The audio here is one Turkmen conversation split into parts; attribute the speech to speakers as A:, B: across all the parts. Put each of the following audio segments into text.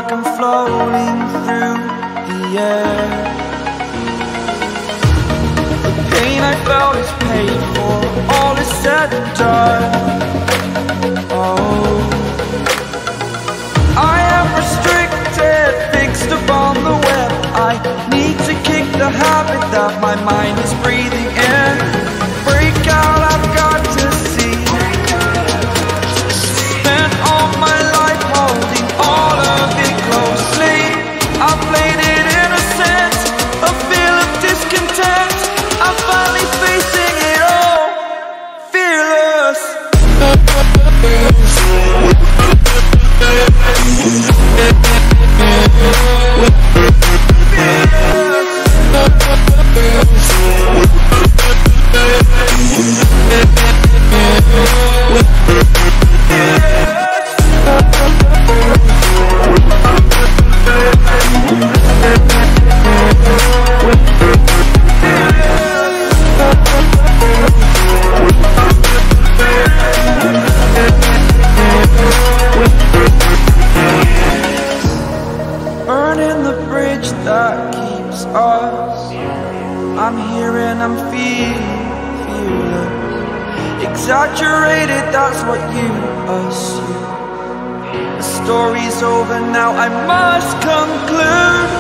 A: like I'm floating through the air. The pain I felt is paid for, all is said and done. Oh, I am restricted, fixed upon the web. I need to kick the habit that my mind is breathing in. Break out, I've got to see. Spent all my life holding all of it closely. I played it innocent, a feel of discontent. I'm finally facing it all, fearless. Burning the bridge that keeps us. I'm here and I'm feeling fearless. Exaggerated, that's what you assume. The story's over now, I must conclude.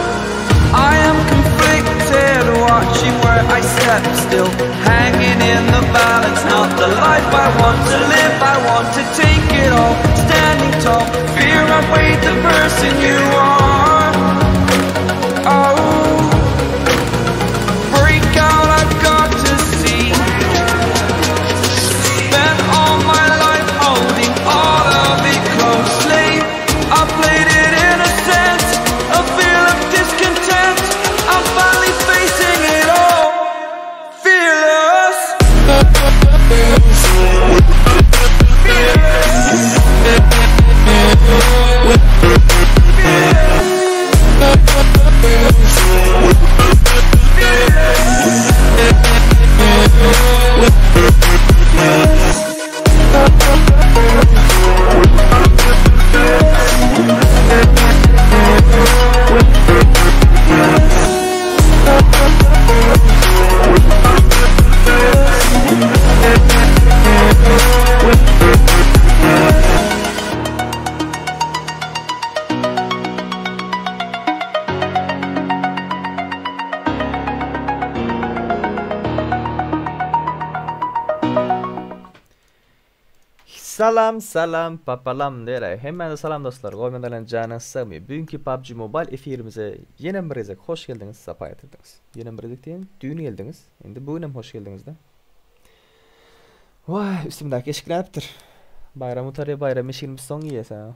A: I am conflicted, watching where I step still, hanging in the balance. Not the life I want to live, I want to take it all, standing tall. Fear outweighed the person you are. Oh, break out, I've got to see. Spent all my life holding all of it closely. I played it innocent, a feel of discontent. I'm finally facing it all, fearless.
B: Salam salam papalam diýerä. Hemmäňize salam dostlar. Goý menden janyňyz sagmy. Bugünki PUBG Mobile efirimize ýene bir gezek hoş geldiňiz, sapa getirdiňiz. Ýene bir gezek diýen, düýn geldiňiz. Indi bu gün hem hoş geldiňiz-de. Waý, üstümdäki eşik näpdir? Baýram gutarýar, baýram eşigini biz soň giýes ha.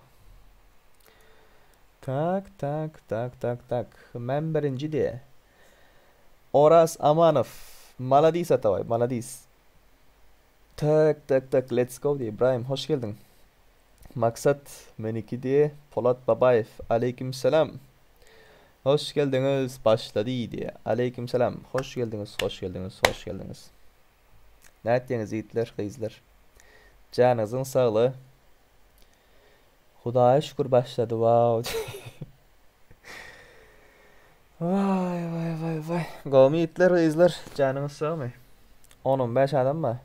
B: Tak, tak, tak, tak, tak. Men birinji diýe. Oraz Amanow. Maladis Atabaý, maladis. Tak tak tak let's go diýe Ibrahim hoş geldiň. Maksat meniki diýe Polat Babaýew aleýkim salam. Hoş geldiňiz başlady diýe aleýkim salam hoş geldiňiz hoş geldiňiz hoş geldiňiz. Nätdiňiz ýigitler gyzlar. Janyňyzyň saglygy. Hudaýa şükür başlady wow. Waý waý waý waý. Gowmy ýigitler gyzlar janyňyz sagmy? On 15 adam bar.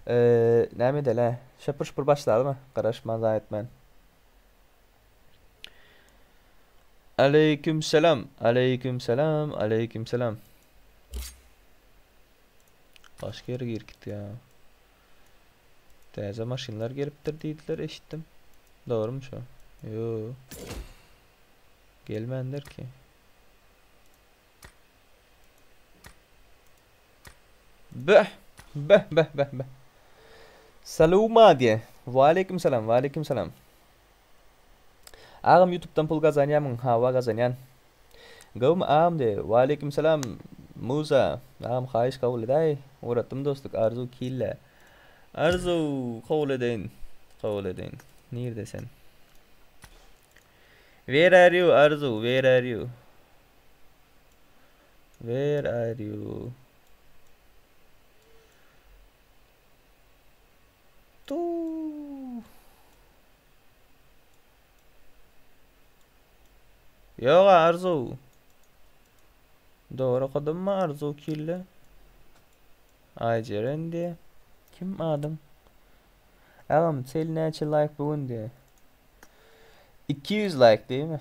B: Eee, näme edeli hä? Şapur şupur başlalymy? Garaşman zaý etmän. Aleýküm selam. Aleýküm selam. Aleýküm selam. Başga ýere girip gitdi ya. Täze maşynlar gelipdir diýdiler eşitdim. Dogrumy şo? Ýo. Gelmändir ki. Beh. Beh beh beh beh. Saluma diýe. Waleýkim salam, waleýkim salam. Agam YouTube'dan pul gazanýamyň? Hawa gazanýan. Gowmy agam diýe. Waleýkim salam Musa. Agam haýyş kabul edäý. Ugratdym dostluk Arzuw kille. Arzuw kabul edeýin. Kabul edeýin. Nirde sen? Where are you Arzuw? Where are you? Where are you? Tu. Ýok Arzuw. Dogry okadymmy Arzuw kille? Aýjeren diýe. Kim adyň? Agam sel näçe laýk bu gün diýe. 200 laýk diýme.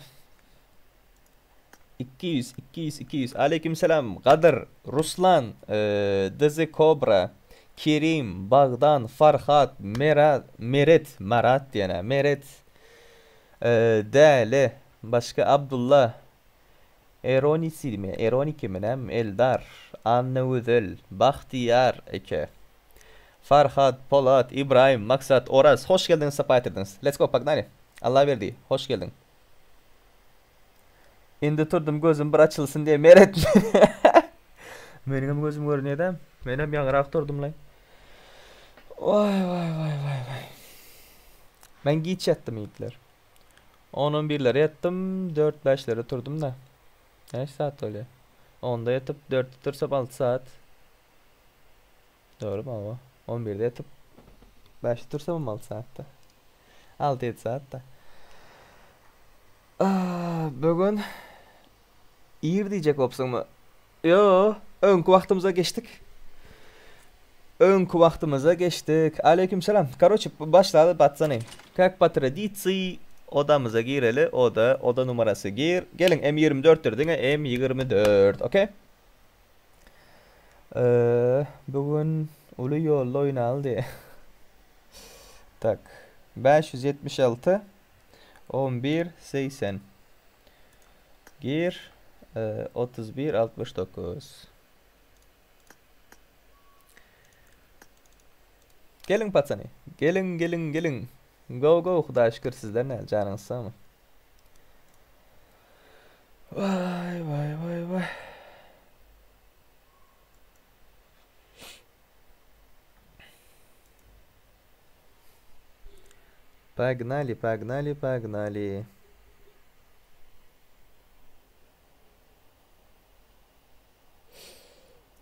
B: 200 200 200 Aleyküm selam Gadyr Ruslan DZ Kobra Kerim Bagdan Farhat Merat Meret Marat diýene Meret Däli başga Abdulla Eronisi mi Eroniki mi näme Eldar Annagözel Bagtyýar eke Farhat Polat Ibrahim Maksat Oraz hoş geldiňiz sapa getirdiňiz let's go pagnali Allaberdi hoş geldiň. Indi turdum gözüm bir açylsyn diye Meret. Meniňem gözüm görünýär-dä. Menem ýaňyrak turdum-laý. Waý waý waý waý waý. Men giç ýatdym ýigitler. On-on birlere ýatdym, dört-bäşlere turdum-da. Näçe saat bolýar? Onda ýatyp, dörtde tursam alty saat. Dogrymy hawa. On birde ýatyp, bäşde tursamam alty saatda. Alty-ýedi saatda. Bu gün ir diýjek bolupsyňmy? Ýo, öňki wagtymyza geçdik. Öňki wagtymyza geçdik. Aleyküm selam. Karoçe, başlaly patsany. Kak po tradisiýi odamyza gireli. Oda, oda numarasy gir. Geliň M 24 dir diňe M 24. Okey. Bu gün uly ýolda oýnaly diýe. Tak. 576 11 80 Gir 31 69 Geliň patsany. Geliň geliň geliň. Go go Hudaýa şükür sizler näl janyňyz sagmy? Vay vay vay vay. Погнали, погнали, погнали.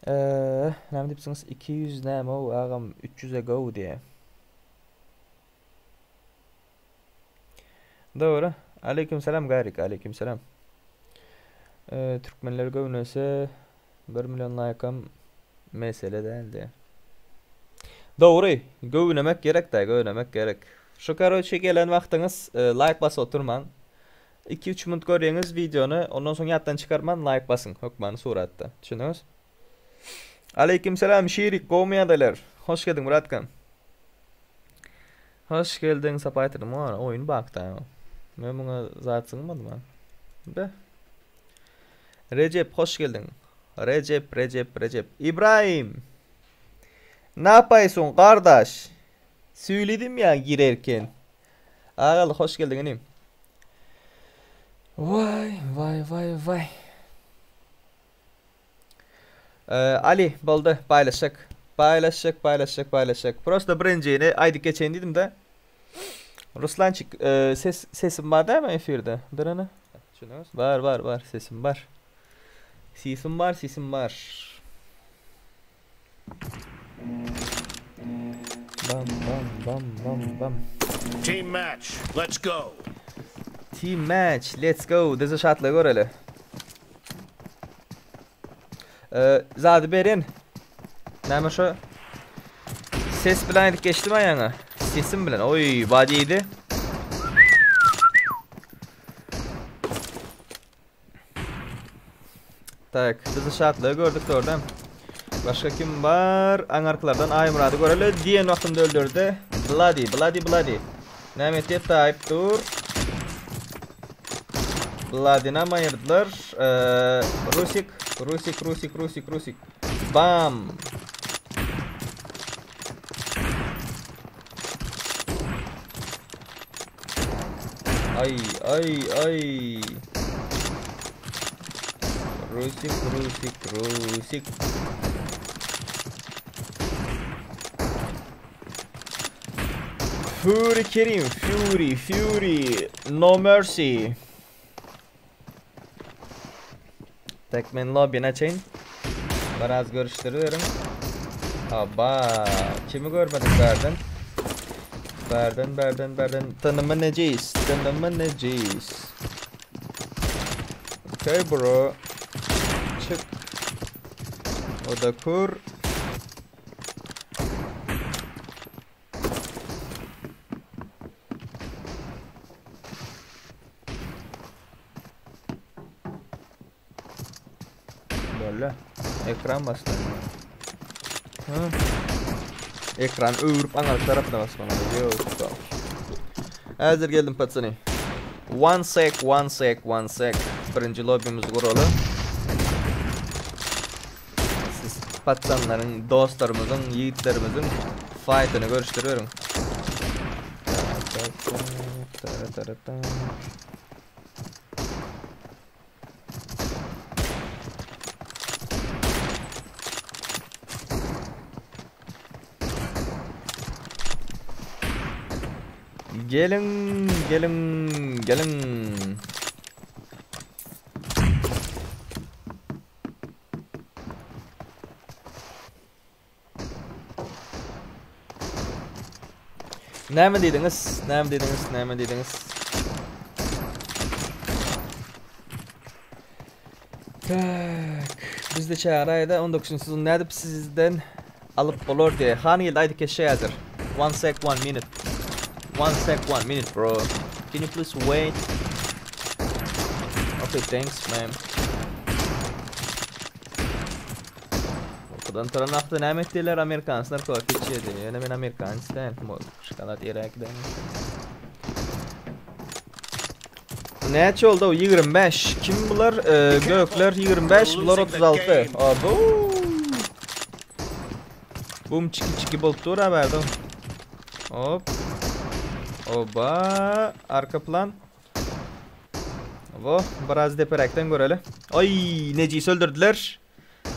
B: Eee, näme diýipsiňiz? 200 näme o agam 300-e go diýe. Dogry. Aleyküm selam Garik, aleyküm selam. Ee, türkmenler göwnese 1 million laýkam mesele däldi. Dogry, göwnemek gerek da, göwnemek gerek. Şu karoçe gelen wagtyňyz e, laýk basyp oturmaň. 2-3 minut görýäňiz wideony, ondan soň ýatdan çykarman laýk basyň hökmany suratda. Düşündiňiz? Aleyküm selam Şirik, gowmy ýagdaýlar? Hoş geldiň bratkam. Hoş geldiň sapa getirdim ora oýun bakda. Men muňa zat syňmadym ha. Be. Recep hoş geldiň. Recep Recep Recep. İbrahim. Ne yapıyorsun kardeş? Söyledim ya girerken. Agaly hoş geldiň inim. Vay vay vay vay. Ali boldy paýlaşjak. Paýlaşjak paýlaşjak paýlaşjak. Prosta birinjini aýdyp geçeýin diýdim-de. Ruslançik ses sesim bar dämi efirde? Dur Bar bar bar sesim bar. Sesim bar sesim bar. Bam bam bam bam bam.
C: Team match, let's go.
B: Team match, let's go. Dizi şatla göreli. Ee, zady berin. Näme şu? Ses bilen aýdyp geçdim aýaňa. Sesim bilen. Oý, body ýedi. Tak, bizi şatlygy gördük dogrudan. Başga kim bar? Aňarkylardan Aýmyrady göreli. Diýen wagtynda öldürdi. Bloody, Bloody, Bloody. Näme etdi? Taýyp dur. Bloody'nam aýyrdylar. Ee, Rusik, Rusik, Rusik, Rusik, Rusik. Bam. Ay ay ay. Rusik Rusik Rusik. Fury Kerim, Fury, Fury, No Mercy. Tek men lobbyny açayyn. Biraz görüşdüriberiň. Aba, kimi görmedik bärden? Bärden, bärden, bärden. Tanymy nejis, tanymy nejis. Okay bro. Çık. O da kur. Böyle. Ekran basma. Ha. Ekran öwürüp aňalyk tarapyna basmaly. Yok. Hazır geldim patsany. One sec, one sec, one sec. Birinji lobbymizi guraly. Siz patsanlaryň, dostlarymyzyň, ýigitlerimiziň fightyny görüşdiriberiň. Geliň, geliň, geliň. Näme diýdiňiz? Näme diýdiňiz? Näme diýdiňiz? Tak. Bizde çäraýda 19-njy sezon nädip sizden alyp bolar diýe. Han geldi aýdyp geçjek häzir. One sec, one minute. One sec, one minute bro. Can you please wait? Okay, thanks man. Ortadan turan wagty näme etdiler amerikanslar kofe içýärdi. Ýöne men amerikans däl. Şokolad ýeräki däl. Näçe oldu o? 25. Kim bular? Ee, gökler 25, bular 36. Abo. Bum çiki çiki bolup dur haberdim. Hop. Oba. Arka plan. Abo, biraz deperekden göreli. Ay, necis öldürdüler.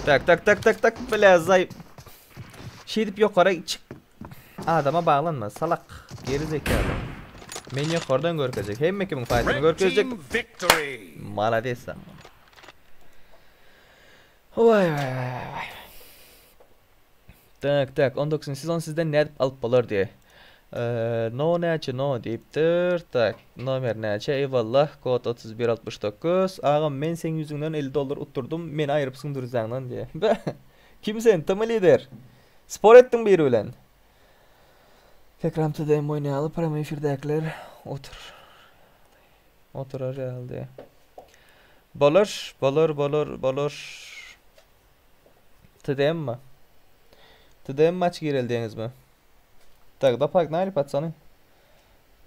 B: Tak tak tak tak tak bile zay. Şeýdip ýokary çyk. Adama baglanma salak. Geri zekaly. Men ýokardan görkezjek. Hemme kimiň faýdasyny görkezjek. Malades. Vay vay vay vay. Tak tak 19 sezon sizden nädip alyp bolar diýe. No näçe no diýipdir. Tak nomer näçe eýwallah kod 3169. Agam men seň ýüzüňden 50 dollar utdurdym meni aýrypsyň dürzaňdan diýe. Kim sen tm lider. Spor etdiň biri bilen. Tekram TDM oýnaýaly pramo efirdäkiler otur. Oturar ýaly diýe. Bolar bolar bolar bolar. TDM mi? TDM maç gireli diýeňizmi? Tak, da pognaly patsany.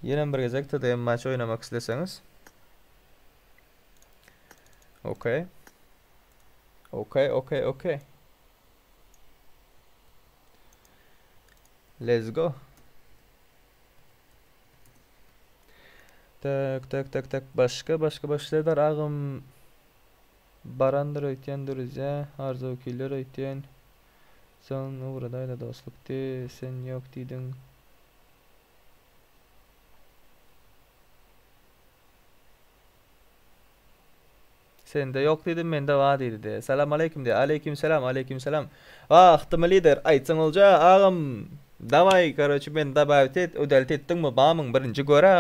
B: Ýene bir gezek TDM maç oýnamak isleseňiz. Okey. Okey, okey, okey. Let's go. Tak, tak, tak, tak. Başka, başka, başka Serdar agam Barandyr öýtýän dürüzýä, Arzuw killer öýtýän. Soň ugradaýda dostlukdy, sen ýok diýdiň. Sende ýok diýdim, mende bar diýdi diýe. Salam aleýkim diýe. Aleýkim salam, aleýkim salam. Wah, Tmy lider, aýtsaň olja, agam. Daway, karoçi meni dabawit et, udalit etdiňmi, bamyň birinji görä.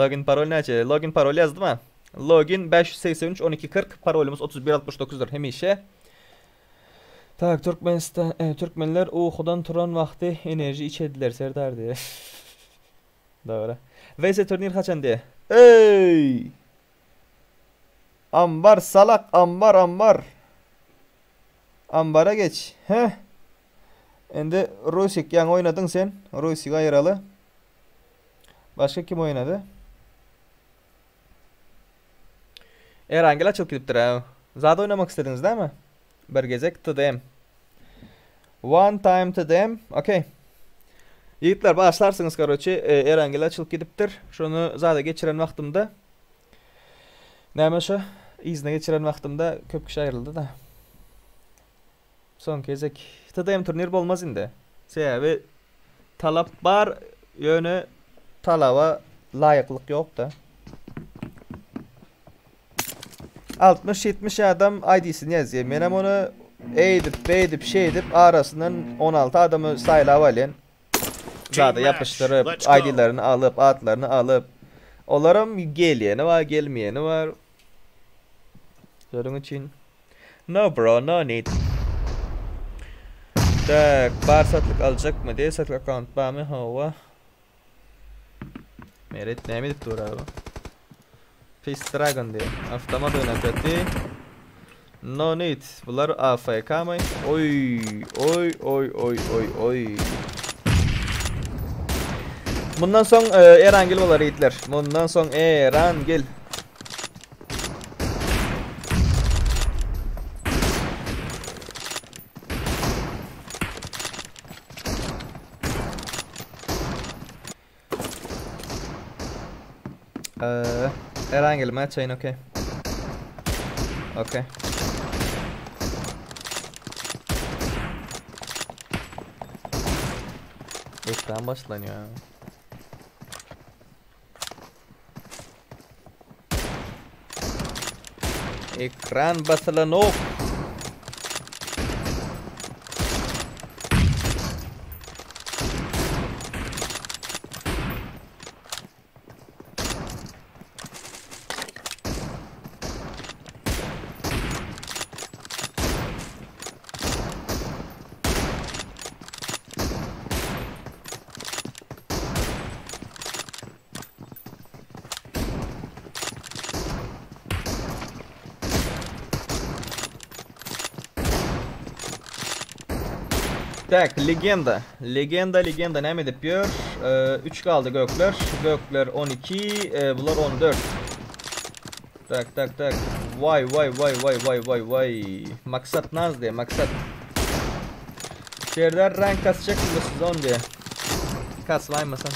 B: Login parol näçe? Login parol ýazdym-a. Login 583 12 40 parolymyz 31 69 dyr hemişe. Tak Türkmenistan e, türkmenler ukudan turan wagty enerji içediler Serdar diye. Dogry. VS turnir haçan diye. Ey! Ambar salak ambar ambar. Ambara geç. Heh. Endi Rusik ýaňy oýnadyň sen. Rusik aýyraly. Başga kim oýnady? Erangel açylyp gidipdir ha. Zat oýnamak islediňiz dämi? Bir gezek TDM. One time TDM. Okey. Ýigitler başlarsyňyz karoçe. E, Erangel açylyp gidipdir. Şony zada geçiren wagtymda Näme şo? Yzyna geçiren wagtymda köp kişi aýryldy da. Soňky gezek TDM turnir bolmaz indi. Sebäbi talap bar, ýöne talaba laýyklyk ýok-da. 60-70 adam ID-sini ýazýar. Menem ony eýdip, beýdip, şeýdip arasyndan 16 adamy saýlap alýan. Zada ýapyşdyryp, ID-lerini alyp, atlaryny alyp. Olaram gelýäni bar, gelmeýäni bar. Şonuň üçin No bro, no need. Tak, bar satlyk aljakmy diýe satlyk akkaunt barmy? Hawa. Meret näme edip dur abi? Fist Dragon diýe. Avtomat oýnap ýatdy. No need. Bular AFK my? Oý, oý, oý, oý, oý, oý. Mundan soň e, Erangel bolar ýigitler. Mundan soň Erangel. Ee, Erangel mi açayın okey. Okey. Ekran başlanıyor. Ekran basylanok. Tak, legenda. Legenda, legenda näme edip ýör? 3 galdy gökler. Gökler 12, e, bular 14. Tak, tak, tak. Vay, vay, vay, vay, vay, vay, vay. Maksat naz diye, maksat. Serdar rank kasacak bu sezon diye. Kasmaymasam.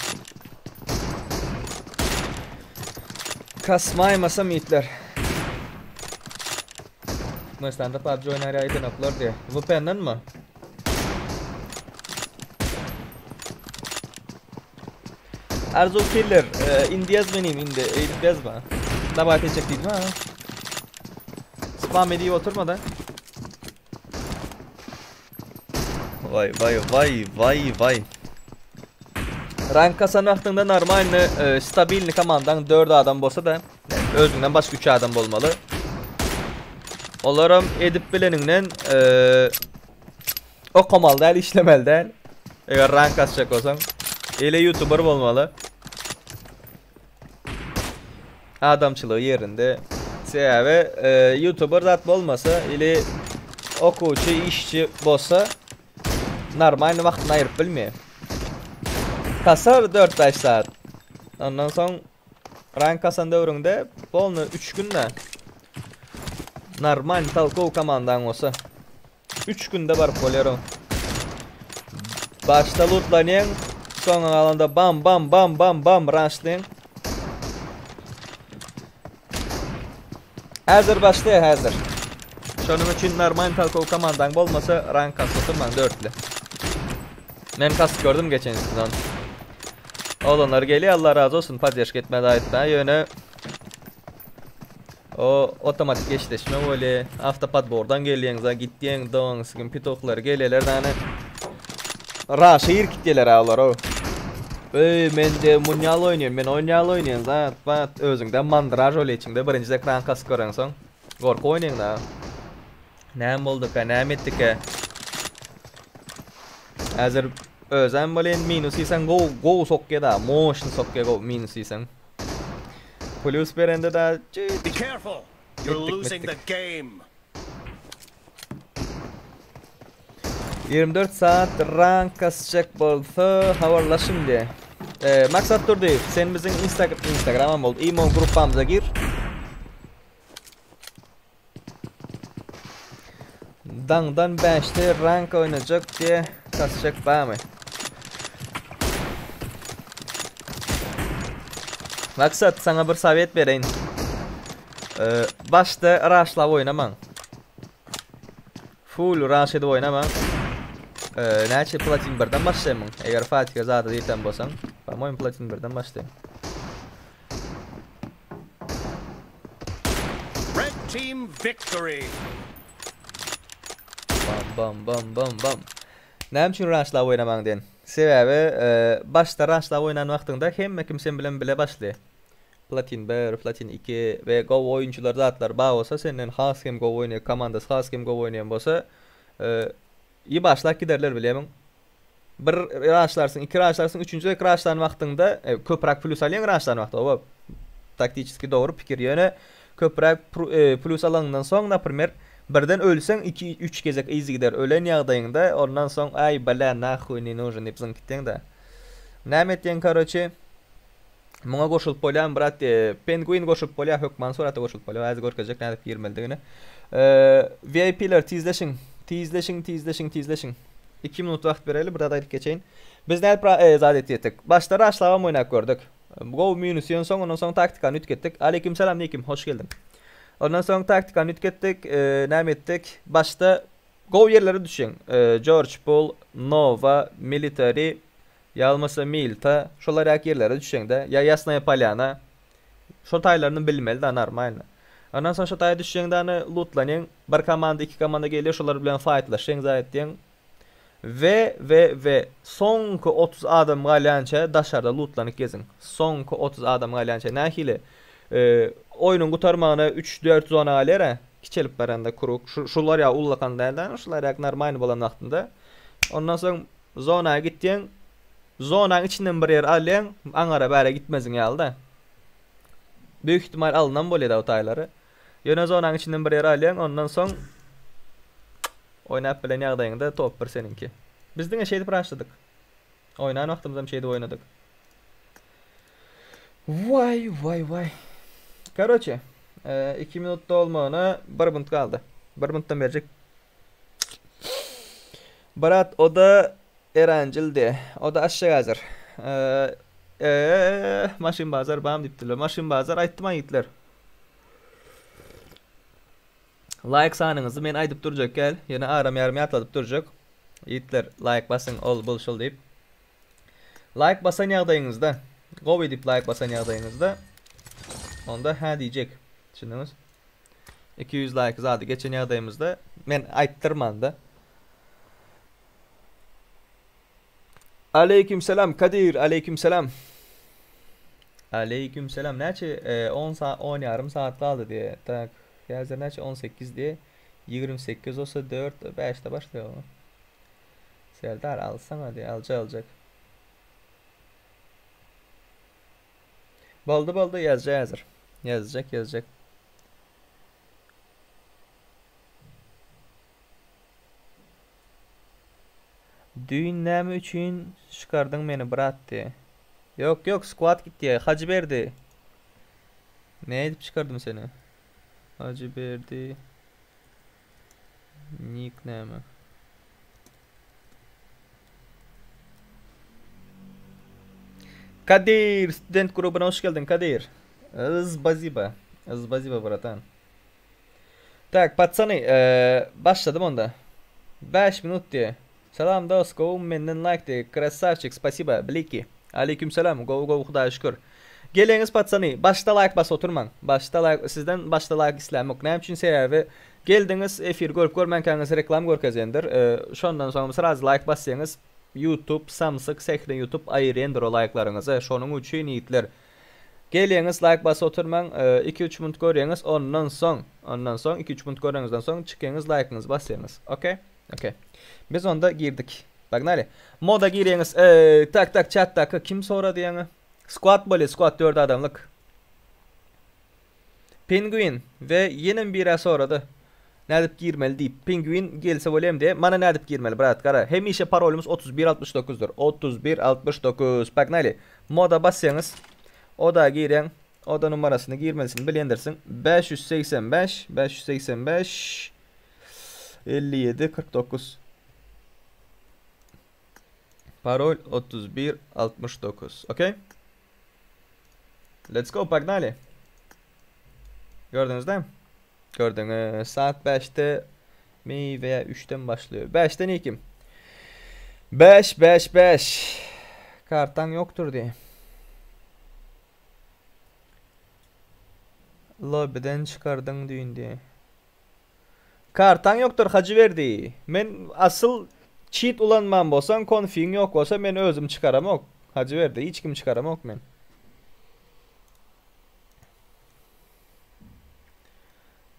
B: Kasmaymasam yiğitler. Türkmenistanda PUBG oýnar ýaly edenoklar diye. VPN-den mi? Arzu Killer, e, indi ýaz menim indi, eýdip ýazma. Dabat etjek diýdim ha. Spam edip oturma da. Vay vay vay vay vay. Rank kasan wagtyňda normalny e, stabilny komandaň 4 adam bolsa da özüňden başga 3 adam bolmaly. Olaram edip bileniňden e, okamaly däl, işlemeli däl. Eger rank kasjak bolsaň, ele youtuber bolmaly. Adamçylygy ýerinde. Sebäbi e, youtuber zat bolmasa, ili okuwçy, işçi bolsa normalny wagtyny aýyryp bilmeýär. Kasar 4-5 saat. Ondan soň rank kasan döwrüňde polny 3 günde normal tolkov komandaň bolsa 3 günde baryp bolýar o. Başda lootlanýaň, soňa galanda bam bam bam bam bam rushlaýaň. Häzir başlaýar häzir. Şonuň üçin normal tolkov komandaň bolmasa rank kasyp oturmaň dörtli. Men kasyp gördüm geçen sezon. Oglanlar gelýär Allah razy bolsun poddeşka etmedi aýtma ýöne o otomatik eşleşme bolýar. Awtopodbordan gelýäň za gitýäň doň sikim pitoklar gelýärler dany. Raşa irkitýärler olar o. Öý men de munýal oýnaýan men oýnýal oýnaýan zat bat özüňde mandraž bolýar içiňde birinji ekran kasyp göreňsoň gorky oýnaýaň da. Näme bolduka näme etdika. Häzir özem welin minus iýseň gowy gowy sokýa da moşny sokýa gowy minus iýseň. Plus berende da
C: Be careful. You're
B: Etdik
C: losing the
B: metdik.
C: game.
B: 24 saat rank kasacak bolsa habarlaşyň diye. Ee, Maksat Durdyýew, sen biziň Instagram Instagramam boldy. Imo gruppamyza gir. Daňdan 5-de rank oýnajak diye kasacak barmy? Maksat sana bir sovet bereýin. Ee, başda rushlap oýnamaň. Full rush edip oýnamaň. Ee, näçe platin birden başlaýmyň? Eger Fatih'e zada diýten bolsaň, по-моему platin birden başlaýyn.
C: Red team victory.
B: Bam bam bam bam bam. Näme üçin rushlap oýnamaň diýen? Sebäbi e, başda rushlap oýnan wagtyňda hemme kim sen bilen bile başlaýar. Platin 1, Platin 2 we gowy oýunçylar zatlar bar bolsa senden has hem gowy oýnaýan komandasy has hem gowy oýnaýan bolsa e, başlap giderler bilýämiň. Bir raşlarsyň, iki raşlarsyň, üçünji gezek raşlan wagtyňda e, köpräk plus alýaň raşlan wagtda. Oba taktiçeski dogry pikir. Ýöne köpräk e, plus alandan soň, например, birden ölseň 2 3 gezek yzygider ölen ýagdaýyňda ondan soň ay бля нахуй не нужен diýip zyňyp gitýäň-de. Näme etýäň короче? Muňa goşulyp bolýan brat, e, Penguin goşulyp bolýar, hökman surata goşulyp bolýar. Häzir görkezjek nädip girmelidigini. E, VIP-ler tizleşiň. Tizleşiň, tizleşiň, tizleşiň. 2 minut wagt bereli, bir zat aýdyp geçeýin. Biz nädip e, zat etdik? Başda raşlabam oýnap gördük. Go minus ýön soň, ondan soň taktikany üýtgetdik. Aleyküm selam Nikim, hoş geldiň. Ondan soň taktikany üýtgetdik, e, näme etdik? Başda go ýerlere düşüň. E, George Bull, Nova, Military, ýa bolmasa Milta, şolar ýaky ýerlere düşeňde, ýa Ýasnaýa Polýana. Şo taýlaryny bilmeli da normalno. Ondan soň şo taýa düşeňde any lootlanýaň, bir komanda, iki komanda gelýär, şolar bilen fightlaşýaň, zat etýäň. Ve ve ve soňky 30 adam galýança daşarda lootlanyp geziň. Soňky 30 adam galýança nähili? E, oýnuň gutarmagyna 3-4 zona galýar, kiçelip baranda круг. Şu, şular ýa ullakan dälden, şular ýa normal bolan wagtynda. Ondan soň zona gitýäň, zonanyň içinden bir ýer alýaň, aňara bäre gitmeziň ýaly-da. Büyük ihtimal alynan bolýar da o taýlary. Ýöne zonanyň içinden bir ýer alýaň, ondan soň oýnap bilen ýagdaýyňda top bir seniňki. Biz diňe şeýdip raşladyk. Oýnan wagtymyzam şeýdip oýnadyk. Vay vay vay. Короче, 2 minut dolmagyna 1 minut galdy. 1 minutdan berjek. Brat, o da Erancildi. O da aşağı hazır. Eee, ee, maşyn bazar bam diýipdiler. Maşyn bazar aýtdym aýytlar. Like sanyňyzy men aýdyp durjak gel. Ýene aram ýarym ýatladyp durjak. Ýigitler like basyň ol bul şul diýip. Like basan ýagdaýyňyzda, go edip like basan ýagdaýyňyzda onda hä diýjek. Düşündiňiz? 200 like zady geçen ýagdaýymyzda men aýtdyrman da. Aleyküm selam Kadir, aleyküm selam. Aleyküm selam. Näçe e, 10 saat 10 ýarym saat galdy diýe. Tak, häzir näçe 18 diýe. 28 olsa 4 5-de başlaýar. Serdar alsana diýe, alja aljak. Boldy boldy ýazja häzir. Ýazjak ýazjak. Düýn näme üçin çykardyň meni brat diýe. Ýok ýok squad gitdi. Hacı berdi. Ne edip çykardym seni? Hacı berdi. Nick näme? Kadir student grubuna hoş geldin Kadir. Спасибо. Спасибо братан. Так, пацаны, ee, başladım onda. 5 minut diye. Salam dost, gowy menden like diye. Красавчик, спасибо. Bliki. Aleyküm selam. Gowy gowy Hudaýa şükür. Geleňiz пацаны, başda like bas oturmaň. Başda like sizden başda like islämok. Näme üçin sebäbi geldiňiz efir görüp görmänkäňiz reklam görkezendir. Ee, şondan soň sразу like bassaňyz YouTube, Samsung, Sehne YouTube aýyrýandyr o like'laryňyzy. Şonuň üçin ýigitler Geleňiz like bas oturmaň, 2-3 minut görýäňiz, ondan soň, ondan soň 2-3 minut göreňizden soň çykyňyz like'yňyzy basýaňyz. Okay? Okay. Biz onda girdik. Погнали. Moda girýäňiz. Ee, tak tak chatdaky kim sorady ýaňy? Squad bolýar, squad 4 adamlyk. Penguin we ýene biri sorady. Nädip girmeli diýip. Penguin gelse bolýam diýe. Mana nädip girmeli brat gara. Hemişe parolymyz 3169dyr. 3169. Погнали. Moda basýaňyz. Oda girýäň. Oda numarasyny girmelisini bilýändirsiň. 585 585 57 49 Parol 31 69. Okay? Let's go, погнали. Gördüňiz dämi? Gördüňiz. Saat 5'te mi veya 3'ten başlıyor. 5'ten iyi kim? 5 5 5. Kartan yoktur diye. Lobby'den çıkardın düğün diye. Kartan yoktur Hacı verdi. Men asıl cheat ulanman bolsan konfigin yok bolsa men özüm çıkaramok. Hacı verdi. Hiç kim çıkaramok men.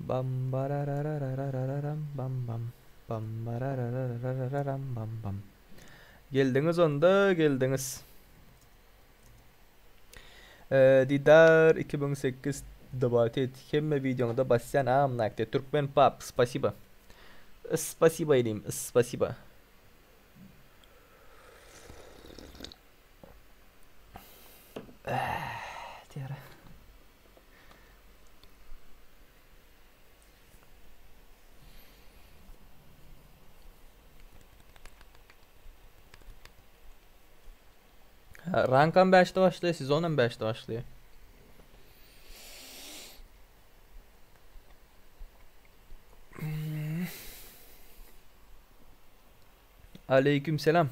B: Bam bararararararam bam bam bam bararararararam bam bam. Geldiňiz onda geldiňiz. Ee, Didar 2008 добавить et. Hemme videoňda basýan agam like diýip. Türkmen pap, spasiba. Spasiba ilim, spasiba. Diýär. Rankam 5'te başlıyor, sezonam 5'te başlıyor. Aleyküm selam.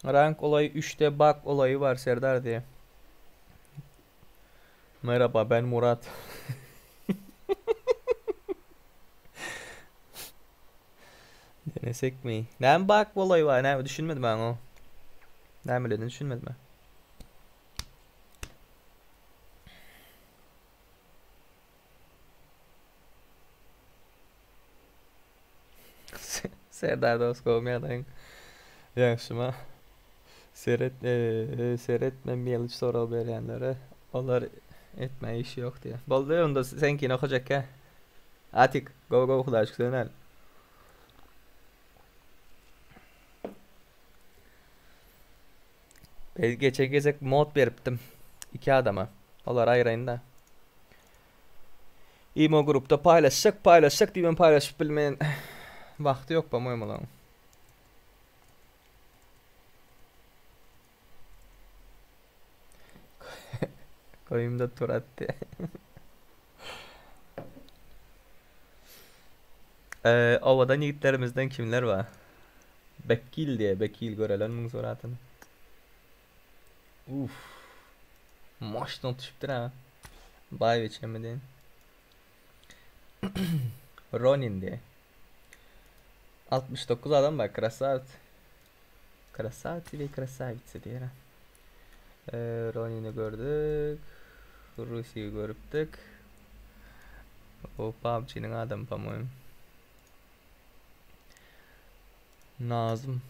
B: Rank olayı 3'te bug olayı var Serdar diye. Merhaba ben Murat. Denesek mi? Ne bug olayı var? Ne düşünmedim ben o. Ne bileyim düşünmedim ben. Serdar dost gowmy Ýagşyma seret seretme ýalyç sorag berýänlere olar etme işi ýok diýýär. Boldy onda seňkini okajak hä. Atik gowy gowy hudaý şükür sen Ben geçen gezek mod beripdim iki adama. Olar aýraýyn-da. Imo grupda paýlaşjak, paýlaşjak diýibem paýlaşyp bilmeýän wagty ýok po-moýemu olaryň. Goýumda tur atdy. Ee, owadan ýigitlerimizden kimler bar? Bekil diýe, Bekil görelen muň suratyny. Uf. Moşno düşüpdir ha. Baý beçemi diýen. Ronin diýe. 69 adam bar, krasavit. Krasavit we krasavitsa diýer. Ee, Ronin'i gördük. Russiýa görüpdik. O PUBG'niň adamy po-moýemu. Nazym.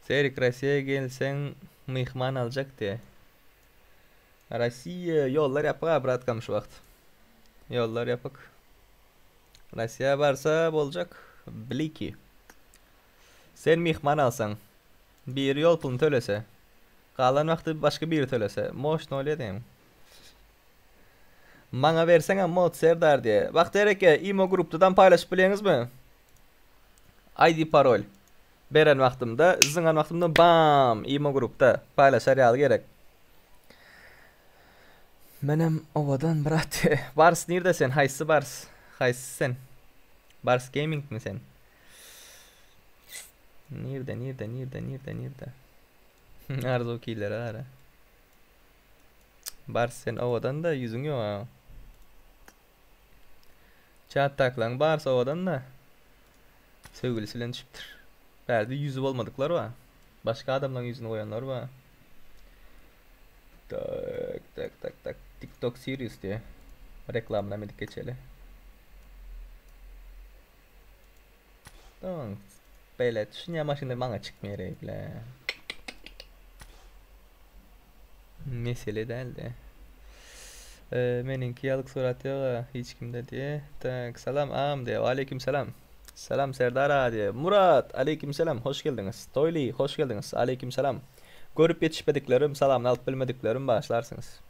B: Serik Rossiýa gelseň myhman aljak diýe. Rossiýa ýollar ýapyk a bratkam şu wagt. Ýollar ýapyk. Rossiýa barsa boljak. Bliki. Sen myhman alsaň. Biri ýol puluny tölese. Galan wagty başga biri tölese. Moşno bolýa diýen. Maňa berseňem mod Serdar diýe. Bagtyýar eke imo grupdadan paýlaşyp bilýäňizmi? ID parol. Beren wagtymda, zyňan wagtymda bam imo grupda paýlaşar ýaly gerek. Menem owadan brat. Bars nirde sen? Haýsy Bars? Haýsy sen? Bars Gaming mi sen? Nirde, nirde, nirde, nirde, nirde? Arzuw kilere gara. Bars sen owadan da ýüzüň ýok a. Çatdakylaň barysy owadan da. Söýgülisi bilen düşüpdir. Bärde ýüzi bolmadyklar bar. Başga adamlaryň ýüzüni goýanlar bar. Tak tak tak tak TikTok serious diýe. Reklamyny edip geçeli. Tamam. Beýle düşünýän maşynda maňa çykmaýar bile. Mesele däldi. Ee, meniňki ýalyk surat ýok hiç kimde diýe. Tak, salam agam diýe. Aleyküm selam. Salam Serdar aga diýe. Murat, aleyküm selam. Hoş geldiňiz. Toýly, hoş geldiňiz. Aleyküm selam. Görüp ýetişmediklerim, salamyny alyp bilmediklerim bagyşlarsyňyz.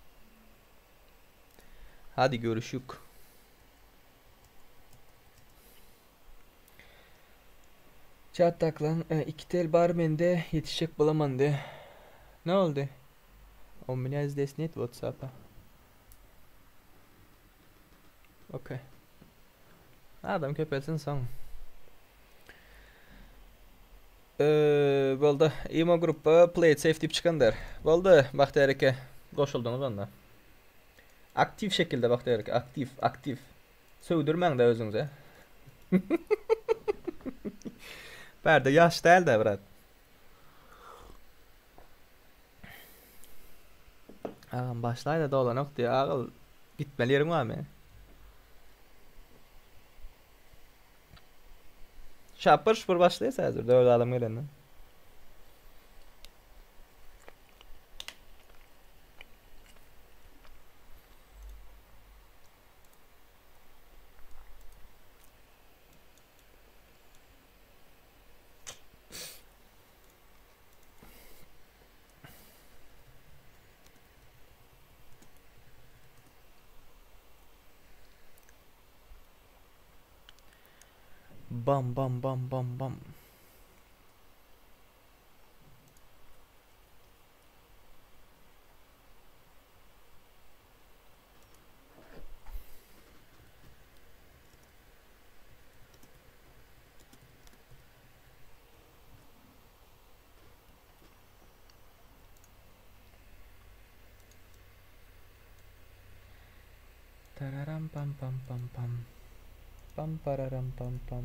B: Hadi görüşük. Çatdaklaň e, iki tel bar mende ýetişjek bolaman de. Ne oldy? У меня здесь нет WhatsApp. Okey. Adam köpelsin soň. Ee, boldy. Imo gruppa Play it safe diýip çykandyr. Boldy. Bagtyýar eke. Goşuldyňyz onda. Aktiw şekilde Bagtyýar eke. Aktiw, aktiw. Söwdürmäňdä özüňize. Bärde ýaş däl-dä brat. Agam başlaýda dolanok diýýär. Agyl gitmeli ýeriň barmy? Şapur şupur başlaýas häzir 4 adam gelende. Bam bam bam bam bam. Tararam pam pam pam pam. Pam pararam pam pam.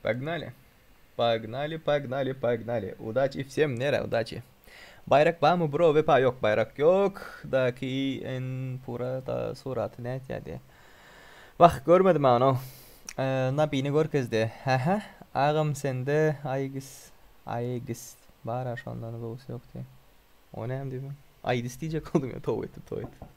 B: Погнали. Погнали, погнали, погнали. Удачи всем, nere удачи. Baýrak barmy bro wepa ýok baýrak ýok daki en pura da suraty nätýä diýä. Wah görmedim onu. Nabini görkezdi. Hähä agam sende aýgis aýgis bara şondan gowusy ýok diýä. O näme diýdim? Aýdis diýjek boldum ýa tow etdim tow etdim.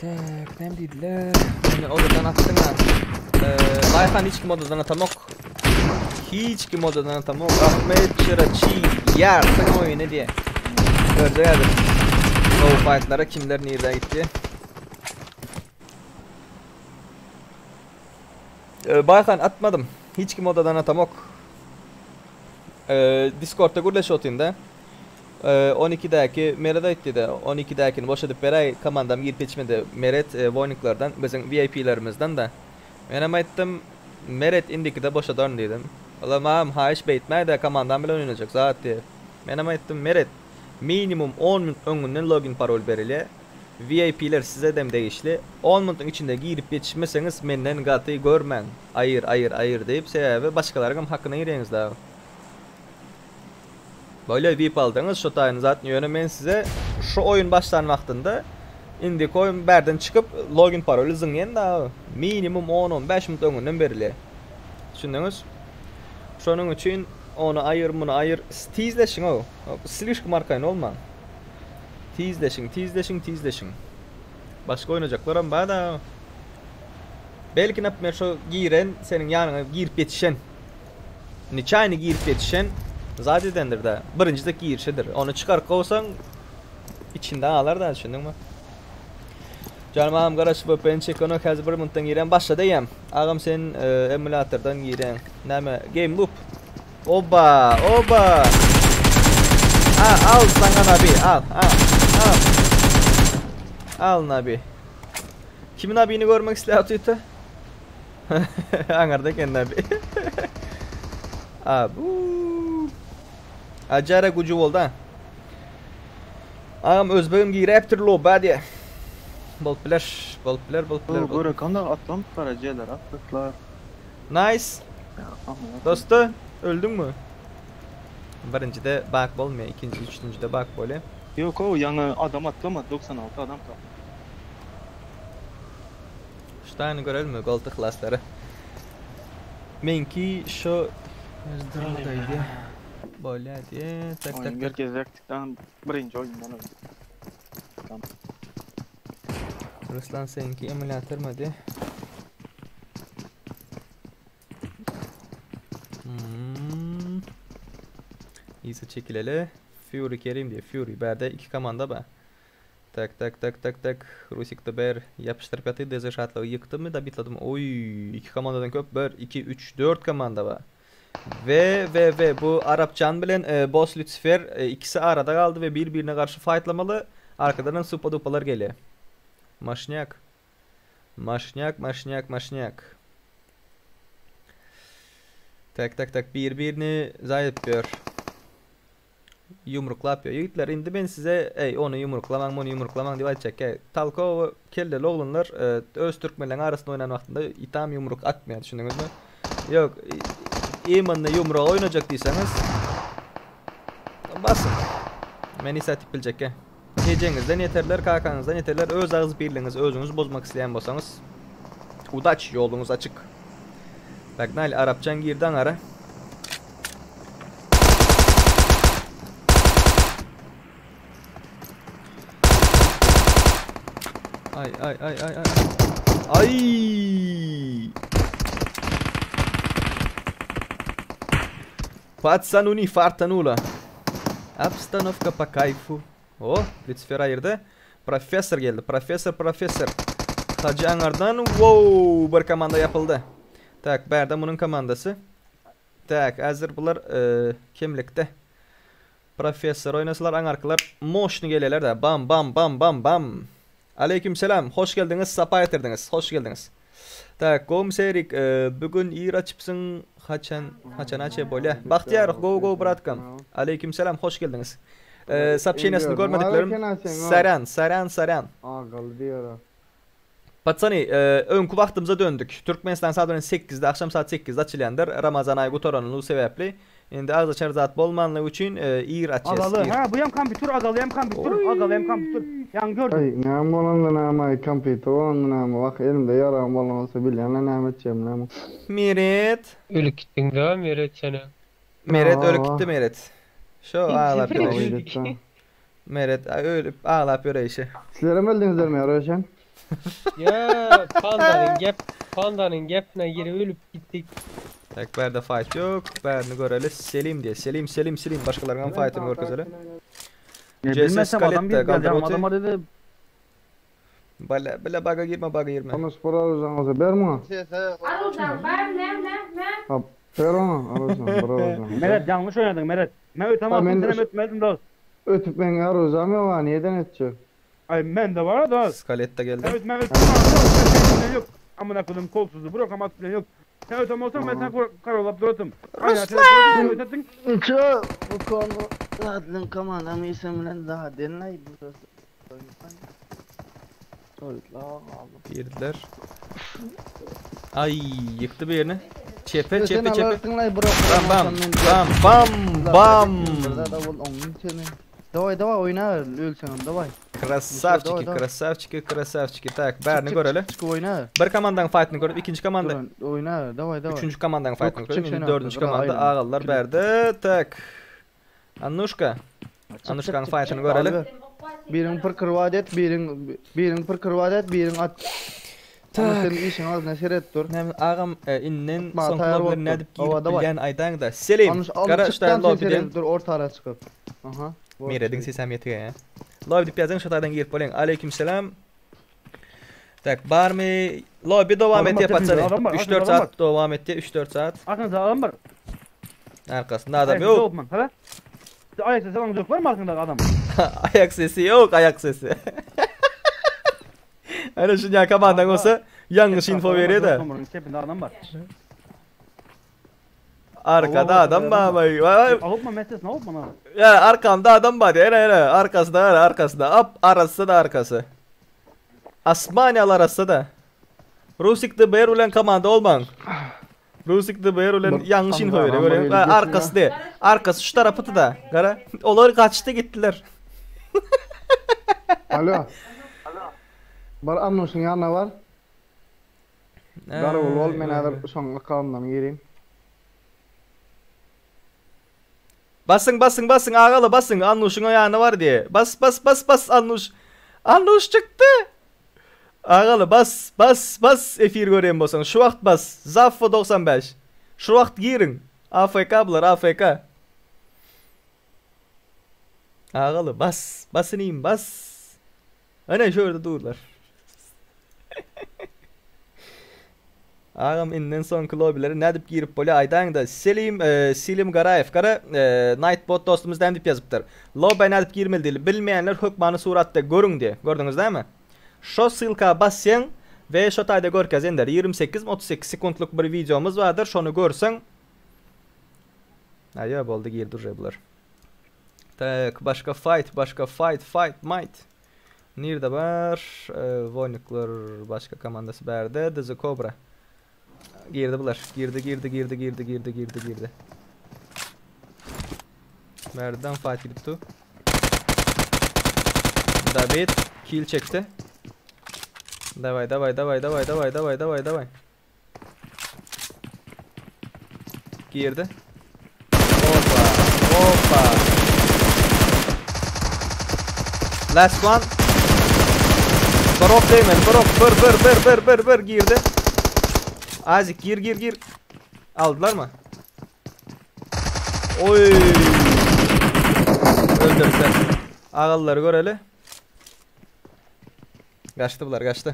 B: Tak, näme diýdiler? Meni odadan atdyň-a. Baýhan hiç kim odadan atamok. Hiç kim odadan atamok. Ahmet Çyraçy ýarsyň oýny diýe. Görjek häzir. Gowy fightlara kimler nirde gitdi. Baýhan atmadym. Hiç kim odadan atamok. Discordda gürleşip otyryn-da. 12-däki Meret aýtdy-da, 12-däkini boşadyp beräý, komandam girip ýetişmedi. Meret Woýniklerden, biziň VIP-lerimizden-de. Menem aýtdym, Meret indikide boşadaryn diýdim. Olam agam haýyş beýtmäý-de, komandam bilen oýnajak zat diýip. Menem aýtdym, Meret, minimum on minut öňünden login parol berilýär. VIP-ler sizedem degişli. On minutyň içinde girip ýetişmeseňiz menden gaty görmäň. Aýyr, aýyr, aýyr diýip, sebäbi başgalaryňam hakyna girýäňiz dagy. Bolýa VIP aldyňyz şo taýyny zat ýöne men size şu oýun başlan wagtynda indiki oýun bärden çykyp login paroly zyňýan dagy. Minimum 10-15 minut öňünden berilýär. Düşündiňiz? Şonuň üçin ony aýyr, muny aýyr. Tizleşiň-ow. Slişkom arkaýyn bolmaň. Tizleşiň, tizleşiň, tizleşiň. Başga oýnajaklaram bar-da. Belki naprimýer şo giren seniň ýanyňa girip ýetişen. Niçaýny girip ýetişen zat edendir-de. Birinji dek girişidir. Ony çykaryp kowsaň içinde galar-da, düşündiňmi? Janym agam garaş VPN çekenok häzir bir minutdan girýän başlady eýýäm. Agam sen e, emulatordan girýäň. Näme? Game Loop. Oba, oba. A, al saňa Nabi, al, al, al. Al Nabi. Kimin Nabini görmek isleýär otyrda? Aňarda eken Nabi. Abu. Ajara güjü boldy ha. Agam özbegim giräpdir loba diýe. Bolup biler, bolup biler, bolup biler.
D: Görek onda atlamyplar ejeler atlyplar.
B: Nice. Dostu, öldüňmi? Birinjide bak bolmaýar, ikinji, üçünjide bak bolýar.
D: Ýok o ýaňy adam atlamady 96 adam tapdy.
B: Ştaýny görelmi gold yhlaslary. Meňki şo Zdradaýdy. Bolýa diýe. Tak tak
D: tak. Gezektikden birinji oýundan öldüm.
B: Ruslan seňki emulyatormydy? Hmm. Yza çekileli. Fury Kerim diye. Fury. Bärde iki komanda ba. Tak tak tak tak tak. Rusik the Bear yapıştırıp ýatyr. Deze şatlygy ýykdymy da bitladymy? Oý, iki komandadan köp. 1 2 3 4 komanda ba. Ve ve ve bu Arapjan bilen e, Boss Lucifer e, ikisi arada galdy we bir-birine garşy fight'lamaly. Arkadanam supa dupalar gelýär. Maşnyak. Maşnyak, maşnyak, maşnyak. Tak tak tak bir-birini zaý edip ýör. Ýumruklap ýör. Ýigitler indi men size eý ony ýumruklamaň muny ýumruklamaň diýip aýtjak ýa. Talkowy kelleli oglanlar e, öz türkmenleň arasynda oýnan wagtynda itam ýumruk atmaýar düşündiňizmi? Ýok imanny ýumruga oýnajak diýseňiz basyň. Men hiç aýtyp biljek ýa. Ejeňizden ýeterler, kakaňyzdan ýeterler, öz agyz birligiňizi özüňiz bozmak isleýän bolsaňyz udaç ýoluňyz açyk. Pagnali Arapjan girdi aňara. Ay ay ay ay ay. Ay! Patsanuni fartanula. Обстановка по кайфу. O, Lucifer aýyrdy. Professor geldi. Professor, professor. Hajy aňardan wow, bir komanda ýapyldy. Tak, bärde munuň komandasy. Tak, häzir bular e, kemlikde. Professor oýnasalar aňarkylar moşny gelýärler-de. Bam bam bam bam bam. Aleýkim selam. Hoş geldiňiz, sapa getirdiňiz. Hoş geldiňiz. Tak, gowmy Serik, e, bu gün ir açypsyň. Haçan, haçan açýa bolýa. Bagtyýar, gowy gowy bratkam. Aleýkim selam, hoş geldiňiz. E, Сообщениýasyny görmediklerim. Saryan, saryan, saryan.
E: Agaly diýer.
B: Patsany, e, öňki wagtymyza döndük. Türkmenistan saat 8-de, akşam saat 8-de açylýandyr. Ramazan aýy gutaranlygy sebäpli. Indi agz açar zat bolmanlygy üçin e, ir açýas.
F: Agaly,
B: Ir.
F: ha bu hem kompütür, agaly hem kompütür, agaly hem kompütür. Ýaňy gördüm.
E: Ay näme bolanda näme ay kompýuter bolanda näme bak elimde ýaragym bolan bolsa bilýän näme etjegimi näme.
B: Meret.
G: Ölüp gittin daha Meret sana.
B: Meret ölüp
E: Aa.
B: gitti Meret. Şu ağlap
G: Kimse
B: ýöreýşi.
E: Oýlukda.
B: Meret ay, ölüp ağlap ýöreýşi.
E: Sizlerem öldüňizler mi Röşen?
G: Ya pandanın gep pandanın gepine girip ölüp gittik.
B: Tak bärde fight yok. Bärini göreli Selim diye. Selim Selim Selim başkalarının fight'ını görkezeli.
F: Ne
B: CSS
F: bilmesem adam
B: Kalette,
F: bir geldi ama
B: Gandrotti.
F: adama dedi
B: Bala bala baga girme baga girme.
E: Onu spor alacağım olsa ber mi?
H: Aruzan var ne ne ne?
E: Ha ber onu alacağım bir alacağım.
F: Meret yanlış oynadın Meret. Men ötemezdim
E: Ha, men-
F: sen ötmezdin dost.
E: Ötüp ben arayacağım ya var niyeden edecek?
F: Ay ben de var dost.
B: Skaletta geldi.
F: Sen ötme ötme yok. Amına koydum kolsuzu bırak ama falan yok. Sen ötem olsan ben sana karolap duratım. Ruslan! Ötettin.
I: Şu bu konu zaten komandamı isimlen daha dinley burası.
B: Girdiler. Ay yıktı bir yerini. Çepe çepe çepe. Bam bam bam bam bam.
I: Davay davay oyna ölsen davay.
B: Красавчики, красавчики, красавчики. Tak, bärini göreli.
I: Çık oyna.
B: Bir komandanın fight'ını görüp ikinci komanda
I: Durun, oyna davay davay.
B: Üçüncü komandanın fight'ını
I: Yok,
B: görüp
I: çık
B: indi
I: sen
B: dördüncü
I: artık,
B: komanda
I: aynen.
B: ağalar bärde. Tak. Annuşka. Annuşka'nın fight'ını göreli.
I: Birin pır kırvat et, birin birin pır kırvat et, birin at. Ama
B: Tak.
I: senin işin ağzına seyret dur.
B: Nem ağam e, innen
I: Atma,
B: son
I: tayar
B: klublar
I: oldu.
B: nädip girip
I: Havada var.
B: bilýän aýdaň da. Selim,
I: Anış al
B: gara
I: çıktan
B: ştaýn
I: sen
B: lobbyden.
I: seyret dur orta ara çıkıp. Aha. bu
B: Meredin sesem ýetige ya. Lobby diýip ýazan şu taýdan girip bolyň. Aleyküm selam. Tak, barmy lobby dowam
F: Adam
B: etdi
F: var,
B: patsany.
F: adam var,
B: 3-4
F: adam
B: saat dowam etdi, 3-4 saat.
F: Arkanda adam var.
B: Arkasında adam
F: Ayak
B: yok.
F: sesi olman, hala? Ayak sesi falan yok var mı arkanda adam?
B: Ayak sesi yok, ayak sesi. Hani şu komandan olsa yanlış info veriyor da.
F: Çepinde adam var.
B: Arkada adam var. Vay vay.
F: Avutma meselesi ne olma lan?
B: Ya arkamda adam var ya. Hele hele arkasında hele arkasında. Hop arası da arkası. Asmanyalı arası da. Rusik de Bear ulan komanda olman. Rusik de Bear ulan
I: Bak,
B: yanlış info
I: tam
B: veriyor.
I: da
B: Böyle,
I: adam
B: ha,
I: var,
B: arkası de. Arkası şu tarafı da. Kara. Onlar kaçtı gittiler.
E: Alo. Bar Annuş'un yanına var. Garavul ol men häzir şoň akalymdan gireyim.
B: Basın basın basın ağalı basın Annuş'un ayağını var diye. Bas bas bas bas Annuş. Annuş çıktı. Agaly bas bas bas efir görýän bolsaň şu wagt bas Zaffo 95 şu wagt giriň AFK bular AFK Agaly bas bas inim bas Ene şu ýerde durlar. Agam inden soňky lobilere nädip girip bolýar aýdaýyňda Selim e, Selim Garaýew gara e, Nightbot dostumyz näme diýip ýazypdyr. Lobä nädip girmeli diýli bilmeýänler hökmany suratda görüň diýe. Gördüňiz dämi? Şo ssylka basýaň we şo taýda görkezendir. 28 38 sekuntlyk bir wideomyz bardyr şony görseň Aýa boldy girdi uje bular. Tak başga fight başga fight fight might. Nirde bar? Voynikler başga komandasy bärde. DZ Cobra. Girdi bular. Girdi, girdi, girdi, girdi, girdi, girdi, girdi. Bärden fight gidipdi. David kill çekdi. Davay, davay, davay, davay, davay, davay, davay, davay. Girdi. Hoppa, hoppa. Last one. Brok değmedi. Brok bir bir bir bir bir bir girdi. Azik gir gir gir. Aldylar mı? Oy. Öldürse. Ağalları göreli. Gaçdy bular gaçdy.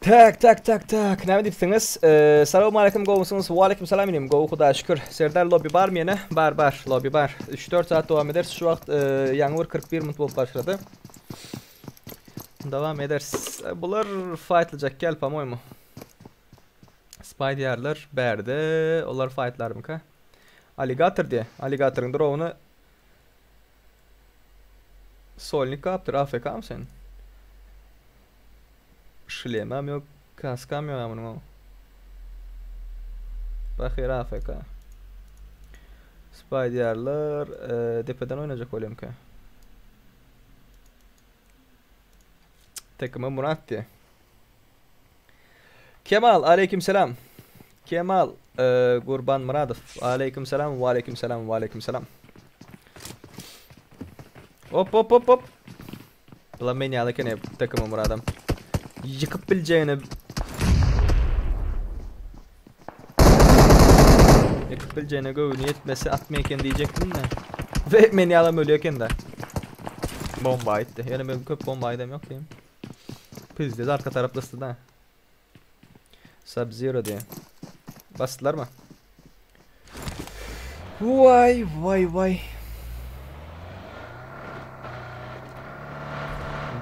B: Tak tak tak tak. Näme diýipsiňiz? Ee, salam aleyküm gowusyňyz? Wa aleyküm salam inim. Gowy Hudaýa şükür. Serdar lobby barmy ýene? Bar bar. Lobby bar. 3-4 saat dowam eder. Şu wagt e, ýaňy bir 41 minut bolup başlady. Dowam ederis. E, bular fightlyjak gel po-moýmu. Spy diýerler bärde. Olar fightlarmyka? Alligator diýe. Alligatoryň drowyny Solnik gapdyr AFK my sen? Şlemam yok, kaskam yok amına koyayım. Bakir AFK. Spy diýerler, e, depeden oynayacak bolýamka. Takımı Murat diye. Kemal aleyküm selam. Kemal e, Gurban Muradov aleyküm selam ve aleyküm selam ve aleyküm selam. Hop hop hop hop. Ulan men ýaly eken takımı Muradam. Ýykyp biljegini Ýykyp biljegine göwni ýetmese atma eken diýjekdim de. Ve men ýalam ölüyor eken de. Bomba aýtdy. Ýöne men köp bomba aýdam ýok diýim. Pizdiz arka taraplasdy da. Sub Zero diýe. Basdylar mı? Vay vay vay.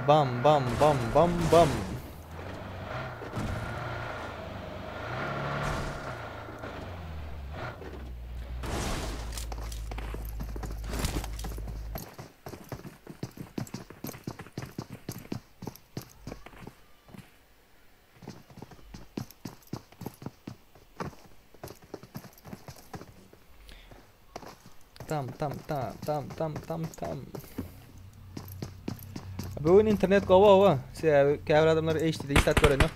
B: Bam bam bam bam bam. Tam tam tam tam tam tam tam. Bugün internet gowy owa. Sebäbi käbir adamlar HD-de hiç zat görenok.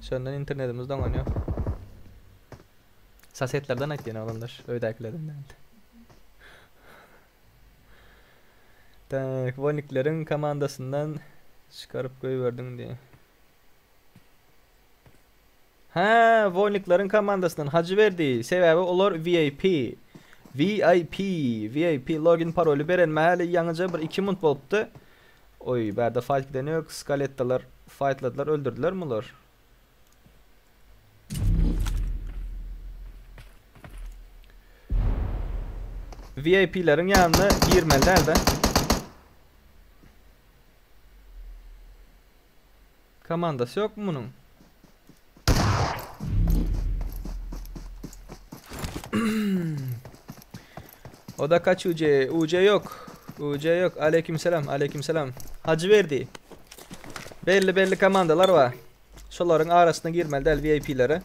B: Şondan internetimiz doňanýar. Sosetlerden aýtýan adamlar, öýdäkilerden däl. Tak, Wonikleriň komandasyndan çykaryp goýberdiň diýe. Hä, Wonikleriň komandasyndan Hajy berdi. Sebäbi olar VIP. VIP, VIP login paroly beren mähali ýaňyja bir 2 minut bolupdy. Oý, bärde fight giden ýok. Skalettalar fightladylar, öldürdiler mi olar? VIP-leriň ýanyna girmeli däldi. Komandasy ýokmy munuň? O da kaç UC? UC yok. UC yok. Aleykümselam, aleykümselam. Hacı verdi. Belli belli komandalar var. Şolaryň arasyna girmeli däl VIP-lere.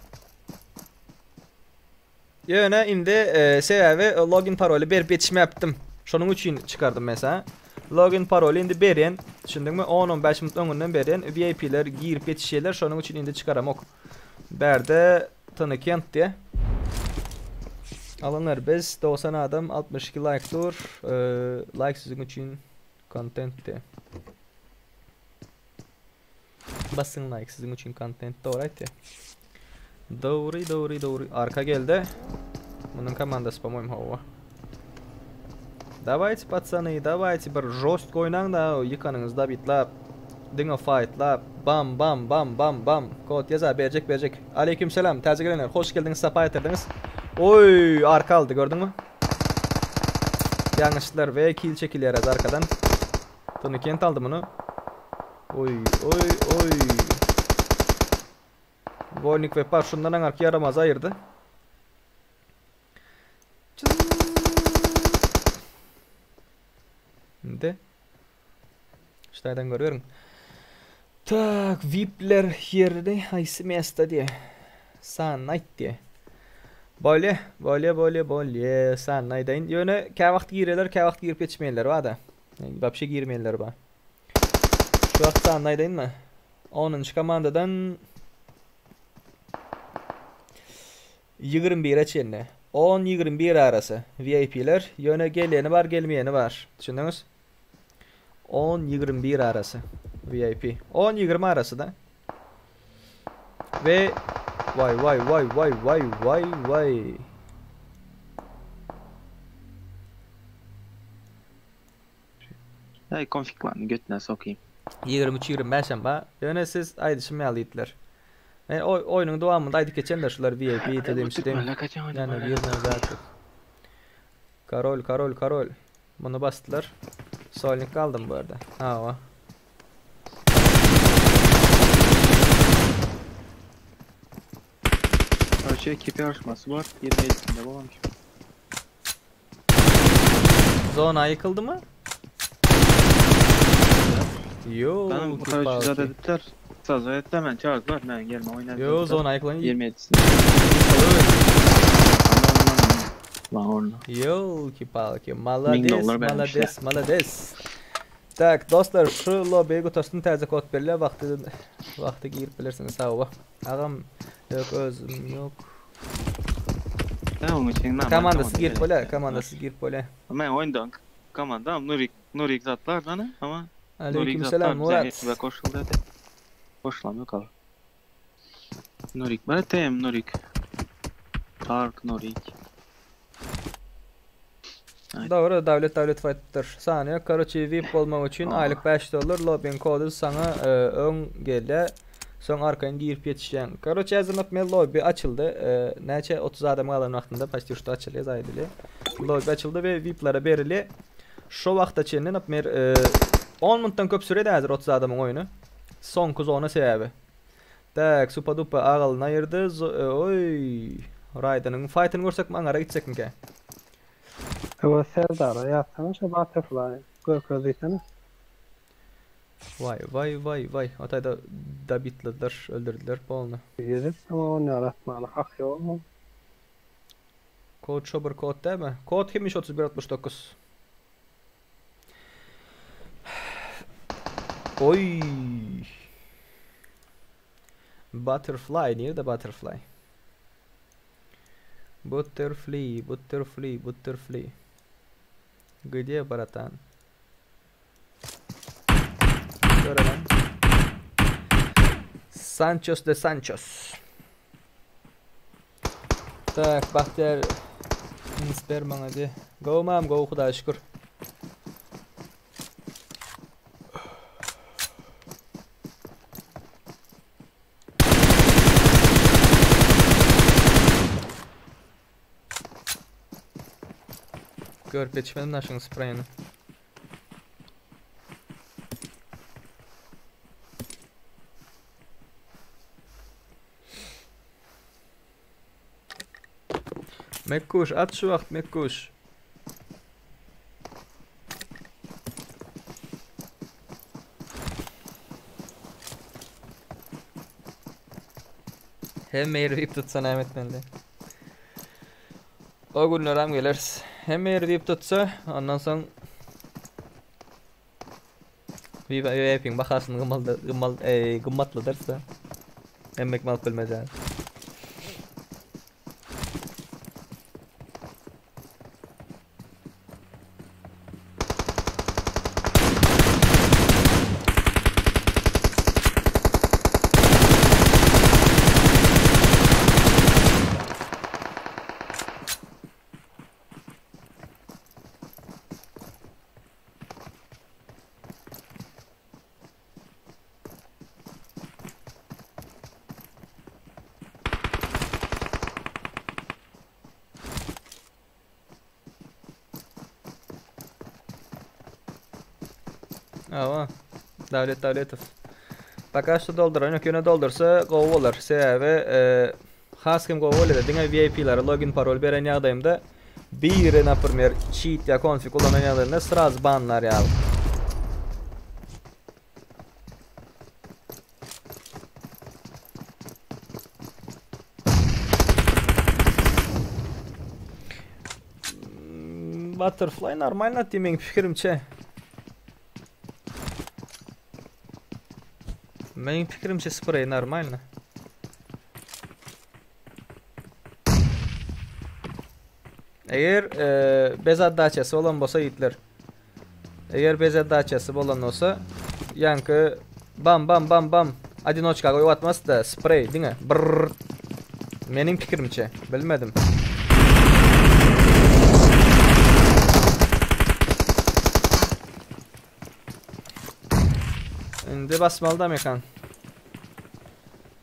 B: Ýöne indi e, sebäbi e, login paroly berip ýetişmäpdim. Şonuň üçin çykardym mesela. Login paroly indi berýän, düşündiňmi? 10-15 minut öňünden berýän VIP-ler girip ýetişýärler, şonuň üçin indi çykaramok. Bärde Tony Kent diýe. Alanlar biz 90 adam 62 like dur. E, like siziň üçin content diýe. Basyň like siziň üçin kontent dogry aýtýar. Dogry, dogry, dogry. Arka geldi. Munuň komandasy po-moýmu hawa. Dawayte patsany, dawayte bir žostko oýnaň da ýykanyňyzda bitlap. Diňe faýtlap. Bam bam bam bam bam. Kod ýaza berjek berjek. Aleyküm selam täze gelenler hoş geldiňiz sapa getirdiňiz. Oý arka aldy gördüňmi? Ýalňyşdylar we kill çekilýär az arkadan. Tony Kent aldy muny. Oý oý oý. Wolnik Wepa şundan aňarky ýaramazy aýyrdy. Indi Ştaýdan görüberiň. Tak, VIP'ler ýerini haýsy mesta diýe. Sanyny aýt diýe. Bolýa, bolýa, bolýa, bolýa. Sanyny aýdaýyn. Ýöne käwagt girerler, käwagt girip ýetişmeýänler bar-da. Wapşe girmeýänler bar. Şu wagt sanyny aýdaýynmy? 10-njy komandadan 21-e çenli. 10-21 arasy VIP-ler. Ýöne gelýäni bar, gelmeýäni bar. Düşündiňiz? 10-21 arasy VIP. 10-20 arasy da. We vay vay vay vay vay vay vay.
D: Hey konfiglaryny götüne sokayım.
B: 23-25 hem bar. Ýöne siz aýdyşym ýaly diýdiler. Men oý oýnuň dowamynda aýdyp geçenler şular VIP dedim şidim. Ýöne bir zat. Karol, karol, karol. Muny basdylar. Solnik galdym bu ýerde. Hawa.
D: Karşı ekip yarışması var. 27'sinde bolanmış.
B: Zona ýykyldy mı? Yo,
D: Benim karşı zat edipler. Saz ettiler ben çağırdılar. Ben gelme oyna.
B: Yo, zona ýykylan.
D: 27'sinde. Lan orna.
B: Ýolki-palki, malades,
D: dollar bermişler.
B: malades, malades. Tak, dostlar, şu lobby'ye gutasyn täze kod berilýär. Wagty wagty girip bilersiňiz. Sag bol. Agam, ýok özüm ýok.
D: Ben onun için ne
B: Komandasy girip bolýar, komandasy girip bolýar.
D: Ben oyundan komandam Nurik Nurik zatlar lan ama Nurik
B: Aleykümselam
D: zatlar
B: Murat.
D: bize koşuldu dedi. Koşulam yok abi. Nurik bana tem Nurik. Tark Nurik.
B: Dogry, Dawlet Dawletow aýdypdyr. Sany ýok. Karoçi VIP bolmak üçin aýlyk 5 dollar, lobbyň kody saňa e, öň gelýär. Soň arkaýyn girip ýetişýäň. Karoçi häzir naprimýer lobby açyldy. E, näçe 30 adam galan wagtynda почти что açylýar zaýdylýar. Lobby açyldy we VIP-lere berilýär. Şo wagta çenli naprimýer e, 10 minutdan köp süredi häzir 30 adamyň oýny. Soňky zona sebäbi. Tak, Supa Dupa agalyny aýyrdy. E, oý. Raýdanyň fightyny görsek aňara gitsekmikä?
G: Ewa Serdara ýazsana şu Butterfly görkez diýsene.
B: Vay vay vay vay. Atayda dabitlediler, öldürdüler polny.
G: Gezip ama onu yaratmaly hak ýok.
B: Kod şo bir kod değil mi? Kod kimmiş 3169? Oy. Butterfly nerede butterfly? Butterfly, butterfly, butterfly. Где, братан? Görelim. Sanchos de Sanchos. Tak, Bahtiyar Insper maňa diye. Go mam, go Hudaýa şükür. Görüp yetişmedim de şuň sprayını. Mekkuş at şu wagt Mekkuş. Hem eýri tutsa näme etmeli? O günler hem geliriz. Hem eýri diýip tutsa, ondan soň VIP'in bahasyny gymmaldy, gymmal, ey, gymmatladyrsa. Emmek mal bilmez yani. Awa. Dawlet Dawletow. Пока что dolduran ýok, ýöne doldursa gowy bolar. Sebäbi e, has hem gowy bolýar. Diňe VIP-lere login parol beren ýagdaýymda biri, например, cheat ýa konfig ulanan ýagdaýynda sraz banlar ýaly. Butterfly normalno atdy meň pikirimçe. Meň pikirimçe sprey normalno. Eger e, bez otdaçasy bolan bolsa ýitler. Eger bez otdaçasy bolan bolsa, ýaňky bam bam bam bam odinoçka goýup atmaz da sprey diňe brrr. Meniň pikirimçe, bilmedim. Indi basmaly da mekan.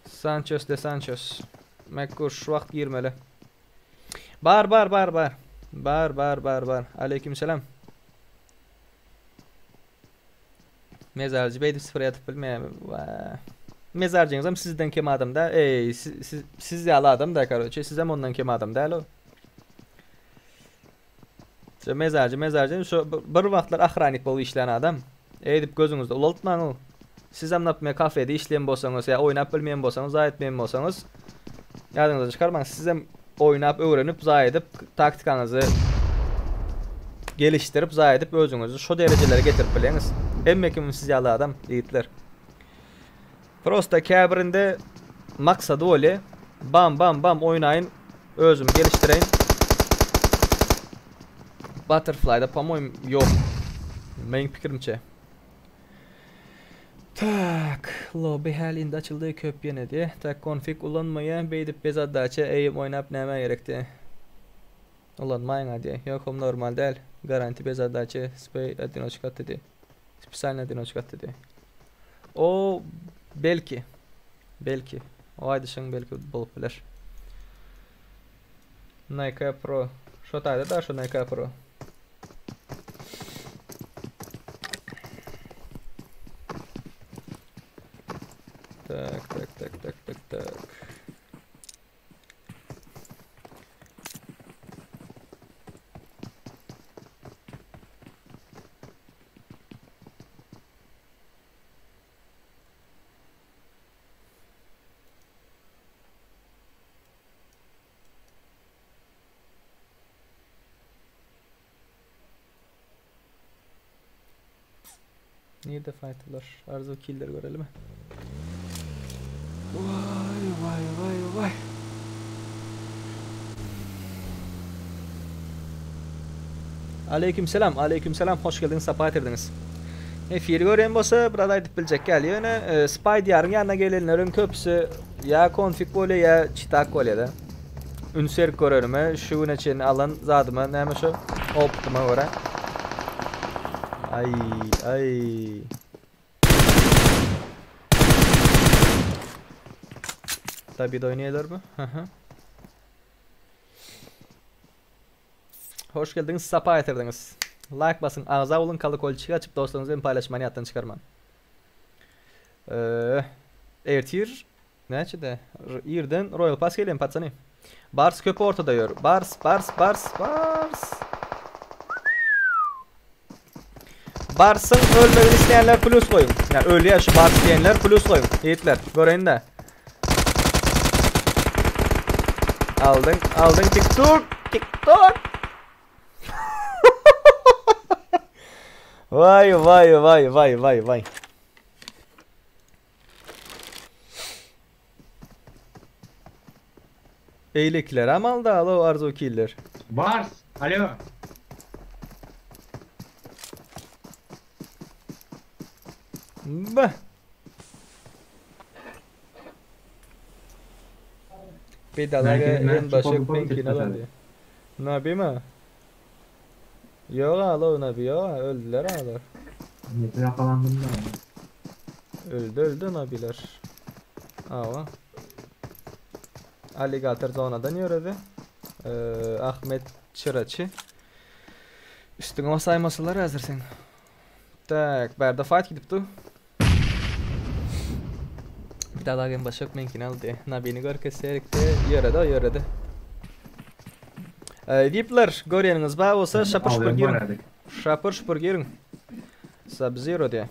B: Sanchez de Sanchez. Mekkur şu wagt girmeli. Bar bar bar bar. Bar bar bar bar. Aleyküm selam. Mezarcı beýdip sıfıra ýatyp bilmeýär. Mezarcyňyzam sizden kem adam da. Ey siz, siz, siz ýaly adam da karoçe. Sizem ondan kem adam däl o. Şu mezarcı mezarcı şu bir wagtlar ahranik bolup işlän adam. Eýdip gözüňizde ulaltmaň ol. Sizem napme kafede işleýän bolsaňyz ýa oýnap bilmeýän bolsaňyz, zaý etmeýän bolsaňyz ýadyňyzdan çykarmaň. Sizem oýnap öwrenip, zaý edip taktikaňyzy gelişdirip, zaý edip özüňizi şo derejelere getirip bileňiz. Hemme kim siz ýaly adam, ýigitler. Prosta käbirinde maksady bolýa. Bam bam bam oýnaýyn, özümi gelişdireýin. Butterflyda po-moýem ýok. Meň pikirimçe. Tak, lobby häli indi açyldy köp ýene diýe. Tak konfig ulanmaýa beýdip bez otdaça eýim oýnap nämä gerekdi. Ulanmaýyň a diýe. Ýok hom normal däl. Garanti bez otdaça spey odinoçka atdy diýe. Spesialny odinoçka atdy diýe. O belki. Belki. O aýdyşyň belki bolup biler. Nike Pro. Şo taýda da şu Nike Pro. Tak, tak, tak, tak, tak, tak. Nirde fightlar? Arzu killer görelim. Vay vay vay vay. Aleyküm selam, aleyküm selam. Hoş geldiniz, sapa getirdiniz. Efir gören bolsa biraz aýdyp biljek gel. Ýöne e, Spy diýaryň ýanyna gelenleriň köpüsi ýa konfig bolýar, ýa çitak bolýar da. Üns berip görenime şu güne çenli alan zadyma näme şu optyma görä. Ay ay. Tabi de oýnaýarlar mı? Hı hı. Hoş geldiniz, sapa getirdiniz. Like basın, ağza olun, kalıkolçik açıp dostlarınızla paylaşmayı ýatdan çykarman. Ee, Ertir näçede? Irden Royal Pass gelýän patsany. Bars köpü ortada ýör. Bars, Bars, Bars, Bars. Bars'ın ölmegini isteyenler plus koyun. Yani ölüyor şu Bars diyenler plus koyun. Yiğitler, göreyin de. Aldın, aldın TikTok, TikTok. Vay vay vay vay vay vay. Eýlekiler hem aldy alo arzu killer.
J: Bars, alo.
B: Bah. Pedalaga en başa penkine lan diye. Nabi mi? Yok alo Nabi yok öldüler ağlar.
J: Yakalandım da.
B: Öldü öldü Nabiler. Ava. Alligator zonadan ýöredi. Ee, Ahmet Çıraçy. Üstüňe basaymasalar häzir sen. Tak, bärde fight gidip dur. Bir daha daha başak menkini aldy. Nabini görkezserik de ýöredi o ýöredi. Ee, VIP'ler görýäniňiz bar bolsa şapır şupur giriň. Şapır şupur giriň. Sub-Zero diýe.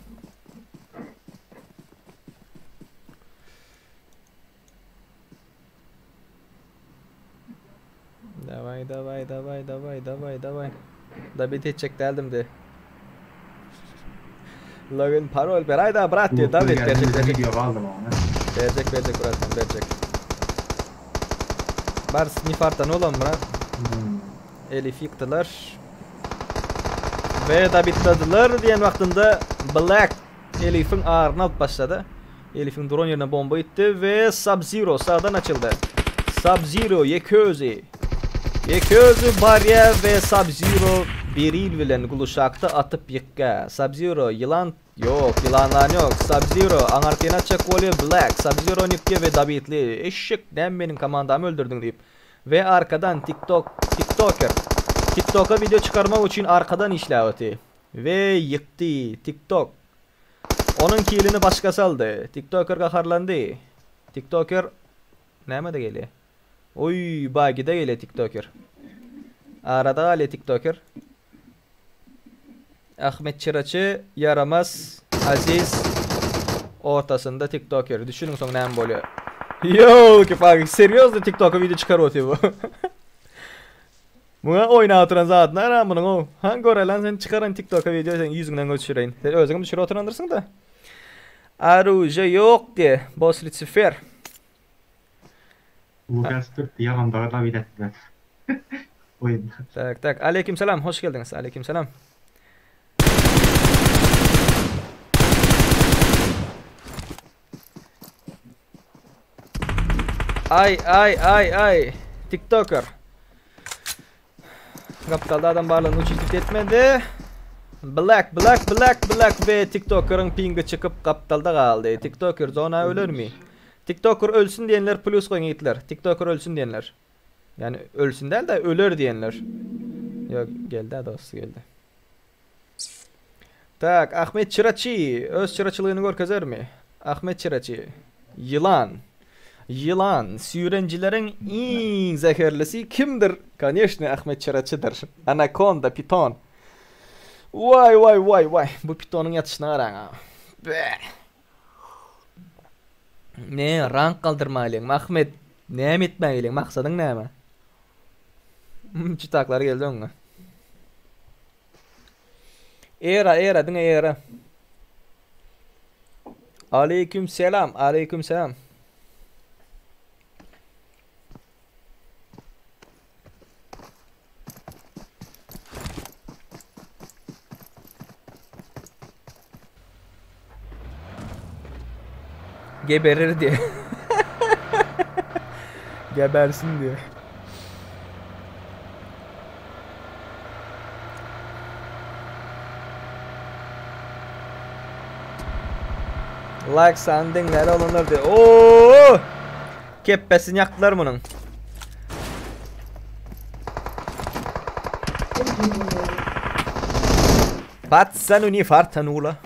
B: Daway daway daway daway daway daway. Dabit etjek däldim de. Login parol ber aýda brat diýe dabit berjek berjek. Berjek berjek brat berjek. Bars nifartan olam brat. Elif ýykdylar. Ve dabitladylar diýen wagtynda Black Elif'iň aryny alyp başlady. Elif'iň duran ýerine bomba gitdi we Sub-Zero sağdan açyldy. Sub-Zero ýeke özi. Ýeke özi barýar we Sub-Zero Beril bilen guluşakda atyp ýykýar. Sub-Zero ýylan ýok, ýylanlan ýok. Sub-Zero aňarkyny atjak bolýar Black. Sub-Zero ýykýar we Dabitli eşek näme meniň komandamy öldürdiň diýip. We arkadan TikTok TikToker. TikToka video çykarmak üçin arkadan işläp otyr. We ýykdy TikTok. Onuň kilini başgasy aldy. TikToker gaharlandy. TikToker nämede gelýär? Oý, bagide gelýär TikToker. Arada galýar TikToker. Ahmet Çyraçy ýaramaz Aziz ortasynda TikToker. Düşüniň soň näme bolýar. Ýolki palki, serýozny TikToka video çykaryp otyr bu. Muňa oýnap oturan zadyny ara munuň ow. Han görelan sen çykaran TikToka video sen ýüzüňden göz düşüreýin. Sen özüňem düşürip oturandyrsyň da. Oruje ýok diýe, boss Lucifer.
J: Lukas Türk ýalan da David etdiler. Oýunda.
B: Tak tak. Aleyküm selam. Hoş geldiňiz. Aleyküm selam. Ay ay ay ay. TikToker. Gapdalda adam barlygyny uçup etmedi. Black Black Black Black we TikToker'ın pingi çykyp gapdalda galdy. TikToker zona ölermi? TikToker ölsün diýenler plus goýuň ýigitler. TikToker ölsün diýenler. Yani ölsün däl de öler diýenler. Ýok, geldi dosty geldi. Tak, Ahmet Çıraçy öz çıraçylygyny görkezermi? Ahmet Çıraçy. Ýylan. Ýylan, süýrenjileriň iň zäherlisi kimdir? Koneşne Ahmet Çıraçydyr. Anakonda, piton. Waý waý waý waý, bu pitonyň ýatyşyna garaň a. Bäh. Ne, rank galdyrmalyň, Ahmet, näme etmägeliň, maksadyň näme? Çitaklar geldi öňüňe. Era, era, diňe era. Aleyküm selam, aleyküm selam. Geberir diye. Gebersin diye. Like sandingler alınır diye. Oo! Keppesini yaktılar bunun. Patsan uni fartanula.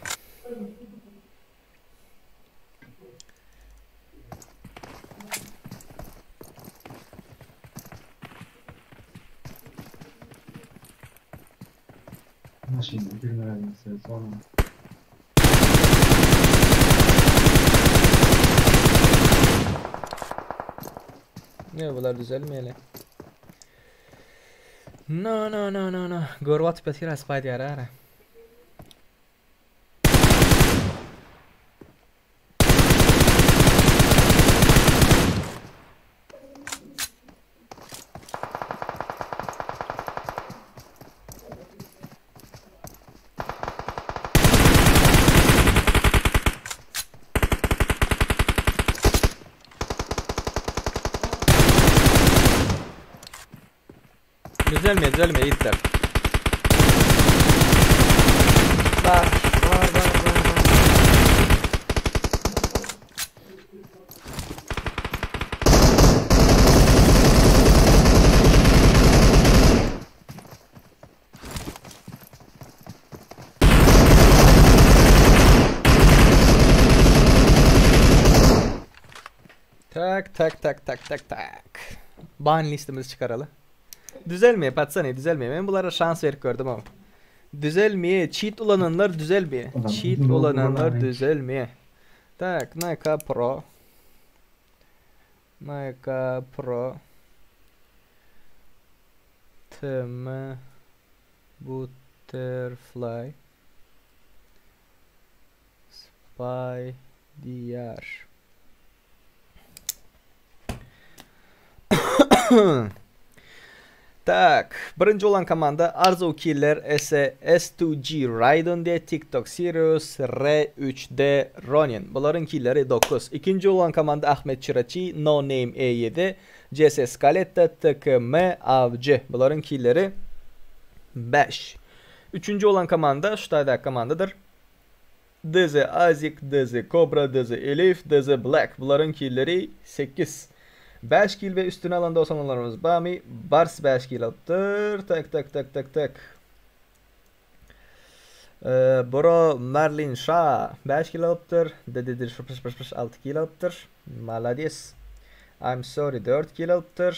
J: Maşyn girmelense sonra.
B: Ne bular düzelmeyeli. No no no no no. Görüp atyp ýatyr Spider ara. Düzelme düzelme yiğitler.
A: Var var var var var.
B: Tak tak tak tak tak tak. Ban listimizi çykaraly. Düzelmeýär patsany düzelmeýär. Men bulara şans berip gördüm o. Düzelmeýär. Cheat ulananlar düzelmeýär. Cheat ulananlar düzelmeýär. Tak, Nike Pro. Nike Pro. TM Butterfly Spy diýýär. Tak, birinji bolan komanda Arzuw Killer S S2G Raiden diýe TikTok Sirius R3D Ronin. Bularyň killeri 9. Ikinji bolan komanda Ahmet Çyraçy No Name E7 CS Scaletta TKM Avcı. Bularyň killeri 5. Üçünji bolan komanda şu taýdaky komandadyr. DZ Azik, DZ Kobra, DZ Elif, DZ Black. Bularyň killeri 8. 5 kil we üstüne alan dosanlarymyz barmy? Bars 5 kil alypdyr. Tak tak tak tak tak. Bro Merlin Şa 5 kil alypdyr. DDD şpş pş pş 6 kil alypdyr. Malades. I'm sorry 4 kil alypdyr.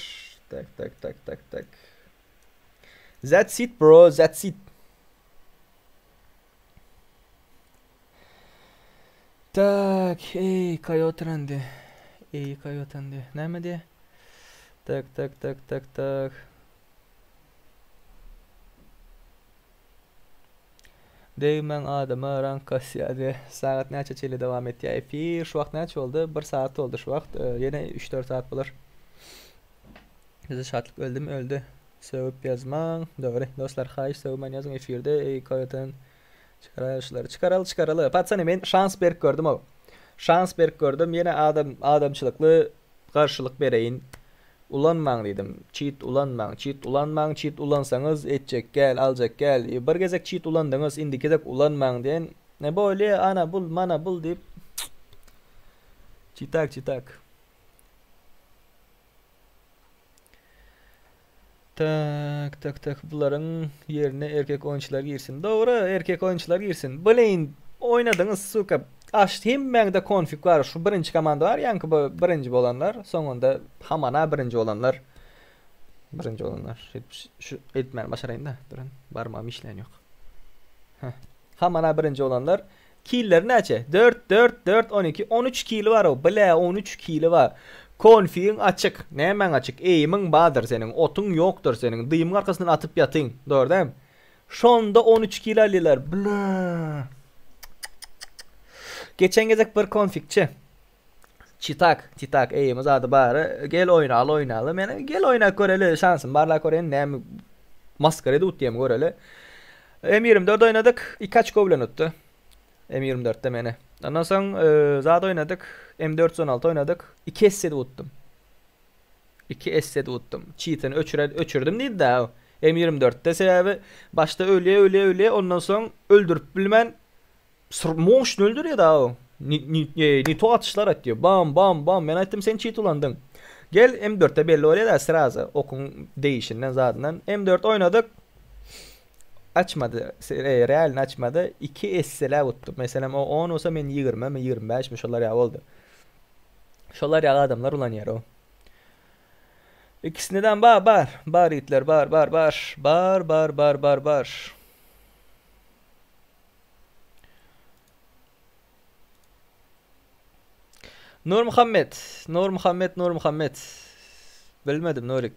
B: Tak tak tak tak tak. That's it bro, that's it. Tak, ey kaýotrandy. Ey kaýotandy. Näme diýe? Tak, tak, tak, tak, tak. Degmäň adama rank kasýar diýe. Sagat näçe çenli dowam etýär efir? Şu wagt näçe boldy? 1 sagat boldy şu wagt. Ýene 3-4 sagat bolar. Bize şatlyk öldümi öldi. Sögüp ýazmaň. Dogry. Dostlar haýyş sögmän ýazyň efirde. Eý koýotan. Çykaraýaly şulary. Çykaraly çykaraly. Patsany men şans berip gördüm ow. Şans berip gördüm. Ýene adam adamçylykly garşylyk bereýin. Ulanmaň diýdim. Çit ulanmaň. Çit ulanmaň. Çit ulansaňyz etjek gel, aljak gel. Bir gezek çit ulandyňyz, indiki gezek ulanmaň diýen. Ne bolýa ana bul, mana bul diýip. Çitak çitak. Tak tak tak bularyň ýerine erkek oýunçylar girsin. Dogry, erkek oýunçylar girsin. Blin, oýnadyňyz suka. Aş hemmäňde konfig bar. Şu birinji komanda bar, ýaňky bu birinji bolanlar, soňunda hamana birinji bolanlar. Birinji bolanlar. Şu etmäni başaraýyn da, durun. Barmagym işlän ýok. Heh. Hamana birinji bolanlar. Killeri näçe? 4 4 4 12 13 kili bar o. Bile 13 kili bar. Konfigiň açyk. Nämäň açyk? Eýimiň bardyr seniň. Otuň ýokdur seniň. Dymyň arkasyndan atyp ýatyň. Dogry dämi? Şonda 13 kil alýarlar. Bile. Geçen gezek bir konfigçi. Çitak, çitak eýimiz ady bary. Gel oýnaly, oýnaly. Men gel oýnap göreli, şansym barlap göreýin. Näme maskara edip utýamy göreli. M24 oýnadyk. 2 oçko bilen utdy. M24-de meni. Ondan soň e, zat oýnadyk. M416 oýnadyk. 2 esse utdum. 2 esse utdum. Cheat'ini öçüren öçürdim diýdi da. M24-de sebäbi başda ölýä ölýä ölýä ondan soň öldürip bilmän Moşny öldürýär da o. Ni to atyşlar atýar. Bam bam bam. Men aýtdym sen cheat ulandyň. Gel M4-de belli bolýar da sraza okuň değişinden zadyndan. M4 oýnadyk. Açmady. E, realny açmady. 2 esseläp utdum. Meselem o 10 bolsa men 20 mi 25 mi şolar ýaly boldy. Şolar ýaly adamlar ulanýar o. İkisinden bar bar. Bar itler bar bar bar. Bar bar bar bar bar. Nurmuhammet, Nurmuhammet, Nurmuhammet. Bilmedim Nurik.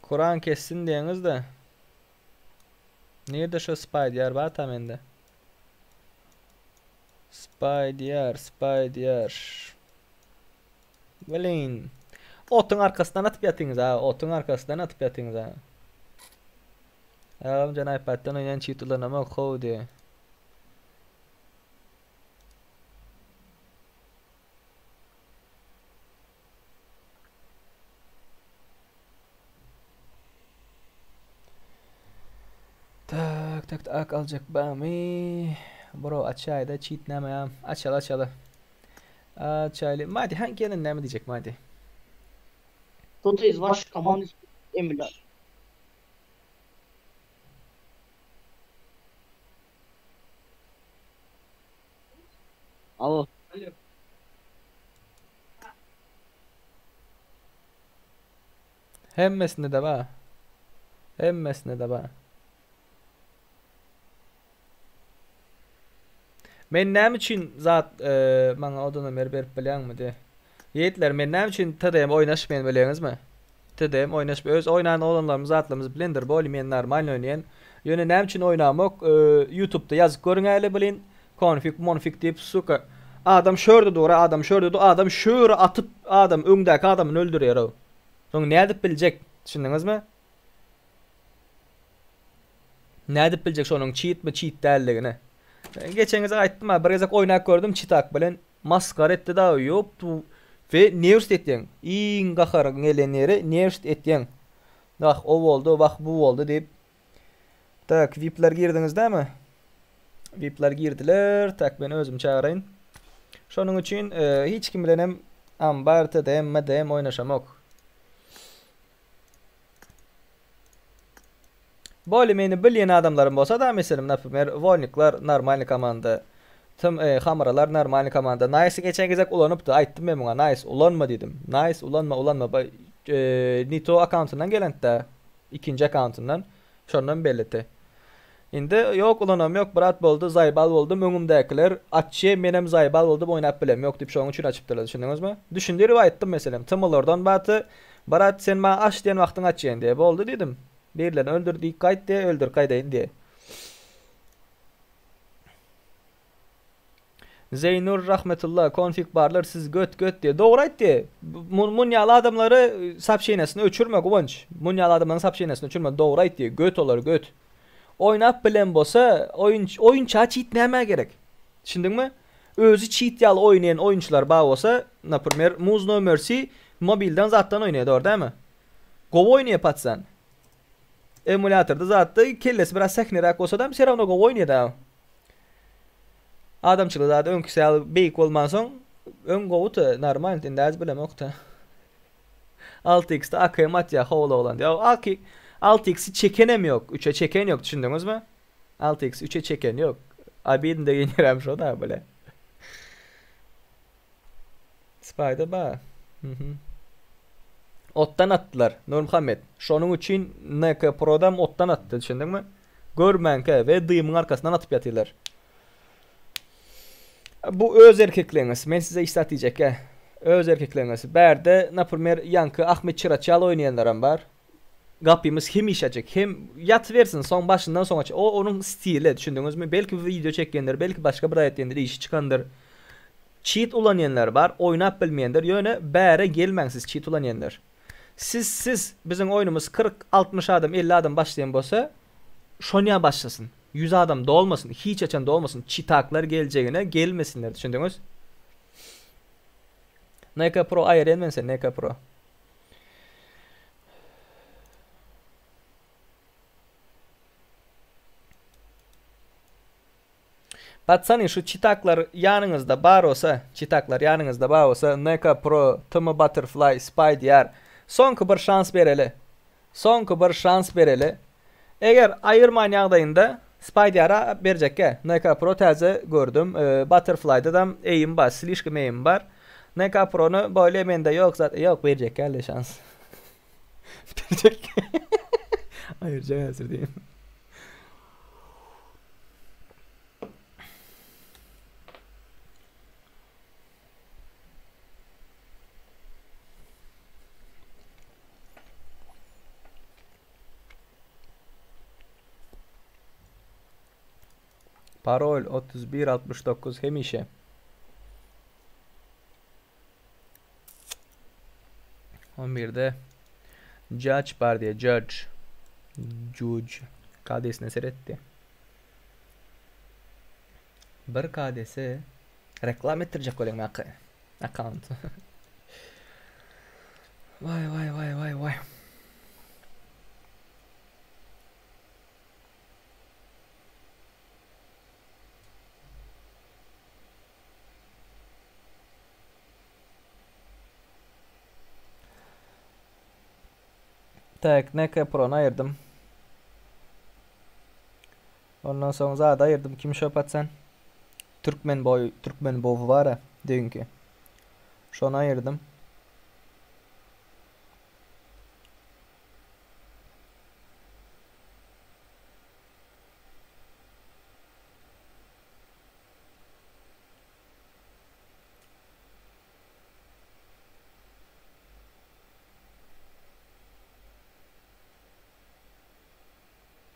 B: Kur'an kessin diýeňiz de. Nirde şu spy diýer bar ta mende. Spy diýer, spy diýer. Blin. Otuň arkasyndan atyp ýatyňyz ha, otuň arkasyndan atyp ýatyňyz ha. Agam jan iPad'dan oýnaýan cheat ulanamok how diýe. Tak tak tak aljak bamy. Bro açaýda cheat näme ýa? Açaly açaly. Açaýly. Madi hangi gelen näme diýjek Madi?
K: Кто-то из вашей команды Эмиля. Alo.
B: Hemmesinde de bar. Hemmesinde de bar. Men näme üçin zat e, maňa o nomer berip bilýäňmi diye. Ýigitler men näme üçin TDM oýnaşmaýan bilýäňizmi? TDM oýnaşma öz oýnan oglanlarymyz zatlarymyz bilendir. Boli men normal oýnaýan. Ýöne näme üçin oýnamok? E, YouTube'da ýazyp görüň äli bilin. Konfig, monfig diýip suka. Adam şörde dur, adam şörde dur, adam şöre atyp adam öňdäki adamyny öldürýär o. Soň nädip biljek? Düşündiňizmi? Nädip biljek şonuň cheatmi, cheat däldigini? Geçen gezek aýtdym ha, bir gezek oýnap gördüm çitak bilen. Maskara etdi da, ýok bu we nervst etýäň. Iň gaharyň gelen ýeri nervst etýäň. Wah o boldy, wah bu boldy diýip. Tak, VIP'ler girdiňiz dämi? VIP'ler girdiler. Tak, men özüm çagyraýyn. Şonuň üçin e, hiç kim bilen hem ambar, TDM, MDM oýnaşamok. Boli meni bilýän adamlarym bolsa da, meselem, naprimер, Wolniklar normalny komanda. Tüm e, Hamralar normalny komanda. Nice geçen gezek ulanypdy. Aýtdym men muňa Nice ulanma diýdim. Nice ulanma, ulanma. Ba, e, Nito akkauntyndan gelentde. Ikinji akkauntyndan. Şondan bellidi. Indi ýok ulanam ýok brat boldy zaýbal boldum öňümdäkiler açýa menem zaýbal boldum oýnap bilem ýok diýip şonuň üçin açypdyrlar düşündiňizmi? Düşündirip aýtdym meselem tmlordan baty brat sen maňa aç diýen wagtyň açýan diýe boldy diýdim. Birilerini öldür diýip gaýt diýe öldürip gaýdaýyn diýe. Zeýnur Rahmetulla konfig barlar siz göt göt diýe. Dogry aýtdy. Mun ýaly adamlary sapşeýnesini öçürme Guwanç. Mun ýaly adamlaryň sapşeýnesini öçürme. Dogry aýtdy. Göt olar göt. Oýnap bilen bolsa oýun oýunça çit nämä gerek? Düşündiňmi? Özi çit ýaly oýnaýan oýunçylar bar bolsa, naprimer, Muz No Mercy mobilden zatdan oýnaýar, dogry dälmi? Gowy oýnaýar patsan. Emulyatorda zatda kellesi biraz sähneräk bolsa da, все равно gowy oýnaýar da. Adamçylyk zady öňküsi ýaly beýik bolmansoň, öň gowudy, normal, indi az bilemokda. 6x-de AKM atýar howul oglan diýýär. AK 6x-i çekenem ýok, 3-e çeken ýok, düşündiňizmi? 6x 3-e çeken ýok. Abidin degen ýerem şo da bile. Spider ba. Mhm. Otdan atdylar Nurmuhammet. Şonuň üçin NK Prodam otdan atdy, düşündiňmi? Görmänkä we dymyň arkasyndan atyp ýatyrlar. Bu öz erkekligiňiz. Men size iş zat diýjekkä. Öz erkekligiňiz. Bärde, naprimер, ýaňky Ahmet Çyraçy ýaly oýnaýanlaram bar. Gapymyz hemişejik. Hem ýatybersin, soň başyndan soňa çe. O onuň stili, düşündiňizmi? Belki wideo çekýändir, belki başga bir zat etýändir, işi çykandyr. Çit ulanýanlar bar, oýnap bilmeýändir. Ýöne bäre gelmäň siz çit ulanýanlar. Siz siz biziň oýnumyz 40, 60 adam, 50 adam başlaýan bolsa, şonýa başlasyn. 100 adam dolmasyn, hiç haçan dolmasyn. Çitaklar geljegine gelmesinler, düşündiňiz? NK Pro aýyrýan men seni NK Pro. Patsany şu çitaklar ýanyňyzda bar bolsa, çitaklar ýanyňyzda bar bolsa, NK Pro, TM Butterfly, Spy Soňky bir şans bereli. Soňky bir şans bereli. Eger aýyrman ýagdaýynda Spy-a berjekkä. NK Pro täze gördüm. E, Butterfly'da da eýim bar, slişkom eýim bar. NK Pro'ny böyle mende ýok zat, ýok berjekkä le şans. Berjek. Aýyrjak häzir diýim. Parol 3169 hemişe. 11'de Judge bar diye Judge. Judge. KD'sine seyretti. Bir KD'si reklam ettirecek bolýan aky. Account. Vay vay vay vay vay. Tak, NK Pro'nu ayırdım. Ondan soň zady aýyrdym. Kim şöp atsan? Türkmen boý, Türkmen bowy bar-a, düýnki. Şony aýyrdym.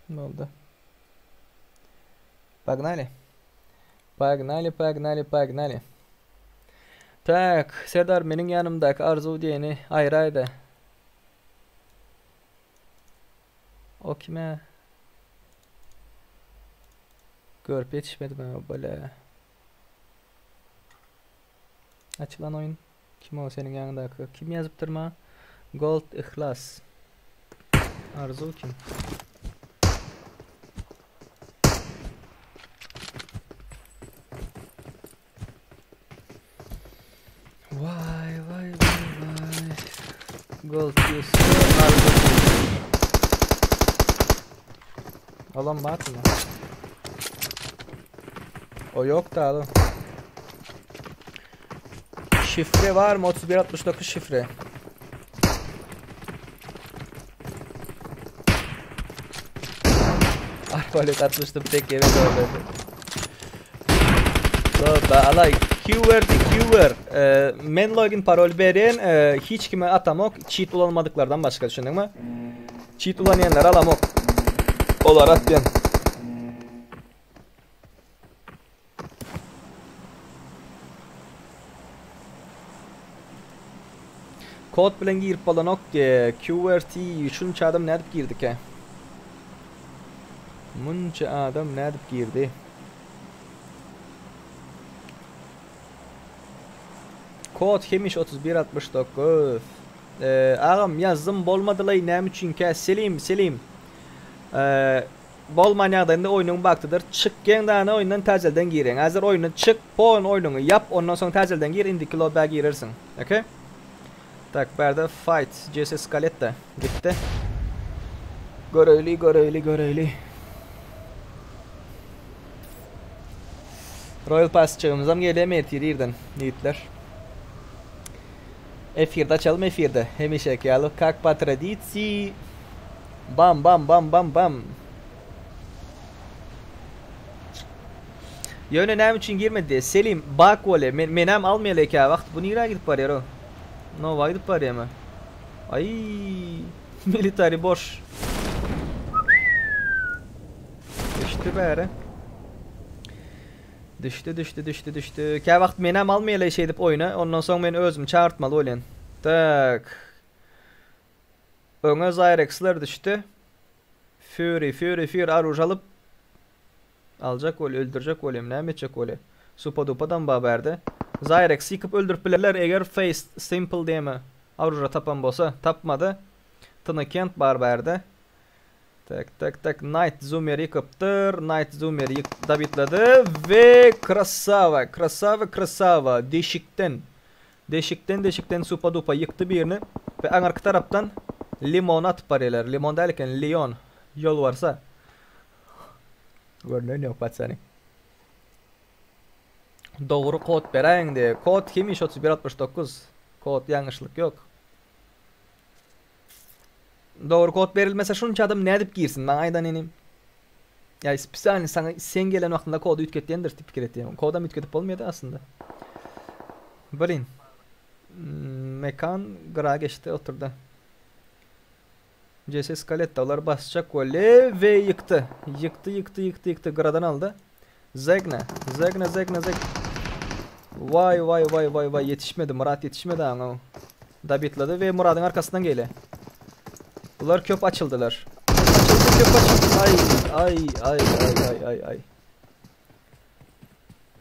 B: Boldy. Погнали. Погнали, погнали, погнали. Tak, Serdar meniň ýanymdaky Arzuw diýeni aýraýda. O kime? Görüp ýetişmedim ha, bile. Açylan oýun. Kim o seniň ýanyňdaky? Kim ýazypdyr maňa? Gold Yhlas. Arzuw kim? Vay vay vay vay. Gold Yusuf Arzuw kim? Olam barmy? O yok da oğlum. Şifre var mı? 3169 şifre. Arbalet atmıştım tek eve doğru. Da alay keyword keyword. Ee, men login parol beren e, hiç kime atamok. Cheat ulanmadıklardan başka düşündün mü? Cheat ulanyanlar alamok. Olar atyan. Kod bilen girip bolanok diýe. QWERTY şunça adam nädip girdikä? Munça adam nädip girdi? Kod hemiş 31 69. Ee, agam ýazdym bolmadylaý näme üçinkä Selim Selim. Ee, Bolman ýagdaýynda oýnuň bagtydyr. Çyk geň dana oýundan täzelden gireň. Häzir oýundan çyk, pon oýnuňy ýap, ondan soň täzelden gir, indiki lobbä girersiň. Ok? Tak, bärde fight, CS Scaletta gitdi. Göreýli, göreýli, göreýli. Royal Pass çygymyzam gelýär ertir irden, ýigitler. Efirde açalym efirde. Hemişeki ýaly kak po tradisii. Bam bam bam bam bam. Ýöne näme üçin girmedi? Selim bak wole men menem almaýaly eke wagt bu nirä gidip barýar o? Nowa gidip barýamy? Aý military boş. Düşdi bäri. Düşdi düşdi düşdi düşdi. Kä wagt menem almaýaly şeýdip oýna. Ondan soň men özüm çagyrtmaly bolýan. Tak. Öňe Zyrexler düşdi. Fury, Fury, Fury aruž alyp aljak bolýar, öldürjek bolýar, näme etjek bolýar. Supa dupadam bar bärde. Zyrex ýykyp öldürip bilerler eger Face Simple diýme aruža tapan bolsa, tapmady. Tny Kent bar bärde. Tak, tak, tak, Night Zoomer ýykypdyr. Night Zoomer ýyk dabitledi we krasava, krasava, krasava deşikden Deşikden deşikden supa dupa ýykdy birini we aňyrky tarapdan limon atyp barýarlar. Limon däl eken, lion. Ýolbarsa. Görnen ýok patsany. Dogry kod beräýiň diýe. Kod hemişe 31 69. Kod ýalňyşlyk ýok. Dogry kod berilmese şunça adam nädip girsin maňa aýdan inim. Ýa spesialny saňa sen gelen wagtynda kody üýtgetýändir diýip pikir etýän. Kodam üýtgedip bolmaýar aslynda. Blin. Mekan gyra geçdi oturdy. CS Skaletta olar basjak boldy we ýykdy. Ýykdy, ýykdy, ýykdy, ýykdy. Gyradan aldy. Zegna, Zegna, Zegna, Zeg. Waý, waý, waý, waý, waý ýetişmedi. Murat ýetişmedi aňa. Dabitlady we Muradyň arkasyndan gelýär. Bular köp açyldylar. Açyldy, köp açyldy. Ay, ay, ay, ay, ay, ay, ay.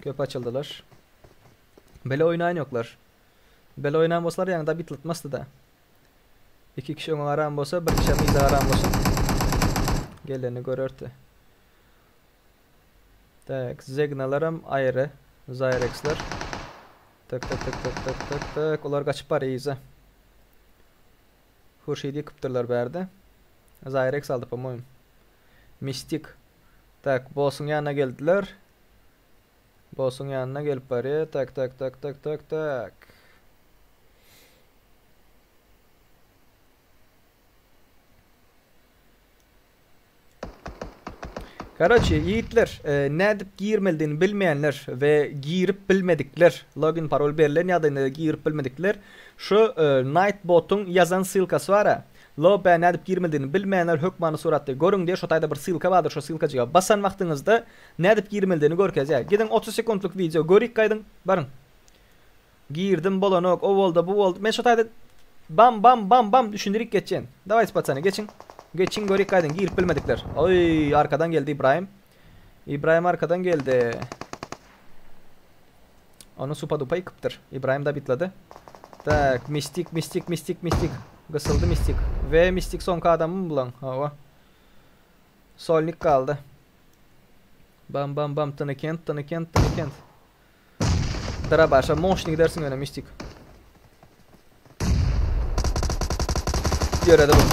B: Köp açyldylar. Bele oýnaýan ýoklar. Bele oýnan bolsalar ýaňy dabitlatmasdy da. Iki kişi öňe garan bolsa, bir kişi yza garan bolsa. Geleni görerdi. Tak, Zegnalaram aýry. Zyrexler. Tak tak tak tak tak tak tak. Olar gaçyp barýar yza. Hurşidi ýykypdyrlar bärde. Zyrex aldy po-moýem. Mistik. Tak, bossuň ýanyna geldiler. Bossuň ýanyna gelip barýar. Tak tak tak tak tak tak. Karoçi, ýigitler, e, nädip girmelidigini bilmeýänler we girip bilmedikler, login parol berlen ýagdaýynda girip bilmedikler, şu e, Nightbot-yň ýazan ssylkasy bar-a. Lobä nädip girmelidigini bilmeýänler hökmany suratda görüň diýe şo taýda bir ssylka bardyr, şo ssylkajyga basan wagtyňyzda nädip girmelidigini görkezýär. Gidiň 30 sekuntlyk wideo görüp gaýdyň, baryň. Girdim bolanok, o boldy, bu boldy. Men şo taýda bam bam bam bam düşündirip geçjen. Dawayt patsany geçiň. Geçiň görük gaýdyň girip bilmedikler. Oý arkadan geldi Ibrahim. Ibrahim arkadan geldi. Onu supa dupa ykypdyr. Ibrahim da bitledi. Tak, mistik mistik mistik mistik. Gysyldy mistik. Ve mistik soňky adamym bulan. Hawa. Solnik galdy. Bam bam bam tynykent tynykent tynykent. Darabaşa moşny gidersiň ýöne mistik. Ýöredi bu.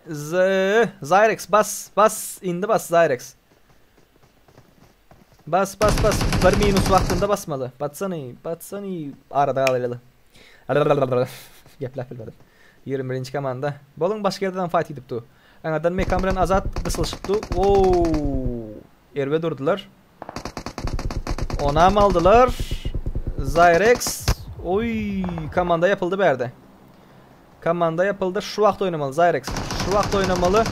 B: Z Zyrex bas bas indi bas Zyrex. Bas bas bas bir minus wagtynda basmaly. Patsany patsany arada galaýaly. Gepläp bilmedim. 21-nji komanda. Boluň başga ýerden fight gidip du. Aňardan Mekan bilen Azat gysylyşyp du. Oo! Erbe durdular. Onam aldylar. Zyrex. Oy, komanda yapıldı berde. Komanda yapıldı. Şu wagt oynamaly Zyrex. Şu wagt oynamaly.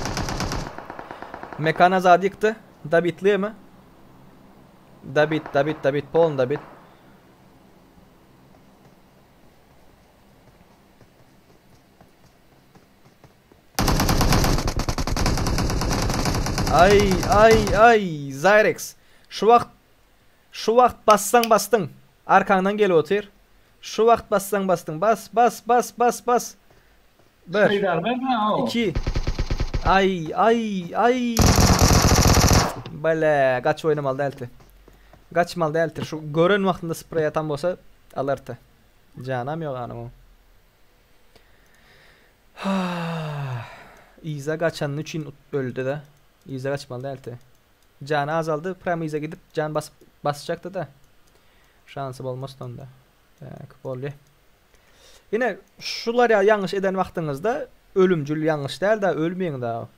B: Mekan Azady ýykdy. Dabitli mi? Dabit, Dabit, Dabit, polny Dabit. Ay ay ay Zyrex. Şu wagt şu wagt bassaň basdyň. Arkaňdan gelip otyr. Şu wagt bassaň basdyň. Bas bas bas bas bas. Bir. 2 Ay ay ay. Bale gaç oýnamaly däldi. Gaçmaly däldi. Şu gören wagtynda sprey atan bolsa alardy. Janam ýok anyň. Yza gaçany üçin öldi-de. Yza gaçmaly däldi. Jany azaldy, prям yza gidip jan basyp basjakdy-da. Şansy bolmasdy onda. Tak, boldy. Ine, şular ýaly ýalňyş eden wagtyňyzda ölümcül ýalňyş däl-de, ölmeýiň da.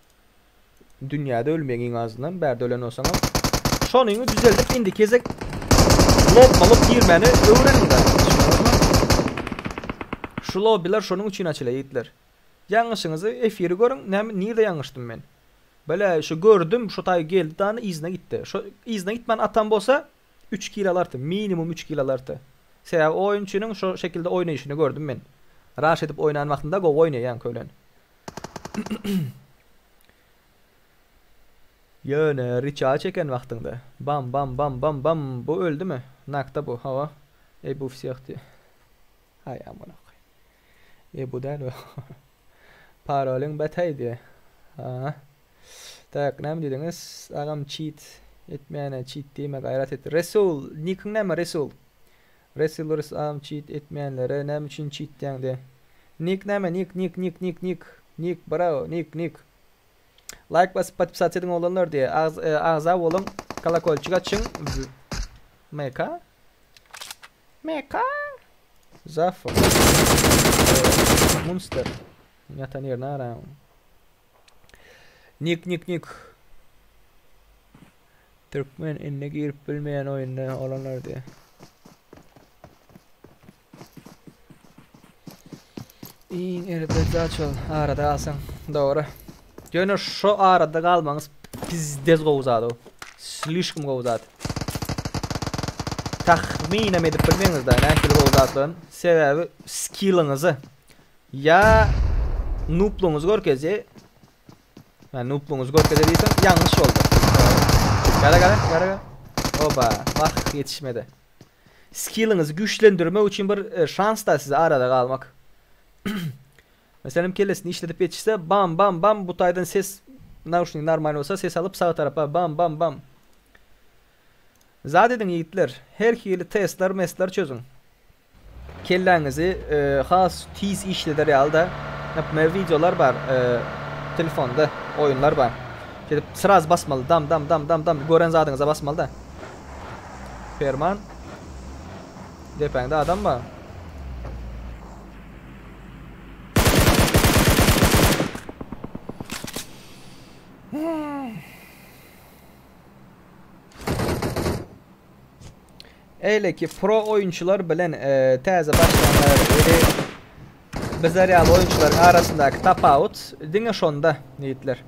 B: Dünýäde ölmeýiň iň azyndan, bärde ölen bolsaňam. Şonyňy düzeldip indiki gezek lopmalyp girmäni öwreniň-de. Şu lobbylar şonuň üçin açylýar ýigitler. Ýalňyşyňyzy efiri görüň, näme nirde ýalňyşdym men. Bele şu gördüm, şu taý geldi dany yzyna gitdi. Şu yzyna gitmän atan bolsa 3 kill alardy, minimum 3 kill alardy. Sebäbi o oýunçynyň şu şekilde oýnaýşyny gördüm men. Rush edip oýnan wagtynda gowy oýnaýan kölen. Ýöne riçagy çeken wagtyňda bam bam bam bam bam bu öldümi? Nakda bu hawa. Ebu wseh diýe. Haý amana koý. Ebu däl o. Parolyň betaý diýe. Ha. Tak näme diýdiňiz? Agam cheat etmeýäne cheat diýme gaýrat et. Resul nikiň näme Resul? Resul Resul agam cheat etmeýänlere näme üçin cheat diýäň diýe. Nik näme nik nik nik nik nik nik bravo nik nik. Like basyp podpisat ediň oglanlar diýe. Agza boluň kolokolçik açyň. MK MK Zafo Munster Ýatan ýerine araň. Nik nik nik. Türkmen indi girip bilmeýän oýunda olanlar diýe. Iň erbet zat şol arada galsaň. Dogry. Ýöne şo arada galmaňyz pizdez gowy zat o. Slişkom gowy zat. Tahminem edip bilmeňiz da nähili gowy zatlaryny. Sebäbi skilliňizi ýa nublugyňyzy görkezýär. Ýa nublugyňyzy görkezýär diýsem ýalňyş boldy. Gara gara gara gara. Oba, wah ýetişmedi. Skilliňizi güýçlendirmek üçin bir şans da size arada galmak. Meselem kellesini işledip ýetişse bam bam bam bu taýdan ses nauşnik normal bolsa ses alyp sag tarapa bam bam bam. Zat ediň ýigitler her hili testler mestler çözüň. Kelläňizi has tiz işleder ýaly da naprimýer wideolar bar telefonda oýunlar bar. Şeýdip sraz basmaly dam dam dam dam dam gören zadyňyza basmaly da. Perman. Depäňde adam bar. Eýleki pro oýunçylar bilen e, täze başlanlar ili bizler ýaly oýunçylaryň arasyndaky tapawut diňe şonda ýigitler.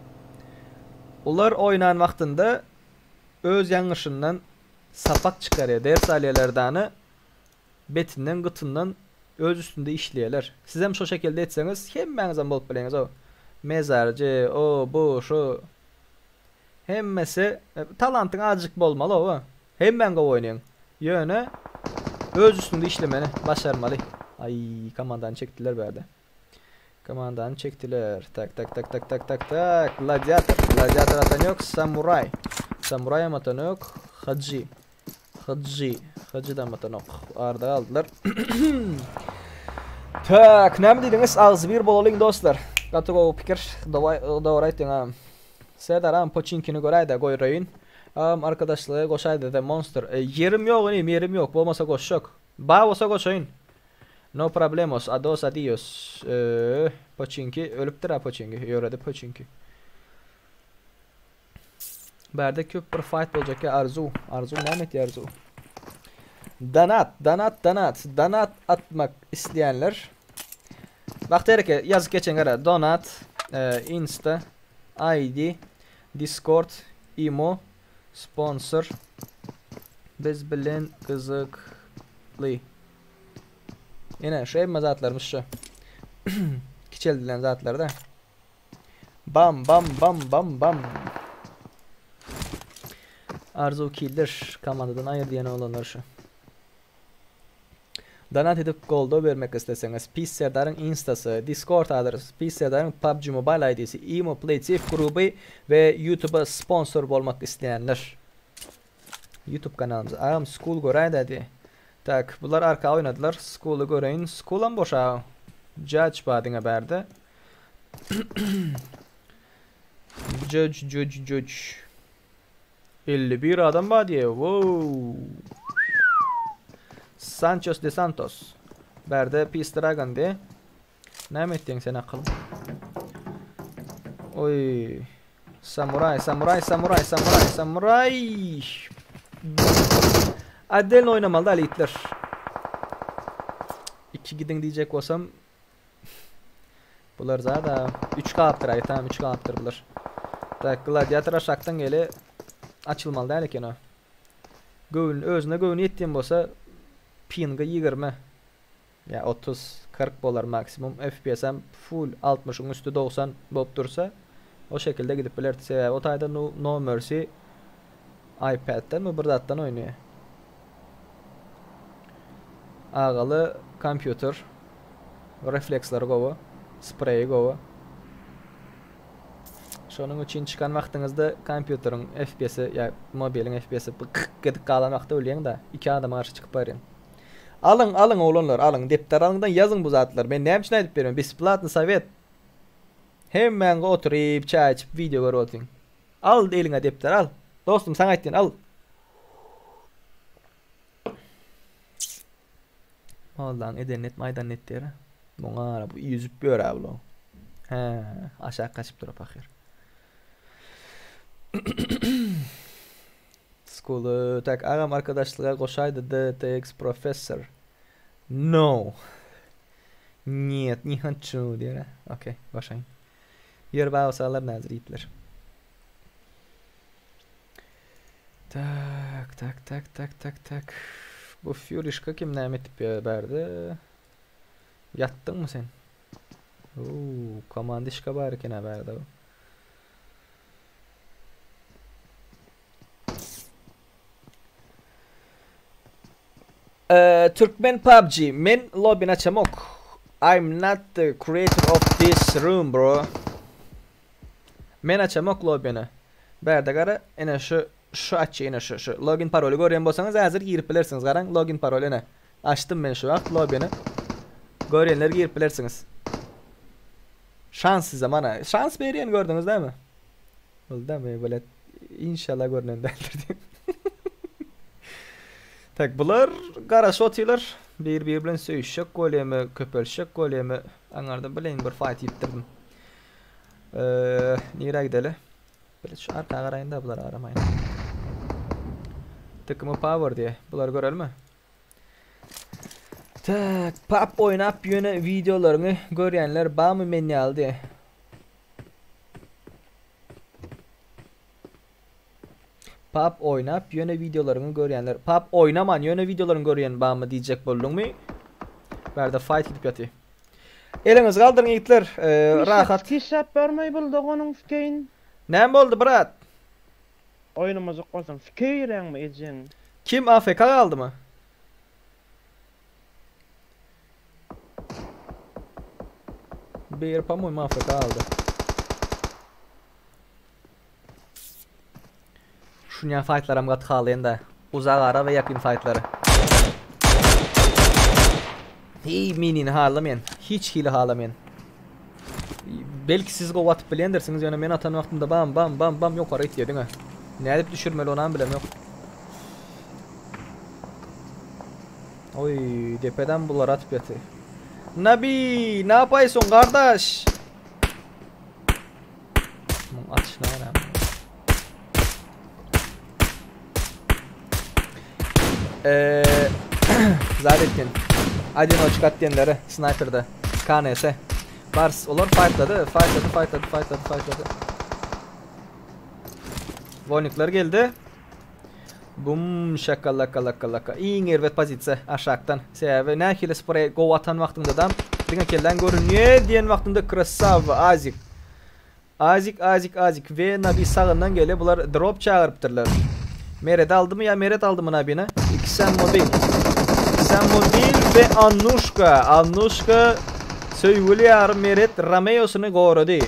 B: Ular oýnan wagtynda öz ýalňyşyndan sapak çykarýar, ders alýarlar dany betinden gytyndan öz üstünde işleýärler. Sizem şo şekilde etseňiz hemmäňizem bolup bileňiz o mezarjy, o bu şu Hemmesi talantyň azjyk bolmaly oba. Hemmäň gowy oýnaýaň. Ýöne öz üstüňde işlemeni başarmaly. Aý komandany çekdiler bärde. Komandany çekdiler. Tak tak tak tak tak tak tak. Gladiator. Gladiator atan ýok. Samuray. Samuray hem atan ýok. Hajy. Hajy. Hajy da atan ýok. Arda aldylar. Tak, näme diýdiňiz? Agzybir bolalyň dostlar. Gaty gowy pikir. Dogry aýtdyň ha. Serdar agam poçinkini göräýdä goýraýyn. Agam arkadaşlyga goşaýda The Monster. E, ýerim ýok inim ýerim ýok bolmasa goşjak. Ba bolsa goşaýyn. No problemos ados adios. E, poçinki ölüpdir a poçinki ýöredi poçinki. Bärde köp bir fight boljak ya Arzu. Arzu näme etýär Arzu? Donat, donat, donat, donat atmak isleýänler. Bak dereke ýazyp geçen gara donat, e, insta, ID, Discord, imo, sponsor. Biz bilen gyzykly. Ýene şu hemme zatlarymyz şu. Kiçeldilen zatlarda. Bam bam bam bam bam. Arzu Killer komandadan aýyr diýen oglanlar şu. Donat edip goldaw bermek isleseňiz Pis Serdaryň instasy, Discord adresi, Pis Serdaryň PUBG Mobile IDsi, Imo Play Safe gruby we YouTube'a sponsor bolmak isleýänler. YouTube kanalymyz. Agam school göräýdä diý. Tak, bular arka oýnadylar. School'y göreýin. Schoolam boş agam. Judge bar diňe bärde. Judge, judge, judge. 51 adam bar diýe. Wow. Sanchos de Santos. Bärde Peace Dragon diýe. Näme etdiň sen akyl? Oy. Samuray, samuray, samuray, samuray, samuray. Adelin oýnamaly da elitler. Iki gidin diýjek bolsam Bular zada 3 galypdyr aý tamam 3 galypdyr bular. Tak gladiator aşakdan gele açylmaly däl eken o. Göwün özüne göwün ýetýän bolsa pingi 20 ýa 30 40 bolar maksimum FPS hem full 60-yň üstü 90 bolup dursa o şekilde gidip biler. Sebäbi o taýda no, no mercy iPad'den mi bir zatdan oýnaýar. Agaly kompýuter Refleksleri gowy. Spreýi gowy. Şonuň üçin çykan wagtyňyzda kompýuteriň FPS-i ýa mobiliň FPS-i gyk edip galan wagtda ölýäň-de, iki adama garşy çykyp barýaň. Alyň, alyň oglanlar, alyň, depder alyň-da ýazyň bu zatlary. Men näme üçin aýdyp berýän? Besplatny sowet. Hemmäňiz oturyp, çaý içip, wideo görüp otyň. Al eliňe depder, al. Dostum, saňa aýtýan, al. Mollaň edenini etme aýdanyny et diýer. Muňa gara bu ýüzüp ýör a bular. Hä, aşak gaçyp dur pahyr. Skulu tak agam arkadaşlyga goşaýdy DTX professor. No. Нет, не хочу diýer. Okey, goşaýyn. Ýör bagsalar näzir ýitler. Tak, tak, tak, tak, tak, tak. Bu Furyşka kim näme etip bärde? Ýatdyňmy sen? Oo, komandişka bar eken ha bärde. Ee, Türkmen PUBG, men lobbyny açamok. I'm not the creator of this room, bro. Men açamok lobbyny. Bärde gara, ene şu şu açýa ene şu şu. Login paroly görýän bolsaňyz häzir girip bilersiňiz. Garaň login paroly ene. Açdym men şu wagt lobbyny. Görýänler girip bilersiňiz. Şans size mana. Şans berýän gördüňiz dämi? Boldy dämi? Bilet inşallah görünen däldir diýip. Tak bular garaşyp otyrlar. Bir biri bilen söýüşjek bolýamy, köpelişjek bolýamy? Aňarda bileýin bir fight ýitdirdim. Eee, nirä gideli? Bir şu arka garaýyn da bulara garamaýyn. Tıkımı power diye. Bulary görelmi? Tak, pap oýnap ýöne wideolaryňy görýänler bamy men ýaly diye. Pap oýnap ýöne wideolaryňy görýänler. Pap oýnaman ýöne wideolaryňy görýän bamy diýjek bolduňmy? Bärde fight gidip ýaty. Eliňizi galdyryň ýigitler. Rahat.
I: Kişap bermey bul doganyň skeýin.
B: Näme boldy brat?
I: Oýnamajak bolsaň skeýräňmi ejeň.
B: Kim AFK galdymy? Bir po-moýmu AFK galdy. Şunýa faýtlaram gaty halaýan da. Uzak ara we ýakyn faýtlary. Hiý minini halamaýan. Hiç hili halamaýan. Belki siz gowy atyp bilýändirsiňiz, ýöne men atan wagtymda bam bam bam bam ýokary gitýär diňe. Nädip düşürmeli onam bilemok. Oý, depeden bular atyp ýatyr. Nabi, napaýsyň gardaş? Muň atyşyna görä. Eee, zat etken. Одиночка atdiýenleri snayperde. KNS. Bars olar fightladı, fightladı, fightladı, fightladı, fightladı. Voynikler geldi. Bum şakalaka laka laka. Iň erbet pozisiýa aşakdan. Sebäbi nähili spray gowy atan wagtyňdadam diňe kelläň görünýär diýen wagtyňda krasava Azik. Azik Azik Azik we Nabi sagyndan gelýär. Bular drop çagyrypdyrlar. Meret aldymy ýa Meret aldymy Nabini? Ikisem mobil. Ikisem mobil we Annuşka. Annuşka söýgüli ýary Meret Romeosyny gorady.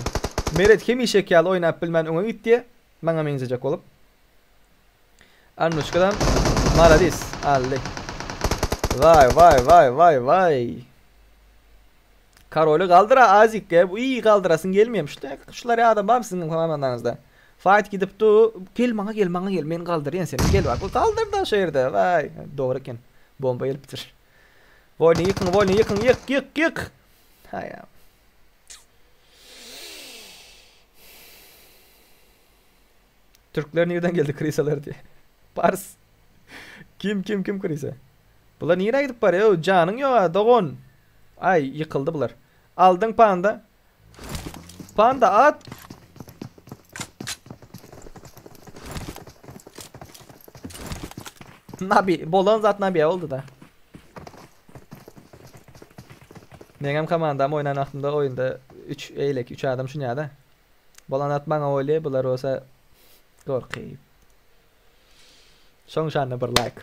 B: Meret hemişeki ýaly oýnap bilmän öňe gitdi. Maňa meňzejek bolup. Annuşkadan maladis aldy. Waý waý waý waý waý. Karoly galdyra Azik ge. Bu iyi galdyrasyň gelmeýär. Şu şular adam barmy siziň komandaňyzda? Fight gidip du. Gel maňa gel maňa gel. Men galdyrýan seni. Gel bak. Galdyr da şu ýerde. Waý. Dogry eken. Bomba gelipdir. Wolny ýykyň, wolny ýykyň, ýyk, ýyk, ýyk. Haýa. Türkler nirden geldi krisalar diye. Pars. Kim kim kim krisa? Bular nirä gidip barýar? Öw, janyň ýok dogan. Aý, ýykyldy bular. Aldyň panda. Panda at. Nabi, bolan zat Nabiýa boldy da. Meňem komandam oýnan wagtymda oýunda 3 eýleki 3 adam şunýada. Bolan zat maňa bolýa, bular bolsa gorky. Şoň şanyna bir like.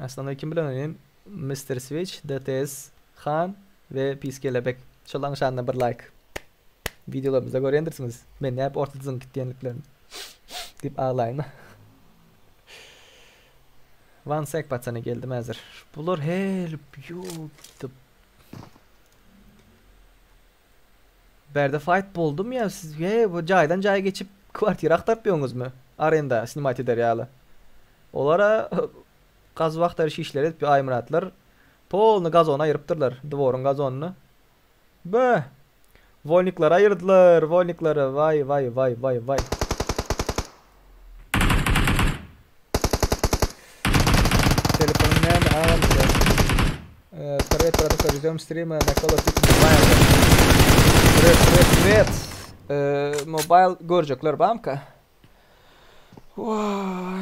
B: Aslynda kim bilen oýnaýyn? Mr. Switch, DTS, Han we Pis Kelebek. Şolaň şanyna bir like. Wideolarymyzda görýändirsiňiz. Men näp orta zyňk gitýänliklerini. Diýip aglaýyn. One sec patsany geldim häzir. Bular help you the Bärde fight boldumy ýa siz he bu jaýdan jaýa geçip kwartira agtaryp ýöňüzmi? Arenda snimat eder ýaly. Olara gaz agtaryş işleri edip Aýmyratlar polny gazony aýyrypdyrlar, dworyň gazonyny. Bö! Wolniklary aýyrdylar, wolniklary waý waý waý waý waý. Telefonum näme agam diýýär. Привет, братуха, ждем стрима на Call of Duty Mobile. Привет, привет, привет. Mobile görjekler bamka? Vay.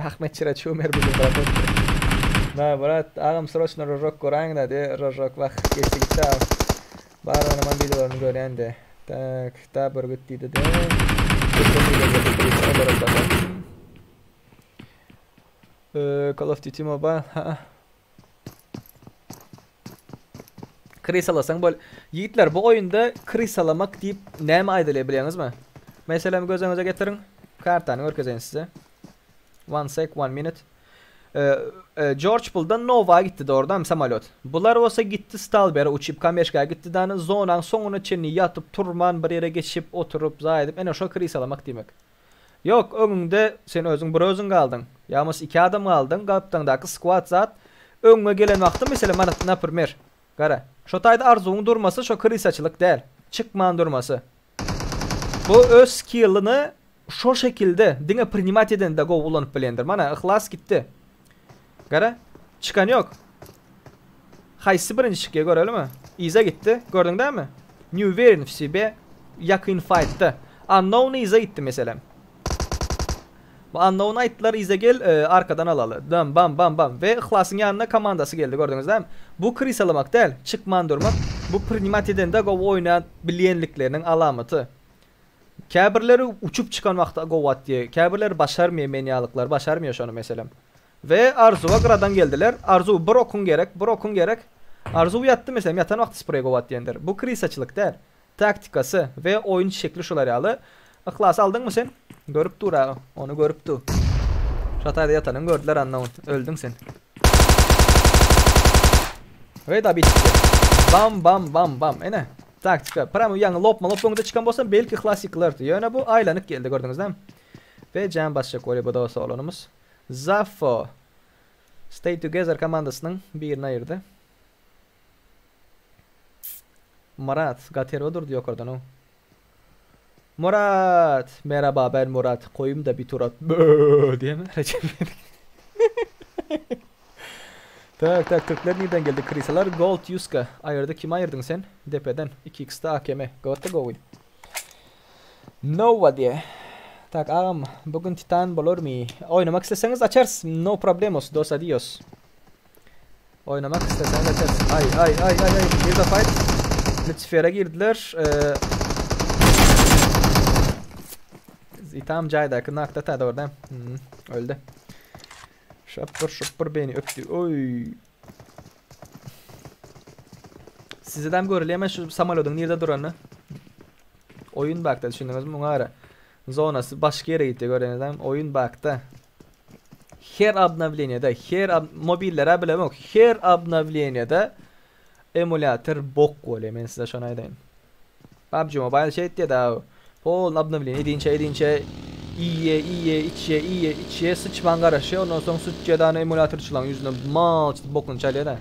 B: Ahmet Çyraçy Ömer biziň brat. Na brat, agam sroçno rojok göräýiň-dä diýe, rojok wah geçdi gitdi agam. Bar oýnaman wideolaryny görýän-de. Tak, da bürgüt diýdi-de. Call of Duty Mobile, ha. Krysalasaň bol. Ýigitler bu oýunda krysalamak diýip näme aýdylýar bilýäňizmi? Meselem göz öňüňize getiriň. Kartany görkezeýin size. One sec, one minute. George Bulldan Nova gitdi dogrudanmy samolýot. Bular bolsa gitdi Stalbere uçup Kameşka gitdi dany zonaň soňuna çenli ýatyp turman bir ýere geçip oturyp zaý edip ene şo krysalamak diýmek. Ýok, öňüňde sen özüň bir özüň galdyň. Ýa bolmasa iki adam galdyň, gapdaňdaky squad zat öňüňe gelen wagty meselem mana naprimer gara. Şo taýda arzuwyň durmasy şo krysaçylyk däl. Çykman durmasy. Bu öz skillyny şo şekilde diňe prinimat edende gowy ulanyp bilendir. Mana Yhlas gitdi. Gara. Çykan ýok. Haýsy birinji çykýar görelimi? Yza gitdi. Gördüň dämi? Ne uweren w sebe ýakyn faýtda. Unknown yza gitdi meselem. Bu unknown aýtdylar yza gel e, arkadan alaly. Dam bam bam bam we Yhlasyň ýanyna komandasy geldi gördüňiz dämi? Bu krisalamak däl, çykman durmak. Bu prinimat edende gowy oýnap bilýänlikleriniň alamaty. Käbirleri uçup çykan wagty gowy atýar. Käbirleri başarmaýar men ýalyklar başarmaýar şony meselem. We Arzuwa gyradan geldiler. Arzuw bir okuň gerek, bir okuň gerek. Arzuw ýatdy meselem ýatan wagty spreý gowy atýandyr. Bu krysaçylyk däl. Taktikasy we oýun şekli şular ýaly. Yhlasy aldyňmy sen? Görüp dur aga. Ony görüp dur. Şataýda ýatanyňy gördüler unknown. Öldüň sen. We da bitdi. Bam bam bam bam. Ene. Taktika. Pramo ýaňy lopma lop öňde çykan bolsam belki yhlas ýykylardy. Ýöne bu aýlanyp geldi gördüňiz dämi? We jam basjak bolýar bu dost oglanymyz. Zaffo Stay Together komandasynyň birini aýyrdy. Murat Gaterwa durdy ýokardan o. Murat! Merhaba ben Murat. Koýum da bir tur at. Bö diýeme Recep İvedik. Tak tak Türkler nirden geldi krisalar? Gold Yuska aýyrdy. Kimi aýyrdyň sen? Depeden. 2x-de AKM. Gaty gowy. Nova diýe. Tak agam bu gün titan bolarmy? Oýnamak isleseňiz açarys. No problemos, dos adios. Oýnamak isleseňiz açarys. Ay ay ay ay ay. Bir de fight. Lucifer'e girdiler. Ee, Itam jaýdaky nakda ta dogry hmm, öldü. Şapır şupur beni öpdü. Oy. Sizedem görülýärmi şu samolýodyň nirde duranyny? Oýun bakda düşündiňizmi muňa gara. Zonasy başga ýere gitdi görýäňizmi? Oýun bakda. Her obnowleniýede, her ob mobillere bilemok, her obnowleniýede emulyator bok bolýar men size şony aýdaýyn. PUBG Mobile şey etdi da pol obnowleniýe edinçe edinçe iýe iýe içýe iýe içýe syçman garaşýar ondan soň syçýa emulatorçylaryň ýüzüne mal çytyp bokuny çalýar da.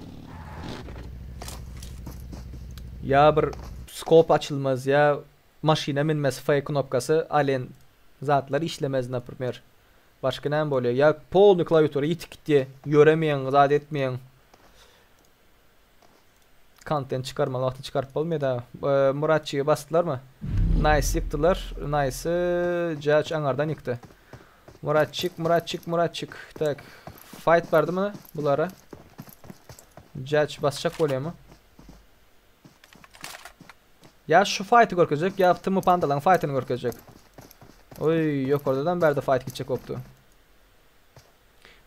B: Ýa bir skop açylmaz ýa maşyna minmez F knopkasy alen zatlar işlemez naprimer. Başga näme bolýar? Ýa polny klawiatura ýitip gitýär. Ýöremeýäň, zat etmeýäň. Kontent çykarmaly wagty çykaryp bolmaýar da. Muratçygy basdylarmy? Nice ýykdylar. Nice Judge aňardan ýykdy. Muratçyk, Muratçyk, Muratçyk. Tak. Fight bardymy bulara? Judge basjak bolýarmy? Ýa şu fighty görkezjek, ýa Tımı Pandalaň fightyny görkezjek. Oý, ýokardadan bärde fight gitjek bolupdy.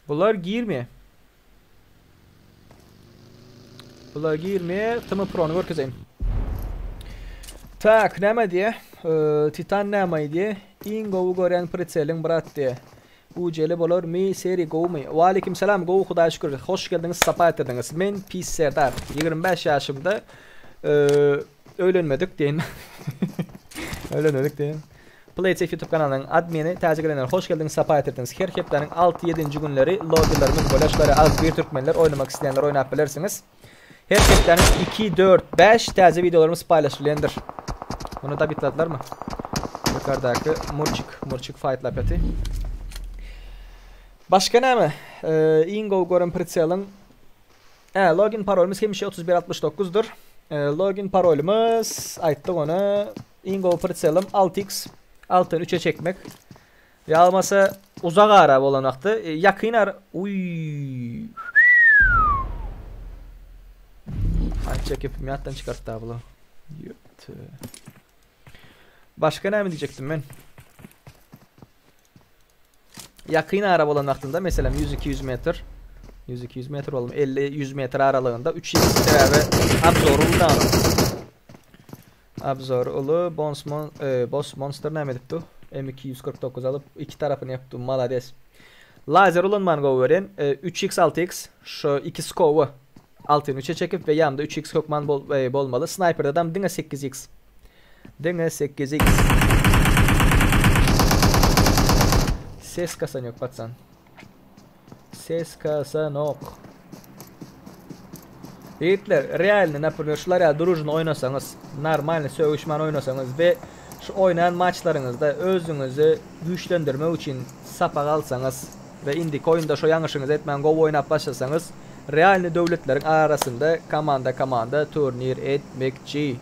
B: Bular girme. Bular girme, Tımı Pro'ny görkezeýin. Tak, näme diýe? Titan näme diýe? Iň gowy görýän pritseliň brat diýe. Ujeli bolar my seri gowumy. Waleýkim salam gowy hudaýa şükür hoş geldiňiz sapa getirdiňiz men Pis Serdar 25 ýaşymda öýlenmedik diýen öýlenmedik diýen Playsafe YouTube kanalynyň admini täze gelenler hoş geldiňiz sapa getirdiňiz her hepdäniň 6 7-nji günleri lobbylarymyz bolýar şulara az bir türkmenler oýnamak isleýänler oýnap bilersiňiz her hepdäniň 2 4 5 täze wideolarymyz paýlaşylýandyr Muny da bitladylarmy Yukarıdaki Murçik Murçik fightlap ýaty Başga näme Iň gowy gören pritseliň Ä, login parolymyz hemişe 3169 dyr. Login parolymyz aýtdyk ony. Iň gowy pritseliň 6x 6-ny 3-e çekmek. Ýa bolmasa uzak ara bolan wagty ýakyn ara uý. Aý çekip ýatdan çykartdy abla. Ýöpte. Başga näme diýjekdim men? Ýakyn ara bolan wagtynda meselem 100-200 metr 100-200 metr bolum 50-100 metr aralygynda 3x sebäbi obzor uly Obzor uly Boss, mon, e, Boss Monster näme edipdi? M249 alyp iki tarapyny yapdy. Malades. Lazer ulanmany gowy görýän. E, 3x 6x şu iki skowy 6-ny 3-e çekip we ýanynda 3x hökman bol, e, bolmaly. Snayperde adam diňe 8x. Diňe 8x. Ses kasan yok patsan. Ses kasanok. Ýigitler, realny, naprimýer, şular ýaly družno oýnasaňyz, normalny sögüşmän oýnasaňyz we şu oýnan maçlaryňyzda özüňizi güýçlendirmek üçin sapak alsaňyz we indiki oýunda şo ýalňyşyňyzy etmän gowy oýnap başlasaňyz, realny döwletleriň arasynda komanda komanda turnir etmekçi.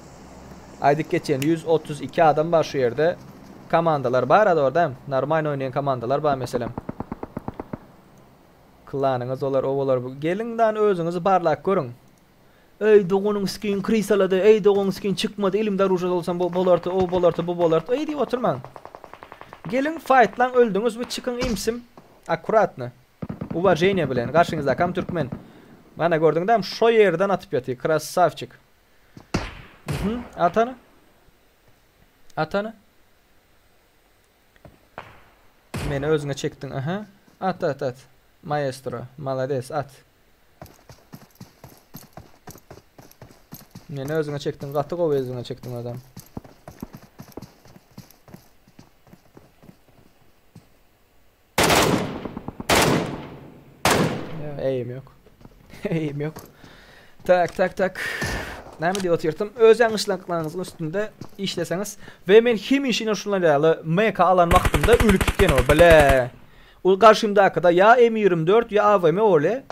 B: Aýdyp geçen 132 adam bar şu ýerde. Komandalar bar a dogry dämi? Normalny oýnaýan komandalar bar meselem. Klanyňyz olar o bolar bu. Geliň dan özüňizi barlap görüň. Eý doganyň skin krisalady, eý doganyň skin çykmady, elimde orujy bolsam bu bolardy, o bolardy, bu bolardy. Eý diýip oturmaň. Geliň faýtlaň öldüňiz we çykyň imsim. Akkuratno. Uwaženiýe bilen. Garşyňyzdakam türkmen. Mana gördüň dämi şo ýerden atyp ýatyr. Krassawçik. Mhm. Atana. Atana. Meni özüňe çekdiň aha. At at at. Maestro. Malades at. Meni özüňe çekdiň. Gaty gowy özüňe çekdiň adam. Eýim ýok. Eýim ýok. Tak, tak, tak. Näme diýip otyrtym? Öz ýalňyşlyklaryňyzyň üstünde işleseňiz we men hemişe ine şular ýaly MK alan wagtymda ölüp gitýän ol bile. Ol garşymdakyda ýa M24 ýa AWM bolýar.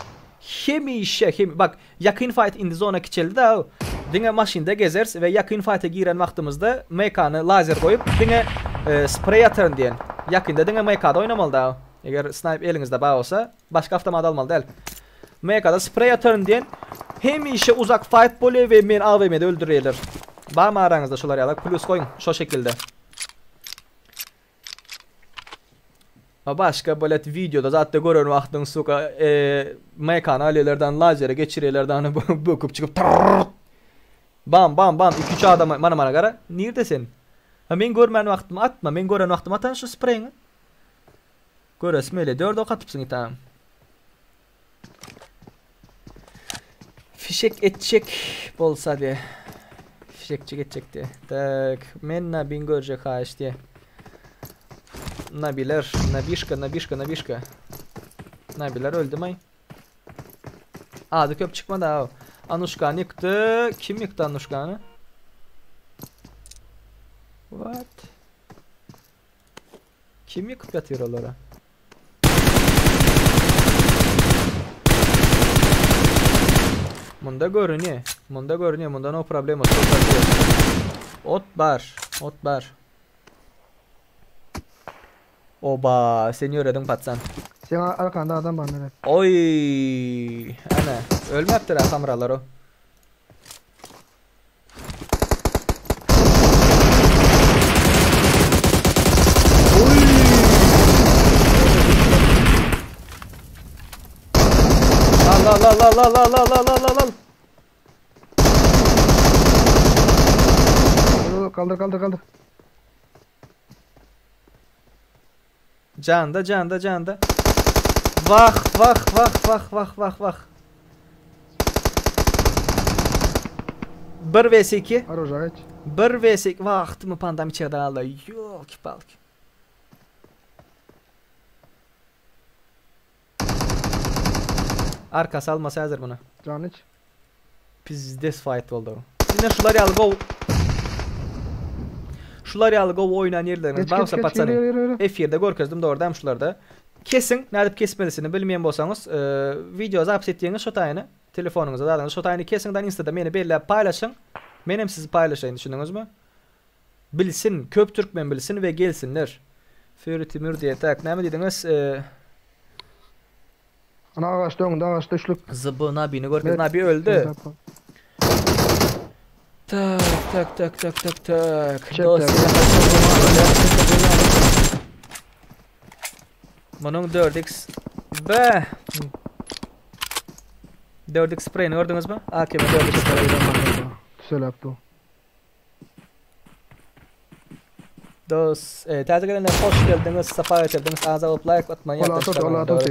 B: Hemişe hem bak ýakyn fight indi zona kiçeldi da diňe maşynda gezers we ýakyn fighta giren wagtymyzda MK-ny lazer goýup diňe e, sprey ataryn diýen. Ýakynda diňe MK-da oýnamaly da. Eger snipe eliňizde bar bolsa başga awtomat almaly däl. MK-da sprey ataryn diýen hemişe uzak fight bolýar we men AWM-de öldürýärler. Barmy araňyzda şolar ýaly plus goýuň şo şekilde. A başga bilet videoda zatda gören wagtyň suka e, mekany alýarlardan lazere geçirýärlerden hani böküp çykyp trrrr. Bam bam bam 2-3 adam mana mana gara. Nirde sen? Ha men görmän wagtym atma. Men gören wagtym atan şu spreýiňi. Göresim öyle. 4 ok atypsyň itam. Fişek etjek bolsa diye. Fişekçik etjek diye. Tak, men Nabin görjek haýyş diye. Nabiler, Nabişka, Nabişka, Nabişka. Nabiler öldü may. Ady köp çykmady ha. Anuşkany ýykdy. Kim ýykdy Anuşkany? What? Kim ýykyp ýatyr olara? Munda görünýär. Munda görünýär. Munda no problema. Ot bar. Ot bar. Oba, sen ýörediň patsan.
E: Sen arkanda adam bar meret.
B: Oy, ana, ölmäpdir ha hamralar o. Al al al al al al al al al al.
E: Kaldır kaldır kaldır.
B: Janda janda janda. Vah vah vah vah vah vah vah. 1 vs 2.
E: Aroja geç.
B: 1 vs 2. Wagtymy pandam içeride galdy. Ýolki palki. Arkasy almasa häzir bunu.
E: Can iç.
B: Pizdes fight boldy. Ine şular ýaly gowy Şular ýaly gowy oýnan ýerleriňiz
E: Geç,
B: bar
E: geç,
B: bolsa
E: geç,
B: paçany.
E: ýürü, ýürü, ýürü.
B: Efirde görkezdim dogry dämi şularda. Kesiň, nädip kesmelisini bilmeýän bolsaňyz, e, wideo zapis etýäňiz şo taýyny, telefonyňyza zadyňyza şo taýyny kesiň dan instada meni belläp paýlaşyň. Menem sizi paýlaşaýyn düşündiňizmi? Bilsin, köp türkmen bilsin we gelsinler. Fury Timur diýe tak näme diýdiňiz? E,
E: Ana agaçda öňünde agaçda üçlük.
B: ZB Nabini görkez.
E: Met-
B: Nabi öldü. Tak tak tak tak tak tak.
E: Çep
B: Dost.
E: de.
B: Bunun 4x B. 4x sprayini gördünüz mü? AKM 4x sprayini.
E: Tüselap bu.
B: Dost, e, täze gelenler hoş geldiniz, safa getirdiniz. Ağza alıp like atmayı
E: Ola tut, ola tut.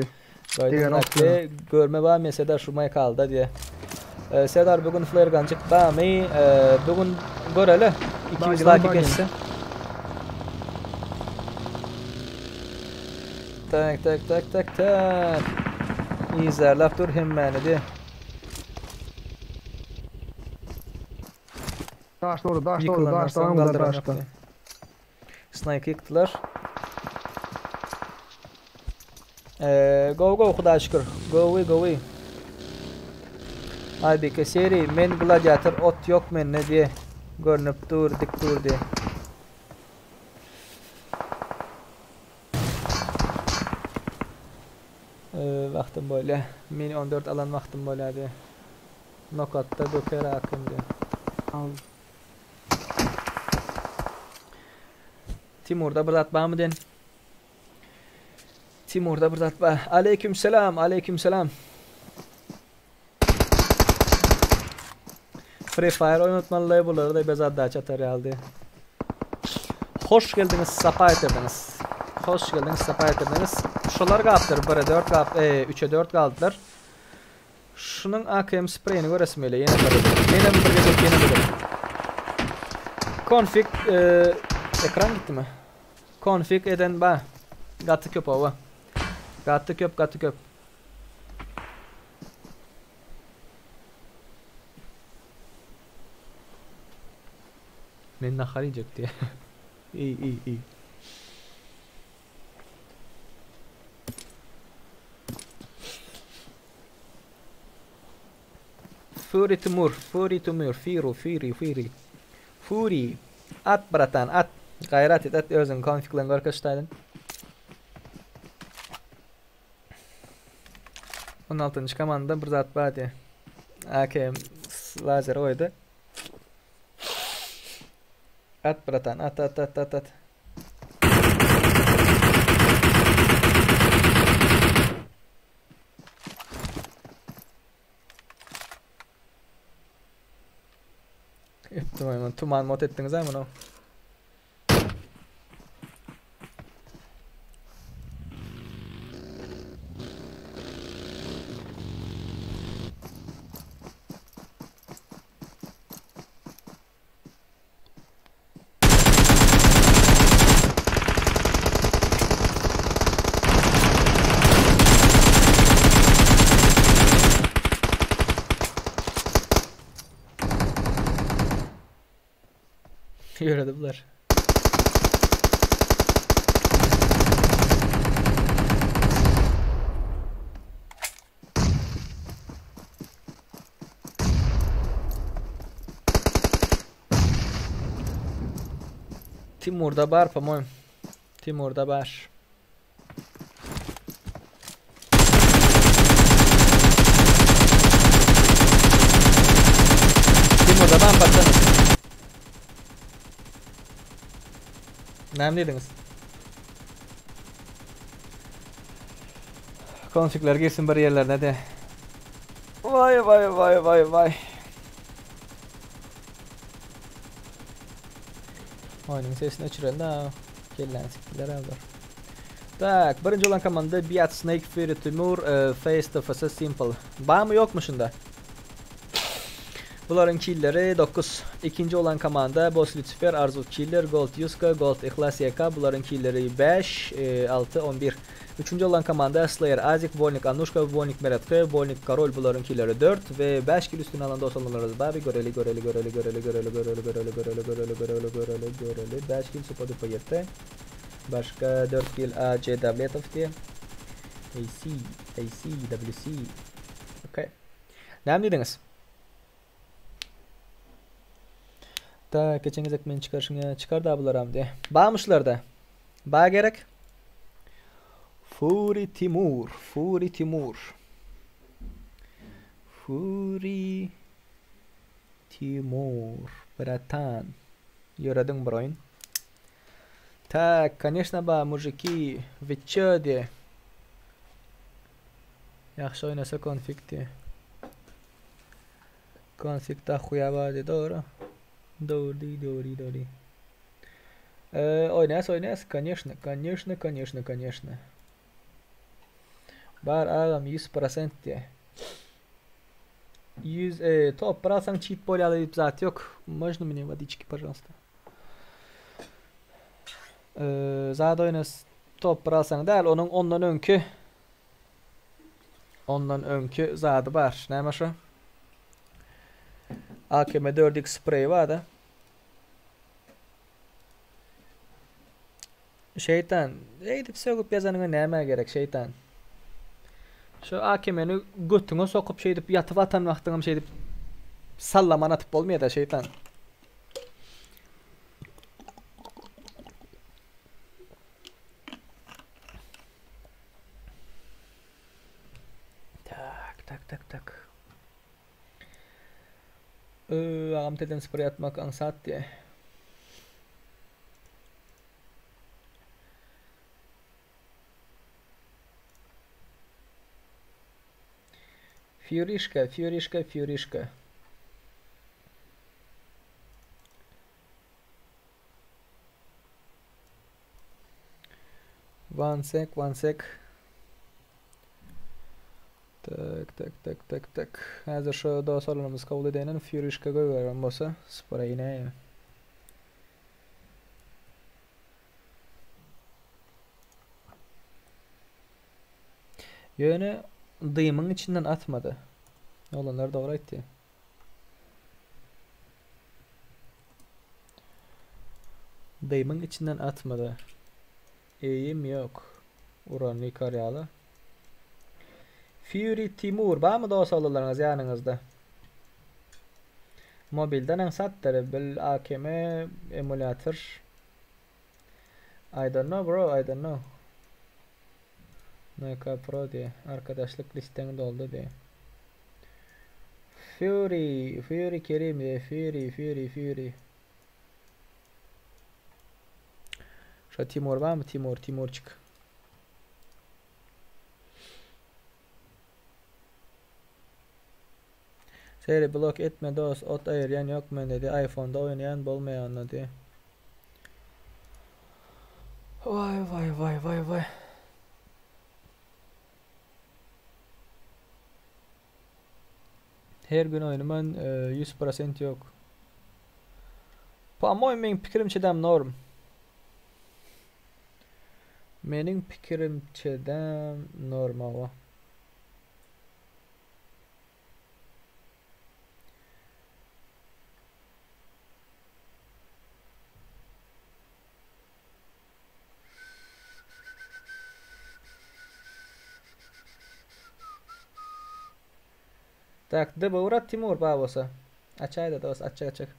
E: Diýen ok
B: Doydum görme var mı Serdar şu may kaldı diye. E, Serdar bugün flare gun çıktı mı? E, bugün göreli. 200
E: Bagin,
B: like
E: bagin.
B: geçse. Tak tak tak tak tak. Yzarlap dur hemmäni de.
E: Daş doğru, daş doğru,
B: Ýykylandan
E: daş
B: soň
E: doğru,
B: galdyran
E: daş
B: ýokdy. Snike ýykdylar. Eee, go go Hudaýa şükür. Gowy gowy. Aybike seri men gladiator ot ýok mende diýe. Görnüp dur, dik dur diýe. Eee, wagtym bolýa. Mini 14 alan wagtym bolýa diýe. Nokatda göker akym diýe. Timurda bir zat barmy den? Timurda bir zat bar. Aleyküm selam, aleyküm selam. Free Fire oýnatmaly bulary da bez addaç atar ýaly. Hoş geldiňiz, sapa getirdiňiz. Hoş geldiňiz, sapa getirdiňiz. Şolar gapdyr, 1-e 4 gap, e, 3-e 4 galdylar. Şunuň AKM spreyini göresim gelýär ýene bir. Ýene bir gezek ýene bir. Konfig e, ekran gitdimi? Konfig eden ba. Gaty köp owa. Gaty köp, gaty köp. Men nahar iýjek diýe. Iý, iý, iý. Fury Timur, Fury Timur, Firu, Firi, Firi. Fury. At bratan, at. Gaýrat et, at özüň konfiglerini görkez ştaýdan. 16-njy komanda bir zat bar diýe. AKM lazer goýdy. At bratan, at at at at at. Öpdüm tuman mod etdiňiz ha muny. Ýöredi bular. Timurda bar, по-моему. Timurda bar. Timurda bar, paçany. Näme diýdiňiz? Konfigler girsin bir ýerlerine de. Vay vay vay vay vay. Oýnuň sesini öçürelim da. Kelläni sikdiler ha bular. Tak, birinji bolan komanda Biat Snake Fury Timur e, Face to Face Simple. Barmy ýokmy şunda? Bularyň killeri 9. Ikinji bolan komanda Boss Lucifer, Arzu Killer, Gold Yuska, Gold Ihlas YK. Bularyň killeri 5, 6, 11. Üçünji bolan komanda Slayer Azik, Wolnik Anuşka, Wolnik Meret K, Wolnik Karol bularyň killeri 4 we 5 kil üstüne alan dost olanlarymyz bar. Göreli, göreli, göreli, göreli, göreli, göreli, göreli, göreli, göreli, göreli, göreli, göreli. 5 kil Supa Dupa ýetdi. Başga 4 kil AC Davletow diýe. AC, AC, WC. Okay. Näme diýdiňiz? Ta geçen gezek men çykaryşyňa çykar da bularam diýe. Barmyşlarda. Ba gerek. Fury Timur, Fury Timur. Fury Timur, bratan. Ýörediň bir oýun. Tak, конечно ba, мужики, вы чё diýe. Ýagşy oýnasa konfig diýe. Konfig da huýa bar diýe, dogry. Dogry, dogry, dogry. Ee, oýnaýas, oýnaýas, конечно, конечно, конечно, конечно. Bar agam 100% diýe. 100 e, top bir alsaň cheat bolýar diýip zat ýok. Можно мне водички, пожалуйста? Ee, zat oýnas. Top bir alsaň däl, onuň ondan öňki ondan öňki zady bar. Näme şo? AKM 4X spreý bar-da. Şeýtan, eýdip sögüp ýazanyňa nämä gerek şeýtan. Şu AKM-ni götüňe sokup şeýdip ýatyp atan wagtyňam şeýdip sallaman atyp bolmaýar-da şeýtan. Tak, tak, tak, tak. Öö, agam teden sprey atmak aňsat diýe. Fýurişka, fýurişka, fýurişka. One sec, one sec. Tak, tak, tak, tak, tak. Häzir şu dost olanymyz kabul edeýin, Fýurişka goýberen bolsa, spora ýene. Ýöne dymyň içinden atmady. Oglanlar dogry aýtdy. Dymyň içinden atmady. Eýim ýok. Uran ýykar ýaly. Fury Timur barmy dos oglanlaryňyz ýanyňyzda? Mobilden aňsatdyr. Bil AKM emulyator. I don't know bro, I don't know. NK Pro diýe. Arkadaşlyk listeň doldy diýe. Fury, Fury Kerim diýe. Fury, Fury, Fury. Şo Timur barmy? Timur, Timurçik. Şeýle blok etme dos ot aýyrýan ýok mende diý iPhone-da oýnaýan bolmaýa onda diý. Waý waý waý waý waý. Her gün oýnaman 100% ýok. Po-moýmu meň pikirimçedem norm. Meniň pikirimçedem norm hawa. Tak, DB urat Timur bar bolsa. Açaýda dost, açjak açjak.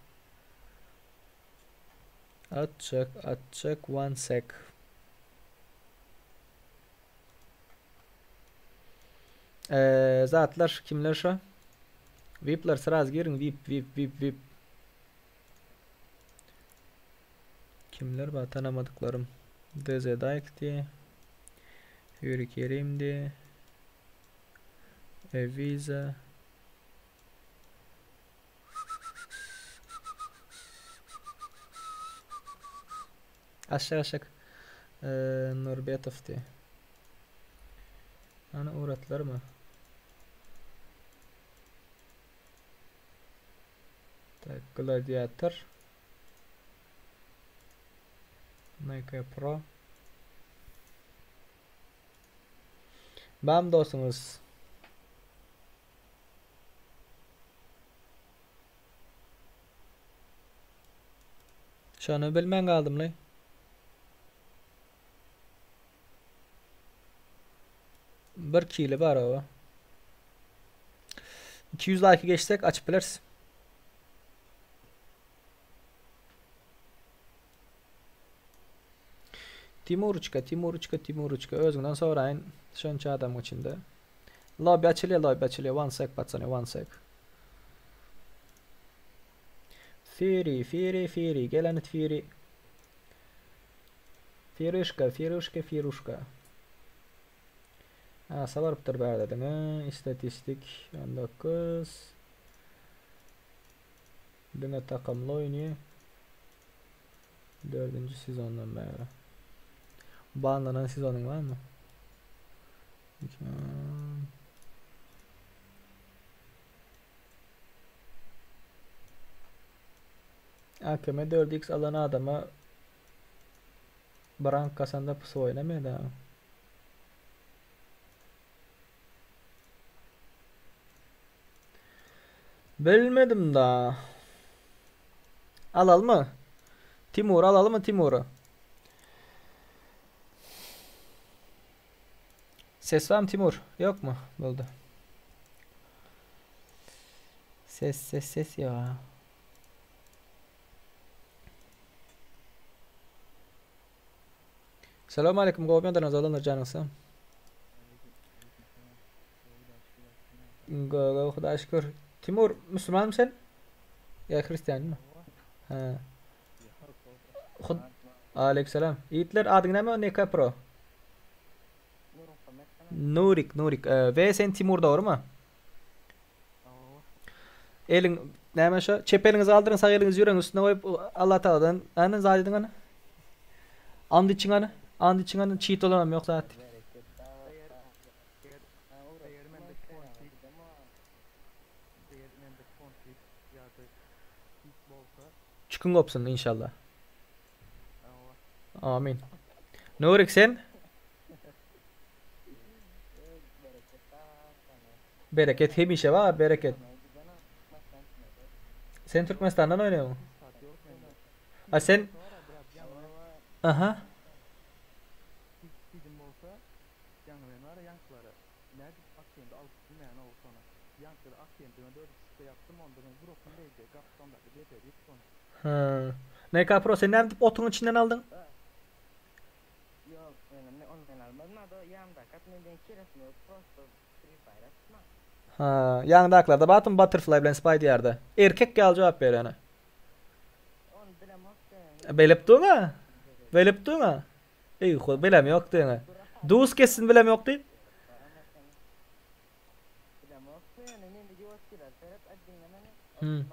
B: Açjak, açjak, one sec. Eee, zatlar kimler şo? VIP'ler sraz giriň VIP VIP VIP VIP. Kimler bar tanamadyk-larym? DZ Dayk diýe. Fury Kerim diýe. Eviza. Aşak aşak. Eee, Nurbetow diýe. Ana uratlarmy? Tak, Gladiator. Nike Pro. Bam dostuňyz. Şony bilmän galdymly. Bir kili bar o. 200 like geçsek açyp bileriz. Timuruçka, Timuruçka, Timuruçka özüňden soraýyn şonça adamyň içinde. Lobby açylýar, lobby açylýar. One sec, patsany, one sec. Firi, Firi, Firi, gelen it Firi. Firuşka, Firuşka, Firuşka. Asa barypdyr bärde diňe istatistik 19. Diňe takymly oýnaýar. Dördünji sezondan bäri. Banlanan sezonyň barmy? AKM 4X alan adama Brank kasanda pusu oýnamaýar da. Bilmedim da. Alalmy? Timur alalmy Timur'u? Ses var mı Timur? Yok mu? Buldu. Ses ses ses ya. Selamun aleyküm. Gowy ýadyňyz olanlar janyňyz sag. Gowy Hudaýa şükür. Timur, musulmanmy sen? Ýa hristianmy? Ha. Hud Aleyküm Yiğitler adyň näme NK Pro? Nurik, Nurik. Ee, ve sen Timur dogrymy? Eliň näme şo? Çep eliňizi galdyryň, sag eliňizi ýüregiň üstüne goýup Allah Tagaladan näme zat ediň ana? And içiň ana. And içiň ana. Çit olanam ýok zat. Çüküň gopsun inşallah. Amin. Nurik sen? Bereket hemişe bar bereket. Sen Türkmenistandan oýnaýaň. A sen Aha. Ha. NK Pro sen näme diýip otuň içinden aldyň? Ha, ýaňdakylarda batym Butterfly bilen Spy diýarda. Erkek ýaly jogap ber ýöne. Bilip durma. Bilip durma. Eý, ho, bilem ýok diýene. Dus kessin bilem ýok diýip. Hmm.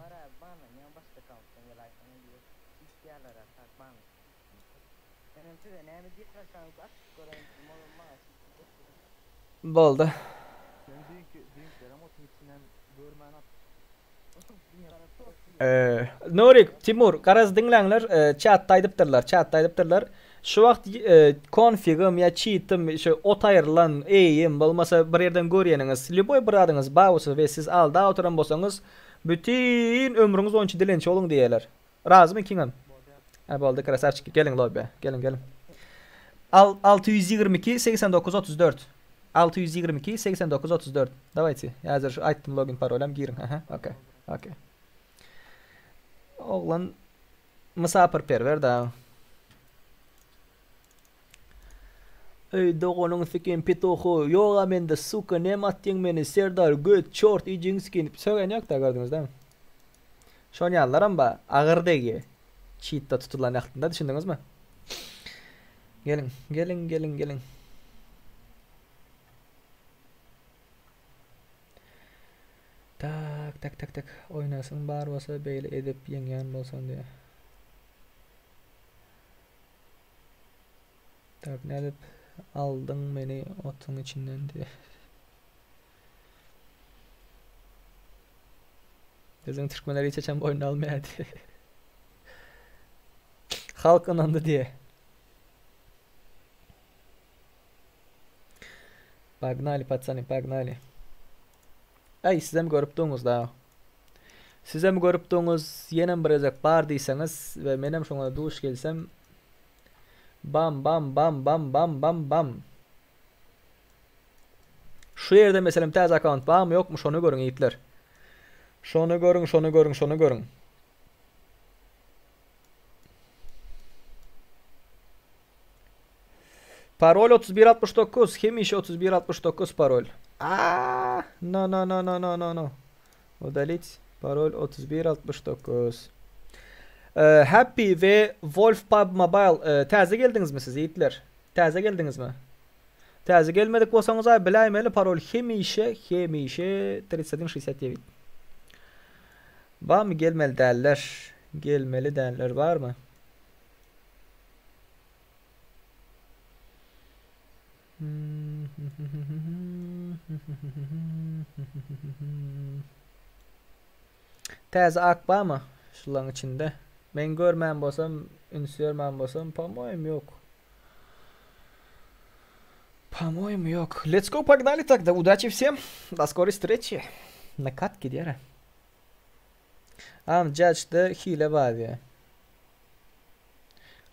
B: Boldy. Nurik, Timur, garaz diňläňler, çatda aýdypdyrlar, çatda aýdypdyrlar. Şu wagt konfigim ýa çitim, şu ot aýrylan eýim, bolmasa bir ýerden görýäniňiz, lýuboý bir zadyňyz bar bolsa we siz alda oturan bolsaňyz, bütin ömrüňiz boýunça dilençi boluň diýýärler. Razymy ikiňem? Hä boldy krasavçiki geliň lobby'a geliň geliň. Al 622 89 34 622 89 34 Dawayte häzir şu aýtdym login parolam giriň aha okey okey. Oglan mysapyrperwer da. Eý doganyň sikin pituhu ýoga mende suka näme atdyň meni serdar göt çort ijiň sikin diýip sögen ýokda gördüňiz dämi. Şon ýalylaram ba agyr degýä çitde tutulan wagtynda düşündiňizmi. Geliň geliň geliň geliň. Tak tak tak tak oýnasyň bar bolsa beýle edip ýeňýän bolsaň diýä. Tak nädip aldyň meni otuň içinden diýe. Biziň türkmenler hiç haçan boýun almaýar diýe. Halk ynandy diýe. Погнали, пацаны, погнали. Aý, sizem görüp duňuz da. Sizem görüp duňuz, ýenem bir gezek bar diýseňiz we menem şoňa duş gelsem Bam bam bam bam bam bam bam. Şu ýerde meselem täze akkaunt barmy ýokmy şony görüň ýigitler. Şony görüň, şony görüň, şony görüň. Parol 3169, hemişe 3169 parol. Aa, no no no no no no no. Udalit parol 3169. Ee, Happy we Wolf Pub Mobile e, täze geldiňizmi siz ýigitler? Täze geldiňizmi? Täze gelmedik bolsaňyz aý biläýmeli parol hemişe hemişe 3169. Barmy gelmeli däller? Gelmeli däller barmy? Täze ak barmy şulaň içinde? Men görmän bolsam, üns bermän bolsam, po-moýem ýok. По-моему, ýok. Let's go, погнали тогда. Удачи всем. До скорой встречи. Na kat gidýär. Am Judge-de hile bar diýýär.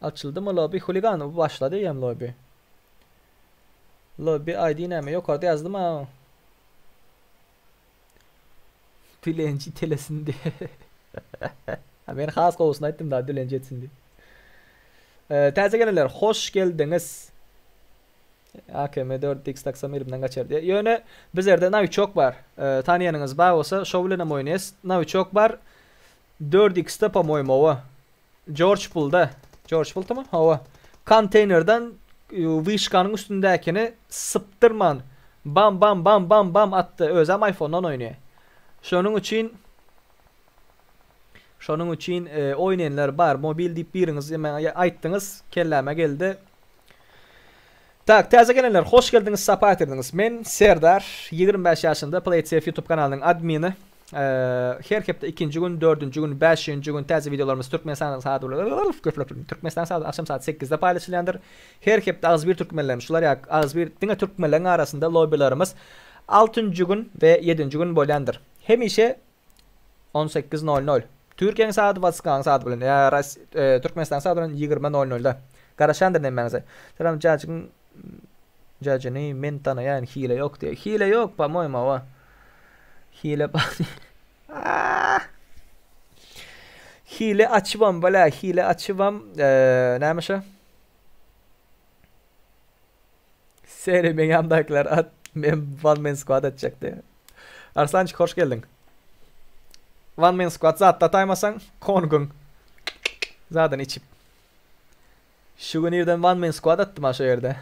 B: Açyldymy lobby? Huligan başlady eýýäm lobby. Lobby ID näme? Ýokarda ýazdym ha. Dilenji telesin diýe. Ha men has gowusyny aýtdym da dilenji etsin diýip. Täze gelenler hoş geldiňiz. AKM 4X taksam elimden gaçar diýe. Ýöne bizlerde nawiçok bar. Tanaýanyňyz bar bolsa şo bilenem oýnaýas. Nawiçok bar. 4X-de po-moýemu owa. Jorj Pulda. Jorj Puldymy? Hawa. Konteýnerden wyşkanyň üstündäkini sypdyrman bam bam bam bam bam atdy. Özem iPhone-dan oýnaýar. Şonuň üçin Şonuň üçin oýnaýanlar bar. Mobil diýip biriňiz maňa aýtdyňyz, kelläme geldi. Tak, täze gelenler hoş geldiňiz, sapa getirdiňiz. Men Serdar, 25 ýaşynda PlaySafe YouTube kanalynyň admini. Her hepde ikinji gün, dördünji gün, bäşinji gün täze wideolarymyz Türkmenistanyň saat Türkmenistan saat akşam saat 8-de paýlaşylýandyr. Her hepde agzybir türkmenlerimiz şular ýa agzybir diňe türkmenleriň arasynda lobbylarymyz altynjy gün we ýedinji gün bolýandyr. Hemişe 18 nol nol. Türkiýäniň saady Waskanyň saady bilen, ýa Ras e, Türkmenistanyň saady bilen 20 nol nolda. Garaşandyr hemmäňize. Salam Jajyň Jajyny men tanaýan hile ýok diýe. Hile ýok, po-moýemu, hawa. Hile bar. Ah! Hile açybam bala, hile açybam, eee, näme şo? Seri meň ýanymdakylar at, men one man squad etjek diýe. Arslançyk hoş geldiň. One man squad zatda ataýmasaň, konguň zadyny içip. Şu gün irden one man squad atdym ha şo ýerde.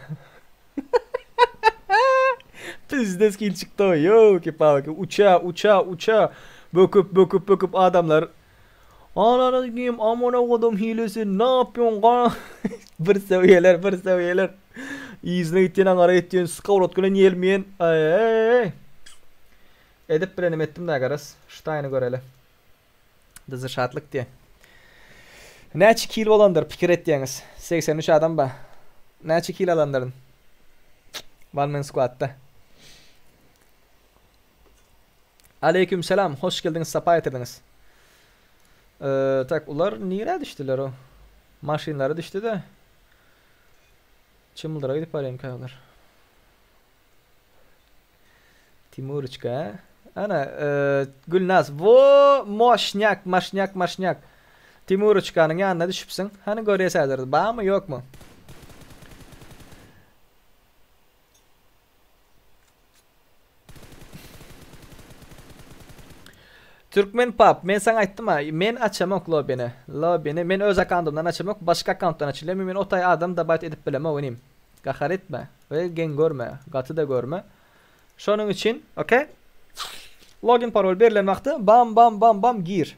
B: Pizdes kill çykdy o, ýolki palki uça uça uça böküp böküp böküp adamlar Ananı sikeyim amına kodum hilesi ne yapıyorsun ka? bir seviyeler bir seviyeler. Yzyna gitýän aňara gitýän skowrod bilen ýelmeýän. Aý. Edip bilenim etdim da garaz. Ştaýny göreli. Dyzy şatlyk diýe. Näçe kil bolandyr pikir etýäňiz? 83 adam ba. Näçe kil alandyryn? One man squadda. Aleyküm selam, hoş geldiňiz, sapa getirdiňiz. Ee, tak, ular nirä düşdüler o? Maşynlary düşdi de. Çymyldyra gidip barýarmyka olar? Timurçka. Ana, e, Gülnaz, wo, moşnyak, maşnyak, maşnyak. Timuroçkanyň ýanyna düşüpsiň. Hany görýäs häzir, barmy, ýokmy? Türkmen pub, men saňa aýtdym-a, men açamok lobini. Lobini men öz akkauntymdan açamok, başga akkauntdan açylýar. Men o taý adam dabat edip bilemok inim. Gahar etme we geň görme, gaty-da görme. Şonuň üçin, okey? Login parol berlen wagty bam bam bam bam gir.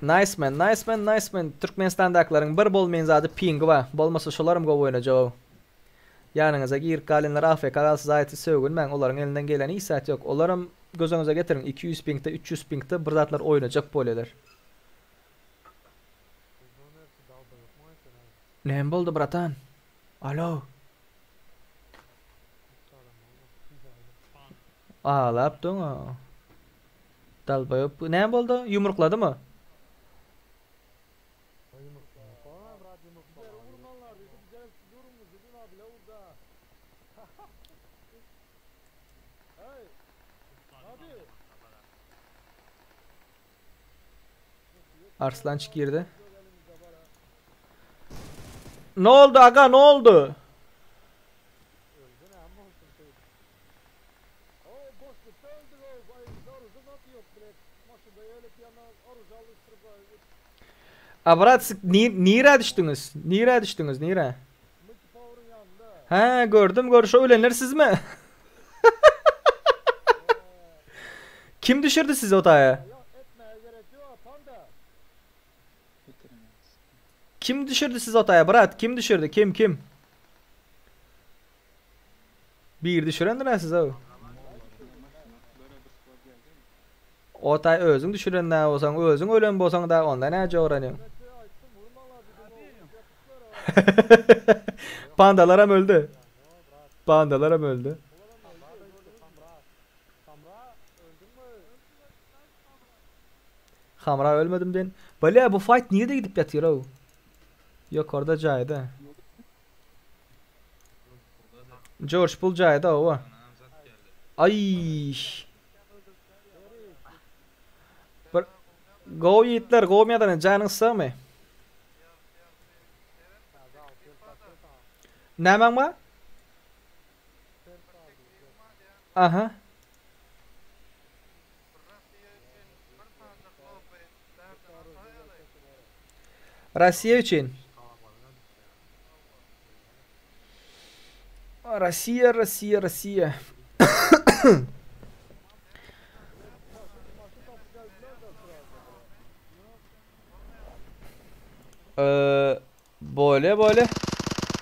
B: Nice man, nice man, nice man. Türkmenistandakylaryň bir bolmaýan zady pingi bar. Bolmasa şolaram gowy oýnajagow. Ýanyňyza girip galanlar AFK galsa zaýaty sögünmäň, olaryň elinden gelen hiç zat ýok. Olaram göz öňüňize getiriň 200 pingde, 300 pingde bir zatlar oýnajak bolýalar. Näme boldy bratan? Alo. Aglap duň. Dalbaýop. Näme boldy? Ýumrukladymy? Arslançyk girdi. Ne oldu aga ne oldu? A brat nirä düşdüňiz? Nirä düşdüňiz? Nirä? Hä, gördüm, gör şo ölenler sizmi? Kim düşürdi sizi o taýa? Kim düşürdi sizi o taýa, brat? Kim düşürdi? Kim, kim? Bir düşürendir size o. O taý özüň düşüren dä bolsaň, özüň ölen bolsaň da onda näce öwrenýäň? Pandalaram öldi. Pandalaram öldi. Hamra ölmedim den. Bale bu fight nirede gidip ýatyr ow? Ýokarda jaýda. George Bull jaýda owa. Ay. Bir Go ýigitler, go ýadan janyň sagmy? Nämäň bar? Aha. Rossiýa üçin. Rossiýa, Rossiýa, Rossiýa. Eee, böyle böyle.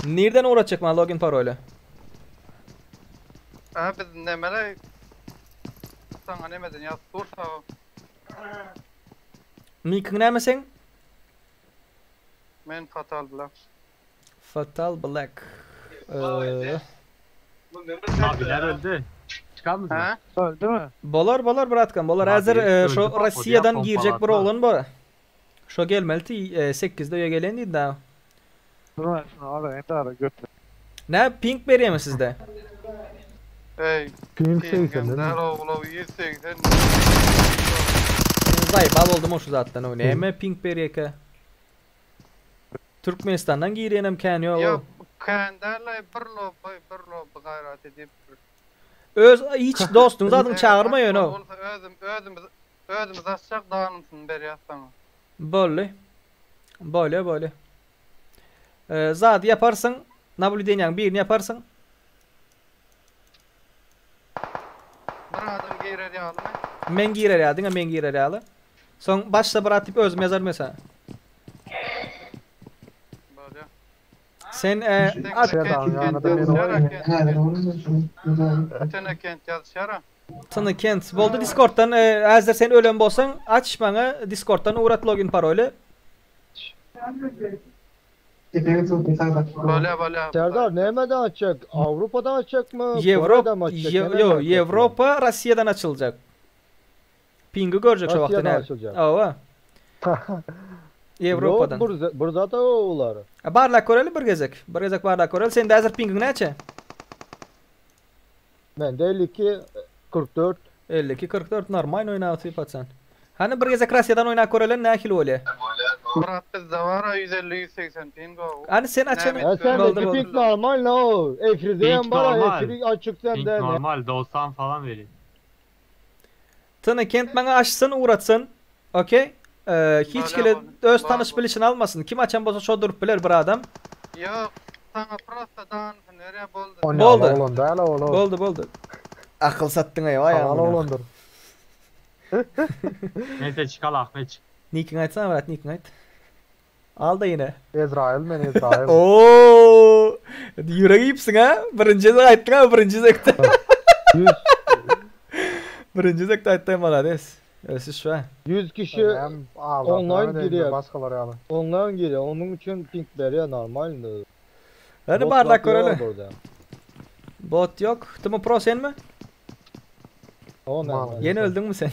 B: Nirden uğratacak bana login paroly?
L: Ha biz nemele sana nemeden ýazyp dursa
B: Nikiň näme seň?
L: Men Fatal Black.
B: Fatal Black. Eee,
J: Abiler öldü. Çıkan mı?
L: Ha?
I: Öldü mü?
B: Bolar bolar bratkan bolar.
J: Abi,
B: Hazır e,
J: öldü
B: şu
J: bak, o
B: Russiyadan
J: diğer
B: girecek bir
J: pompalatma.
B: oğlan bor. Şo gelmeli ti 8'de öye gelen diýdi daha.
I: Dur şunu ara endi ara götür.
B: Ne ping berýärmi sizde?
L: Ey,
E: Ping
L: pingim
E: 80
L: däl ogla 180.
B: Zay bal oldum o şu zatdan o. Näme ping berýärkä? Türkmenistandan girýänem kän ýok.
L: Ýok, känderle bir lobby, bir lobby gaýrat edip.
B: Öz hiç dostuň zadyň çagyrma ýöne o.
L: Bolsa özüm özümiz özümiz açjak danymsyny berýär sana.
B: Bolly. Bolly bolly. Ee, zat yaparsın. Nabludeniýaň birini yaparsın.
L: Bir adam girer ýalymy?
B: Men girer ýa, diňe men girer ýaly. Soň başla bir atyp özüm yazar mesela.
L: Bolýar.
B: Sen e, at
L: Tene kent ýazyşara.
B: Tını Kent. Boldy Discord'dan e, hazır sen ölen bolsaň aç bana Discord'dan uğrat login paroly.
L: Bolýar, bolýar.
I: Serdar nämeden açacak? Avrupa'dan açacak mı?
B: Yevro
I: Kore'den mi açacak?
B: Ye-
I: Nereden
B: yo,
I: açacak?
B: Yevropa Russiyadan açılacak. Pingi görecek şu vakti
I: Russiyadan
B: ne?
I: açılacak.
B: Ava. Yevropadan.
I: Yok, bur, bur zaten oğulları.
B: Barlak göreli bir gezek. Bir gezek barlak göreli. Sen de hazır pingin näçe?
I: Ben de 52 44.
B: 52 44 normal oýna atyp atsan. Hani bir gezek Russiyadan oýna göreli nähili bolýar?
L: Murat bizde var 150 180 ping o.
B: Hani sen açan
I: Ya sen de
B: Boldy, boldy.
I: ping normal ne o? Efrizeyen
J: Ping
I: bana
J: normal.
I: efri açık
J: Pink
I: sende ne?
J: normal 90 falan veriyor.
B: Tını Kent bana açsın uğratsın. Okey. Ee, hiç
L: Böyle
B: kile
L: bak,
B: öz
L: bak,
B: tanış
L: bak.
B: bilişini almasın. Kim açan bolsa şo durup biler bir adam.
L: Ýok, sana prosta danymsyny berýär boldy.
B: Boldy.
E: Oğlum däl oğlum.
B: Boldy boldy. Akıl sattın ey vay
E: Havalı
B: amına.
E: oğlandır.
J: Neyse çıkal Ahmet çık.
B: Nick'in aytsana Murat Nick'in ayt. Al da yine.
E: Ezrail men Ezrail.
B: Oo! Yürek yiyipsin ha. Birinci zek ayttın ha birinci zekte.
I: 100,
B: birinci zekte ayttın malades. Ösüş şu ha.
I: 100 kişi
E: Hem ağlar,
I: online giriyor.
E: Başkaları yani.
I: Online giriyor. Onun için ping veriyor normal.
B: Hadi
I: Bot
B: bardak
I: yok
B: göreli.
I: burada.
B: Bot yok. Timo Pro sen mi?
I: O ne?
E: Mal.
B: Yeni öldün mü sen?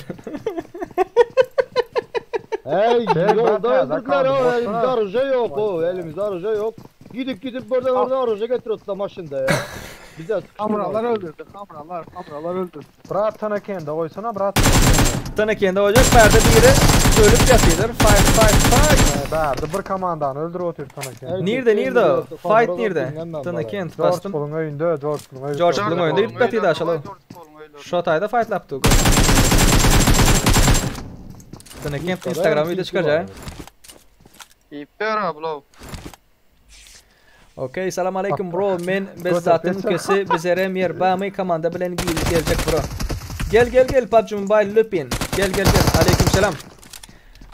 I: Hey
E: Ben
I: yolda
E: ben
I: öldürdüler o
E: kaldım,
I: elimizde
E: baksana.
I: arıca yok o elimizde arıca yok. Gidip gidip buradan oradan arıca getiriyorlar maşında ya. Bize
E: Kameralar öldürdü. Kameralar, kameralar öldürdü. Brat sana kendi koysana brat.
B: Tana kendi olacak. Perde biri ölüp yatıyordur. Fight fight fight.
E: Berdi bir komandanı öldür otur sana kendi.
B: Nerede nerede o? Fight nerede? Tana Kent
E: George
B: bastım.
E: Bull'un önünde, George Bull'un önünde.
B: George Bull'un önünde gidip yatıyordu aşağı. Şotayda fight laptı. Tana Kent Instagram video çıkacak.
L: İpler abla.
B: Okey, selam aleyküm bro. Men Bezzat'ın ülkesi bizere yer bamy komanda bilen giyilip gelecek bro. Gel gel gel PUBG Mobile Lupin. Gel gel gel. Aleyküm selam.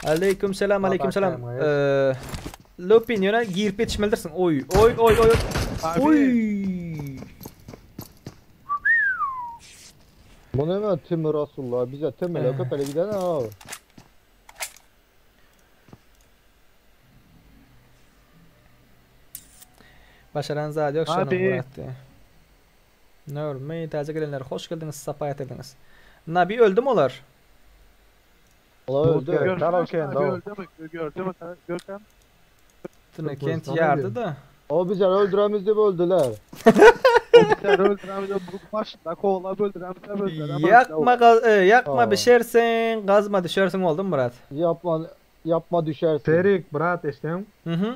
B: Aleyküm selam aleyküm selam. Ee, Lupin yöne girip yetişmelidirsin. Oy oy oy oy. Oy.
I: Bu ne mi Timur Rasulullah bize Timur'la köpele giden ha.
B: Başaran zady ýok şonuň
L: Abi.
B: Murat diýýär. Nurmy täze gelenler hoş geldiňiz sapa getirdiňiz. Nabi öldümi olar?
I: Olar öldü.
L: Gördüm Görkem.
B: Tüne kent ýardy da.
I: O bizi öldüremiz diýip öldüler.
L: Öldüremiz bu başında kovala öldüremiz öldüremiz.
B: Yakma gaz, e, yakma
I: Aa.
B: bişersin, gazma düşersin oldu mu Murat?
I: Yapma yapma düşersin.
M: Serik brat eşden.
B: Mhm.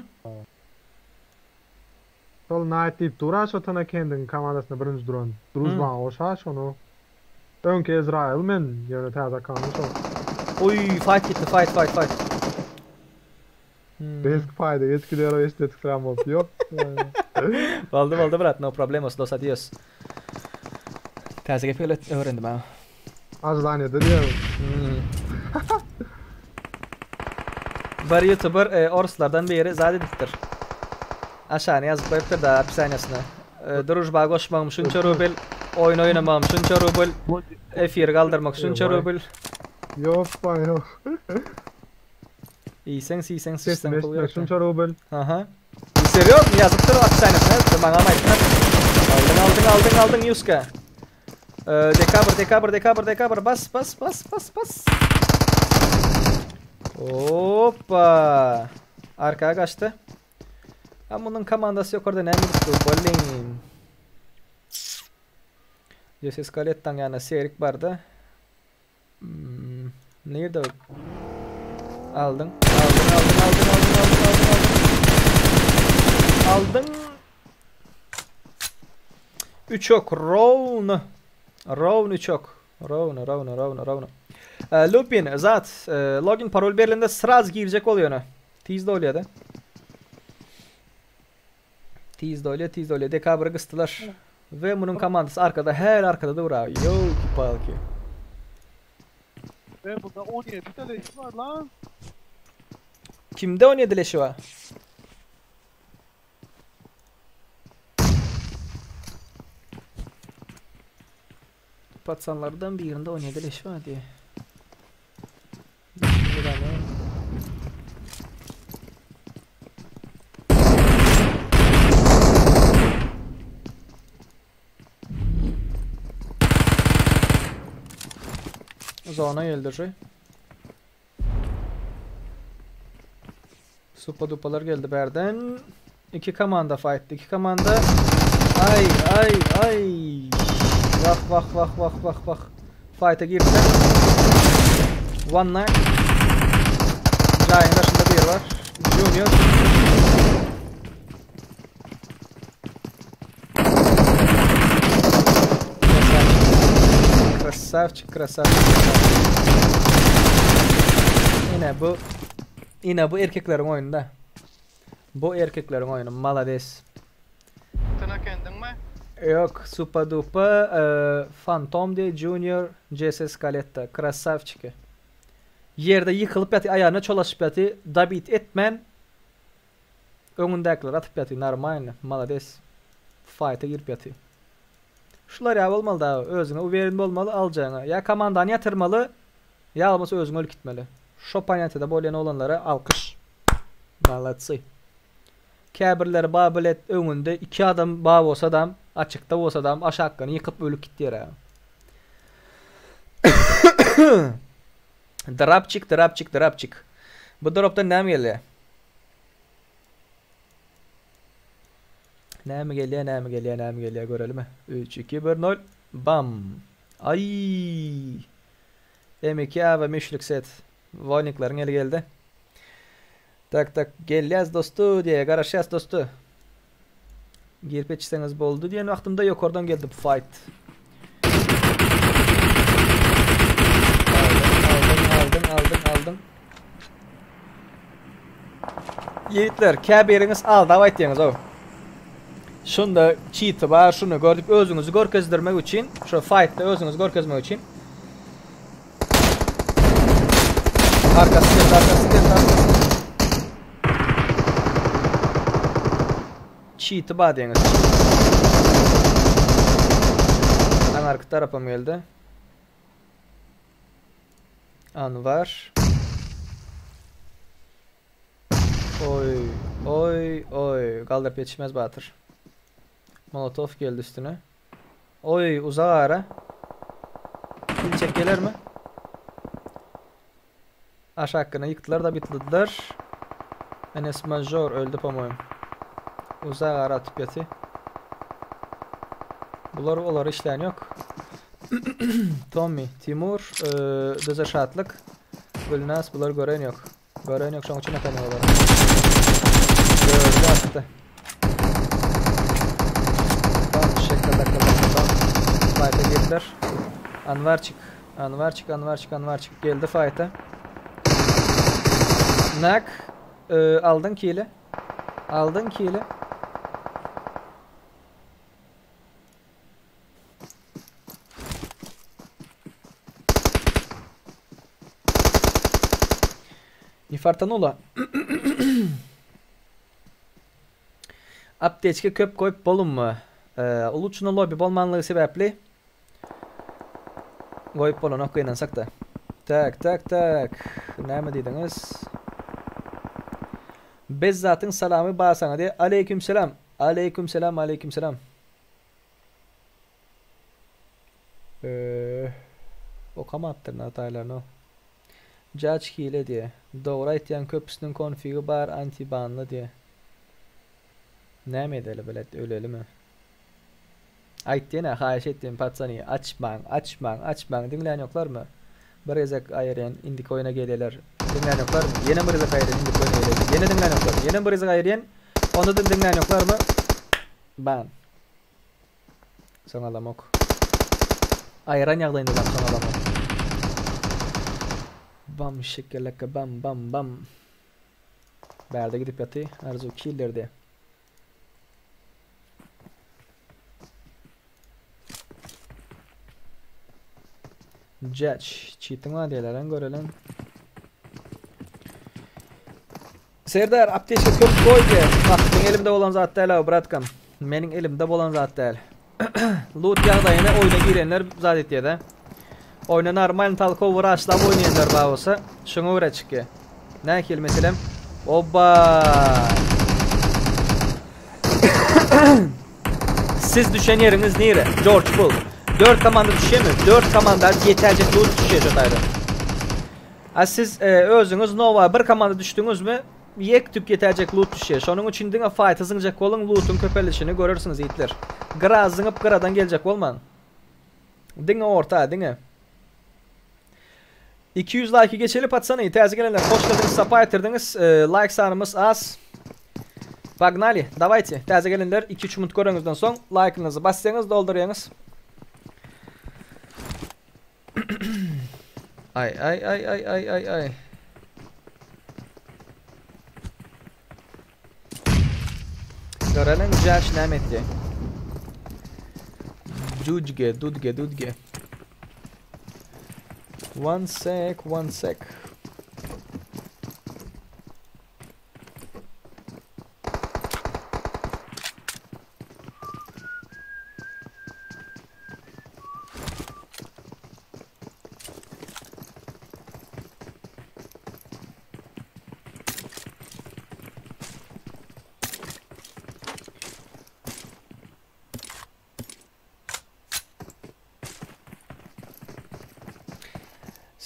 M: Şol Knight diýip dura şo tana kendiň komandasyna birinji duran. Drujban oşa şonu. Öňki Ezrail men ýöne täze kanun şol.
B: Oy fight gitti fight fight fight. Hmm.
M: Risk fayda eskiler eşde tıklan bolup ýok.
B: Boldy boldy brat no problemos los adios. Täze gep öğret- öğrendim ha.
M: Ajdanýada diýerim.
B: Hmm. Bir YouTuber e, orslardan biri zat edipdir. Aşağına yazıp koyupdur da hapishanesine. E, Drujba goşmagym şunça rubel, oyun oynamagym şunça rubel, efir galdyrmak şunça rubel.
M: Ýok ba ýok.
B: İyisen siysen
M: Sesimi
B: sıçsan pul
M: eşitmek
B: yok.
M: şunça rubel.
B: Aha. Serios mu yazıpdyr hapishanesine yazıpdyr maňa aýtdylar. Aldın aldın aldın aldın Yuska. E, dekabr dekabr dekabr dekabr bas bas bas bas bas. Hoppa. Arkaya kaçtı. Ama bunun komandası yok orada ne gitti? Bolin. Jose Scalettan yani serik bardı. Hmm, nerede o? Aldın. Aldın aldın aldın aldın aldın aldın aldın. Aldın. 3 ok. Rown. Rown 3 ok. Rown, Rown, Rown, Rown. Ee, Lupin, zat, e, login parol berilende sraz girecek oluyor ona. Tiz de oluyor da. Tiz de oluyor, tiz de oluyor. Dekabr'ı kıstılar. Ve bunun komandası arkada, her arkada da uğrağı. Yo ki palki.
L: Ve bunda 17 tane iş var lan.
B: Kimde 17 leşi var? Patsanlardan birinde 17 leşi var diye. Bir tane. Zona geldi. Supa dupalar geldi berden. İki komanda fight. İki komanda. Ay ay ay. Vah vah vah vah vah vah. Fight'a girdi. One knock. Giant başında bir var. Junior. Красавчик, красавчик, красавчик. Yine bu yine bu erkeklerin oyununda. Bu erkeklerin oyunu. Malades.
L: Tına kendin mi?
B: Yok, Supa Dupa, e, Phantom diye Junior, CS Scaletta, Krasavçiki. Yerde yıkılıp yaty, ayağına çolaşıp yaty, dabit etmen. Öňündäkiler atyp yaty, normalny, malades. Fight'a girip yaty. Şular ya bolmaly da özüňe uverin bolmaly aljagyňa. Ya komandany ýatyrmaly, ya olmasa özüňe ölüp gitmeli. Şo понятияda bolýan olanlara alkyş. Молодцы. Käbirleri babilet öňünde iki adam bab bolsa adam, açykda bolsa adam aşakgany ýykyp ölüp gitdi ýere. Drapçik, drapçik, drapçik. Bu dropdan näme gelýär? Näme gelýär, näme gelýär, näme gelýär görelim. 3 2 1 0 Bam. Ay. M2 A ve müşlük set. Volnikleriň eli geldi. Tak tak gelýäs dostu diye garaşýas dostu. Girip geçseňiz boldy diýen wagtymda ýokardan geldi bu fight. Aldın, aldın, aldın, aldın. Yiğitler, käbiriňiz aldap aýtýaňyz o. Şunda cheat'i bar, şunu gördük özüňizi görkezdirmek üçin, şu fight'ta özüňizi görkezmek üçin. Arkası geldi, arkası geldi, arkası. Cheat'i bar diýeňiz. Aň arka tarapam geldi. Anvar. Oy, oy, oy. Kaldırıp yetişmez Batır. Molotow geldi üstüne. Oý, uzak ara. Kill çek gelermi? Aşakkyna ýykdylar da bitlidiler. Enes Major öldü po-moýum. Uzak ara atyp ýaty. Bular olary işlän ýok. Tommy, Timur, Düze Şatlyk, Gülnaz bular gören ýok. Gören ýok, şoň üçin atan ýok olar. Gördü atdy. Bam, şekilde bam. Fight'a girdiler. Anwarçik, Anwarçik, Anwarçik, Anwarçik geldi fight'a. Nak, e, aldın kili. Aldın kili. Не фартануло. Apteçka köp goýup bolunmy? Uluçyna lobby bolmanlygy sebäpli goýup bolanok gynansak-da. Tak, tak, tak. Näme diýdiňiz? Bezzatyň salamy bar saňa diýe. Aleýküm selam. Aleýküm selam, aleýküm selam. Eee, okamapdyryn hataýlaryny. Judge hile diýe. Dogry aýtýaň köpüsiniň konfigi bar antibanly diýe. Näme edeli bilet ölelimi. Aýt diýene haýyş etdim patsany açmaň açmaň açmaň diňlän ýoklarmy bir gezek aýyrýan indiki oýuna gelýäler diňlän ýoklarmy ýene bir gezek aýyrýan indiki oýuna gelýäler ýene diňlän ýoklar ýene bir gezek aýyrýan onda-da diňlän ýoklarmy ban Soň alamok. Aýran ýagdaýynda soň alamok. Bam şekeleke bam bam bam. Bärde gidip ýaty Arzuw killerdi. Judge, cheating var diýerler, görelen. Serdar, apteçka köp goý diýe. Bak, meň elimde bolan zat däl aw, bratkam. Meniň elimde bolan zat däl. Loot ýagdaýyny oýna girenler zat etýär-de. Oýna normal talkowy raşlap oýnaýanlar bar bolsa, şoňa görä çykýar. Nähili meselem? Oba! Siz düşen ýeriňiz nire? George Bull. 4 komanda düşýärmi? 4 komanda ýetäjek loot düşýär şo taýda. A siz özüňiz Nova bir komanda düşdüňizmi? Ýek tük ýetäjek loot düşýär. Şonuň üçin diňe fighta zyňjak boluň, lootyň köpelişini görersiňiz ýigitler. Gyra zyňyp gyradan geljek bolmaň. Diňe orta, diňe. 200 like geçeli patsany. Täze gelenler hoş geldiňiz, sapa getirdiňiz. Like sanymyz az. Pagnali, dawajte. Täze gelenler 2-3 minut göreňizden soň like'yňyzy bassaňyz, doldurýaňyz. Ay ay ay ay ay ay ay. Göreliň Jaş näme etdi? Dudge, dudge, dudge. One sec, one sec.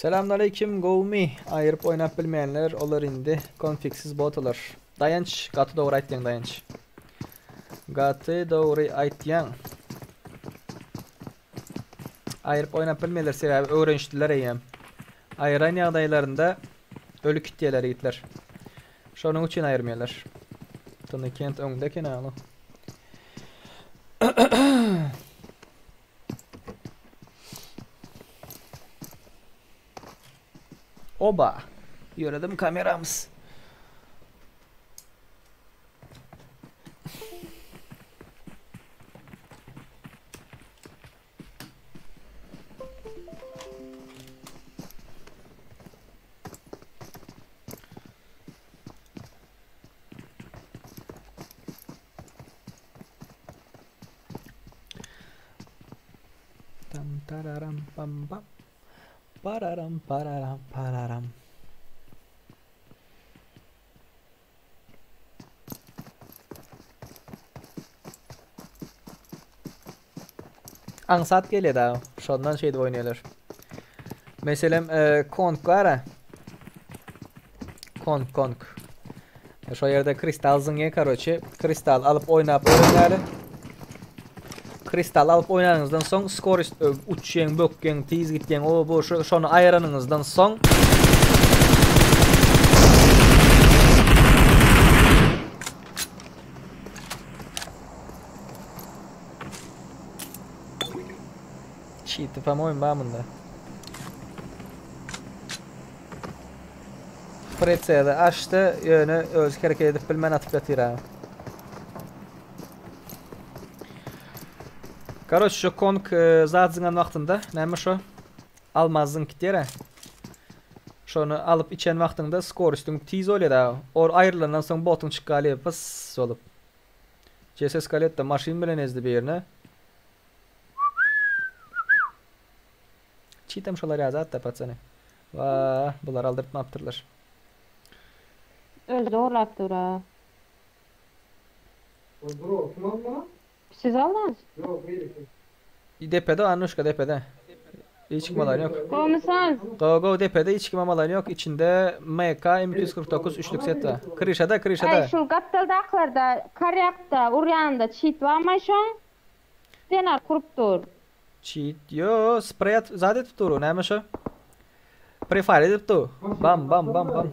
B: Selamünaleyküm gowmy aýyryp oýnap bilmeýänler olar indi konfiksiz bot olar. Daýanç gaty dogry aýtýaň Daýanç. Gaty dogry aýtýaň. Aýyryp oýnap bilmeýärler sebäbi öwrenişdiler eýýäm. Aýyran ýagdaýlarynda ölü kitýärler ýigitler. Şonuň üçin aýyrmaýarlar. Tony Kent öňde eken agly. Oba. Ýöredim kameramyz. Tam tararam pam pam. Pararam pararam pararam. Aňsat gelýär da. Şondan şeýdip oýnaýarlar. Meselem, e, Kong bar. Kong Kong. Şo ýerde kristal zyňýar, karoçe. Kristal alyp oýnap öwrenýärler. Kristal alyp oýnanyňyzdan soň skorost e, uçýaň, bökýäň, tiz gitýäň, o bu şu şony aýyranyňyzdan soň Cheat, по-моему, bar munda. Pritseli açdy, ýöne özi hereket edip bilmän atyp ýatyr ha. Karoç şu Kong e, zat zyňan wagtynda, näme şo? Almaz zyňyp gitýär ha. Şony alyp içen wagtyňda skorostüň tiz bolýar ha. Or aýrylandan soň botuň çykyp galýar pys bolup. CS Skaletta maşyn bilen ezdi birine. Çitem şolar ýa zat da patsany. Wah, bular aldyrtmapdyrlar.
H: Özi zorlap dur ha.
E: Bro, kim aldy muny?
H: Siz aldyňyz.
E: Ýok, beýleki.
B: Depede Annuşka depede. Hiç kim alan ýok.
H: Gowmysyňyz?
B: Go go depede hiç kim alan ýok. Içinde MK M249 üçlük set bar. Kryşada
H: Aý
B: kryşada.
H: şul gapdaldakylarda karýakda urýanda çit barmaý şoň? Senar kurup dur.
B: Cheat yo spray at zat edip dur näme şo? Prefire edip dur. Bam bam bam bam.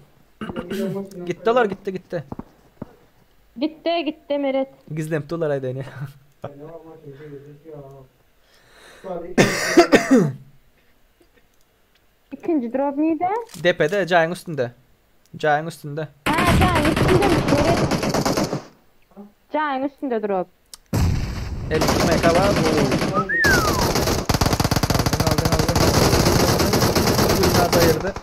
B: Gitdi olar gitdi gitdi.
H: Gitdi gitdi Meret.
B: Gizlenip durlar aýdaýyn.
H: Ikinji drop nirde?
B: Depede jaýyň üstünde. Jaýyň üstünde.
H: Ha jaýyň üstünde Meret. Jaýyň üstünde drop.
B: 52 MK var. Aldın aldın aldın. Gülnaz ayırdı.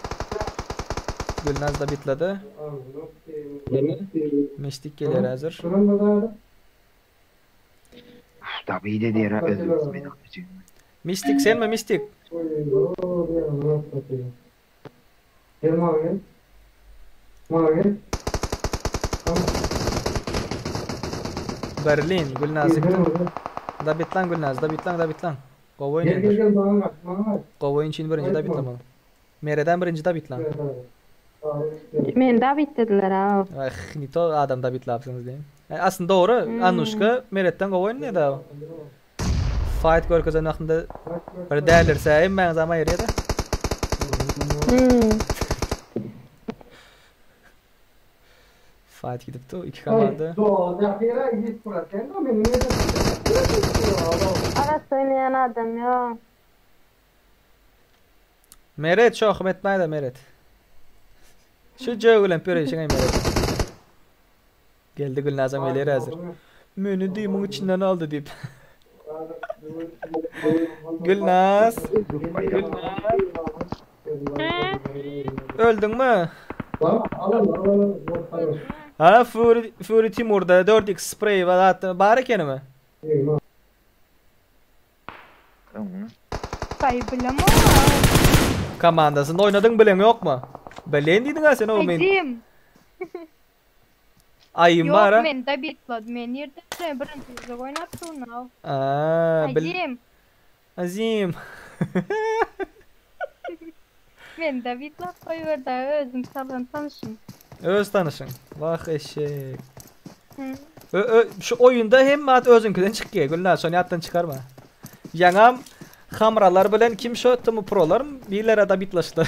B: Gülnaz da bitladı. Mistik geliyor hazır.
J: Tabii de diğer özümüz beni atacağım.
B: Mistik sen mi Mistik?
E: Gel mavi gel. Mavi gel.
B: Berlin Gülnaz yıktı. Da bitlan Gülnaz da bitlan da bitlan. Govoyun
E: Gel gel
B: indir.
E: gel bana bak bana bak.
B: Govoyun için birinci da bitlamalı. Mereden birinci da bitlan.
H: Men David dediler ha.
B: Ah, nito adam da bitlapsınız diyeyim. Yani aslında doğru.
H: Hmm.
B: Anuşka Meret'ten govoyun ne da. Fight görkezen wagtynda bir dälirse hemmäňiz zaman ýerýär de.
H: Hmm.
B: Fight gidip iki komanda.
H: Arası oynayan adam ya.
B: Meret şu Ahmet näde Meret? Şu jögülen pöreşiň ay Meret. Geldi Gülnazam gelir hazır. Meni diýmiň içinden aldy diýip. Gülnaz. Öldün mü? Ha Fury, Fury Timur'da 4x spray var hatta bari mi?
N: Ay bilem
B: Komandasında oynadın bilen yok mu? Bilen dedin ha sen o men.
N: Aydim.
B: Ayım
N: Yok
B: var ha.
N: men de bitladı. Men yerden birinci yüzde oynaptım now.
B: Aa, bil
N: Azim.
B: Azim.
N: Men de bitlap koyuverdi özüm salan tanışım.
B: Öz tanışın. Vah eşek.
N: Hı.
B: Ö, ö, şu oyunda hem at özünküden çıkıyor. Gülnaz şonu attan çıkarma. Yaňam hamralar bilen kim şu tımı prolar birlere da bitlaştı.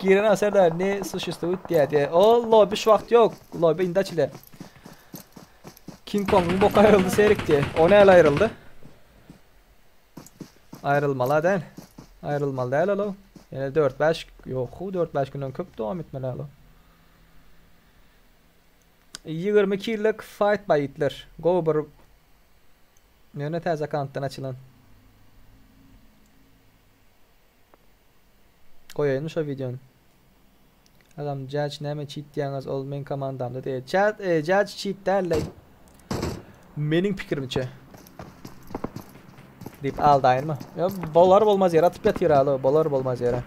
B: Giren aser ne suçüstü diye diye. O lobby şu vakt yok. Lobby indaçile. King Kong'un boku ayrıldı serik diye. O ne el ayrıldı? Ayrılmalı değil. Ayrılmalı değil alo. Yani 4-5 yok 4-5 günden köp devam etmeli alo. 22 yıllık fight by Hitler. Go bir Ýöne täze kantdan açylan. Goýaýyn şu videony. Adam judge näme cheat diýäňiz ol men komandamda diýe. Chat e, judge cheat däl. Meniň pikirimçe. Diýip aldaýyn mı? Ya bolar bolmaz ýere atyp ýatyr alo, bolar bolmaz ýere.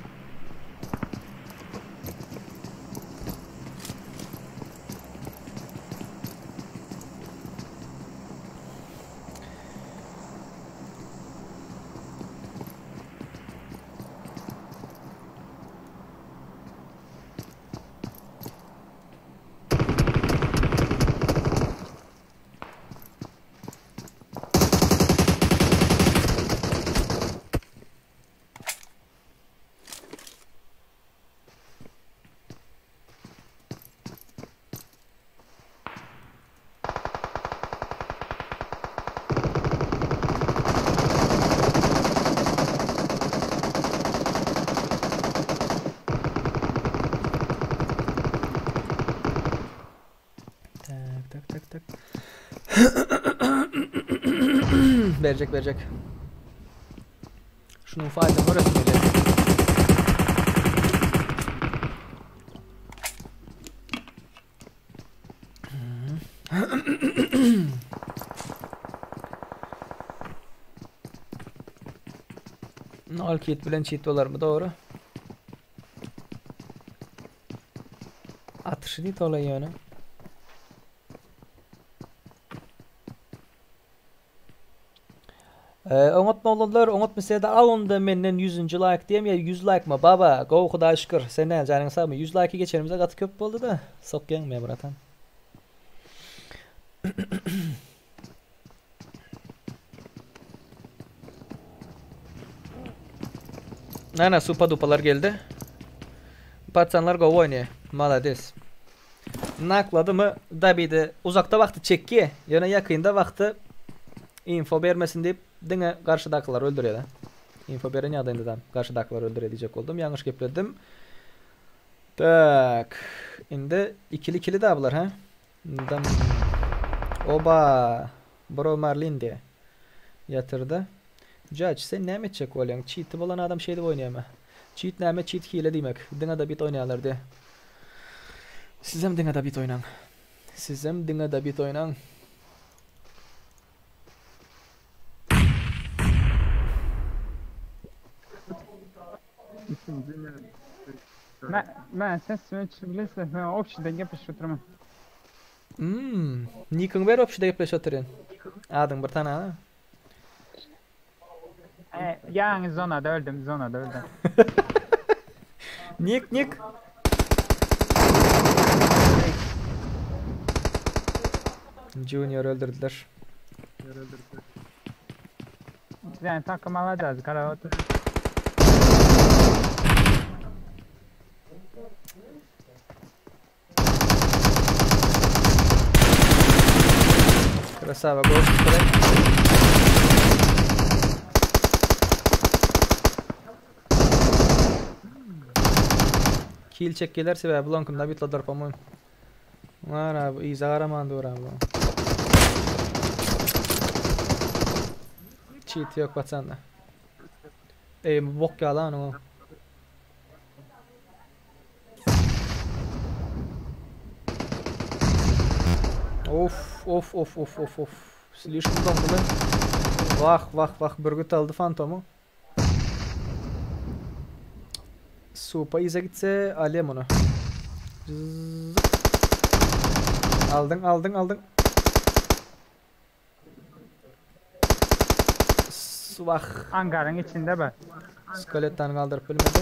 B: Berjek berjek. Şunuň faýdyny göresim gelýär. Nol kit bilen çit bolarmy dogry? Atyşy diýip olay ýöne. Ee, oňat oglanlar, oňat misede al onda menden 100-nji like diýem ýa 100 like ma baba, gowy hudaý şükür. Sen näme janyň sagmy? 100 like geçenimize gaty köp boldy da. Sokýaň me bratan. Nana supa dupalar geldi. Patsanlar gowy oýnaýar. Malades. Naklady mı Dabidi uzakda wagty çekýä. Ýöne ýakynda wagty info bermesin diýip diňe garşydakylary öldürýär. Info beren ýagdaýynda da garşydakylary öldürýär diýjek boldum. Ýalňyş gepledim. Tak. Indi ikili ikili da bular ha. Dam. Oba. Bro Marlin diýe. Ýatyrdy. Judge sen näme etjek bolýaň? Çiti bolan adam şeýdip oýnaýamy? Çit näme? Çit hile diýmek. Diňe Dabit oýnaýarlar diýe. Sizem diňe Dabit oýnaň. Sizem diňe Dabit oýnaň.
O: Men sesimi öçürip men obşide gepleşip oturman.
B: Hmm. Nikiň ber obşide gepleşip oturýan. Adyň bir tane.
O: E, ýaňy zonada öldüm, zonada öldüm.
B: Nik nik. Junior öldürdüler.
O: Yani takım alacağız, kara otur.
B: Krasava ghost strike. Kill çek geler sebäbi bulankyny bitladylar по-моему. Ara bu yza garaman dur abi. Cheat yok batsanda. Ey bu bok yalan o. Of of of of of of. Slişkom doňdular. Wah wah wah Bürgüt aldy Fantomu. Supa ize gitse alayım onu. Zzzz. Aldın aldın aldın. Vah.
O: Angarın içinde be.
B: Skeletten kaldırıp bilmedi.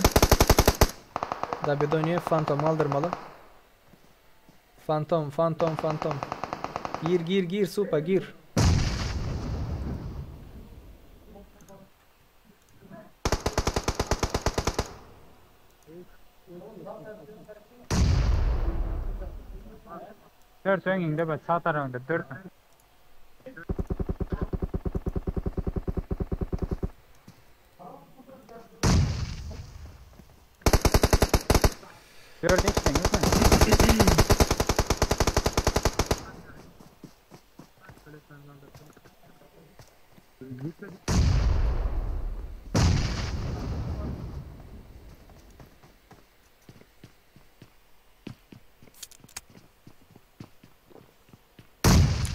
B: Da bir dönüyor. Phantom aldırmalı. Phantom, Phantom, Phantom. Gir gir gir Supa gir.
O: Dört öňüňde be, sağ tarafında dört. Dört içten yok mu?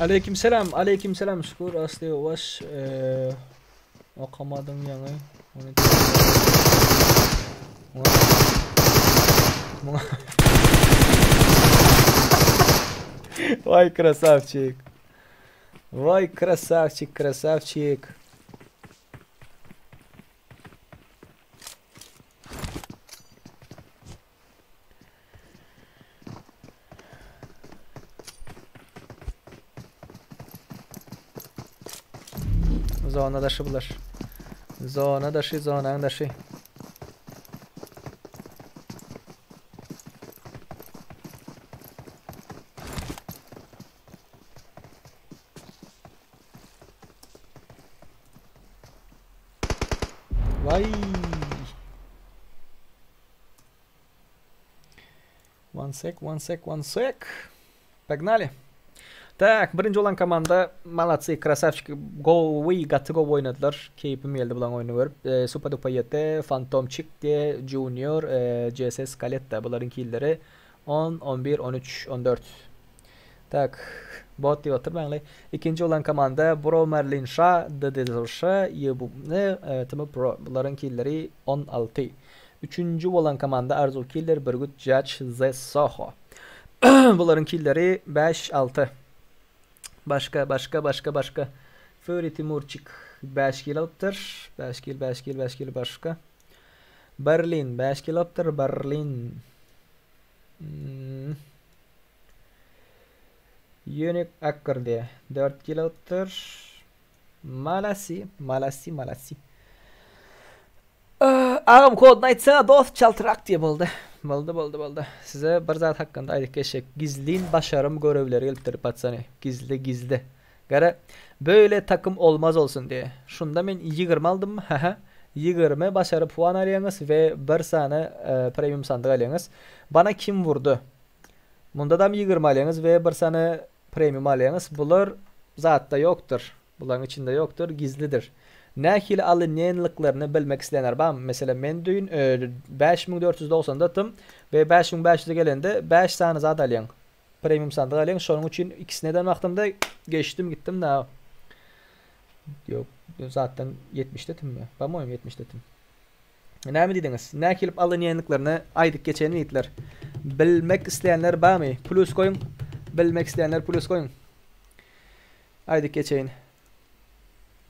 B: Aleykümselam, aleykümselam. Şükür Aslı Uvaş. Eee okamadın ýaňy. Ony Vay красавчик. Vay красавчик, красавчик. Zona daşy bular. Zona daşy, zonaň daşy. Vay. One sec, one sec, one sec. Погнали. Tak, birinji bolan komanda malatsy, krasavçik, gowy, gaty gowy oýnadylar. Keýpim geldi bulaň oýnuny görüp. E, Supa Dupa YT, Fantomçik diye, Junior, e, CSS Kaletta bularyň killeri 10, 11, 13, 14. Tak, bot diýip oturmaňly. Ikinji bolan komanda Bro Merlin Şa, DDZŞ, YBN, e, TM Pro. Bularyň killeri 16. Üçünji bolan komanda Arzuw Killer, Bürgüt Judge, Z Soho. Bularyň killeri 5, 6. Başga, başga, başga, başga. Fury Timurçik 5 kill alypdyr. 5 kill, 5 kill, 5 kill başga. Berlin 5 kill alypdyr. Berlin. Hmm. Unique Acker diýe 4 kill alypdyr. Malasi, Malasi, Malasi. Agam kodyny aýtsaňa dost çaltrak diýe boldy. Boldy boldy boldy. Size bir zat hakynda aýdyp geçjek. Gizlin başarym görevleri gelipdir patsany. Gizli gizli. Gara böyle takym olmaz olsun diýe. Şunda men 20 aldym. Haha. 20 başary puan alýaňyz we bir sany e, premium sandyk alýaňyz. Bana kim vurdu? Munda da 20 alýaňyz we bir sany premium alýaňyz. Bular zatda ýokdur. Bularyň içinde ýokdur, gizlidir. Nähili alynýanlyklaryny bilmek isleýänler barmy? Meselem, men düýn 5490 datym we 5500 gelende 5 sany zat alýaň. Premium sandyk alýaň. Şonuň üçin ikisini eden wagtymda geçdim gitdim da. Ýok, zatdan 70 detimmi? Po-moýem 70 detim. Näme diýdiňiz? Nähili alynýanlyklaryny aýdyp geçeýin diýdiler. Bilmek isleýänler barmy? Plus goýuň. Bilmek isleýänler plus goýuň. Aýdyp geçeýin.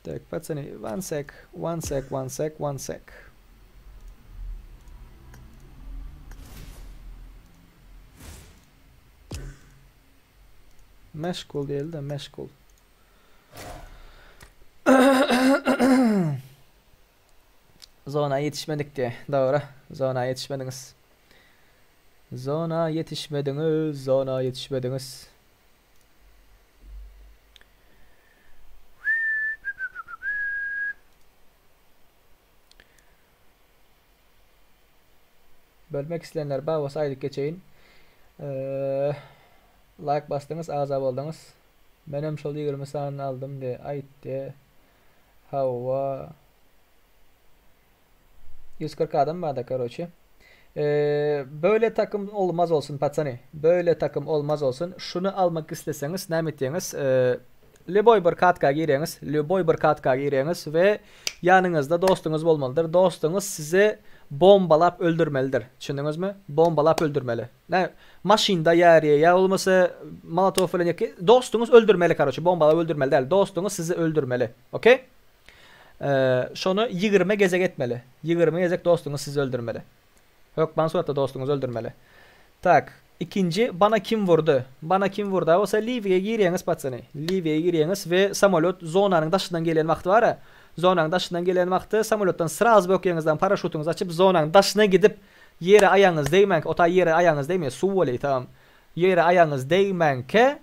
B: Tak, patsany, one sec, one sec, one sec, one sec. Meşgul diýeli de meşgul. Zona ýetişmedik diýe. Dogry. Zona ýetişmediňiz. Zona ýetişmediňiz, zona ýetişmediňiz. Bölmek isleýänler bar bolsa aýdyp geçeýin. Ee, like basdyňyz, agza bolduňyz. Menem şol 20 sanyny aldym diye aýtdy. Hawa. 140 adam barda karoçi. Ee, böyle takım olmaz olsun patsany. Böyle takım olmaz olsun. Şunu almak isteseňiz näme etýäňiz? Ee, Lüboý bir katka girýäňiz, lüboý bir katka girýäňiz we ýanyňyzda dostuňyz bolmalydyr. Dostuňyz sizi bombalap öldürmelidir. Düşündiňizmi? Bombalap öldürmeli. Nä maşynda ýary ýa bolmasa molotow bilen ýa dostuňyz öldürmeli karoçe, bombalap öldürmeli däl. Dostuňyz sizi öldürmeli. Okey? Ee, şony 20 gezek etmeli. 20 gezek dostuňyz sizi öldürmeli. Hökman suratda dostuňyzy öldürmeli. Tak, ikinji bana kim vurdy? Bana kim vurdy? Bolsa Liwiýa girýäňiz patsany. Liwiýa girýäňiz we samolýot zonanyň daşyndan gelen wagty bar-a. Zonanyň daşyndan gelen wagty samolýotdan sraz bökýäňizden paraşutyňyzy açyp zonanyň daşyna gidip ýere aýagyňyz degmänkä, o taý ýere aýagyňyz degmeýär, suw bolýar tamam. Ýere aýagyňyz degmänkä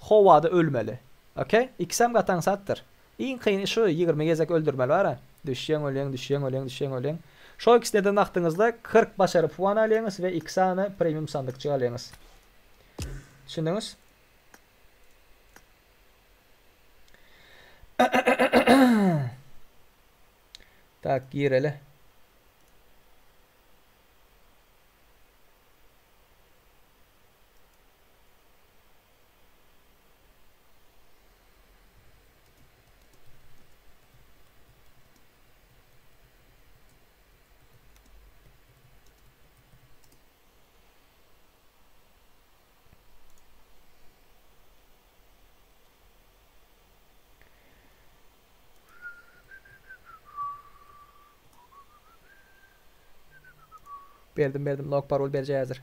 B: howada ölmeli. Okey? Ikisem gaty aňsatdyr. Iň kyny şu 20 gezek öldürmeli bar-a. Düşýäň ölýäň, düşýäň ölýäň, düşýäň ölýäň. Şo ikisini eden wagtyňyzda 40 başary puan alýaňyz we 2 sany premium sandykçyk alýaňyz. Düşündiňiz? Tak, gireli. Berdim berdim log parol berjek häzir.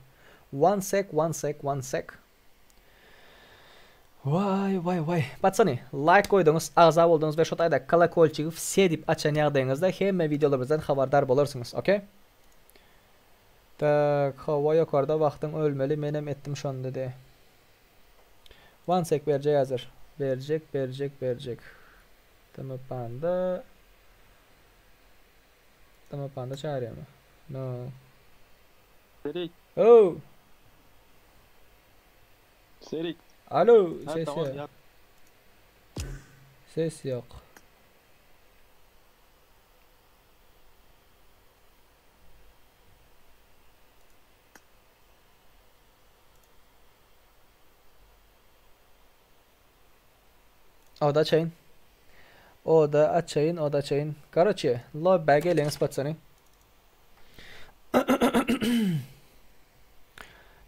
B: One sec, one sec, one sec. Waý waý waý. Patsany, like goýduňyz, agza bolduňyz we şo taýda kolokolçigi wse diýip açan ýagdaýyňyzda hemme wideolarymyzdan habardar bolarsyňyz, okey? Tak, hawa ýokarda wagtyň ölmeli, menem etdim şonda de. One sec berjek häzir. Berjek, berjek, berjek. Tm panda. Tm panda çagyrýarmy? No.
D: Serik.
B: Oh.
D: Serik.
B: Alo,
D: Ha,
B: ses
D: tamam
B: ýok.
D: ya.
B: Ses ýok. Oda açayyn. Oda açayyn, oda açayyn. Karoçe, lobbä geliňiz patsany.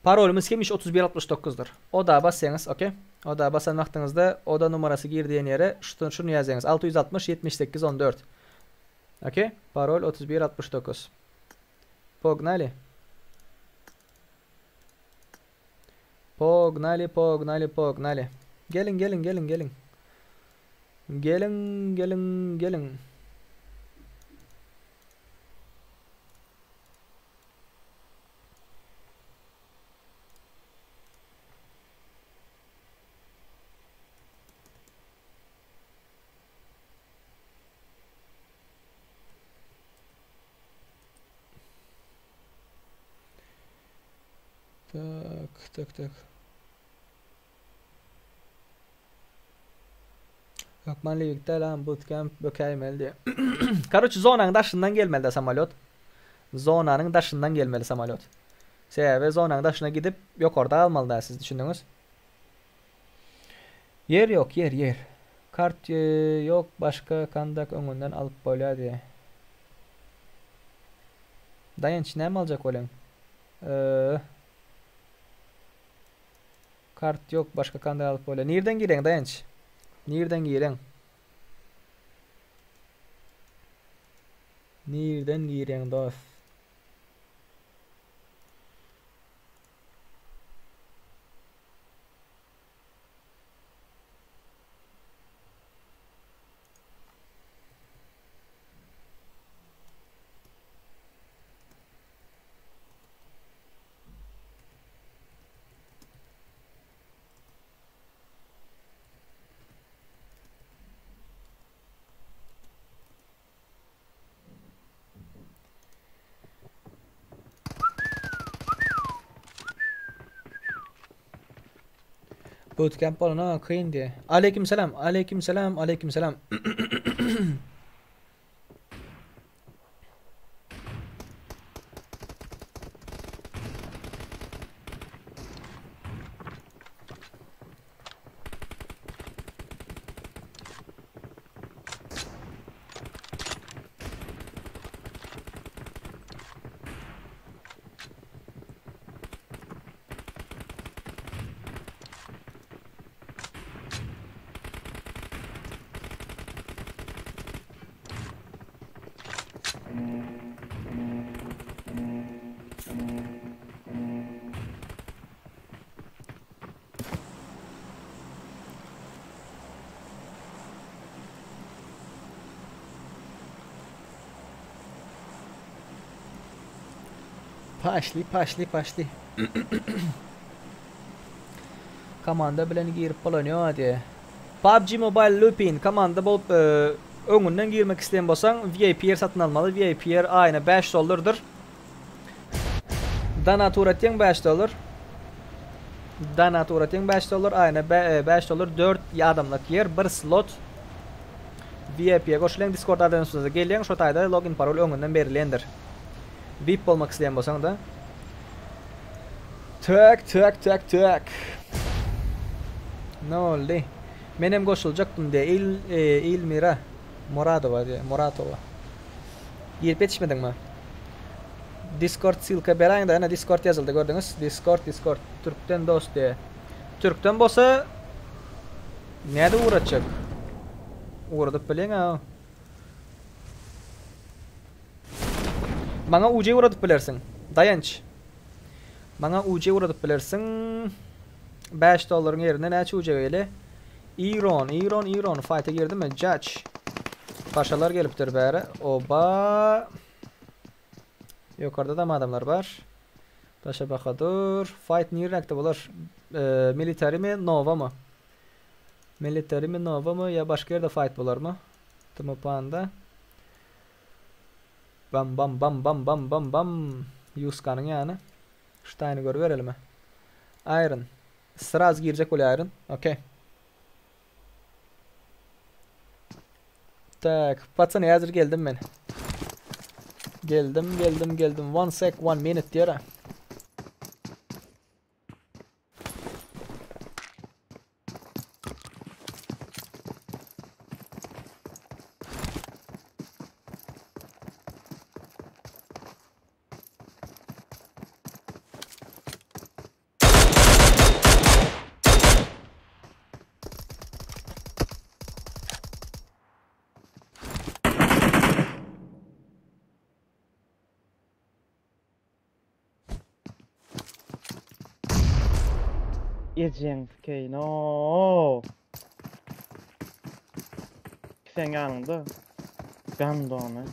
B: Parolymyz hemişe 3169-dyr. Oda basýaňyz, okey? Oda basan wagtyňyzda oda numarasy gir diýen ýere şuny şuny ýazýaňyz. 660 78 14. Okey? Parol 3169. Pognali. Pognali, pognali, pognali. Geliň, geliň, geliň, geliň. Geliň, geliň, geliň. Tak, tak, tak. Hökman Liwikde lan bootcamp bökäýmeli diýýär. Karoçi zonanyň daşyndan gelmeli de samolýot. Zonanyň daşyndan gelmeli samolýot. Sebäbi zonanyň daşyna gidip ýokarda galmaly da siz düşündiňiz. Ýer ýok, ýer, ýer. Kart ýok başga kandak öňünden alyp bolýar diýýär. Daýanç näme aljak bolýaň? Eee. Kart ýok başga kandak alyp bolýar. Nirden gireň Daýanç? Nirden gireň? Nirden gireň dost? Bootcamp bolana kyn diye. Aleyküm selam, aleyküm selam, aleyküm selam. Paşli, paşli, paşli. Komanda bilen girip bolanýar diýe. PUBG Mobile Lupin komanda bolup e, öňünden girmek isleýän bolsaň VIP ýer satyn almaly. VIP ýer aýyna 5 dollardyr. Dana turatýaň 5 dollar. Dana turatýaň 5 dollar, aýyna 5 dollar 4 adamlyk ýer, bir slot. VIP-ye goşulýaň Discord adresinize gelýäň, şo taýda login parol öňünden berilendir. VIP bolmak isleýän bolsaň da. Tök, tök, tök, tök. Ne oldy? Menem goşuljakdym diýe. Il, e, Ilmira Muradova diýe, Muratova. Girip ýetişmediňmi? Discord ssylka beräýiň-de, ene Discord ýazyldy gördüňiz. Discord, Discord. Türkden dost diýe. Türkden bolsa nädip ugratjak? Ugradyp bilýäň-ä. Maňa UJ ugradyp bilersiň. Daýanç. Maňa UJ ugradyp bilersiň. 5 dollaryň ýerine näçe UJ gelýär? Iron, Iron, Iron. Fight'a girdimi? Judge. Paşalar gelipdir bäri. Oba. Ýokarda da adamlar bar. Daşa baka dur. Fight nirräkde bolar? Ee, military mi, Nova mı? Military mi, Nova mı? Ya başka yerde fight bolar mı? Tmopanda. Bam bam bam bam bam bam bam. Yuskanyň ýany. Ştaýny görüberelim. Iron. Sraz girjek bolýaryn. Okey. Tak, patsany häzir geldim men. Geldim, geldim, geldim. One sec, one minute diýer.
I: Ejjeň sikeýin o. Sen ýanyňda. Gandony.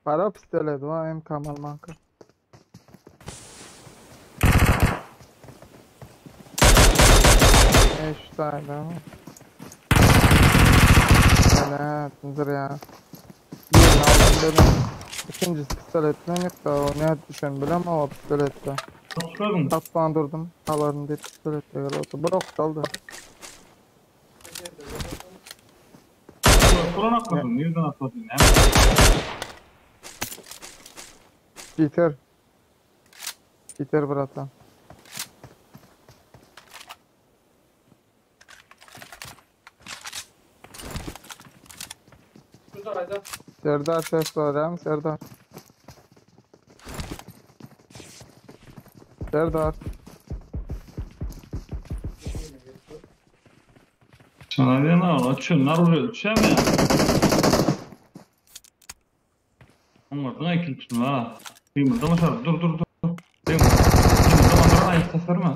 E: Para pistolet var MK malmanka. Eş tane. Evet, ya. Birini aldım dedim. İkincisi pistoletle yıktı. O ne düşen bilem ama pistoletle. Aslan durdum. Alarım diye pistoletle göre oldu. Brok kaldı.
J: Kuran atladın. Nereden atladın ya?
E: Peter. Peter bratan. Serdar ses var Serdar. Serdar.
J: Sana diyen al, açıyor, nar vuruyor, düşer mi ya? Onlardan ekil tutun ha. Yumurta aşağı, dur dur dur. Yumurta, yumurta aşağı, ses verme.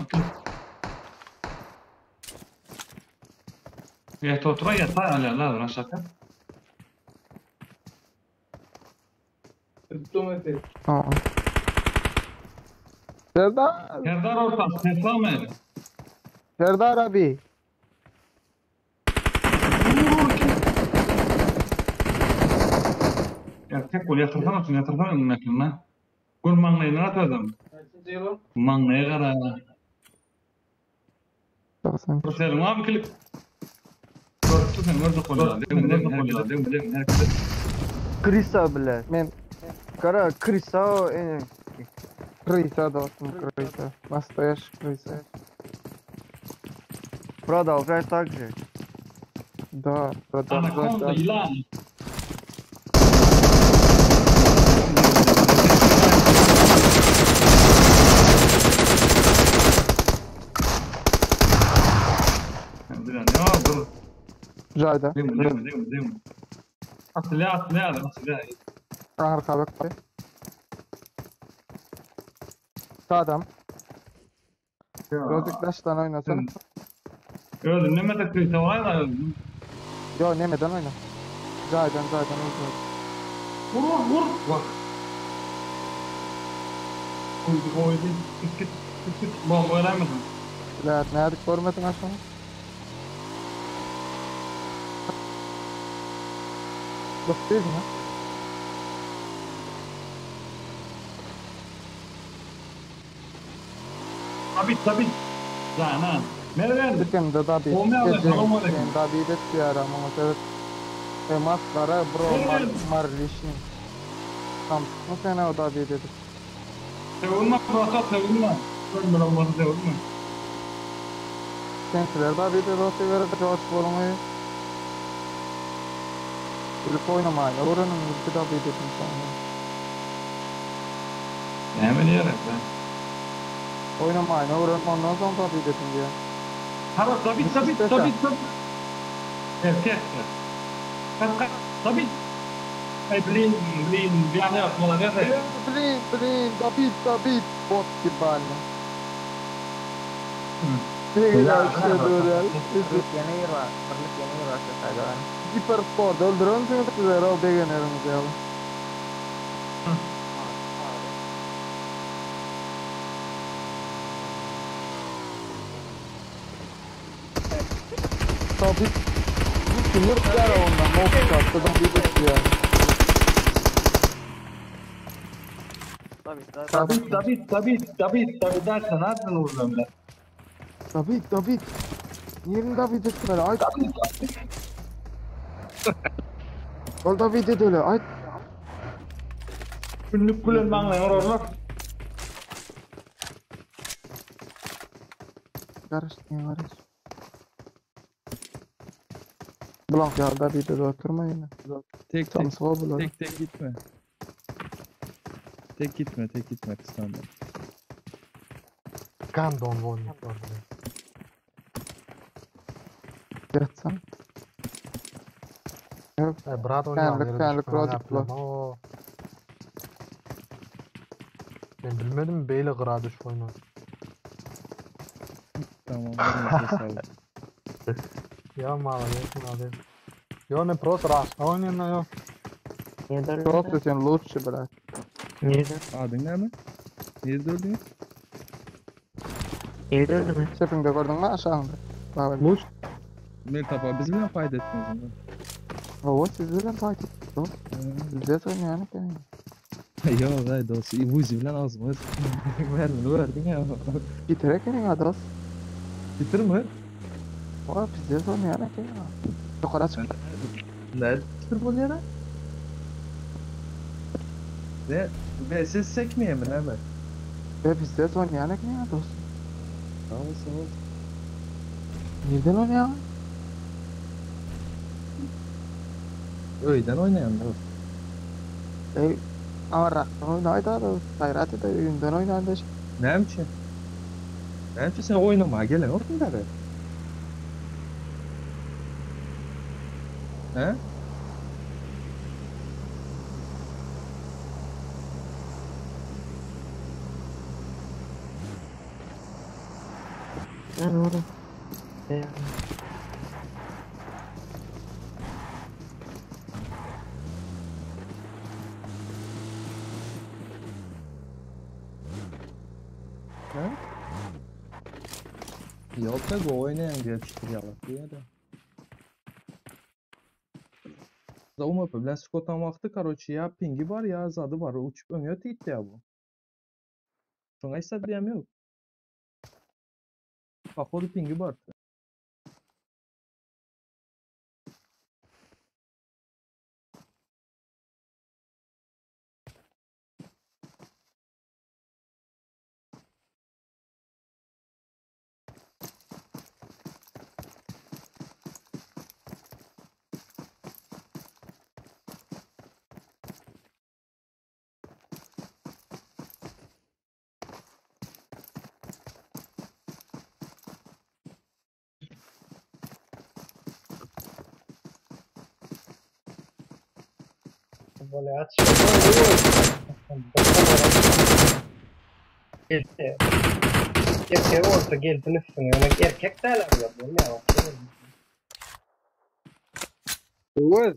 J: Ya otura yatağa al la aşağı.
E: Tamam. Serdar.
J: Serdar orta, ses alma.
E: Serdar abi.
J: Ya tek gol yatırsana şunu yatırsana önüne aklına. Gol manlayını at adam. Manlaya kadar. Selim abi klip. Gördü sen gördü golü. Dedim herkese.
I: Krisa bile.
E: Men
I: Kara Krisa o en.
E: Крыса dostum крыса. Настоящая крыса.
I: Продолжай так же.
E: Да, продолжай
J: Anakonda
E: так.
J: yılan. Ya dur.
E: Jayda.
J: Değil mi değil mi değil mi değil mi? Atla atla atla.
E: Arka bak. Adam. Rozik taştan oynasana.
J: Öldüm ne mete kıysa var da öldüm.
E: Yo nemeden oyna. Jaydan Jaydan öldüm.
J: Vur vur vur. Bak. Koydu koydu. Git git git git. Bomba öğrenmedim.
E: Evet ne yedik görmedin aşağıya. Yok değil mi?
J: Tabii tabii. Lan ha. Nereden?
E: Dükkanında da bir.
J: Olmayan da tamam aleyküm.
E: Da bir de bir ama evet. Maskara bro mar marlişin. Tam bu sene o da bir dedi.
J: Savunma brata savunma. Ölme olmadı savunma.
E: Sensiler da bir de roti verip George bolmayı. Bilip oynamaya. Oranın bir da bir dedim sana.
J: Ne diyerek ben.
E: Oynamaya. Oranın ondan sonra da bir dedim diye.
J: Hara tabii tabii tabii tabii. Erkek. Kaç kaç tabii. Ey blin blin bir an yapmalar ya.
E: Blin blin David David bot gibi anne. Hipersport öldürün sizler o beğenirim diye. David Kim ýere ondan mowkatda David etýär.
J: David, David, David, David, David dersen nereden vuracağım ben?
E: David, David. Niýerini David etmeli? Aýt. Ol David edeli, aýt.
J: Günlük gülen maňlaýyň urarlar.
E: Garaş, niye garaş? Blank ya David'e de oturma yine.
P: Tek
E: Tam
P: tek
E: sıva bular.
P: tek tek gitme. Tek gitme, tek gitme kıskanma.
M: Gandon vonnik var bilen.
E: Yatsam. Yok.
M: Ey brat oynayalım
E: Känlik
M: yere
E: känlik
M: düşmän
E: rodik
M: oynap
E: bular.
M: bilen. Oo. Men bilmedim beyle gyra düşüp oýnar.
P: Tamam, elinize sağlık.
M: Ya молодец, молодец. Yo men prosto raşka oýnaýan yo.
E: Просто sen лучше, брат.
P: Adın ne mi? Nerede öldün?
E: Şefingde gördün mü aşağında? Baba.
M: Luç.
P: Mert abi biz mi fayda ettiniz bunu?
E: Oo siz bilen takip. Bizde oynayan eken.
P: Yok ay dost, Vuzi bilen azmaz. Verdin, verdin ya.
E: Bitir eken adas.
P: Bitir mi?
E: Oo bizde oynayan eken. Yukarı çık.
P: Ne? Bitir bu yere? Ne? Ve siz sekmeye mi ne mi?
E: Ve bizde oynayan eken dost.
P: Tamam sağ ol.
E: Nereden oynayan?
P: Öyden oynayan dost.
E: Ey ama raktan oynaydı da gayret eder öýünden oynandı.
P: Ne için? Ne için sen oynamaya gelen yok mu beri? He?
K: Ne oldu?
P: He? Yok da bu oynayan diye çıkıyor diye de. Da UMP bilen Scott'tan vakti karoçi ya pingi var ya zadı var uçup öňe gitti ya bu. Şoňa hiç diýem yok. Pohodu pingi bar.
G: Gelse. Erkek olsa gelsin üstüne. Erkek de alar ya.
L: Öwez.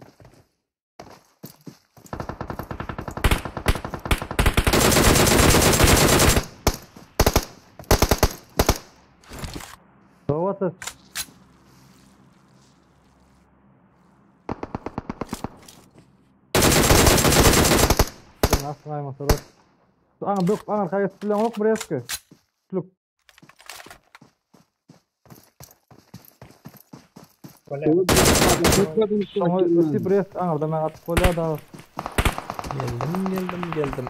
J: Doğru. Nasıl ayması var? Ana bök ana kayıt bilen ok buraya sıkı. Luk. Öti buraya ana da ben atıp kolya da.
B: Geldim geldim geldim.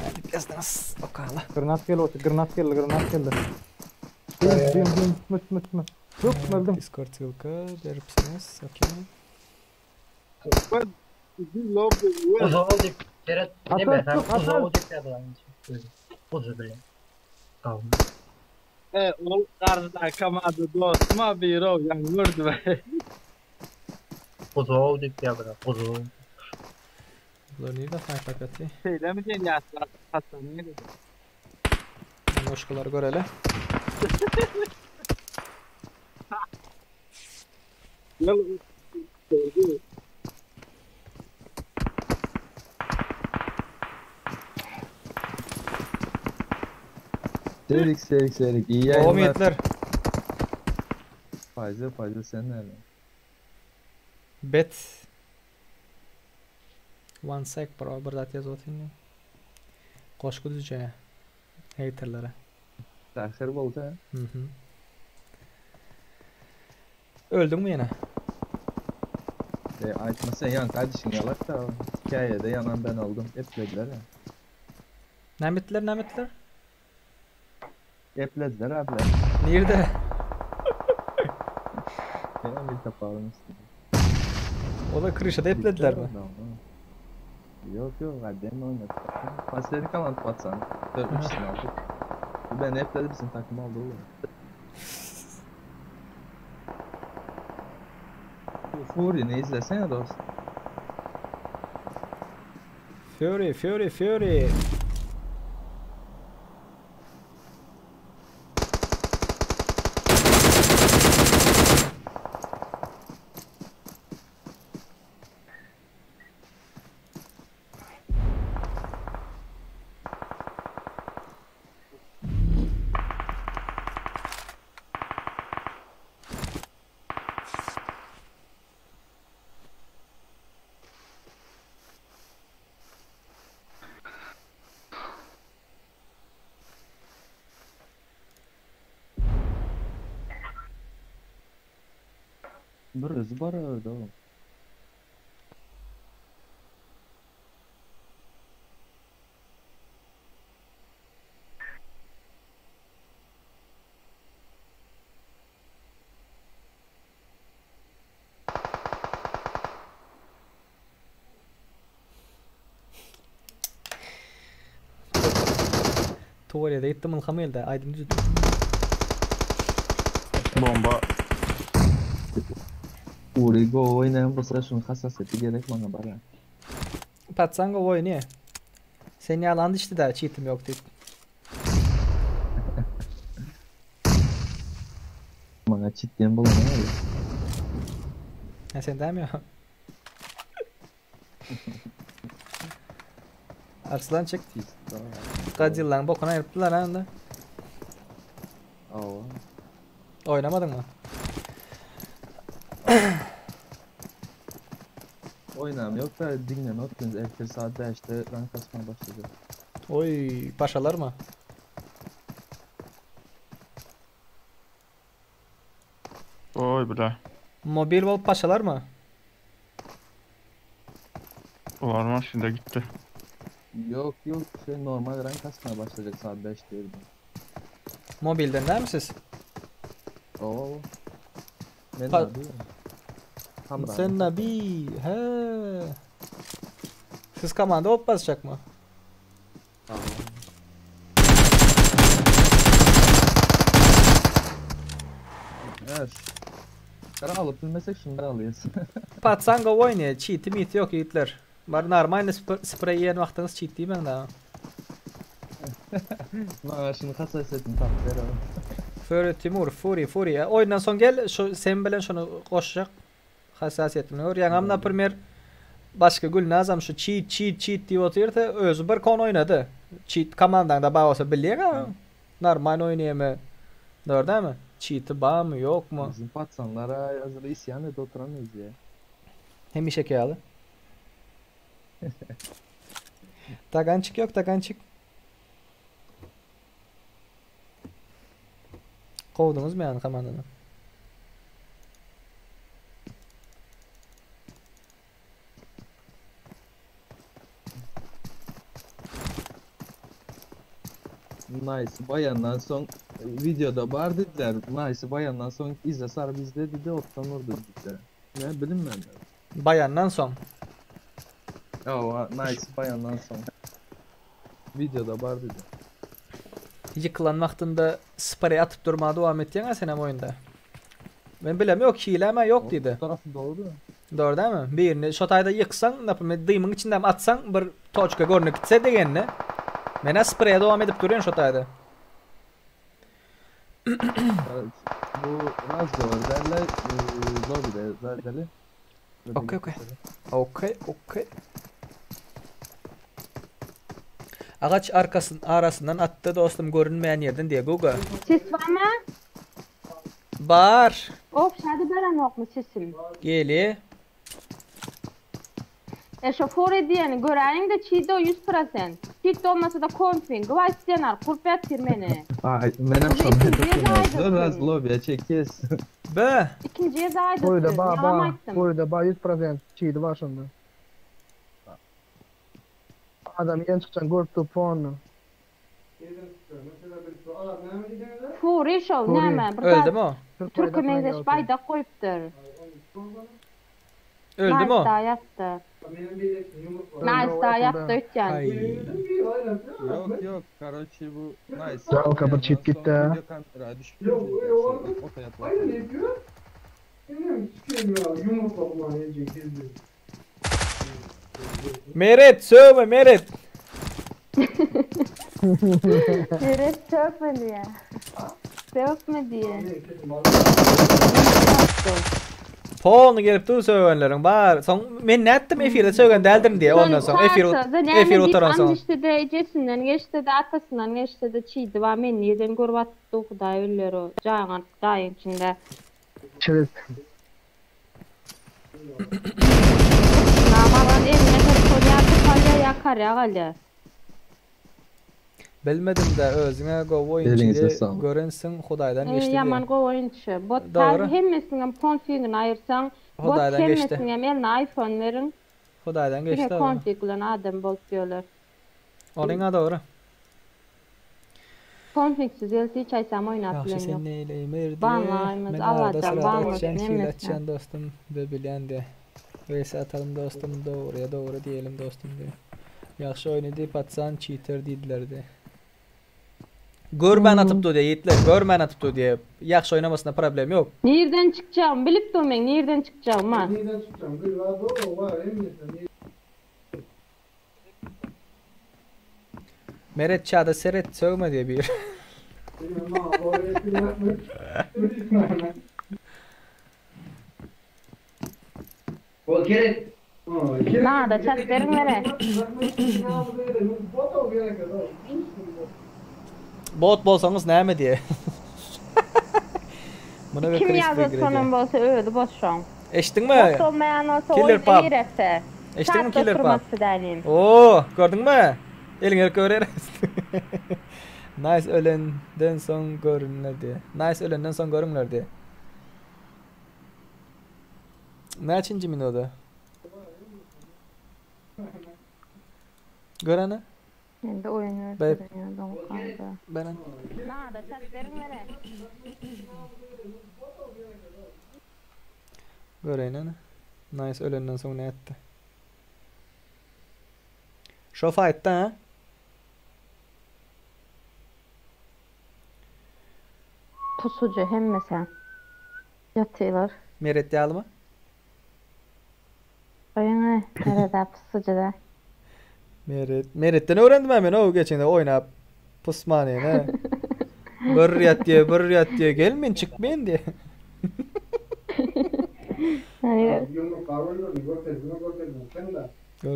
B: Hadi biraz okala.
J: Granat geldi, granat geldi, granat geldi. Dim dim mıt mıt mıt. Luk öldüm.
B: Discord ссылка beripsiňiz. Okey.
G: Uzağı dip. Seret neme sen uzağı dip ýazylan. Uzağı bilen. Tamam.
L: E, ol garda kamada dostuma bir o yan gördü be.
G: Uzağı dip ýazylan. Uzağı.
B: Bular nirde fight akati?
L: Şeyle mi diyen yaşlar hastaneye dedi.
B: Noşkalar göreli.
P: Serik serik serik. İyi yayınlar.
B: Omietler.
P: Paýza paýza sen näme?
Q: Bet. One sec bro bir zat ýazyp otyryn. Goşgy düzje. Haterlere.
P: Säher boldy ha.
Q: Mhm. Öldüňmi ýene?
P: E, aýtma sen ýan kardeşiň ýalak da hikaýede ýanan ben oldum. Eplediler ya.
Q: Näme etdiler, näme etdiler?
P: Eplediler abiler.
Q: Nirde?
P: Hemen bir tapalım üstüne.
Q: O da kryşada eplediler mi?
P: Yok yok hadi oynadık. Pasleri kalan patsan. 4 3'sini aldık. Ben epledi bizim takım aldı oğlum. Fury'ni izlesene dost.
Q: Fury, Fury, Fury.
P: Bir özü bar orada oğlum.
Q: Tuvalete gittim ylham geldi. Aýdym düzdüm.
R: Bomba.
P: Uri go oýnaýan bolsa şuň hassasiýeti gerek maňa bara.
Q: Patsan gowy oýnaýa. Sen ýalan dişdi da çitim ýok diýip.
P: Maňa çit diýen bolany ýaly.
Q: Ha sen dämi ýa? Arslan çek. Godzilla'ň bokuna aýrypdylar ha onda.
P: Awa.
Q: Oýnamadyňmy?
P: Oýnam ýok da diňleme otyryn ertir saat 5-de rank kasma başlayacak.
Q: Oý, paşalarmy?
R: Oy bile.
Q: Mobil bolup paşalarmy?
R: Olar maşynda gitdi.
P: Yok yok şey normal rank kasmaya başlayacak saat 5 diyelim.
Q: Mobilden dälmi siz?
P: Oo. Men
Q: Pa-
P: abi. Hamra.
Q: Sen nabi, he. Siz komanda bolup basjakmy?
P: Evet. Kara alyp bilmesek şundan alýas.
Q: Patsan gowy oýnaýar, çiti miti ýok ýigitler. Bar normalny spreý iýen wagtyňyz çit diýmäň dagy.
P: Maňa şuny hassasiýetini tapyp ber oğlum.
Q: Fury Timur, Fury, Fury. Oýundan soň gel, şu sen bilen şuny goşjak. Hassasiýetini gör. Ýaňam naprimer başga Gülnazam şu çit, çit, çit diýip otyrsa, özi bir kon oýnady. Çit komandaňda bar bolsa bilýäň-ä. Normalny oýnaýamy? Dogry dälmi? Çiti barmy, ýokmy?
P: Bizim patsanlara hazır isyan edip oturan ya.
Q: Hemişeki ýaly. Tagançyk ýok, tagançyk. Kowduňyzmy ýany komandany?
P: Nice bayandan soň videoda bar dediler. Nice bayandan soň izle sar bizde dedi otdan vurdu dediler. Ne bilim ben.
Q: Bayandan soň.
P: Ya nice bayandan soň. Videoda bar dedi.
Q: Ýykylan wagtynda sprey atyp durmaga dowam etýäň-ä senem oýunda. Men bilem ýok hiläm-ä ýok diýdi.
P: Bu tarafy dogry.
Q: Dogry dälmi? Birini şo taýda ýyksaň, naprimýer, dymyň içindem atsaň bir toçka görnüp gitse degenine. Men-ä spreýe dowam edip durýan şo taýda.
P: Bu razgovor derler, lobide derler.
Q: Okey okey. Okey okey. Agaç arkasyn arasyndan atdy dostum görünmeýän ýerden diýe Guga.
H: Ses barmy?
Q: Bar.
H: Ofşady berenokmy sesim?
Q: Geli.
H: E şo Fury diýeni göräýiňde çido 100%. Çit bolmasa-da konfing. Gwaý stenar kurup ýatyr meni.
P: Ay menem
H: Bu
P: şonda
H: ikinji ýerde aýdypdym.
P: Biraz lobiýa çekýäs.
Q: Be.
H: Ikinji ýerde aýdypdym.
E: Toýda ba
H: Ýaňam
E: ba.
H: aýtdym.
E: Toýda ba 100% çidi bar şonda. Adam ýen çykjan görüp dur pony.
H: Fury şol
E: Fury.
H: näme bir
Q: Öldümi
H: zat
Q: o?
H: Türke meňzeş baýdak goýupdyr.
Q: Öldümi o?
H: Nice da ýatdy. Nice da ýatdy öýtýän.
P: Yok yok karoçi bu nice.
E: Jalka bir çit gitdi ha.
P: Video kamera düşüp Ota yatmak.
Q: Meret sövme Meret.
H: Meret sökme diýe. Sökme diýe.
Q: Polny gelip dur söwenleriň bar. Soň men nätdim efirde sögen däldirin diye ondan soň efir efir oturan soň.
H: Geçdi-de ejesinden geçdi-de atasyndan geçdi-de çiýdi bar men nirden görüp atypdy hudaý bilýär o jaýyň jaýyň içinde.
E: Çirit.
H: Namalan eline telefon ýa tutalýar ýa karýa galýar.
Q: Bilmedim de özüňe gowy
P: Eliňize
Q: oýunçydy
P: saglyk.
Q: görensiň Hudaýdan
H: Ee,
Q: geçdi
H: ýaman
Q: diýen.
H: gowy oýunçy. Bot
Q: Dogry.
H: hemmesiniňem konfigini aýyrsaň, bot
Q: Hudaýdan geçdi.
H: hemmesiniňem eline iPhone beriň.
Q: Hudaýdan
H: Diňe
Q: geçdi o.
H: konfig bilen adam bolup ýörler.
Q: Olyňa dogry.
H: Konfigsiz gelse hiç aýsam oýnap
Q: Ýagşy
H: bilen
Q: sen
H: ýok.
Q: neýleýmir diýe.
H: Banlaýmyz,
Q: Men arada
H: Allajan
Q: syrada
H: banlasyn
Q: etjän hile
H: hemmesini.
Q: etjän dostum be bilýän diýe. Vs atalym dostum dogryýa dogry diýelim dostum diýe. Ýagşy oýnady patsan çiter diýdiler diýe. Görmän atyp dur diýe ýigitler görmän atyp dur diýe. Ýagşy oýnamasyna problem ýok.
H: Nirden çykjagymy bilip dur meň nirden çykjagyma.
Q: Meret çada seret sövme diýe bir.
H: Nada çat beriň mere.
Q: Bot bolsaňyz näme diýe. Muna bir
H: Kim
Q: Chris
H: ýazat
Q: Bigre
H: sonan
Q: diýe.
H: bolsa özi boşaň.
Q: Eşitdiňmi?
H: Bot bolmaýan bolsa
Q: Killer
H: oýny
Q: Pub.
H: girese.
Q: Eşitdiňmi
H: Çatda
Q: Killer Pub?
H: oturmasy dälim.
Q: Oo, gördüňmi? Eliňe görer. Nice ölenden soň görünler diýe. Nice ölenden soň görüňler diýe. Näçinji minuda? Görene?
H: Endi oýun
Q: Babe.
H: öwreniyor doňup galdy.
Q: Beren.
H: Nada çat beriň mere.
Q: Göreýin Nice ölenden soň ne etdi? Şo fight'ta ha?
H: Pusucu hemmesi. Ýatylar.
Q: Meret ýalymy?
H: Oýuňy nerede pusucu da.
Q: Meret, Meretden öwrendim men o geçende oýnap pusmany ne. Bir ýat diýe, bir ýat diýe gelmen çykmaýyn diýe.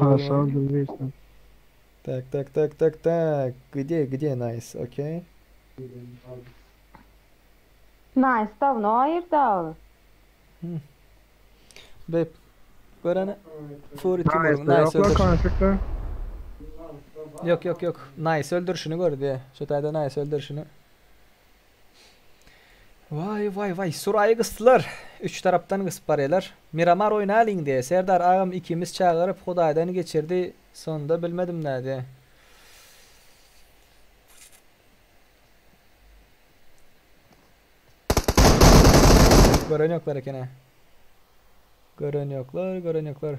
E: Aşağı bilirsin.
Q: Так, так, так, так, так. Где, где nice? Okey.
H: Nice dawno aýyrdy ol.
Q: Babe. Görene. Fury Timur.
E: Nice,
Q: Nice
E: ýoklar
Q: öldür.
E: konfigde.
Q: Yok yok yok. Nice öldür şunu gör diye. Şu tayda nice öldür şunu. Vay vay vay. Surayı kıstılar. Üç taraptan kısıp barýarlar. Miramar oýnalyň diye. Serdar agam ikimiz çagyryp Hudaýdan geçirdi. Sonunda bilmedim ne diye. Gören yoklar ekene. Gören yoklar, gören yoklar.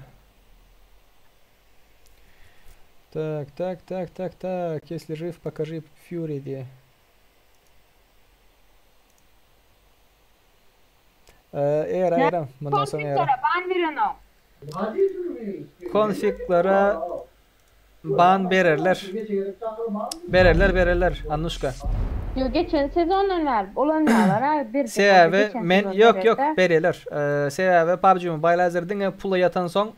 Q: Так, так, так, так, так. Если жив, покажи Фьюри diye. Ee, era era. Bundan sonra era.
H: Konfiglere ban berenok.
Q: Konfiglere ban bererler. Bererler bererler. Anuşka.
H: Yo geçen sezondan ver. Olanlar ha bir
Q: Sebäbi men yok yok bererler. Ee, sebäbi PUBG Mobile hazır diňe pula ýatan soň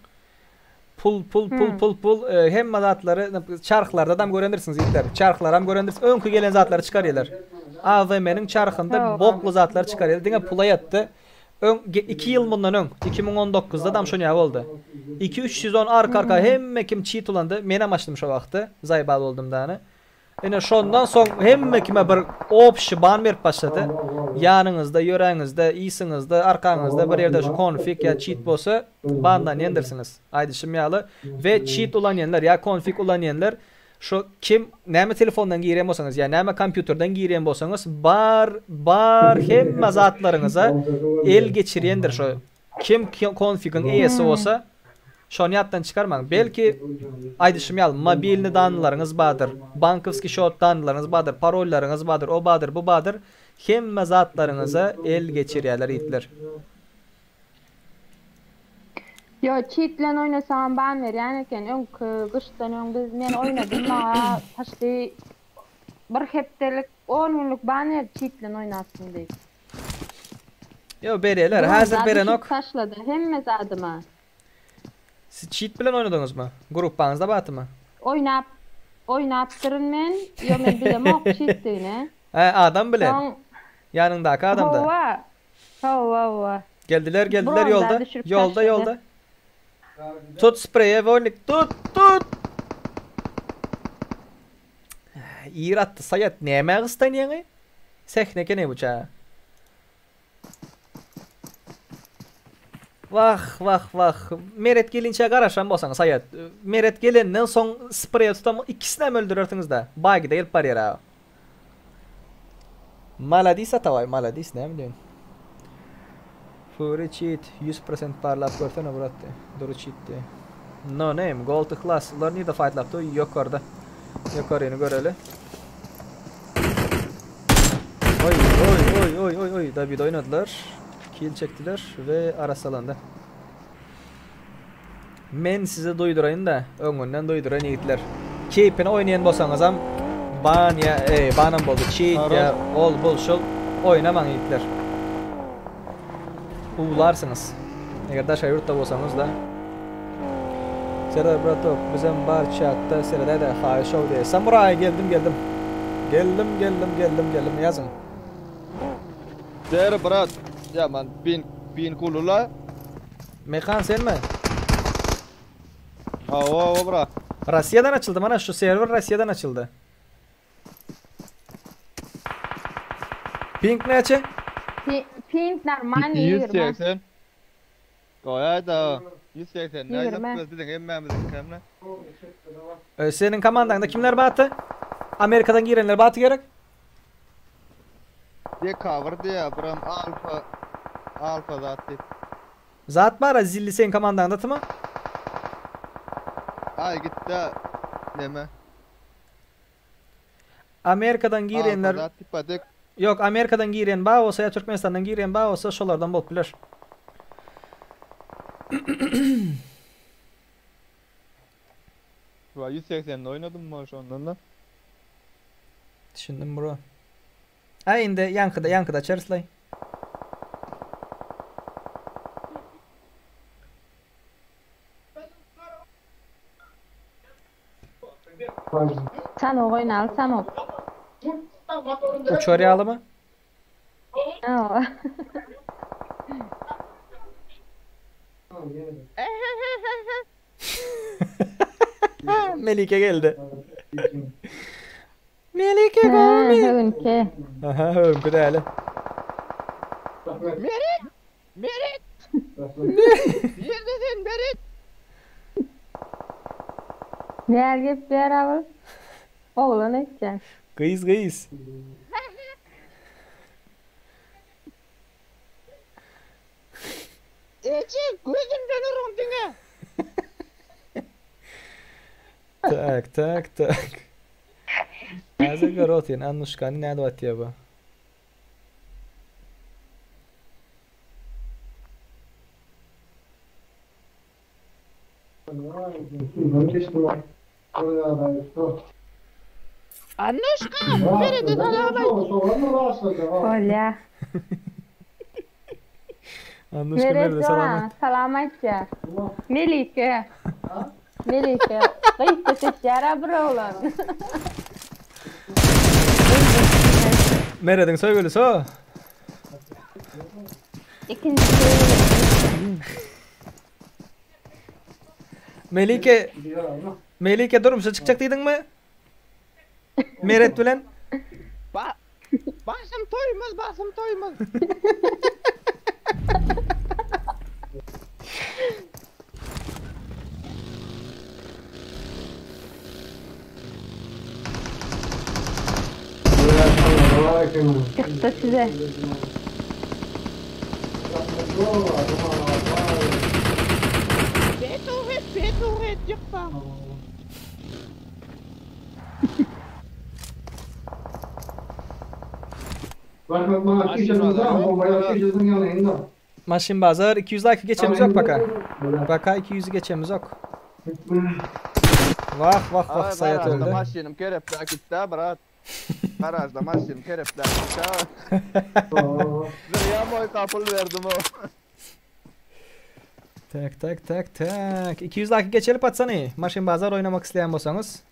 Q: pul pul pul
H: Hmm.
Q: pul pul e, hemme zatlary çarklarda adam görendirsiniz ýigitler. Çarklar hem görendirsin. Öňkü gelen zatlary çykarýarlar. AVM-niň çarhynda bokly zatlar çykarýar. Diňe pula ýatdy. Öň 2 ýyl mundan öň 2019-da dam şonýa boldy. 2-3 sezon arka-arka hemme kim çit ulandy. Menem açdym şo wagty. Zaýbal boldum dany. Ine şondan soň hemme kime bir obşi ban berip başlady. Ýanyňyzda, ýöräňizde, ysyňyzda, arkaňyzda bir ýerde şu konfig ýa çit bolsa bandan ýendirsiňiz. Aýdyşym ýaly we çit ulanýanlar ýa konfig ulanýanlar şu kim näme telefondan girýän bolsaňyz ýa näme kompýuterden girýän bolsaňyz bar bar hemme zatlaryňyza el geçirýändir şo Kim konfigiň eýesi bolsa, şony ýatdan çykarmaň. Belki, aýdyşym ýaly, mobilny dannylaryňyz bardyr, bankowskiý şot dannylaryňyz bardyr, parollaryňyz bardyr, o bardyr, bu bardyr. Hemme zatlaryňyza el geçirýärler itler.
H: Ýo, çit bilen oýnasaňam ban berýän eken. Öňki gyşdan öň biz men oýnadym maňa paçti bir hepdelik, on günlük ban berdi çit bilen oýnapsyň diýip.
Q: Yo berýärler. Häzir berenok.
H: Taşlady hemme zadyma.
Q: Siz cheat bilen oýnadyňyzmy? Gruppaňyzda batymy?
H: Oýnap oýnapdyryn men. Yo men bilemok cheatdigini.
Q: Hä adam bilen.
H: Soň
Q: Ýanyňdaky adamda.
H: Hawa. Hawa hawa.
Q: Geldiler geldiler
H: Bronza
Q: ýolda.
H: düşürip
Q: Ýolda
H: taşlady.
Q: ýolda. Tut spreýe wolnik tut tut. Ir atdy Saýat nämä gystanýaňy? Sehne ekeni bu çaga. Wah wah wah Meret gelinçä garaşan bolsaň Saýat. Meret gelenden soň spreýe tutam ikisinem öldürersiňiz-dä. Baýgide gelip barýar a. Maladis Atabaý maladis näme diýen. Fury cheat 100% barlap görsene brat dury cheat diýe. No name gold yhlas ular nirde fightlapdy ýokarda. Ýokaryny göreli. Oý oý oý oý oý oý David oýnadylar. Kill çekdiler we arassalandy. Men size duýduraýyn da, öňünden duýduraýyn ýigitler. Keýpine oýnaýan bolsaňyzam ban ýa eý banam boldy cheat ýa ol bul şul oýnamaň ýigitler. Uwlarsyňyz. Eger daşary ýurtda bolsaňyz da. Serdar bratok bizem bar çatda seredäýdä haýyş şow diýe. Samuray geldim geldim. Geldim geldim geldim geldim ýazyň.
I: Ser brat ýaman ping ping ulula.
Q: Mekan senmi?
I: Hawa hawa brat.
Q: Rossiýadan açyldy mana şu serwer Rossiýadan açyldy. Ping näçe?
H: Ping normal 20.
I: 180. Goýaýda 180 näme
H: 20.
I: biziň hemmämiziň kemle.
Q: Ee, seniň komandaňda kimler bardy? Amerikadan girenler bardy gerek?
I: Dekabr diýä biram alfa alfa zat diýip.
Q: Zat bara zilli seň komandaňda tymy?
I: Ay gitdi neme.
Q: Amerikadan girenler
I: Alfa zat diýip dek.
Q: Ýok, Amerikadan giren bar bolsa ýa Türkmenistandan giren bar bolsa şolardan bolup biler.
I: Wa 180 oýnadym men şondan da.
Q: Düşündim bro. Ay indi ýaňkyda ýaňkyda açarys-laý.
H: Sanok oýnaly sanok.
Q: Uçar ýalymy?
H: Hawa.
Q: Melike geldi. Melike gowy.
H: Höwünki.
Q: Aha, höwünki däli.
I: Merit! Merit! Nirde sen Merit?
H: Näl gep ber abyl? Oglan etýän.
Q: Gyz gyz.
I: Eje gözümden urun diňe.
Q: Tak tak tak. Häzir gör otyryn Annuşkany nädip atýar bu.
I: Annuşka, Meride salam aýt.
H: Bolýa.
Q: Annuşka
H: Meret
Q: Meride salam
H: joraňa
Q: aýt.
H: salam aýtýar. Melike. Melike. Gyz seçýär-ä bir oglan.
Q: Merediň söýgülisi o.
H: Ikinji söýgülim.
Q: Melike Melike durmuşa çykjak diýdiňmi? Meret bilen.
I: Ba Basym toýumyz, basym toýumyz.
H: Çykdy size.
I: Petuhet, petuhet ýyksaň.
Q: Maşyn bazar 200 like geçemiz yok baka. Baka 200'ü geçemiz yok. Vah vah vah Sayat
I: Garajda
Q: öldü.
I: maşynym kerepläp gitdi brat. Garajda maşynym kerepläp gitdi. Zırya boý kapul berdim o.
Q: Tak tak tak tak. 200 like geçeli patsany. Maşyn bazar oynamak isteyen bolsaňyz.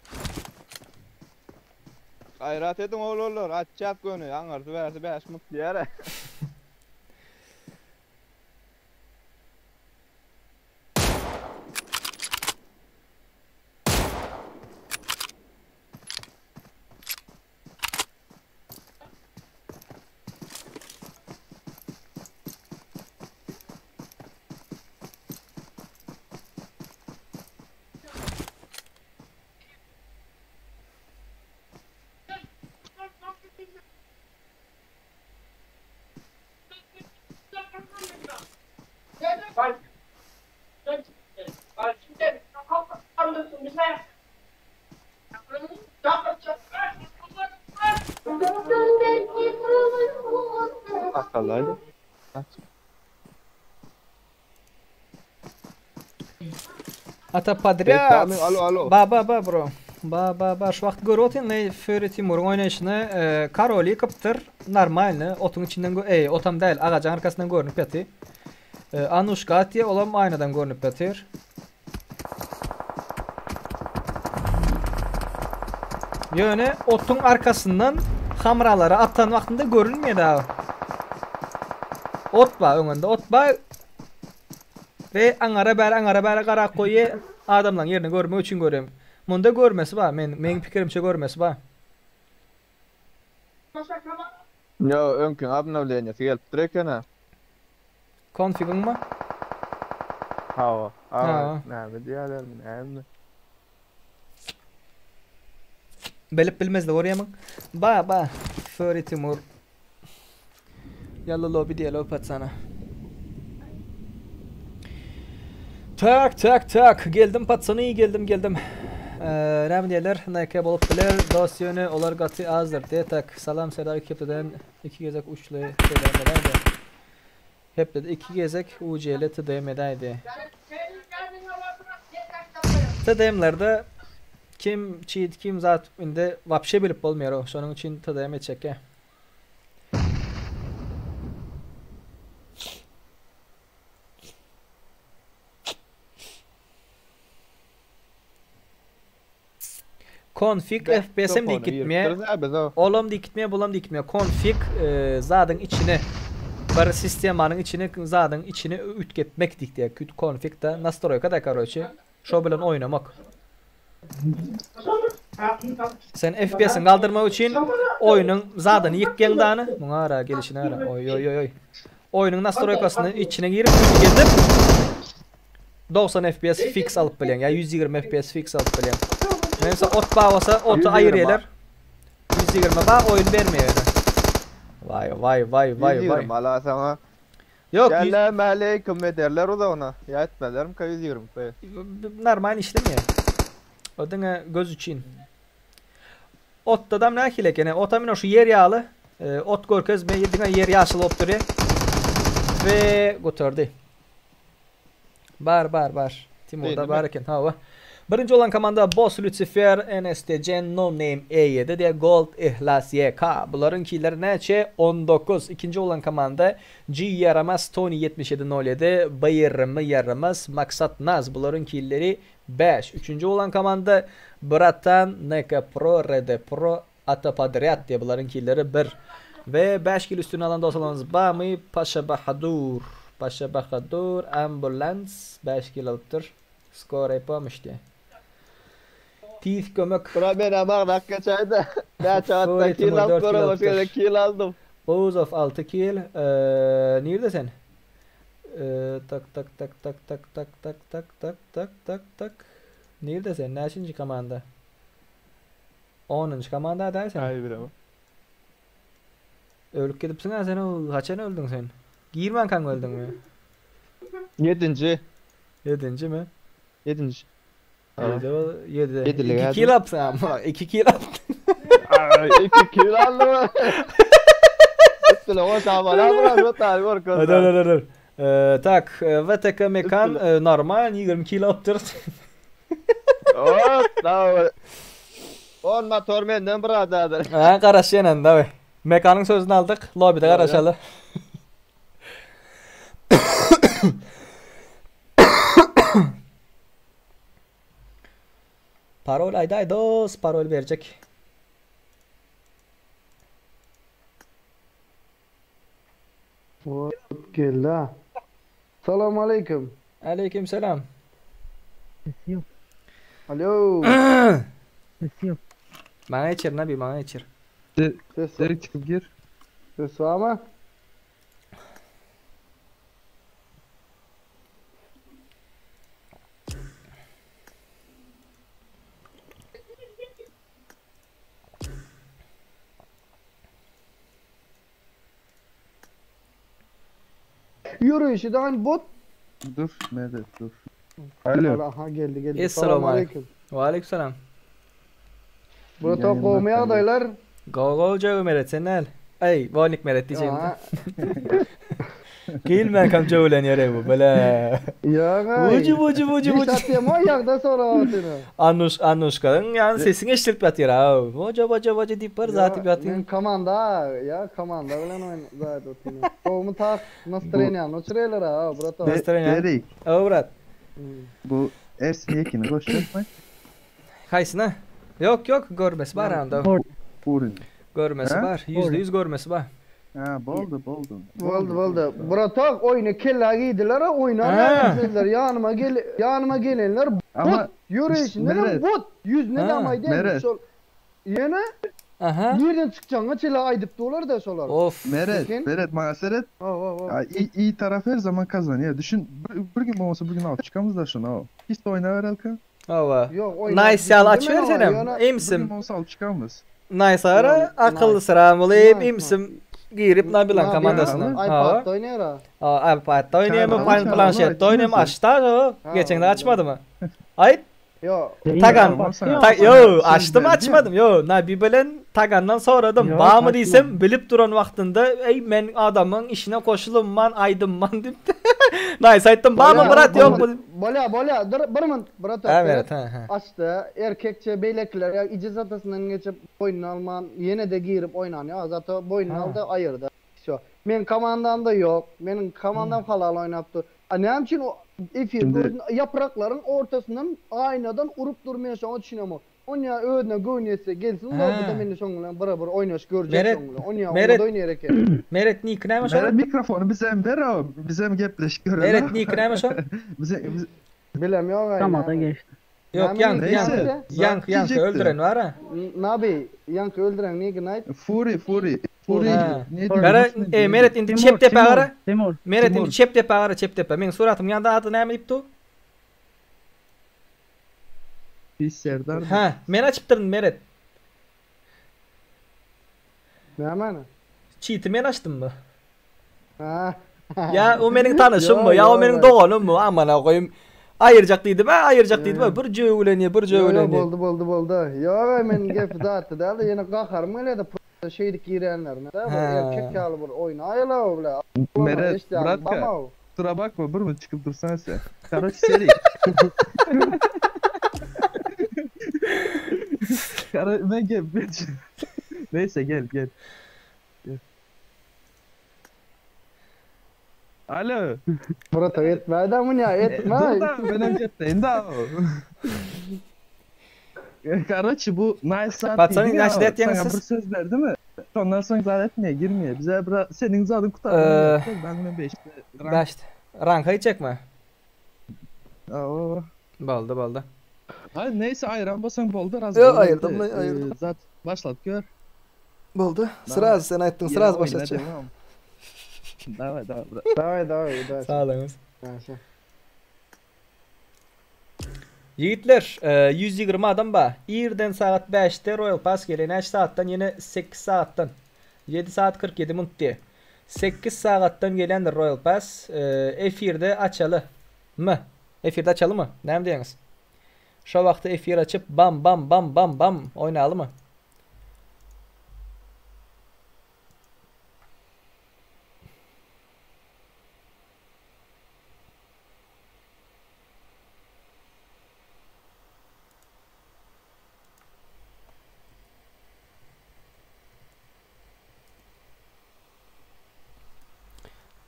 I: Gaýrat ediň oglanlar, atjak göni, aňyrsy bärsi 5 mut diýär.
D: Akalaydı.
Q: Ata Padriat.
I: Bekle, alo, alo.
Q: Ba ba ba bro. Ba ba ba şu wagt görüp otyryn ne Föri Timuryň oýnaýşyny e, Karoli ýykypdyr. Normalny otuň içinden gö ey otam däl agajyň arkasyndan görünüp ýaty. E, Anuşka atýa olam aýnadan görünüp ýatyr. Ýöne otuň arkasyndan hamralary atan wagtynda görünmeýär abi. Ot ba öňünde ot ba Ve aňara bäri aňara bäri garak goýy adamlaryň ýerini görmek üçin görýän. Munda görmesi bar. Men meň pikirimçe görmesi bar.
I: Yo, öňküň obnovleniýesi gelipdir eken-ä.
Q: Konfigiňmi?
I: Hawa.
Q: Ha.
I: Hawa, näme diýýärlermi, näme?
Q: Bilip bilmezlik görýärmiň? Ba ba. Föri Timur. Ýalla lobi diýeli patsana. Tak tak tak geldim patsany geldim geldim. Ee, näme diýerler? Nike bolup biler. Dost ýöne olar gaty azdyr. De tak. Salam Serdar iki hepdeden iki gezek uçly TDM edäýdi. Hepdede iki gezek UCL TDM edäýdi. TDM'lerde kim cheat kim zat indi wapşe bilip bolmaýar o. Şonuň üçin TDM etjekkä. Config FPS-em diýip gitmeýär. Olam diýip gitmeýär, bulam diýip gitmeýär. Config e, zadyň içine bir sistemanyň içine zadyň içine üýtgetmek diýip diýär. Config da nastroýka da karoçe. Şo bilen oýnamak. Sen FPS-iň galdyrmak üçin oýnuň zadyny ýykýaň dany. Muňa ara gelişine ara. Oý oý oý oý. Oýnuň nastroýkasyny içine girip üýtgedip 90 FPS fix alyp bilýäň ýa 120 FPS fix alyp bilýäň. Mense ot bar bolsa oty aýyrýarlar. 120 bar oýun bermeýär ýöne. Waý waý waý waý waý.
I: 120 ala saňa.
Q: Ýok,
I: Selam aleýkum ederler uzagyna. Ýa etmezlermika 120 pe.
Q: Normal işlemeýär. O diňe göz üçin. Otdadam nähili eken? Otam ine şu ýer ýaly. E, ot görkezme, diňe ýer ýaşyl bolup durýar. We gutardy. Bar bar bar. Timurda bar eken. Hawa. Birinji olan komanda Boss Lucifer, NSTC, No Name E7 diye Gold Ihlas YK. Bularyň killeri näçe? 19. Ikinji olan komanda G Yaramaz Tony 7707, BRM Yaramaz Maksat Naz. Bularyň killeri 5. Üçünji olan komanda Bratan NK Pro RD Pro Ata Padriat diye bularyň killeri 1. Ve 5 kill üstüne alan dostlarymyz Bamy Paşa Bahadur. Paşa Bahadur Ambulans 5 kill alypdyr. Skor pomощь diýe. Tiz kömek.
I: Bura men agdak geçäýdi. Näçe atda kill alyp görem, hoş gezek kill aldym.
Q: Oğuzov 6 kill. Ee, nerede sen? Ee, tak tak tak tak tak tak tak tak tak tak tak tak. Nerede sen? Näçinji komanda? 10. komanda da sen.
R: Hayır bilemem.
Q: Ölüp gidipsin ha sen o haçan öldün sen? Girmen kan öldün mü?
I: Yedinci.
Q: Yedinci mi?
I: Yedinci.
Q: Yedi, o- yedi.
I: Yedilik
Q: 2
I: hadi.
Q: kill yaptın ama. 2 kill yaptın.
I: Ay, iki kill aldım. Üstüne o şabana bırak, o tarih
Q: Dur dur dur dur. Ee, tak, e, VTK Mekan e, normal 20 kill yaptır.
I: Hop, tamam. On motor menden birader.
Q: Ha garaşýan da. Mekanın sözünü aldık. Lobide garaşaly. Parol ayday dost, parol verecek.
E: Hop geldi ha. Salam aleyküm.
Q: Aleyküm selam.
G: Yok.
E: Alo.
G: Yok.
Q: Bana içir Nabi, bana içir.
E: Ses
P: Direkt çıkıp gir.
E: Ses var mı? Yürüyüşü de aynı bot.
P: Dur Medet dur. Alo.
E: Aha geldi geldi.
Q: Esselamu aleyküm. Ve aleyküm selam.
E: Burada kovmaya adaylar.
Q: Go go Joe Meret sen el. Ey, Vonik Meret diyeceğim.
E: Ya.
Q: Giyilmen kam Joe'len yere bu böyle.
E: Ya gay.
Q: Vucu vucu vucu
E: Bir
Q: vucu.
E: satayım o yağda sonra atını.
Q: Anuş Anuşka'nın yani sesini eşitilip yatıyor ha. Voca voca voca deyip bir zaten yatıyor.
E: Men komanda ya komanda bilen oyun zaten otunu. Kovmu tak настроение uçuraylar ha brata.
P: Derik.
Q: O brat.
P: Bu Ersin Yekin'i koşacak mı?
Q: Haysına? Yok yok görmesi var anda.
P: Urin.
Q: Görmesi
P: Ha?
Q: var. %100 görmesi var.
P: Ha boldu boldu.
E: Boldu boldu. Brata oyunu kella giydiler ha
Q: Ha.
E: oynamayan Yanıma gel yanıma gelenler
P: Ama
E: bot yürüyüşünden
P: Meret.
E: bot yüzüne
Q: Ha.
E: damaydı.
P: Meret.
E: Şol Yine
Q: Aha.
E: Nereden çıkacağını çele aydıp dolar da şolar.
Q: Of.
P: Meret,
E: Lekin-
P: Meret bana seret.
E: Oh, oh, oh.
P: Ya, iyi, iyi taraf her zaman kazanıyor. Düşün bir, bir gün olmasa bugün alıp çıkamız da şunu. o. Hiç de oyna ver Elka.
Q: Ova.
E: Yok, oyna-
Q: Nice yal
E: Düşündüm
Q: açıver
E: ben ama
Q: senem.
E: yana-
P: Bir gün
Q: Emsim.
P: olsa alıp çıkamız.
Q: Nice ara
E: Nice,
Q: akıllı sıram olayım
E: Nice,
Q: emsim. Girip Nabilan
E: Nabi
Q: komandasına.
E: iPad'da oynuyor ha.
Q: Aa, iPad'da oynayayım,
P: Çağıralım,
Q: plan
P: çağıralım,
Q: planşette oynayayım,
P: açmazsın.
Q: açtı o.
E: Ha,
Q: Geçen de
E: oldu.
Q: açmadı mı? Ay
E: Yok.
Q: Tagan.
P: Tamam, sana-
Q: Ta
P: sana
Q: yo
P: söz
Q: açtım
P: verdim ya.
Q: açmadım. Yo Nabi bilen Tagandan soradım.
G: Yo,
Q: Ba mı
G: açmadım.
Q: desem bilip duran vaktinde ey men adamın işine koşulum man aydım man deyip. Nice aytdım. Ba mı brat yok mu?
E: Bola bola dur bir min brat.
Q: Ha, Meret, ha, ha.
E: Açtı. Erkekçe beylekler ya icaz atasından geçip boynunu alman yine de girip oynanıyor. Zaten boynunu
Q: Ha.
E: aldı ayırdı. Şu. Benim komandam da yok. Benim komandam halal oynaptı. A ne için o efir
P: Şimdi-
E: yaprakların ortasından aynadan urup durmaya şu an düşünüyorum. Onya ödüne göynetse gelsin
Q: Ha.
E: o da beni şonla beraber oynaş görecek
Q: Meret,
E: şonla. Onya
Q: Meret.
E: onda oynayarak.
Q: Meret nick näme
P: Meret
Q: şo?
P: mikrofonu bize hem ver o. Bize hem gepleş görelim.
Q: Meret nick näme şo?
P: Bize, bize...
E: Bilem yok.
G: Kamada geçti.
Q: Yok
E: Näme
Q: yank
E: nick
Q: yank.
E: näme?
Q: Yank yank
P: Diyecektim.
Q: öldüren var ha.
E: Nabi yankı öldüren nick night.
P: Fury Fury. Fury.
Q: Ha.
P: Ne
Q: Gara
P: diyorsun?
Q: e, Meret indi
G: Timur,
Q: çep tepe
G: Timur,
Q: gara.
G: Timur.
Q: Meret
P: Timur.
Q: indi çep tepe gara çep tepe. Men suratym ýanda ady näme diýipdi?
P: Biz Serdar.
Q: Ha, men açypdyryn Meret.
E: Näme?
Q: Cheat'i men açdym mı?
E: Ha.
Q: Ya o meniň tanışym mı?
E: Yo,
Q: Ya o
E: yo,
Q: meniň
E: yo.
Q: doganym mı? Amana goýum. Ayırjak diýdim ha, ayırjak diýdim ha. Bir jöwleni, bir
E: Yo, yo,
Q: jöwleni.
E: boldy boldy boldy. Yo, men gep zatdy da ýene gaharym geldi. Şeydik girenlerine. Da
Q: Ha.
E: erkek ýaly bir oýna aýla o bile.
P: Meret,
E: İşte,
P: bratka.
E: bama o.
P: Kusura bakma bir mi çıkıp dursan sen. Короче seri. Kara ben gel. ben- Neyse gel gel. Gel. Alo.
E: Brata etme adamın ya etme.
P: Dur da benim gepleyin da. Короче bu Nice Saat
Q: Patsanın
P: dedi ya,
Q: naşidet
P: sana
Q: yansız.
P: bir söz verdi mi? Şondan soň zat etmeýär, girmeýär. Bize bir seniň zadyň kutardyň diýip, ben bilen beşde.
Q: Beşde. Ranka gitjekmi?
P: Awa.
Q: Boldy, boldy.
P: Ay neyse ayıran bolsaň boldy raz.
B: Ýok, aýyrdym, aýyrdym.
P: Zat başlat gör.
B: Boldy. Sraz sen aýtdyň, sraz başlatjak.
P: Daway, daway.
I: Daway, daway, udачи.
Q: Sag boluňyz. Ýigitler, 120 adam bar. Irden sagat 5-de Royal Pass gelýär. Näçe sagatdan? Ýene 8 sagatdan. 7 sagat 47 minut diýýär. 8 sagatdan gelýändir Royal Pass. Efirde açaly. My? Efirde açalymy? Näme diýýäňiz? Şo wagty efir açyp bam bam bam bam bam oýnalymy?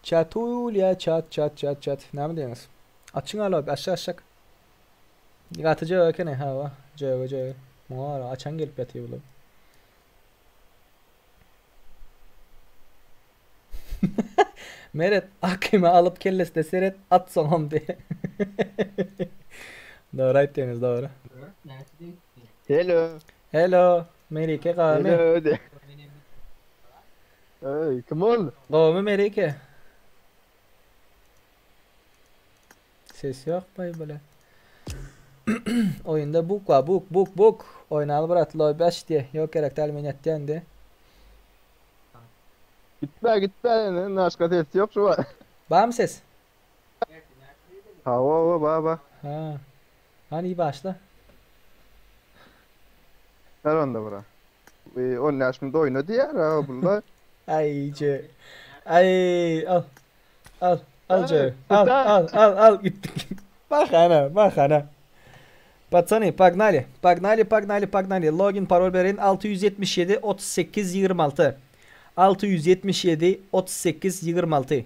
Q: Çatulya çat çat çat çat. Näme diýýäňiz? Açyň alo, aşak aşak. Gaty jöge ekeni, hawa. Jöge jöge. Muňa gara açan gelip ýatyr bular. Meret akymy alyp kellesine seret at soňam diýe. Dogry aýtýaňyz dogry.
I: Hello.
Q: Hello. Merike gamy.
I: Hello de. Ey, kim ol?
Q: Gowmy Merike? Ses ýok baý bile. Oýunda buk bar, buk, buk, buk. Oýnaly brat, loý 5 diýe. Ýok gerek däl men ýatýan diýe.
I: Gitme gitme indi başga ses ýok şu wagt.
Q: Barmy ses?
I: Hawa hawa bar bar.
Q: Ha. Hany başla.
I: Ber onda bura. Bir 15 minut oýna diýýär ha bular.
Q: Aý je. Aý al. Al al je. Al al al al gitdik. Bahana bahana. Пацаны, погнали. Погнали, погнали, погнали. Login parol berin 677 38 26. 677 38 26.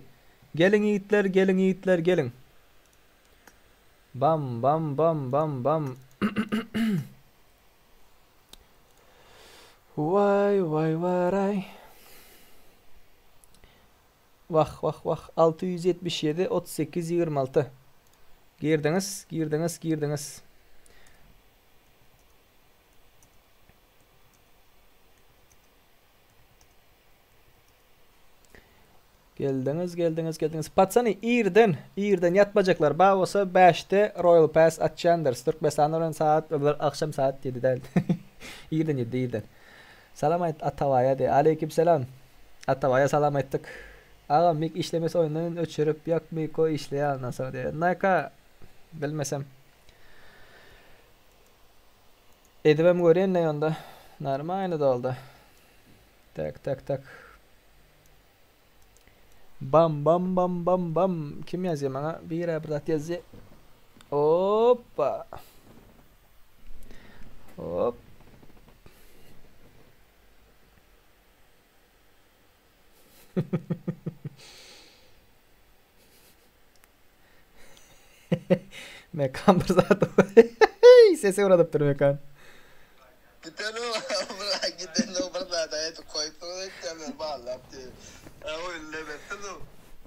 Q: Geliň ýigitler, geliň ýigitler, geliň. Bam bam bam bam bam. Vay vay varay. Wah wah wah 677 38 26. Girdiňiz, girdiňiz, girdiňiz. Geldiňiz, geldiňiz, geldiňiz. Patsany irden, irden ýatmajaklar bar bolsa 5-de Royal Pass açýandyrys. Türkmenistanda bilen saat akşam saat 7 däl. Irden 7 irden. Salam aýt Atabaýa de. Aleýkim selam. Atabaýa salam aýtdyk. Agam mik işlemese oýundan öçürip ýak miko işleýär ondan soň diýýär. Naka bilmesem. Edibem görýän ne onda. Normalny doldy. Tak tak tak. Bam bam bam bam bam. Kim ýazýar maňa? Biri bir zat ýazýar. Hoppa. Hop. Mekan bir zat. Sese ugradypdyr Mekan.
S: Giden o bir zat aýdyp goýupsyňyz öýtýän ballap diýip. Oýun lebetdi bu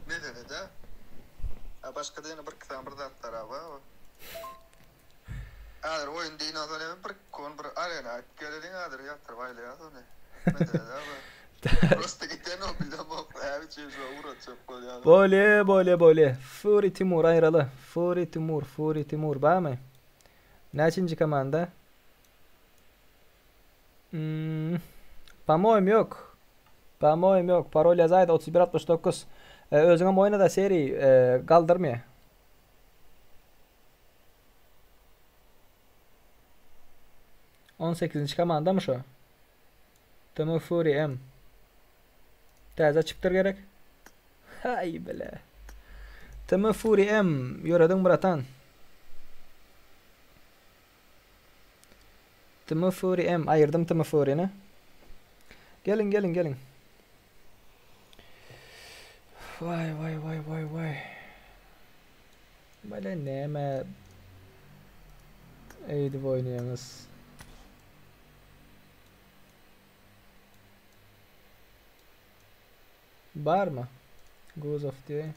S: meselede. A başga-da ýene bir iki sany bir zatlar bar. Häzir oýun diýen bolsa näme bir kon bir arena aýyp geleliň häzir ýatyryp aýlaýas ony. Mesele bu. Prosta giden o bilemok näme üçin şo ugratjak bolýan.
Q: Bolýa bolýa bolýa. Fury Timur aýraly. Fury Timur Fury Timur barmy? Näçinji komanda? Hmm. Pamoýum ýok. Pamoýum ýok. Parol ýazaýda 31 69. E, özüňem oýna da seri e, galdyrmaýa. On sekizinji komandamy şo? TM Fury M. Täze çypdyr gerek. Haý bile. TM Fury M. Ýörediň bratan. Tm Fury M aýyrdym Tm Furyny. Geliň geliň geliň. Waý waý waý waý waý. Bale näme eýdip oýnaýaňyz? Barmy? Guzow diýe.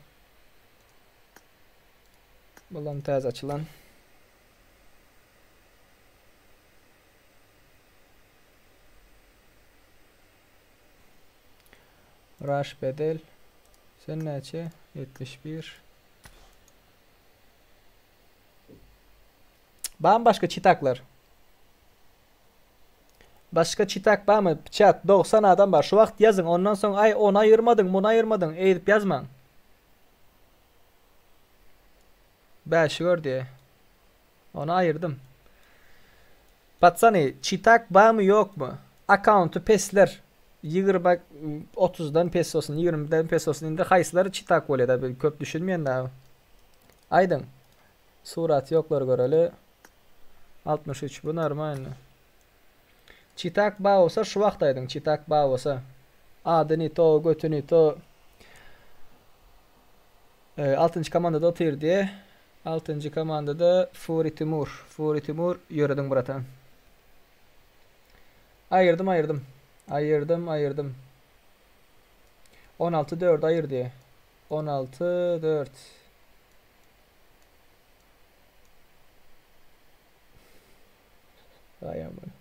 Q: Bulam täze açylan. Rush bedel. Sen näçe? 71. Barmy başga çitaklar? Başga çitak barmy? Chat 90 adam bar. Şu wagt ýazyň. Ondan soň aý ony aýyrmadyň, muny aýyrmadyň eýdip ýazmaň. Bäşi gör diýe. Ony aýyrdym. Patsany, çitak barmy ýokmy? Akkaunty pesler. 20 30-dan pes bolsun, 20-den pes bolsun. Indi haýsylary çitak bolýar da köp düşünmeýän da. Aýdyň. Suraty ýoklary göreli. 63 bu normalny. Çitak bar bolsa şu wagt aýdyň çitak bar bolsa. Ady ni to götü ni to. Altynjy komandada otyr diýe. Altynjy komandada Fury Timur. Fury Timur ýörediň bratan. Aýyrdym aýyrdym. Aýyrdym aýyrdym. 16 4 aýyr diýe. 16 4. Ay aman.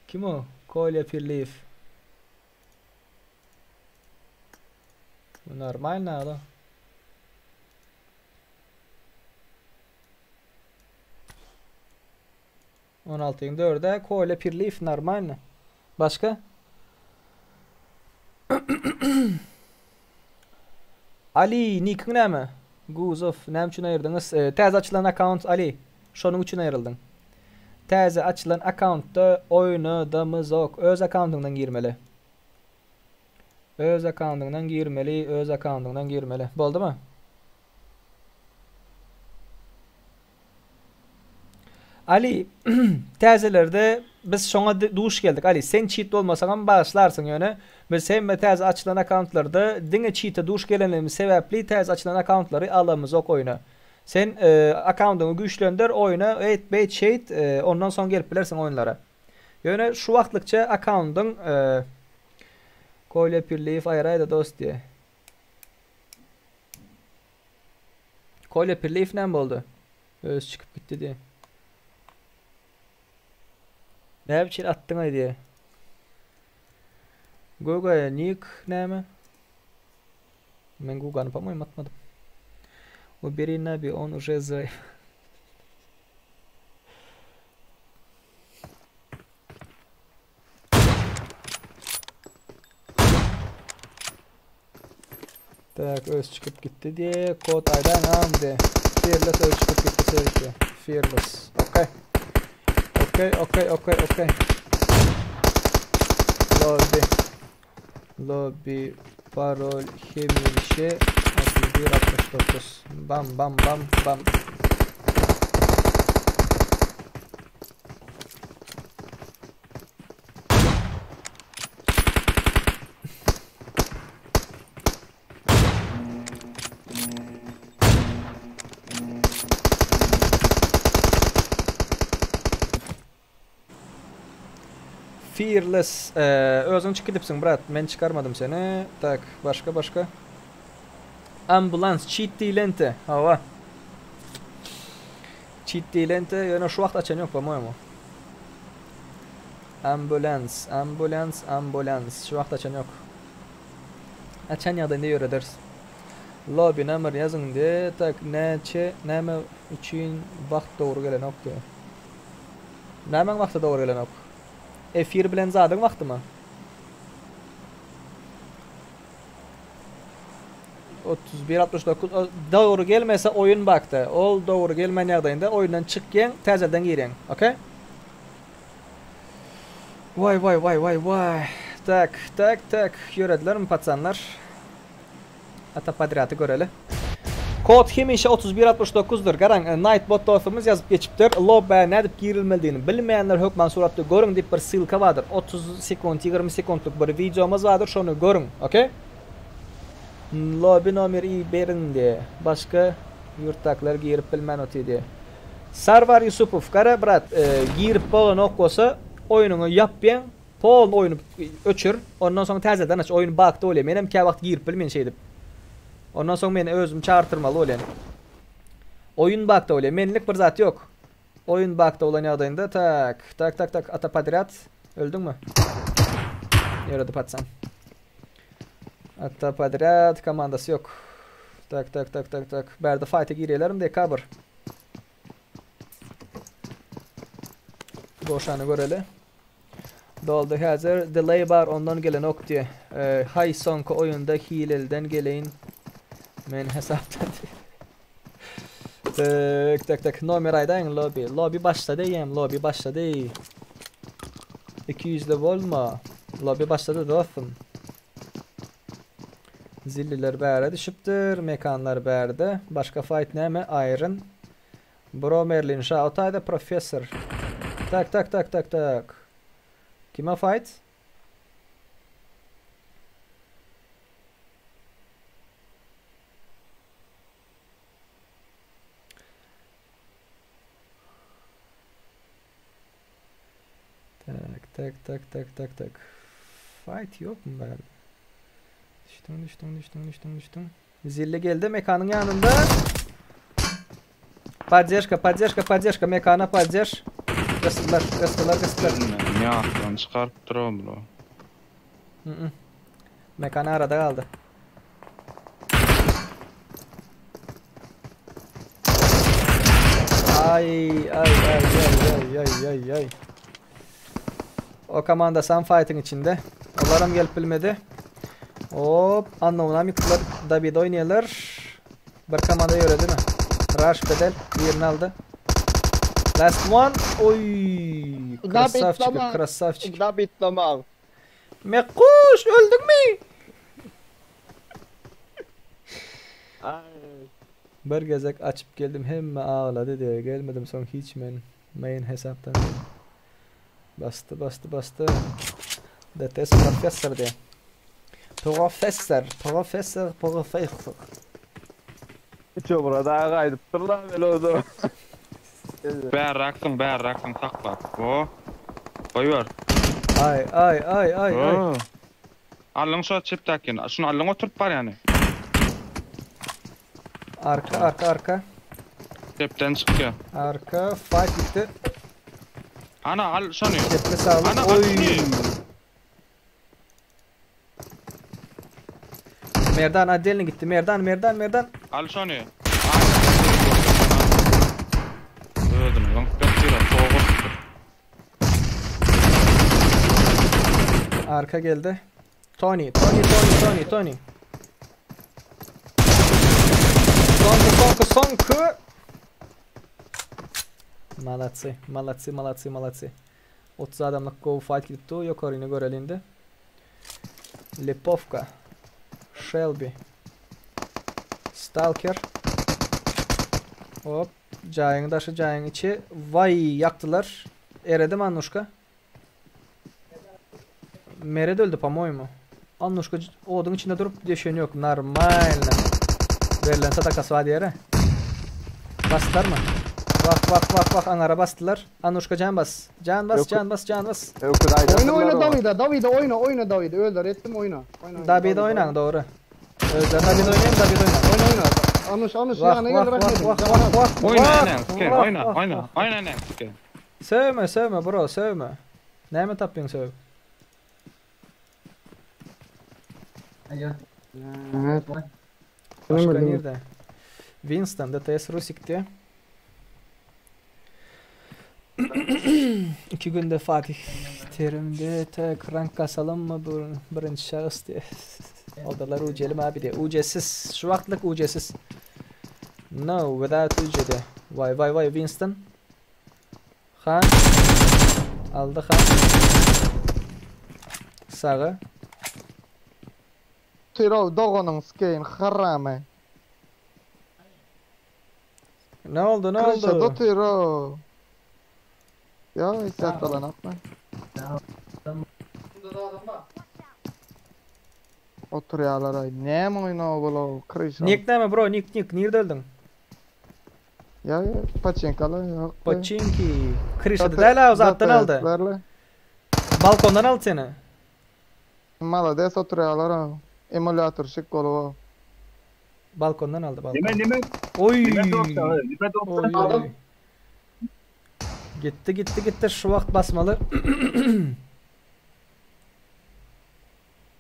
Q: Kim o? Kolya Pirliyev. Bu normal adam. On altyň dörde Kolya Pirliyev normalny. Başga? Ali, nikiň näme? Guzow, näme üçin aýyrdyňyz? E, täze açylan akkaunt Ali. Şonuň üçin aýryldyň. Täze açylan akkauntda oýnadamyzok. Öz akkauntyňdan girmeli. Öz akkauntyňdan girmeli, öz akkauntyňdan girmeli. Boldumy? Ali, täzelerde biz şoňa duş geldik. Ali, sen çit bolmasaňam bagyşlarsyň ýöne biz hemme täze açylan akkauntlarda diňe çite duş gelenligimiz sebäpli täze açylan akkauntlary alamyzok oýuna. Sen akkauntyňy güýçlendir, oýuna eýt beýt şeýt ondan soň gelip bilersiň oýunlara. Ýöne şu wagtlykça akkauntyň Kolýa Pirliýew aýraýda dost diýe. Kolýa Pirliýew näme boldy? Öz çykyp gitdi diýe. Näme üçin atdyň aý diýe. Goga nik näme? Men Gugany по-моему atmadym. Ubери Наби, он уже за... Tak öz çykyp gitdi diye kod aydan amdi. Fearless öz çykyp gitdi serikde. Fearless. Okay. Okay, okay, okay, okay. Lobby. Lobby parol hemişe 31 69. Bam bam bam bam. Fearless özüň çykyp gidipsiň brat men çykarmadym seni tak başga başga Ambulans cheat diýlente hawa cheat diýlente ýöne şu wagt açan ýok po-moýemu Ambulans ambulans ambulans şu wagt açan ýok Açan ýagdaýynda ýörederis. Lobby nomer ýazyň diýe tak näçe näme üçin wagt dogry gelenok diýe. Nämäň wagty dogry gelenok? Efir bilen zadyň wagtymy? 31 69 dogry gelmese oýun bakda. Ol dogry gelmän ýagdaýynda oýundan çykýaň, täzeden girýäň. Okay? Waý waý waý waý waý. Tak, tak, tak. Ýöredilermi pacanlar? Ata podrýady göreli. Kod hemişe 31 69 dyr. Garaň, e, Nightbot dostumyz ýazyp geçipdir. Lobbä nädip girilmelidigini bilmeýänler hökman suratda görüň diýip bir ssylka bardyr. 30 sekunt, 20 sekuntlyk bir wideomyz bardyr, şony görüň. Okey? Lobby nomer i beriň diýe. Başga ýurtdakylar girip bilmän otyr diýe. Sarwar Ýusupow gara brat girip bolanok bolsa oýnuňy ýapýaň. Polny oýuny öçür. Ondan soň täzeden aç. Oýun bugda bolýar. Menem käwagt girip bilmen şeýdip. Ondan soň meni özüm çagyrtyrmaly bolýan. Oýun bugda bolýar. Menlik bir zat ýok. Oýun bugda bolan ýagdaýynda tak, tak tak tak ata podrýad. Öldüňmi? Ýöredi patsan. Ata podrýad komandasy ýok. Tak tak tak tak tak. Bärde fight'a girýärlermi dekabr. Goşany göreli. Doldy häzir delay bar ondan gelenok diýe. Haý soňky oýunda hilelden geleýin men hesapdan diýe. Tek tek tek nomer aýdaýyň lobby. Lobby başlady eýýäm lobby başlady. 200-li bolma. Lobby başlady dostum. Zilliler bäre düşüpdir, mekanlar bärde. Başga fight näme? Iron. Bro Merlin şa o taýda professor. Tak tak tak tak tak. Kime fight? Tak tak tak tak tak tak. Fight yok mu bärde? Düşdüm düşdüm düşdüm düşdüm düşdüm. Zilli geldi mekanyň ýanynda. Poddeşka, poddeşka, poddeşka, mekana poddeş. Gysdylar, gysdylar, gysdylar.
R: Ýatdan çykarypdyr o bular.
Q: Mm Mekan arada galdy. Ay ay ay ay ay ay ay ay. O komanda sam fighting içinde. Olaram gelip bilmedi. Hop, unknown'am ýykdylar. David oýnaýarlar. Bir komanda ýöredi mi? Rush bedel birini aldy. Last one. Oy, krasavçik, krasavçik.
L: David tamam.
Q: Mekkuş öldüňmi? Bir gezek açyp geldim hemme aglady diýe gelmedim soň hiç men main hesapdan. Basdy basdy basdy. DTS professor diýe. Professor, professor, professor.
L: Çobra dagy gaýdypdyr la meloda.
R: Bärraksyň, bärraksyň saklap. O. Goýber.
Q: Ay ay ay ay ay.
R: Allyň şo çepdäkini. Şuny allyň oturyp barýany.
Q: Arka arka arka.
R: Çepden çykýar.
Q: Arka fight bitti.
R: Ana al şony.
Q: Çepde sağlık.
R: Ana al
Q: Oy.
R: şuny.
Q: Merdan отдельно gitti. Merdan Merdan Merdan.
R: Al şony. Özüni zyňyp ýatyr, sogup.
Q: Arka geldi. Tony, Tony, Tony, Tony, Tony. Sonky, sonky, sonky. Malatsy, malatsy, malatsy, malatsy. 30 adamlyk go fight gidip dur. Ýokaryny göreli indi. Lipovka. Shelby. Stalker. Hop. Jaýyň daşy, jaýyň içi. Vay, ýakdylar. Eredi mi Annuşka? Mered öldü по-моему. Annuşka oduň içinde durup düşeni ýok. Normalno. Berlen sadakasy bar diýere. Basdylarmy? Wah wah wah wah aňara basdylar. Annuşka jan bas. Jan bas, jan bas, jan bas.
I: Oýna oýna Dawida, Dawida oýna, oýna Dawida. Özleri etdim oýna. Oýna, oýna,
Q: Dabida oýnaň dogry. Özleri Dabida oýnaýan, Dabida oýnaň.
I: Oýna oýna. Anuş, Anuş
Q: Wah
I: ýanyna
Q: wah
I: gel
Q: wah
I: rahmet.
Q: wah wah wah.
R: Oýna
Q: wah,
R: ene, sken,
Q: wah,
R: oýna,
Q: wah,
R: oýna,
Q: wah.
R: oýna ene, sken.
Q: Söwme, söwme bro, söwme. Näme tapdyň söw? Başga nirde? Winston, DTS Rusik'ti. İki günde Fatih Terim'de tek rank kasalım mı bu birinci şahıs diye. Odalar UC'li abi diye. UC'siz. Şu wagtlyk UC'siz. No, without UC diye. Vay vay vay Winston. Han. Aldı Han. Sağa.
E: Tiro doganyň skeýin haramy.
Q: Ne oldu ne
E: Krişa
Q: oldu?
E: Tiro. Ya hisset alan atma. Oturýarlar ay. Näme oýnaw bula Krişa.
Q: Nick näme bro? Nick Nick nirde öldün?
E: Ya ya paçinkalar yok.
Q: Pochinki. Krişa däl o zatdan aldy. Balkondan aldy seni.
E: Malades oturýarlar ha. Emulyator şik bolup.
Q: Balkondan aldy balkon.
T: Nime nime?
Q: Oy.
T: Nime dropsa? Nime dropsa?
Q: Oy, oy. Gitti gitti gitti şu wagt basmaly.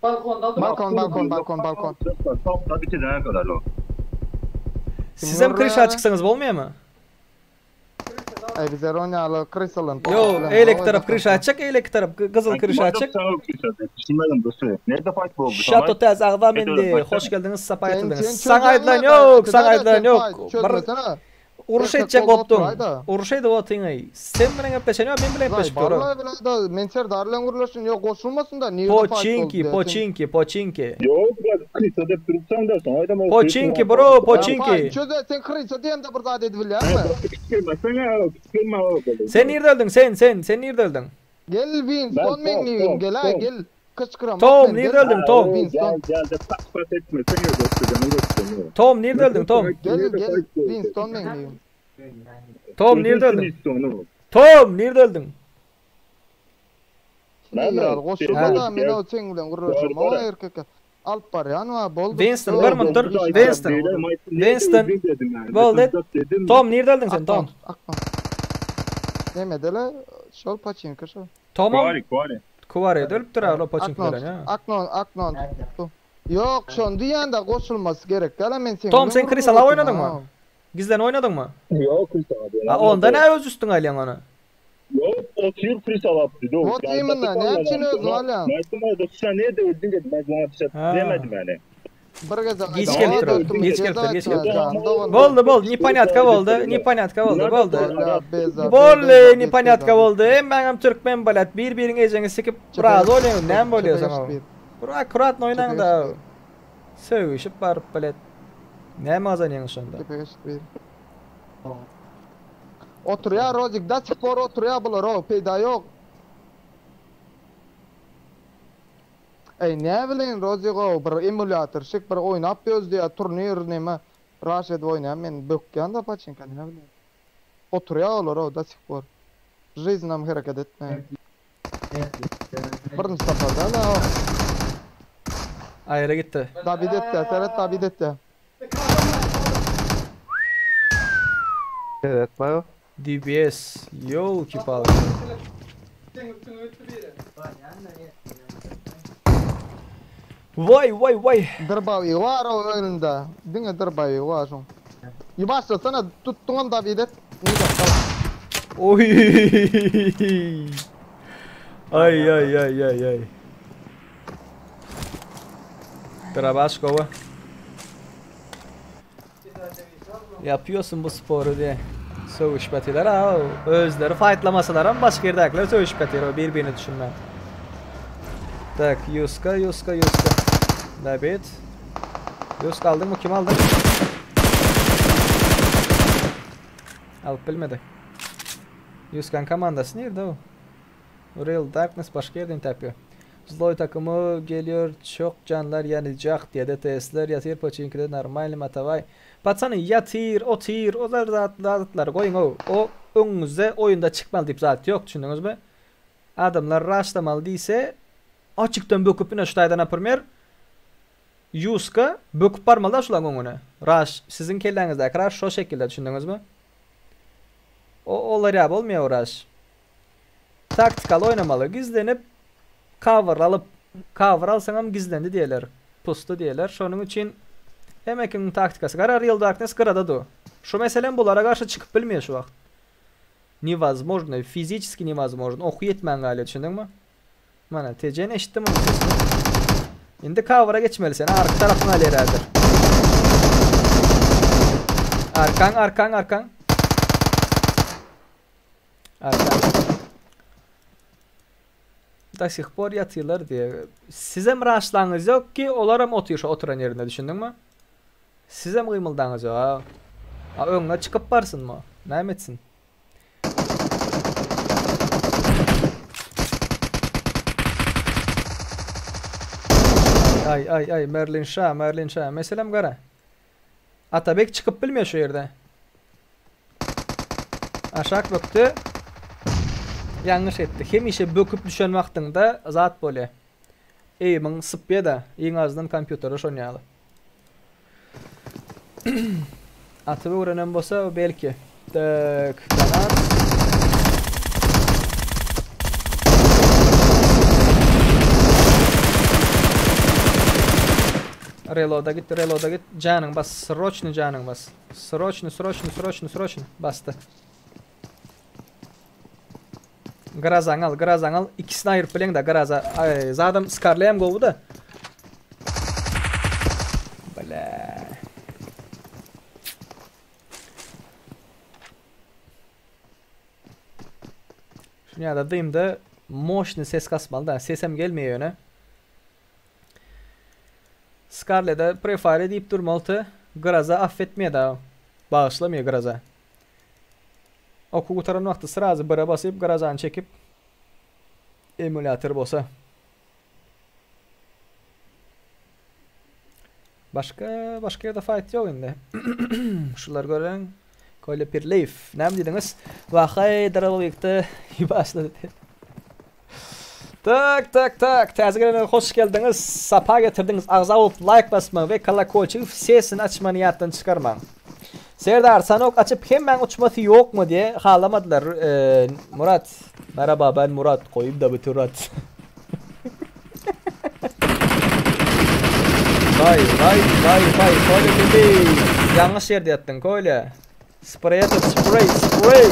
E: Balkon balkon balkon balkon.
T: Topla bitirene kadar o.
Q: Sizem kryşa çyksaňyz bolmaýarmy?
E: Ay bize Ronyalı Krisal'ın.
Q: Yo, eýleki tarap kryşa açyk, eýleki tarap gyzyl kryşa açyk.
T: Düşünmedim dostu. Nerede fight boldu?
Q: Şato täze agza mendi. Hoş geldiňiz, sapa getirdiňiz. Saňa aýdylan ýok, saňa aýdylan ýok. Bir uruş etjek bopduň. Uruş edip otyňy. Sen bilen gepleşen ýok, men bilen gepleşip dur.
E: Vallahi billahi da men Serdar bilen gürleşdim. Yok goşulmasyn da. Nirde fight
Q: Poçinki,
E: boldu?
Q: poçinki, poçinki.
T: Yok, Krisa dep durupsan da sen aydam
Q: Poçinki bro, poçinki.
E: Çöze sen Krisa diyen de bir zat edip bilýärmi?
Q: Sen nirde öldün? Sen, sen, sen nirde öldün?
E: Gel Winston men niyim gel ha gel. Kışkıram.
Q: Tom, nirde öldün Tom?
E: Winston.
T: Gel gel de pat pat etme. Sen göstereceğim, göstereceğim.
Q: Tom nirde öldün Tom?
E: Gel gel Winston men niyim.
Q: Tom nirde öldün? Tom nirde öldün?
E: Ya goşulma da men o sen bilen gürleşim. O erkek alyp barýan wa boldy.
Q: Winston bir minut dur. Winston. Winston. Boldy. Tom nirde öldün sen Tom?
E: Neme dele şol paçinka şol.
Q: Tomam.
T: Kuari, kuari.
Q: Kuari ölüpdir ha, poçinki bilen ya.
E: Aknon aknon. Yok şon diýen de goşulmasy gerek. Gel men sen.
Q: Tom sen Krisala oýnadyň mı? Gizlen oýnadyň mı?
T: Yok Krisa abi.
Q: Ha onda ne öz üstüňe alýaň onu?
T: Yok oturup Krisa yaptı.
E: Oturayım ben, ne için özün alýaň?
T: Ben sen nerede öldün dedim. Ben sana bir şey demedim yani.
E: Bir gezek
Q: Geç gelipdir o. Geç gelipdir, geç gelipdir. Boldy, boldy, neponyatка boldy, neponyatка boldy, boldy. Boldy, neponyatка boldy. Hemmäňem türkmen bolat. Bir-biriň ejeňi sikip razy bolýaň. Näme bolýar saňa? Bir akkuratno oýnaň da. Sögüşip baryp bilet. Näme gazanýaň şonda?
E: Oturýar Rozik da spor oturýar bular o peýda ýok. Ey ne bileyim Rozik o bir emulator şık bir oynap göz diye turnir neme rush edip oýnaýan men bökýän da paçinka ne bileyim. Oturýar olar o da spor. Жизнь hereket etme. Birinji saparda da o.
Q: Aýra gitdi.
E: David etdi, Seret David etdi.
I: Evet bayo.
Q: DBS, yolki palki. Vay vay vay.
E: Dırbavi var o önünde. Diňe dırbavi var şoň. Başlasana tuttuňam David et.
Q: Oy. Ay ay ay ay ay. Trabaşkova. Yapıyorsun bu sporu diye. Sövüşmetiler ha. Özleri fightlamasalar ama başka yerdekiler sövüşmetiler. Bir-birini düşünme. Tak, Yuska, Yuska, Yuska. David. Yuska aldın mı? Kim aldı? Alıp bilmedi. Yuskan komandası nerede o? Real Darkness başka yerden tapıyor. Zloy takımı geliyor. Çok canlar yanacak diye de testler yatır poçinkide normal matavay. Patsany yatyr, otyr, olar zatlar goýuň o. O öňüňizde oýunda çykmaly diýip zat ýok, düşündiňizmi? Adamlar rushlamaly diýse, açykdan böküp ine şu taýdan naprimер, Yuska böküp barmaly da şulaň öňüne. Rush siziň kelläňizdäki rush şo şekilde düşündiňizmi? O olar ýa bolmaýar rush. Taktikal oýnamaly, gizlenip cover alyp, cover alsaňam gizlendi diýerler, pustu diýerler. Şonuň üçin Hemekiň taktikasy gara Real Darkness gyrada du. Şu meselem bulara garşy çykyp bilmeýär şu wagt. Невозможно, физически невозможно. Oky ýetmän galýar, düşündiňmi? Mana TC'ni eşitdim onun sesini. Indi cover'a geçmeli sen. Arka tarafyny alýar häzir. Arkan, arkan, arkan. Arkan. Do sih por ýatyrlar diýe. Sizem rushlaňyz ýok ki, olaram otyr şu oturan ýerinde, düşündiňmi? Sizem gymyldaňyz ýok ha. A öňüne çykyp barsyn mı? Näme etsin? Ay ay ay Merlin Şah, Merlin Şah. Meselem gara. Atabek çykyp bilmeýär şu ýerde. Aşak bökdi. Ýalňyş etdi. Hemişe böküp düşen wagtyňda zat bolýa. Eýimiň sypýa-da, iň azyndan kompýuterde şon ýaly. Atyp öwrenen bolsa belki. Tak, granat. Reloada git, reloada git. Janyň bas, sroçny janyň bas. Sroçny, sroçny, sroçny, sroçny. Basdy. Grazaňy al, grazaňy al. Ikisini aýyryp bileňde graza. Aý, zadam skarleýem gowy da. Bile. Şunu ýa-da dymda moşny ses kasmaly da. Sesem gelmeýär ýöne. Scarlett-e prefire diýip durmaly Graza affetmeýär da. Bagyşlamaýar Graza. Okuw gutaran wagty srazy bire basyp grazany çekip emulyator bolsa. Başga başga ýerde fight ýok indi. Şular gören Kolya Pirleýew. Näme diýdiňiz? Wahaý Daralwykda başlady. Tak tak tak täze gelenler hoş geldiňiz sapa getirdiňiz agza bolup laýk basmagy we kolokolçigi sesini açmany ýatdan çykarmaň. Serdar sanok açyp hemmäň uçmasy ýokmy diýe halamadylar Murat merhaba ben Murat goýum da bir Murat. Vay vay vay vay Kolya Pirleýew ýalňyş ýerde ýatdyň Kolya. Sprey atyp sprey sprey.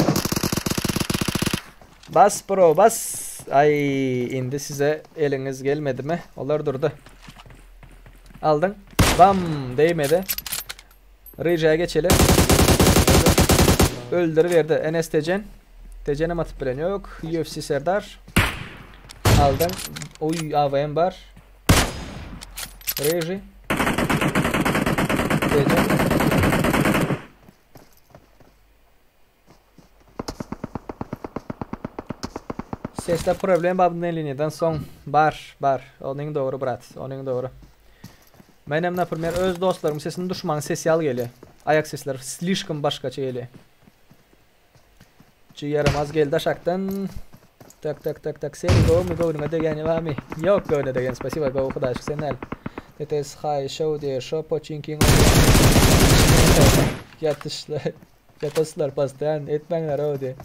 Q: Bas bro bas. Ay indi size eliňiz gelmedimi? Olar durdy. Aldyň. Bam değmedi. Reja'ya geçeli. Öldürüverdi. Enes Tejen. Tejenem atyp bilen yok. UFC Serdar. Aldyň. Oy AVM bar. Reji. Tejen. Sesde problem bar bundan liniýadan soň bar bar onuň dogry brat onuň dogry. Menem naprimer öz dostlarymyň sesini duşmanyň sesi ýaly gelýär. Aýak sesleri slişkom başgaça gelýär. Şu ýaramaz geldi aşakdan. Tak tak tak tak sen gowmy göwnüňe degeni barmy? Ýok göwne degen spasiba gowy hudaý şükür sen näl? TTS haý şow diýer şo poçinkiň ýatyşlar. Ýataslar pastan etmäňler o diye.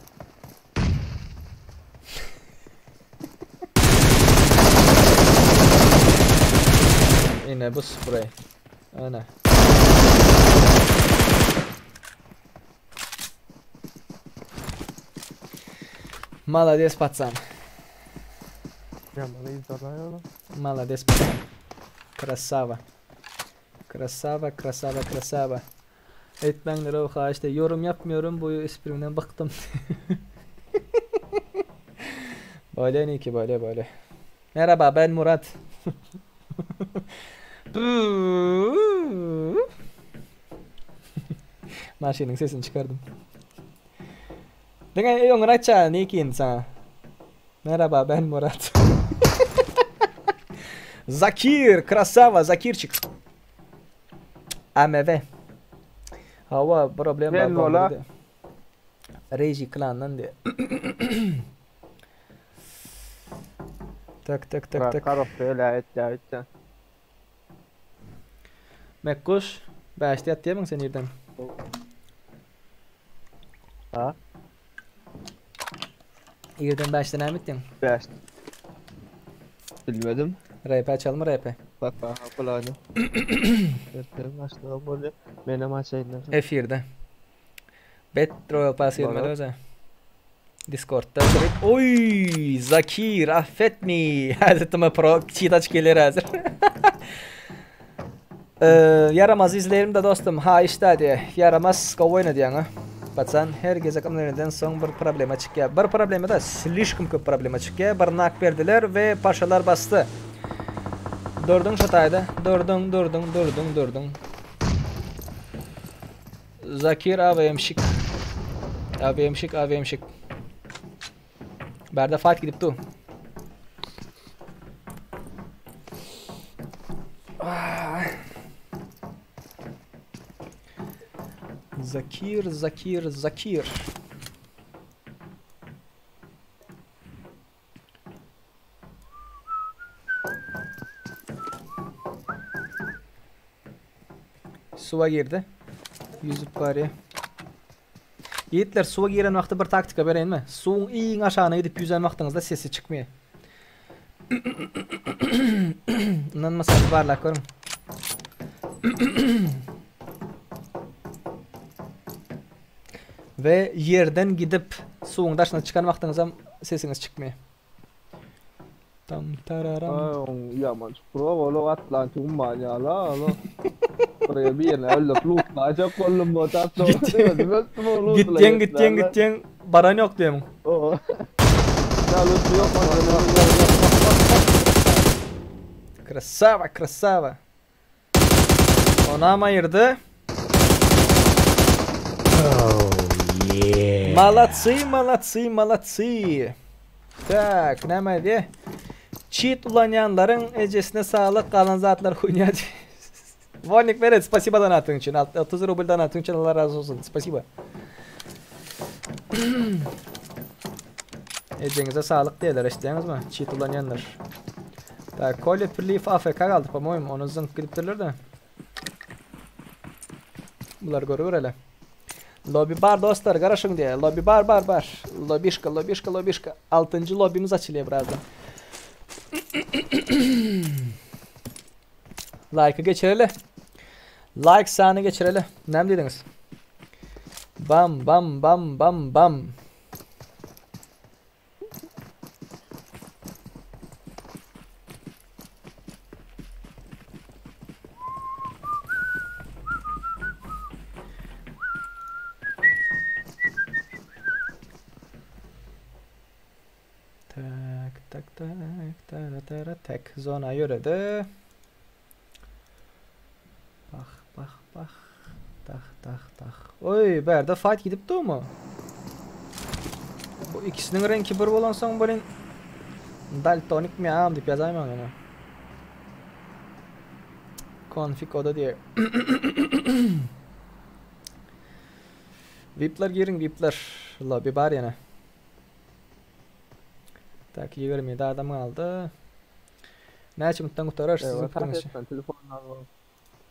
Q: Ine bu sprey. Ana. Malades patsan. Malades patsan. Krasava. Krasava, krasava, krasava. Etmäňler o haýyşda yorum yapmıyorum bu esprimden bıktım. Böyle Niki böyle böyle. Merhaba ben Murat. Maşynyň sesini çykardım. Diňe öňüni aýtja Niki indi sana. Merhaba ben Murat. Zakir krasava Zakirçik. AMV. Hawa problem bar.
I: Bola.
Q: Reji klandan diye. tak tak tak tak.
I: Karop öyle et ya et ya.
Q: Mekkuş. Bäşde ýat diýemiň sen irden?
I: Ha?
Q: Irden bäşde näme etdiň?
I: Bäş. Bilmedim.
Q: RP açalmy RP?
I: Bak bak kulağını. Erken başlığı bolýar. Menem açaýyn.
Q: Efirde. Bet Royal Pass gelmedi öze. Discord'da oturyp. Oy Zakir affetmi. Hazretime pro cheat aç gelir hazır. Ee, yaramaz izleyelim de dostum. Ha işte hadi. Yaramaz gowy oýna diýýäň Pacan her gezek öňden soň bir problema çykýar. Bir problema da slişkom köp problema çykýar. Bir nak berdiler we paşalar basdy. Durdun şu taýda. Durdun, durdun, durdun, durdun. Zakir AVM şik. AVM şik, AVM şik. Bärde fight gidip dur. Zakir, Zakir, Zakir. Suwa girdi. Ýüzüp barýar. Ýigitler suwa giren wagty bir taktika bereýinmi? Suwuň iň aşagyna gidip ýüzen wagtyňyzda sesi çykmaýar. Ynanmasaňyz barlap görüň. We ýerden gidip suwuň daşyna çykan wagtyňyzam sesiňiz çykmaýar. Tam tararam.
I: Ay oň ýaman çukur ol Atlantik umman ýaly ol. Buraya bir ýerine öldürip lootlaýjak boldum bu tatlı.
Q: Gitjeň gitjeň gitjeň baran ýok diýeň.
I: Oo. Ya loot yok.
Q: Krasava krasava. Onam ayırdı.
U: Oh yeah.
Q: Malatsy malatsy malatsy. Tak näme diýe? Cheat ulanýanlaryň ejesine saglyk galan zatlar huýnýa. Wolnik Meret spasiba donatyň üçin. 30 rubl donatyň üçin Allah razy bolsun. Spasiba. Ejeňize saglyk diýerler eşitýäňizmi? Cheat ulanýanlar. Tak, Kolya Pirliýew AFK galdy, po-moýemu. Ony zyňyp gidipdirler-de. Bular görübereli. Lobby bar dostlar, garaşyň diýýär. Lobby bar, bar, bar. Lobişka, lobişka, lobişka. Altynjy lobbymiz açylýar birazdan. Like-y geçireli. Like sany geçireli. Näme diýdiňiz? Bam, bam, bam, bam, bam. Tak tak tak tara tara tak zona ýöredi. Bah bah bah tak tak tak. Oý, bärde fight gidip durmy? Bu ikisiniň reňki bir bolansoň bolin daltonik mi am diýip ýazaýmaň ýöne. Konfig oda diýe. Vipler giriň vipler. Lobby bar ýene. Tak 27 adam galdy. Näçe minutdan gutarar siziň pikiriňizçe?
I: Telefondan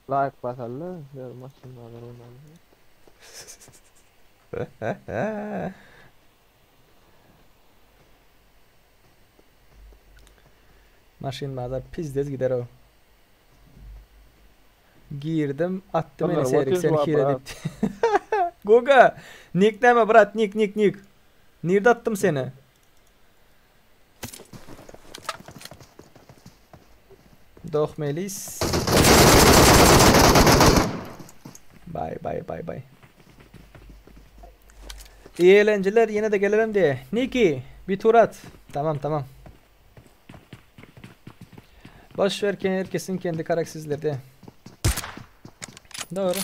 I: like basaly, ýör maşyndan oýnaly.
Q: Maşyn bazar pizdez gider o. Girdim, atdy meni Serik sen hile diýip. Guga, nik näme brat, nik nik nik. Nirde atdym seni? Dohmelis. Bay bay bay bay. İyi eğlenceler yine de gelelim diye. Niki bir tur at. Tamam tamam. Boş ver herkesin kendi karaktersizleri. Doğru.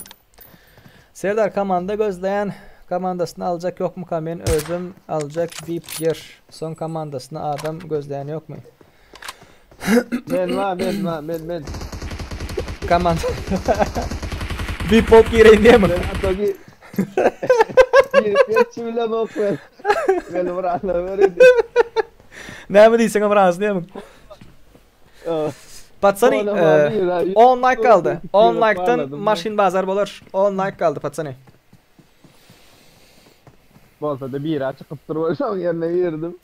Q: Serdar komanda gözleyen komandasyny aljak ýokmuka men özüm aljak vip ýer soň komandasyny adam gözleýän ýokmy.
I: Men bar men bar men men.
Q: Komanda vip bolup gireýin diýemi.
I: Men ata gi. Girip geçi bilemok men. Meni bir alaweri.
Q: Näme diýseňem razy diýemi. Patsany, 10 like galdy. 10 like'dan maşyn bazar bolar. 10 like galdy patsany.
I: Bolsa da biri çykypdyr bolsa ýerine girdim.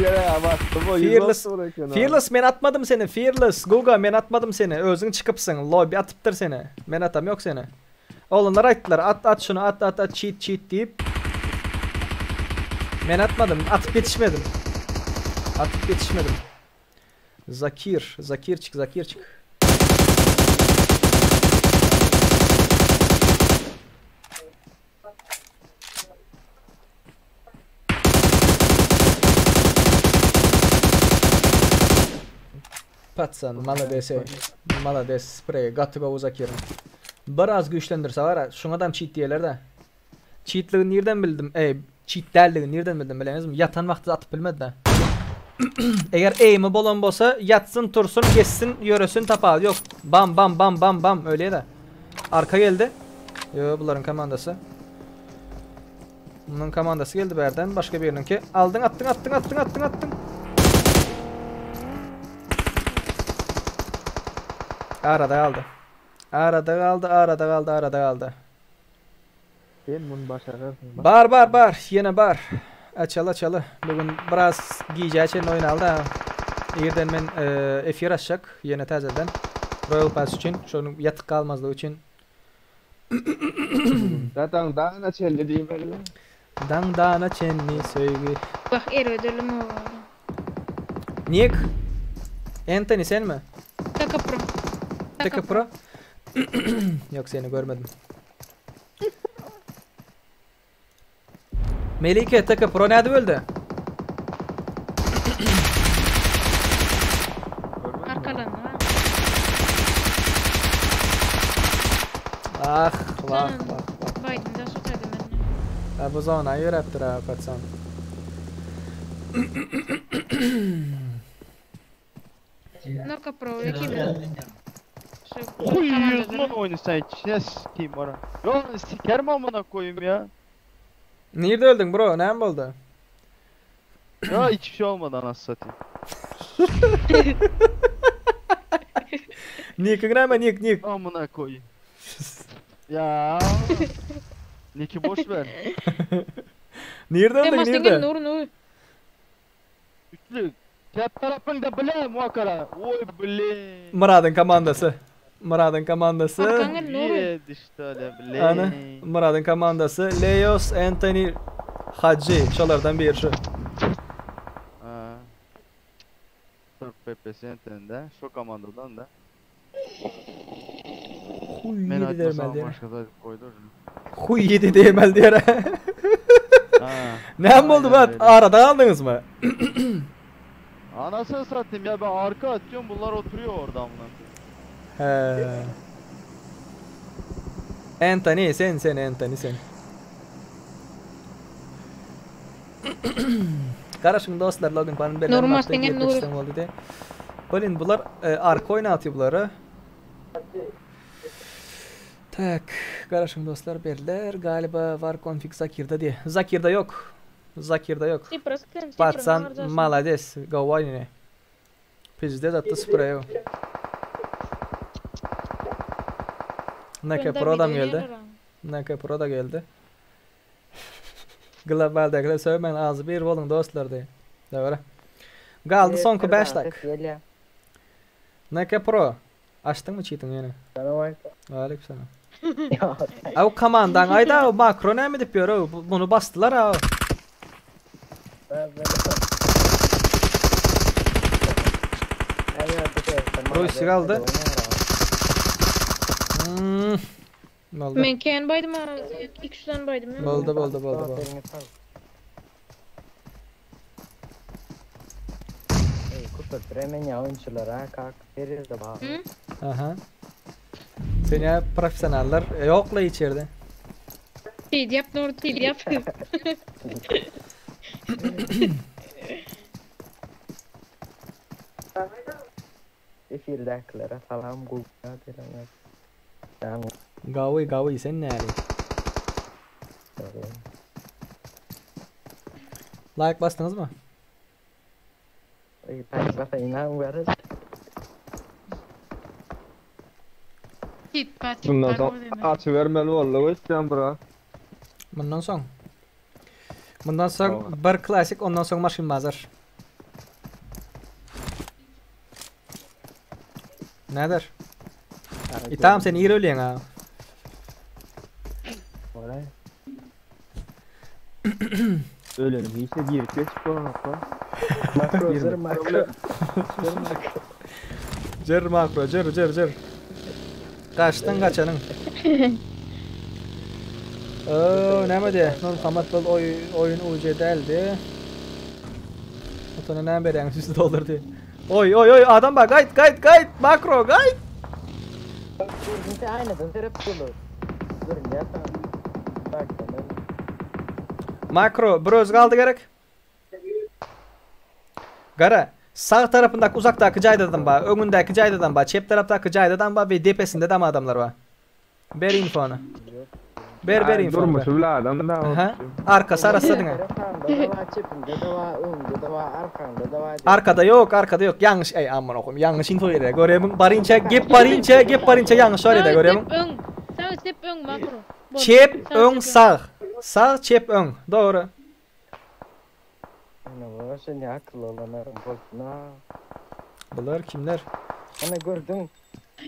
Q: Fearless, Fearless men atmadym seni Fearless, Guga men atmadym seni. Özüň çykypsyň, lobby atypdyr seni. Men atam ýok seni. Oglanlar aýtdylar, at at şuny at at at cheat cheat diýip. Men atmadym, atyp ýetişmedim. Atyp ýetişmedim. Zakir, Zakirçik, Zakirçik. Patsan, malades ey. Malades, sprey, gaty gowy Zakiriň. Biraz güýçlendirse bar-a, şuňadam çit diýerler-dä. Çitligini nirden bildim? Eý, çit däldigini nirden bildim bileňizmi? Ýatan wagty atyp bilmedi-dä. Eger aim-i bolan bolsa, ýatsyn, tursun, geçsin, ýöresin tapawudy ýok. Bam bam bam bam bam ölýä-dä. Arka geldi. Ýo, bularyň komandasy. Munuň komandasy geldi bärden, başga biriniňki. Aldyň, atdyň, atdyň, atdyň, atdyň, atdyň. Arada galdy. Arada galdy, arada galdy, arada galdy.
I: Sen bunu başarırsın.
Q: Bar bar bar, ýene bar. Açaly açaly. Bugün biraz gijä çenli oýnaly da. Irden men efir açjak ýene täzeden. Royal Pass üçin, şonuň ýatyk galmazlygy üçin.
I: Daň dana çenli diýmeli.
Q: Daň dana çenli söýgi.
N: Wah erbet öldüm oba.
Q: Nik. Anthony senmi?
N: TK Pro.
Q: TK Pro. Yok seni görmedim. Melike TK Pro nädip öldi?
N: Arkalandy.
Q: Ah, vah vah vah.
N: Baýdym da şu taýda mende.
Q: Ha bu zona ýöräpdir ha patsan.
N: Norka Pro ekimi. Şu
L: Oy yüzman oyunu sen içine sikeyim bana. Ya sikerim amına koyayım ya.
Q: Nirde öldün bro? Näme boldy?
L: Ya hiçbir şey olmadı anasını satayım.
Q: Nikiň näme nik nik?
L: Amına koyayım. Ya. Nick'i boş ver.
Q: Nirde öldün
N: Sen
Q: nirde?
N: Nur Nur.
L: Üçlü. Çep tarafında bile muhakara. Oy bile.
Q: Myradyň komandasy. Myradyň komandasy.
L: Ye düştü öyle bile.
Q: Ana, Myradyň komandasy Leos, Anthony, Hajy şolardan biri şu.
L: Ha. Sırf Pepe Senten'de, şu komandodan da.
Q: Huy
L: Men
Q: yedi
L: atmasam
Q: dermel
L: başka da koydur.
Q: Huy yedi diýmeli diýer.
L: Ha.
Q: Näme boldy
L: Aynen
Q: bat?
L: öyle.
Q: Arada galdyňyzmy?
L: Anasını satayım ya ben arka atıyorum bunlar oturuyor orada amına.
Q: He. Anthony sen sen Anthony sen. Garaşyň dostlar Logan Paul'un beren
N: Normal
Q: wagtda
N: sen
Q: girip
N: Nur.
Q: geçsem boldy diye. Bolin bular e, arka oýnatyp bulary. Tak, garaşyň dostlar berler. Galiba var config Zakir'da diye. Zakir'da yok. Zakir'da yok.
N: Cipra, sen, Cipra,
Q: Patsan
N: harcarsın.
Q: malades. Go oýnine. Pizde atdy sprayı. Nake
N: Gönder
Q: Pro da
N: videoyu
Q: geldi.
N: yerlere.
Q: Nake Pro da geldi. Globaldakiler sövmen ağzı bir bolun dostlar diye. Doğru. Galdy soňky 5 tak. Nake Pro. Açdyň mı cheat'ini ýene? Aleykümselam. Aw komandaň aýda o makro näme edip ýör o? Bunu basdylar ha. Rusya galdy. Hmm. Boldy.
N: Men ken baýdym ha. 2-3 tane baýdym. ya.
Q: Boldy boldy boldy boldy.
N: Hı?
Q: Aha. Sen ya professionaller ýok la içeride.
N: Tid yap Nur tid yap.
G: Efirdäkilere salam gowy diýen.
Q: Gawy gawy sen näli? Like basdyňyz mı?
N: Tid pat.
I: Bundan soň açı vermeli boldy sen bro.
Q: Bundan soň. Bundan soň bir klasik, ondan soň maşyn bazar. Näder? E tamam sen iyi ölýäň ha.
I: Ölelim hiç de girip geçip bolanok ba.
G: Makro, zır makro. Zır makro.
Q: Jır makro, jır jır jır. Kaçtın kaçanın. Oo, näme diye? Nur Muhammed bol oy oyun UC deldi. Otona näme berýäň üstü doldur diye. Oy oy oy adam bak gayt gayt gayt makro gayt. Makro bir öz galdy gerek. Gara sağ tarapındaki uzaktaki caydadan ba, öňündäki caydadan ba, çep tarapdaky caydadan ba ve depesinde de adamlar ba. Ber infonu. Ber ber info.
F: Durmuşy bile adam da.
Q: Aha. Arkasy arassa diňe.
C: Arkanda da bar, çepinde de bar, öňde de bar, arkanda da bar.
Q: Arkada yok, arkada yok. Yanlış ey aman okuyum. Yanlış info berýär. Görýämiň? Barynça gep barynça, gep barynça yanlış var ýa görýämiň?
V: Öň. Sag çep öň makro.
Q: Çep öň sag. Sag çep öň. Dogry.
C: Ana baba sen ne akıllı olanlarım bolsun ha.
Q: Bular kimler?
C: Ana gördün.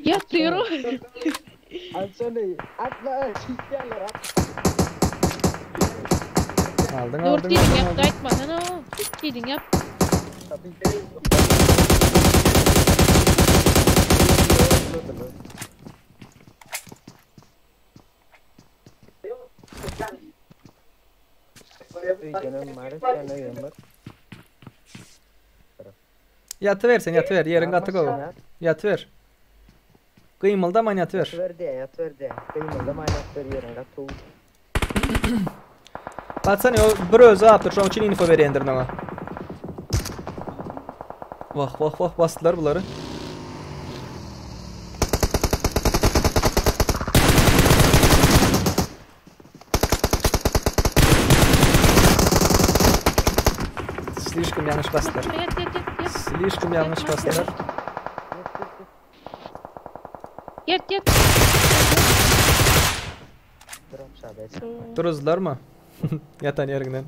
V: Ýatyr.
C: Al şony. Atla. Çiğ at.
Q: Aldın
V: Dur
Q: aldın.
V: diýdiň
Q: aldın,
V: ýap
Q: aldın.
V: gaýtmasana. Diýdiň ýap.
C: Öýkenem var, sen öýem var.
Q: Yatıver sen yatıver. Yerin gaty gowy. Yatıver. Gymyldaman yatıver.
C: Yatıver diye, yatıver diye. Kıymıldım yatıver yerin gaty.
Q: Batsana o bir özü apdyr. Şoň üçin info berýändirin oňa. Vah vah vah basdylar bulary. Слишком yanlış basdylar.
V: Ýat ýat ýat ýat.
Q: Слишком yanlış basdylar.
V: Ýat ýat.
Q: Duruzlar mı? Yatan yerinden.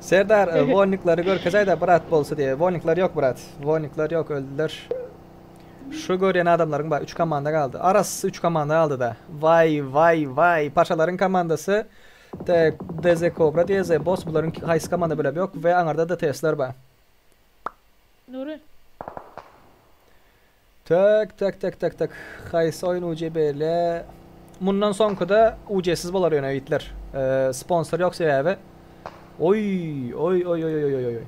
Q: Serdar, e, Volnikleri görkezeydi brat bolsa diye. Volnikler yok brat. Volnikler yok öldüler. Şu görýän adamlaryň bar 3 komanda galdy. Arasy 3 komanda aldy da. Vay vay vay. Paşalaryň komandasy T DZ Cobra DZ Boss bularyň haýsy komanda bile yok ve aňarda da TS'ler bar.
V: Nuri.
Q: Tak tak tak tak tak. Haýsy oýun UC berle. Mundan soňky da UC-siz bolar ýöne ýitler. Ee, sponsor yok sebäbi. Oy oy oy oy oy oy oy.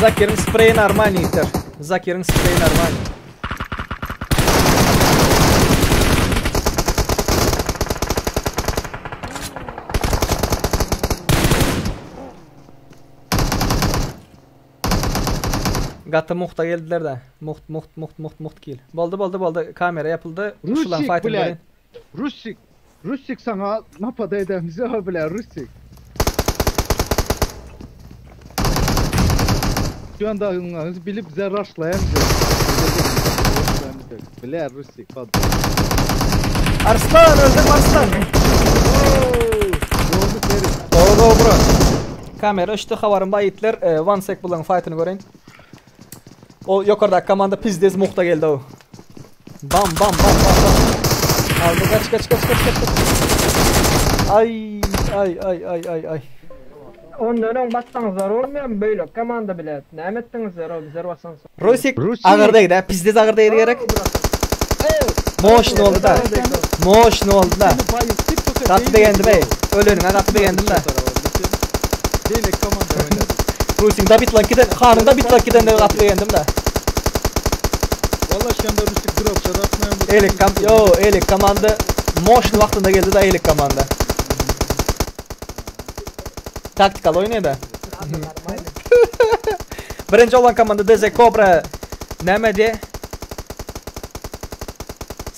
Q: Zakir'in spreyi normal ýitler. Zakir'in spreyi normal. Gaty muhta geldiler de. Muht muht muht muht muht kill. Boldy boldy boldy. Kamera yapıldy. Şulan
L: Rusik
Q: fight'ını
L: bile.
Q: göreyim.
L: Rusik. Rusik sana napada edemizi ha bile Rusik. Şu anda bilip bize rushlayamayacak. Bile Rusik.
Q: Arslan öldüm Arslan. Doğru doğru. Kamera işte havarım bayitler. E, one sec bulan fight'ını göreyim. O yukarıda komanda pizdez muhta geldi o. Bam bam bam bam bam. Aldı kaç kaç kaç kaç kaç. kaç. Ay ay ay ay ay ay.
W: Ondan öň bassaňyzlar olmaýan böyle komanda bile. Näme etdiňizler o bizler bassan.
Q: Rusik ağırdaydı ha pizdez ağırdaydı gerek. Moş ne oldu da? Moş ne oldu da? Katı beğendim ey. Ölünün ha katı beğendim da.
L: Değil komanda oynadı.
Q: Rusik da bit lan giden, hanım da bit lan giden de katı beğendim da.
L: Valla şu anda Rusik drop shot atmayan bu.
Q: Elik kam yo elik komanda moşny wagtynda geldi da elik komanda. Taktikal oýnaýdy. Birinji olan komanda DZ Cobra nämedi?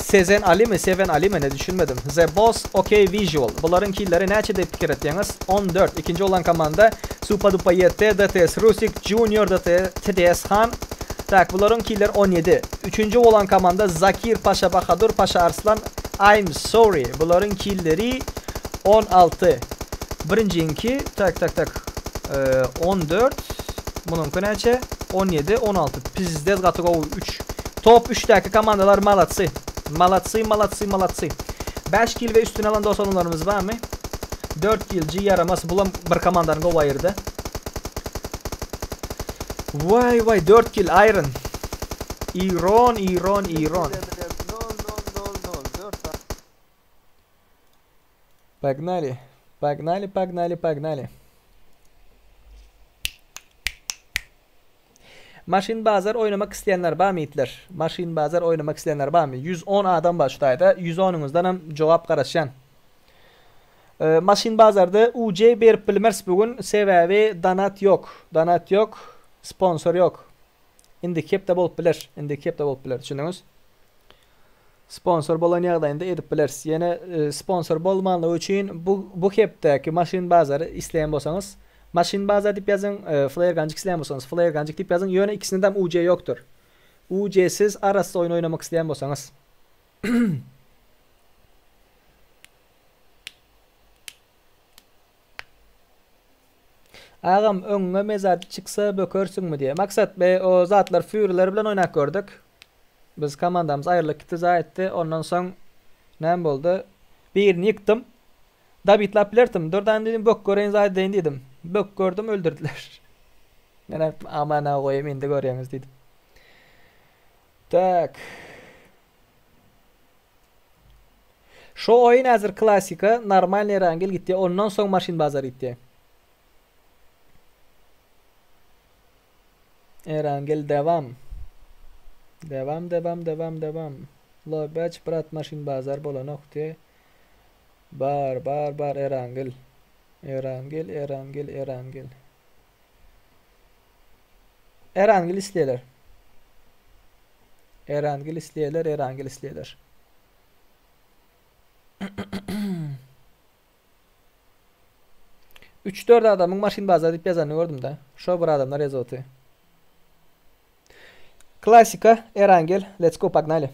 Q: Sezen Ali mi, Seven Ali mi ne düşünmedim. The Boss, OK Visual. Bularyň killleri näçe diýip pikir etýäňiz? 14. Ikinji olan komanda Supa Dupa YT, DTS Rusik, Junior DT, TDS Han. Tak, bularyň killer 17. Üçünji olan komanda Zakir Paşa Bahadur Paşa Arslan. I'm sorry. Bularyň killeri 16. Birinjinki tak tak tak. Ee, 14. Bunun näçe? 17, 16. Pizdez gaty gowy 3. Top 3'däki komandalar malatsy. Malatsy, malatsy, malatsy. 5 kill ve üstüne alan dostlarımız var mı? 4 killci yaramaz. Bulan bir komandanı gowy ayırdı. Vay vay 4 kill Iron. Iron, Iron, Iron. Погнали. Погнали, погнали, погнали. Maşyn bazar oynamak isteyenler bar mı itler? Maşyn bazar oynamak isteyenler bar mı? 110 adam başlaydı. 110'unuzdan hem cevap karışan. Maşyn bazarda UC berip bilmeris bu gün sebäbi donat ýok. Donat ýok, sponsor ýok. Indiki hepde bolup biler. Indiki hepde bolup biler, düşündiňiz? Sponsor bolan ýagdaýynda edip bileris. Ýene sponsor bolmanlygy üçin bu bu hepdäki maşyn bazary isleýän bolsaňyz, maşyn bazar diýip ýazyň, flare ganjyk isleýän bolsaňyz, flare ganjyk diýip ýazyň. Ýöne ikisinde hem UC ýokdur. UC-siz arassa oýun oýnamak isleýän bolsaňyz. Agam öňüňe mezat çyksa bökersiňmi diýe. Maksat be o zatlar füriler bilen oýnap gördük. Biz komandamyz aýrylyp gitdi zaý etdi. Ondan soň näme boldy? Birini ýykdym. Dabitlap bilerdim. Durdany diýdim bök göreýin zaý edeýin diýdim. Bök gördüm öldürdiler. Men aýtdym amana goýum indi görýäňiz diýdim. Tak. Şo oýun häzir klasika normalnyý rangel gitýä ondan soň maşyn bazar gitýä. Erangel devam. Devam devam devam devam. Lobeç brat maşyn bazar bolanok diýe. Bar bar bar Erangel. Erangel Erangel Erangel. Erangel isleýärler. Erangel isleýärler, Erangel isleýärler. Üç dört adamyň maşyn bazar diýip ýazanyny gördüm de. Şo bir adamlar ýazypdy. Klasika, Erangel, let's go, pognaly.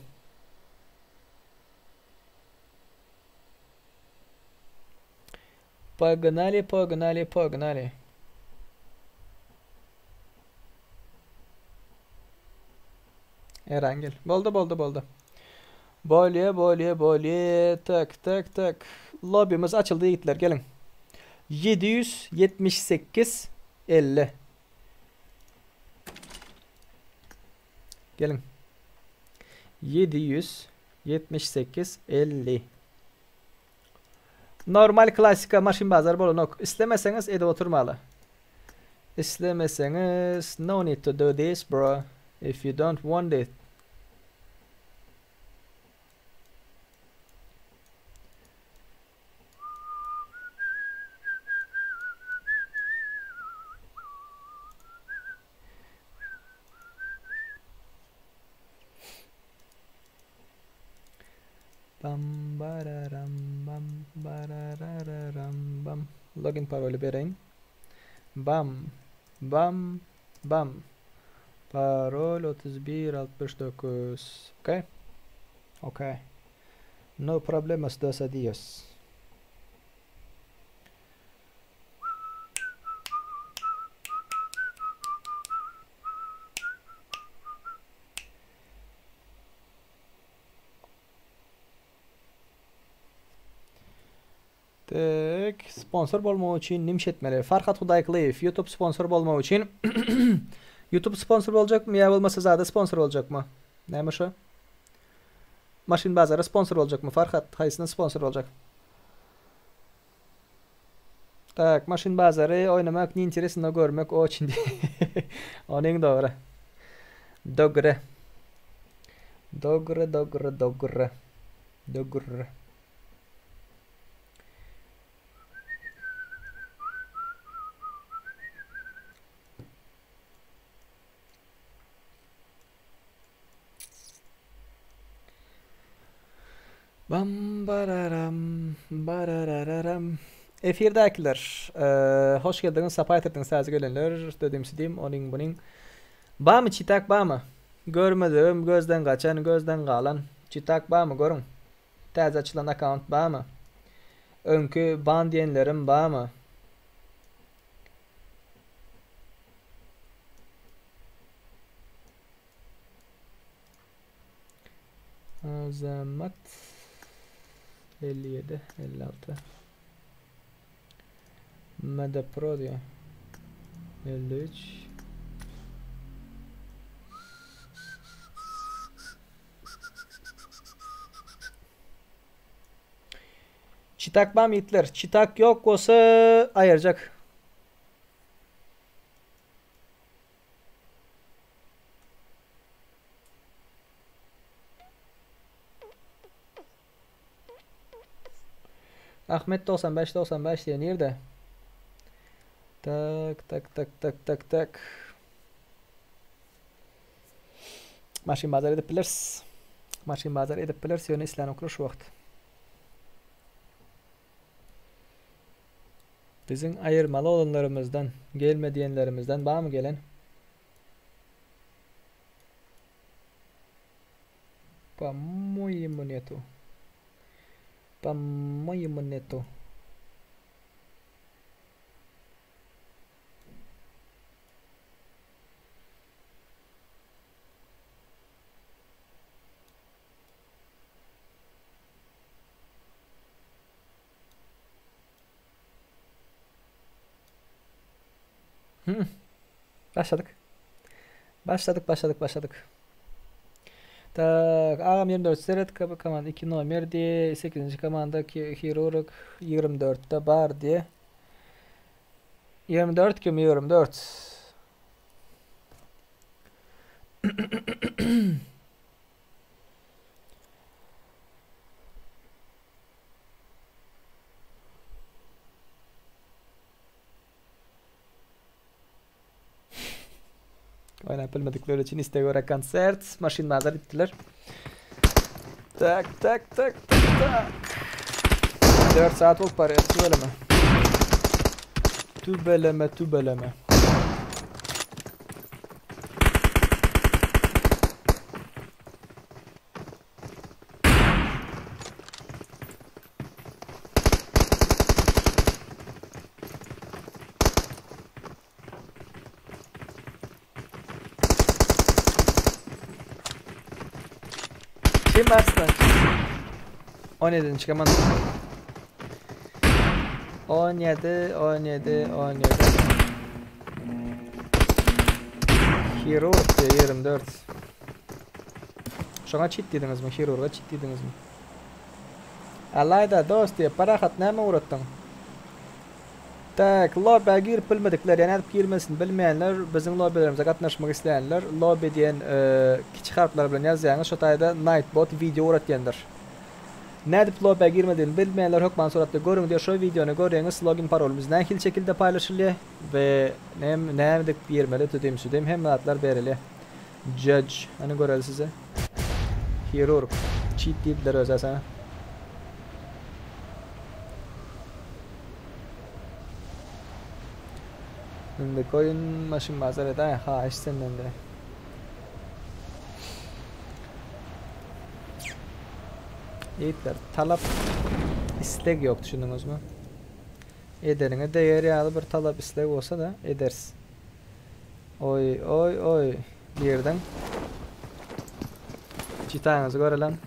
Q: Pognaly, pognaly, pognaly. Erangel. Boldy, boldy, boldy. Bolýa, bolýa, bolýa. Tak, tak, tak. Lobbymiz açyldy ýigitler, geliň. 778 50. Geliň. 778 50. Normal klasika maşyn bazar bolanok. Islemeseňiz edip oturmaly. Islemeseňiz no need to do this bro if you don't want it. Bam bararam bam bararararam bam. Login paroly bereýin. Bam bam bam. Parol 31 69. Okay. Okay. No problemas dos adios. Tek sponsor bolmak üçin nimş etmeli? Farhat Hudaýklyýew YouTube sponsor bolmak üçin YouTube sponsor boljakmy ýa bolmasa zada sponsor boljakmy? Näme şo? Maşyn bazara sponsor boljakmy Farhat? Haýsyna sponsor boljak? Tak, maşyn bazary oýnamak ne interesno görmek oçin. Onuň dogry. Dogry. Dogry, dogry, dogry. Dogry. Bam bararam bararararam. Efirdäkiler, hoş geldiňiz, sapa getirdiňiz täze gelenler, dödümsi diýim, onuň bunuň. Bamy çitak bamy? Görmedigim, gözden gaçan, gözden galan. Çitak bamy görüň. Täze açylan akkaunt bamy? Öňki ban diýenlerim bamy? Azamat 57 56 Mada Pro diýýär. 53 Çitak bamy ýigitler? Çitak ýok bolsa aýyrjak. Ahmet 95 95 diýen nirde? Tak tak tak tak tak tak. Maşyn bazar edip bileris. Maşyn bazar edip bileris ýöne islänoklar şu wagt. Biziň aýyrmaly olanlarymyzdan, gelme diýenlerimizden barmy gelen? Po-moýemu netu. Po-moýemu netu. Hmm. Başladyk. Başladyk, başladyk, başladyk. Tak, agam 24 seret, komanda 2 nomer diye, 8. komanda hirurg 24'te bar diye. 24 kim 24? Oýnap bilmedikleri üçin isleg görä konsert, maşyn bazar etdiler. Tak, tak, tak, tak, tak. 4 saat bolup barýar, tüweleme. Tüweleme, tüweleme. Kim Arslan? 17. komanda. 17, 17, 17. Hirurg 24. Şoňa çit diýdiňizmi? Hirurga çit diýdiňizmi? Alaýda dost diýip, parahat näme ugratdyň? Tak, lobä girip bilmedikler, ýa nädip girmesini bilmeýänler, biziň lobilerimize gatnaşmak isleýänler, lobby diýen kiçi harplar bilen ýazýaňyz, şo taýda Nightbot wideo ugrat diýendir. Nädip lobä girmedigini bilmeýänler hökman suratda görüň diýe şo wideony görýäňiz, login parolymyz nähili şekilde paýlaşylýar we nädip girmeli tüdüm-südüm hemme zatlar berilýär. Judge, hany göreli sizi. Hirurg, cheat diýdiler özä saňa. Indi goýun maşyn bazar edäý haýyş senden de. Ýigitler, talap isleg ýok düşündiňizmi? Edeniňe deger ýaly bir talap isleg bolsa-da ederis. Oý oý oý girdiň. Çitaňyzy görelen.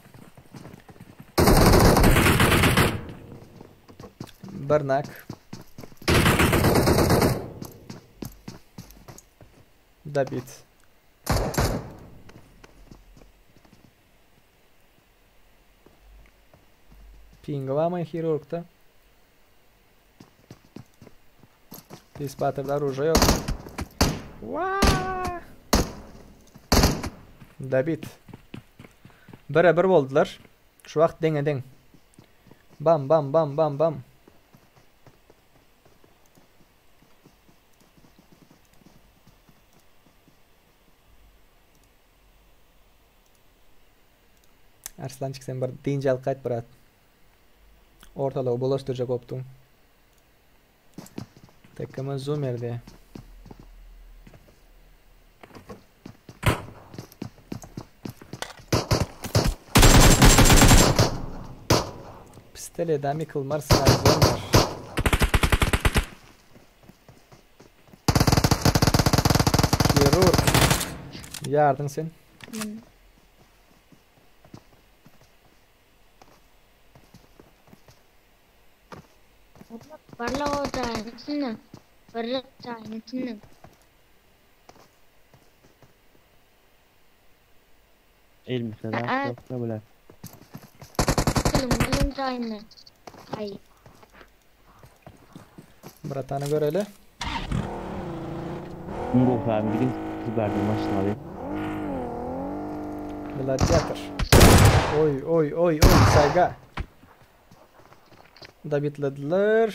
Q: Bir nak. Dabit. Pingi barmy hirurgda? Pis batyrda orужие ýok. Waa! Dabit. Bire bir boldular. Şu wagt deňe deň. Bam bam bam bam bam. Arslançyk sen bir dynç alyp gaýt brat. Ortalygy bulaşdyrjak bopduň. Tekeme zoomer diýe. Pistolet ýykylmar sniper. Hirurg. Ýardyň sen.
A: Barla o jaýyň içinden. Barla jaýyň içinden.
M: Elbise
A: Aa.
M: yok da bile.
A: Geliň geliň jaýyndan. Aý.
Q: Bratany göreli.
M: Ngok abi gidin siz verdim başına alayım.
Q: Gladiator. Oý oý oý oý saýga. Dabitlediler.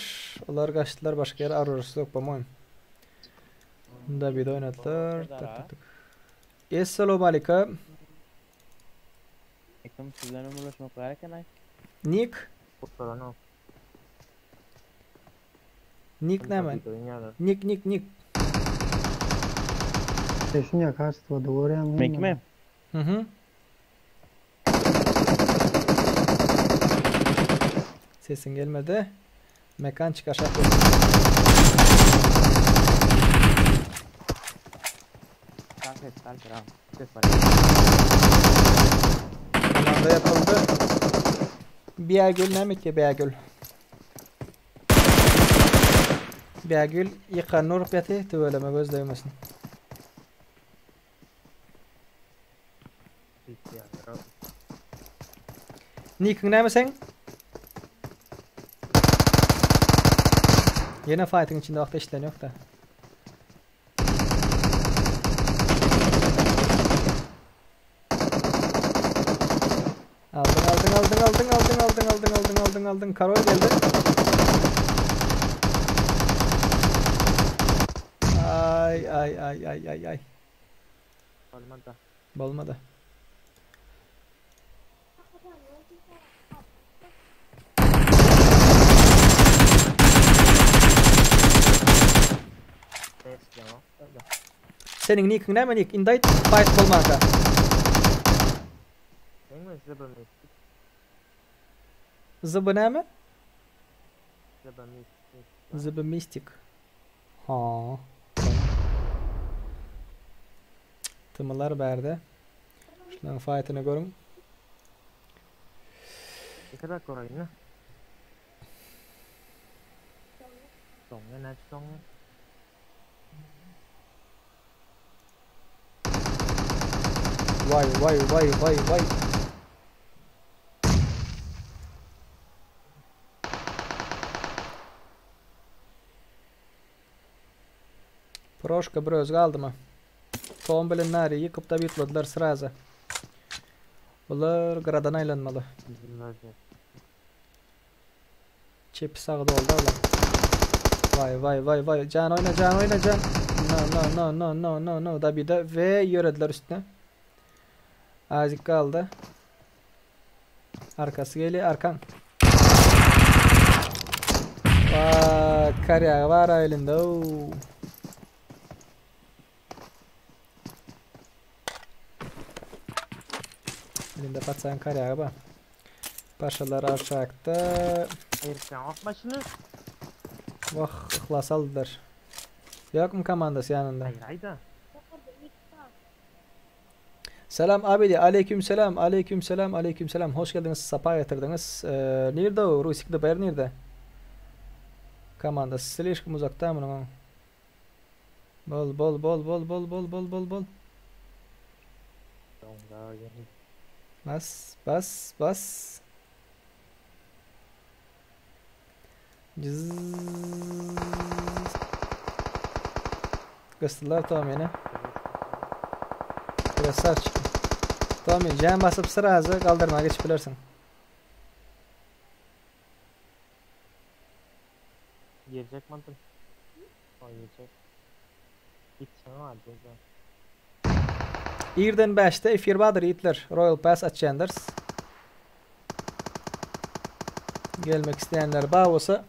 Q: Olar gaçdylar başga ýere arurusy ýok po-moýem. Dabid oýnadylar. Tak tak tak. Essalamu aleykum.
M: Ekim sizden ömürleşmek bar eken ay.
Q: Nick. Nick näme? Nick Nick Nick.
J: Şunja kaçtı doğru
M: Meňkimi?
Q: Mhm. Sesin gelmedi. Mekan çık aşağı. Komanda yapıldı. Biyagül näme ki Biyagül? Biyagül yıkan nur peti tüweleme göz degmesin. Nickiň näme seň? Ýene fightiň içinde wagty eşidilen ýok-da. Aldyň aldyň aldyň aldyň aldyň aldyň aldyň aldyň aldyň aldyň Karol geldi. Ay ay ay ay ay ay.
C: Bolmady.
Q: Bolmady. Seniň nickiň näme nick? Indi aýt, fight bolmanka. ZB näme? ZB Mystic. Ha. Tymylar bärde. Şularyň fightyny görüň.
C: Ýeke-de göreýin. Soňra näçe soňra?
Q: Vay vay vay vay vay. Proşka bir özge aldymy? Tom bilen Nari ýykyp da bitladylar sraza. Bular gyradan aýlanmaly. Çepi sagy doldy olar. Vay vay vay vay. Jan oýna jan oýna jan. No no no no no no no. Dabida ve ýörediler üstüne. Azik galdy. Arkasy gelýär arkan. Vay karýagy bar elinde. Oo. Elinde patsan karýagy bar. Paşalar aşakda.
C: Aýyrsaň başyny.
Q: Wah, yhlas aldylar. Ýokmy komandasy ýanynda?
C: Aýda.
Q: Selam abidi, aleyküm selam, aleyküm selam, aleyküm selam. Hoş geldiňiz, sapa getirdiňiz. Ee, nirde o? Rusik de ber nirde? Komandasy slişkom uzakda munuň. Bol bol bol bol bol bol bol bol bol. Bas bas bas. Cız. Gysdylar Tommy'ni. Krasavçik. Tommy jam basyp srazy galdyrmaga geçip bilersiň.
C: Girecek mantık. O girecek. Gitsin var burada.
Q: Irden 5'te efir bardyr ýigitler. Royal Pass açýandyrys. Gelmek isleýänler bar bolsa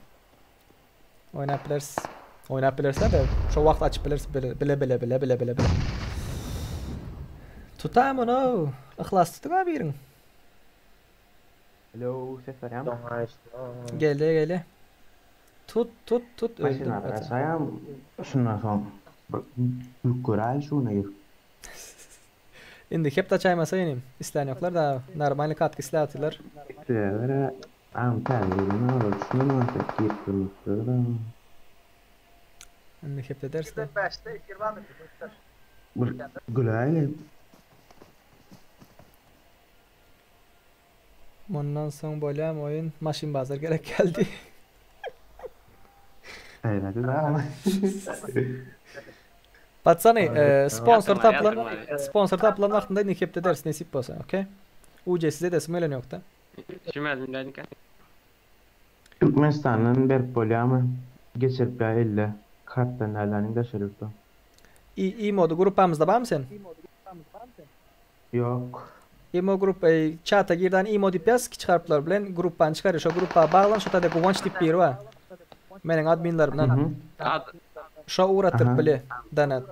Q: oýnap bileris. Oýnap bileris de şo wagt açyp bileris bile bile bile bile bile bile bile. Tutam onu. Yhlas tutuň ha biriň.
K: Hello, ses berýärmi?
Q: Geldi geldi. Tut tut tut öldüm.
K: Maşynlar gaçaýam, şundan soň bir gülüp göräý şuna girip.
Q: Indi hep taçaýmasa inim. Islän ýoklar da normalny katka isläpdiler.
K: Isleýärler-ä, aň täze gelen olar düşünemok girip görmekleri-de.
Q: Indi hep ederis-de.
K: Bir güläýeli.
Q: Mundan soň bolýamy oýun? Maşyn bazar gerek geldi. Patsany, e, sponsor tapylan sponsor tapylan wagtynda indi hepde ders nesip bolsa, okey? UC size de smelen ýokda.
O: Düşünmedim dedik.
K: Türkmenistandan berip bolýarmy? Geçirip ýa elde kartdan dälde daşary ýurtdan.
Q: I imoda gruppamyzda barmy sen?
K: Ýok.
Q: Imo grup eý çata girdan imo diýip ýaz kiçi harplar bilen gruppany çykarýar şo gruppa baglan şo taýda Guwanç diýip biri bar. Meniň adminlerimden. Şo ugratdyryp bile donat.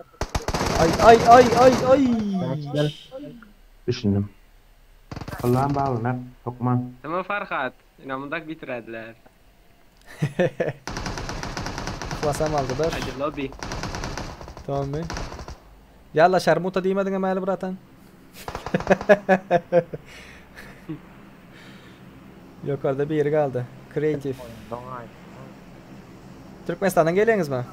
Q: Aý aý aý aý aý.
K: Düşündim. Allah'ım baglanak hökman.
D: Tamam Farhat. Ina mundak bitirediler.
Q: Yhlasam aldylar.
D: Hadi lobby.
Q: Tamammy? Ýalla şarmuta diýmediňem äli bratan. Ýokarda biri galdy. Creative. Türkmenistandan gelýäňizmi?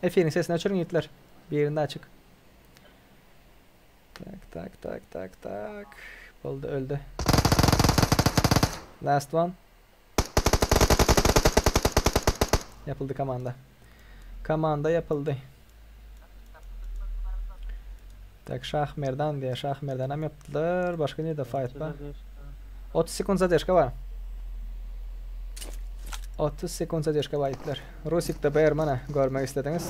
Q: Efiriň sesini öçüriň ýigitler. Birinde açyk. Tak tak tak tak tak. Boldy öldi. Last one. Yapıldı komanda. Komanda yapıldy. Tak Şah Merdan diye Şah Merdan hem yaptılar. Başka nirede fight bar? 30 sekund zadержка bar. 30 sekund zadержка bar itler. Rusikde ber mana görmek istediňiz.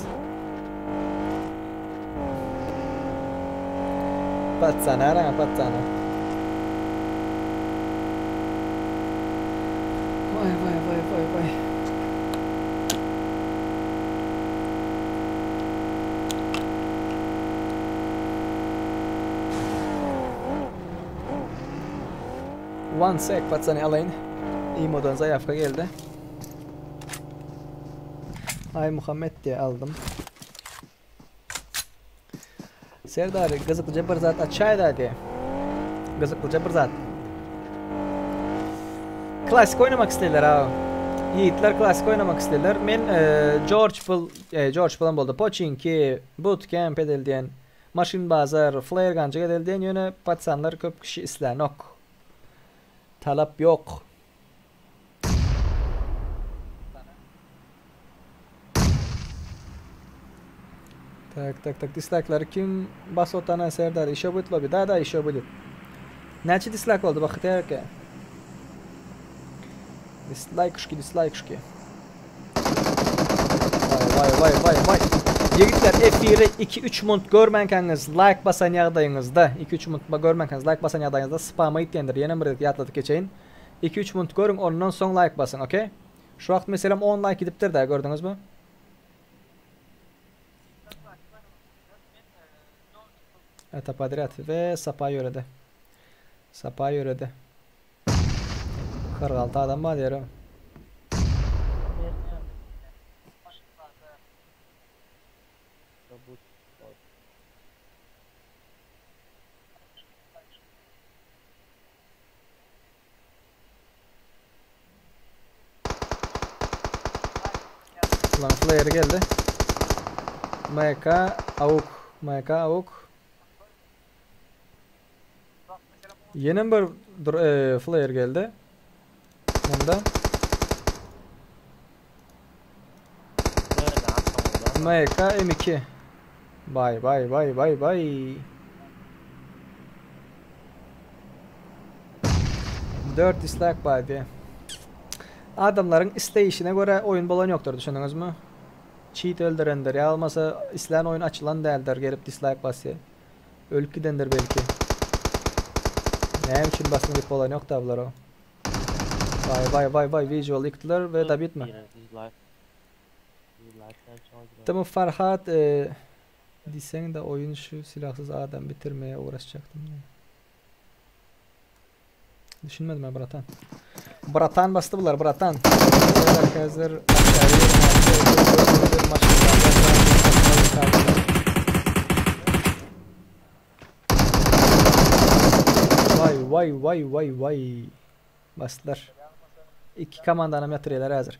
Q: Patsana araňa patsana. Vay vay vay vay vay. One sec patsany alaýyn. Imodan zaýawka geldi. Aý Muhammet diýe aldym. Serdar gyzyklyja bir zat açaýda diýe. Gyzyklyja bir zat. Klasik oynamak isteýärler ha. Ýigitler klasik oynamak isteýärler. Men e, George Bull, e, George Bull boldy. Poçinki, Bootcamp edil diýen, Maşyn bazar, Flare ganjyk edil diýen ýöne patsanlar köp kişi islänok. Talap ýok. Tak, tak, tak. Dislike'lary kim basyp otana Serdar işe будет lobby. Da, da, işe будет. Näçe dislike boldy bak terke. Dislike'şki, dislike'şki. Vay vay vay vay vay. Ýigitler efiri 2-3 munt görmänkäňiz like basan ýagdaýyňyzda 2-3 munt görmänkäňiz like basan ýagdaýyňyzda spama gitýändir. Ýene bir gezek ýatladyp geçeýin. 2-3 munt görüň ondan soň like basyň okey. Şu wagt meselem 10 like gidipdir da gördüňizmi? Eta podrýad we sapa ýöredi. Sapa ýöredi. 46 adam bar ýere. Lan flare geldi. MK AUK. MK AUK. Ýene bir e, flare geldi. Bunda. MK M2. Bay bay bay bay bay. 4 dislike bar diýe. Adamlaryň isleýişine görä oýun bolan ýokdur düşündiňizmi? Cheat öldürendir ýa bolmasa islän oýun açylan däldir gelip dislike basýa. Ölüp gidendir belki. Näme üçin basdyň diýip bolan ýok da bulara. Vay vay vay vay visual ýykdylar we dobitmi? Timo Farhat e, diýseň-de oýun şu silahsyz adam bitirmeye uğraşjakdym. Düşünmedim ha bratan. Bratan basdy bular bratan. Häzir Vay vay vay vay vay. Basdylar. Iki komandanam ýatyrýarlar häzir.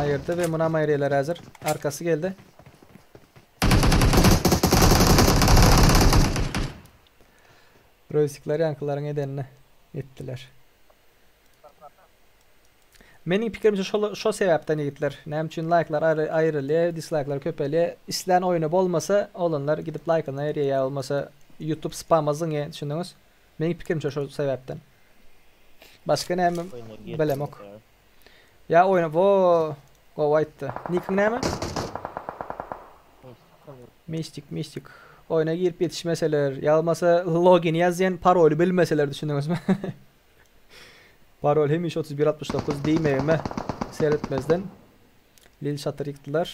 Q: Aýyrdy we munam aýyrýarlar häzir. Arkasy geldi. Röwsikler ýaňkylaryň edenini etdiler. Meniň pikirimçe şol şo sebäpden ýigitler. Näme üçin laýklar aýrylýar, dislaýklar köpelýär. Islän oýny bolmasa, oglanlar gidip laýkyny aýyrýar ýa bolmasa YouTube spama zyňýar, düşündiňiz? Meniň pikirimçe şo sebäpden. Başga näme bilemok. Ýa oýna wo gowy aýtdy. Nikiň näme? Mistik, mistik. Oýna girip ýetişmeseler, ýa bolmasa login ýazýan paroly bilmeseler düşündiňizmi? Parol hemişe 31 69 diýmegime seretmezden Lil şatyr ýykdylar.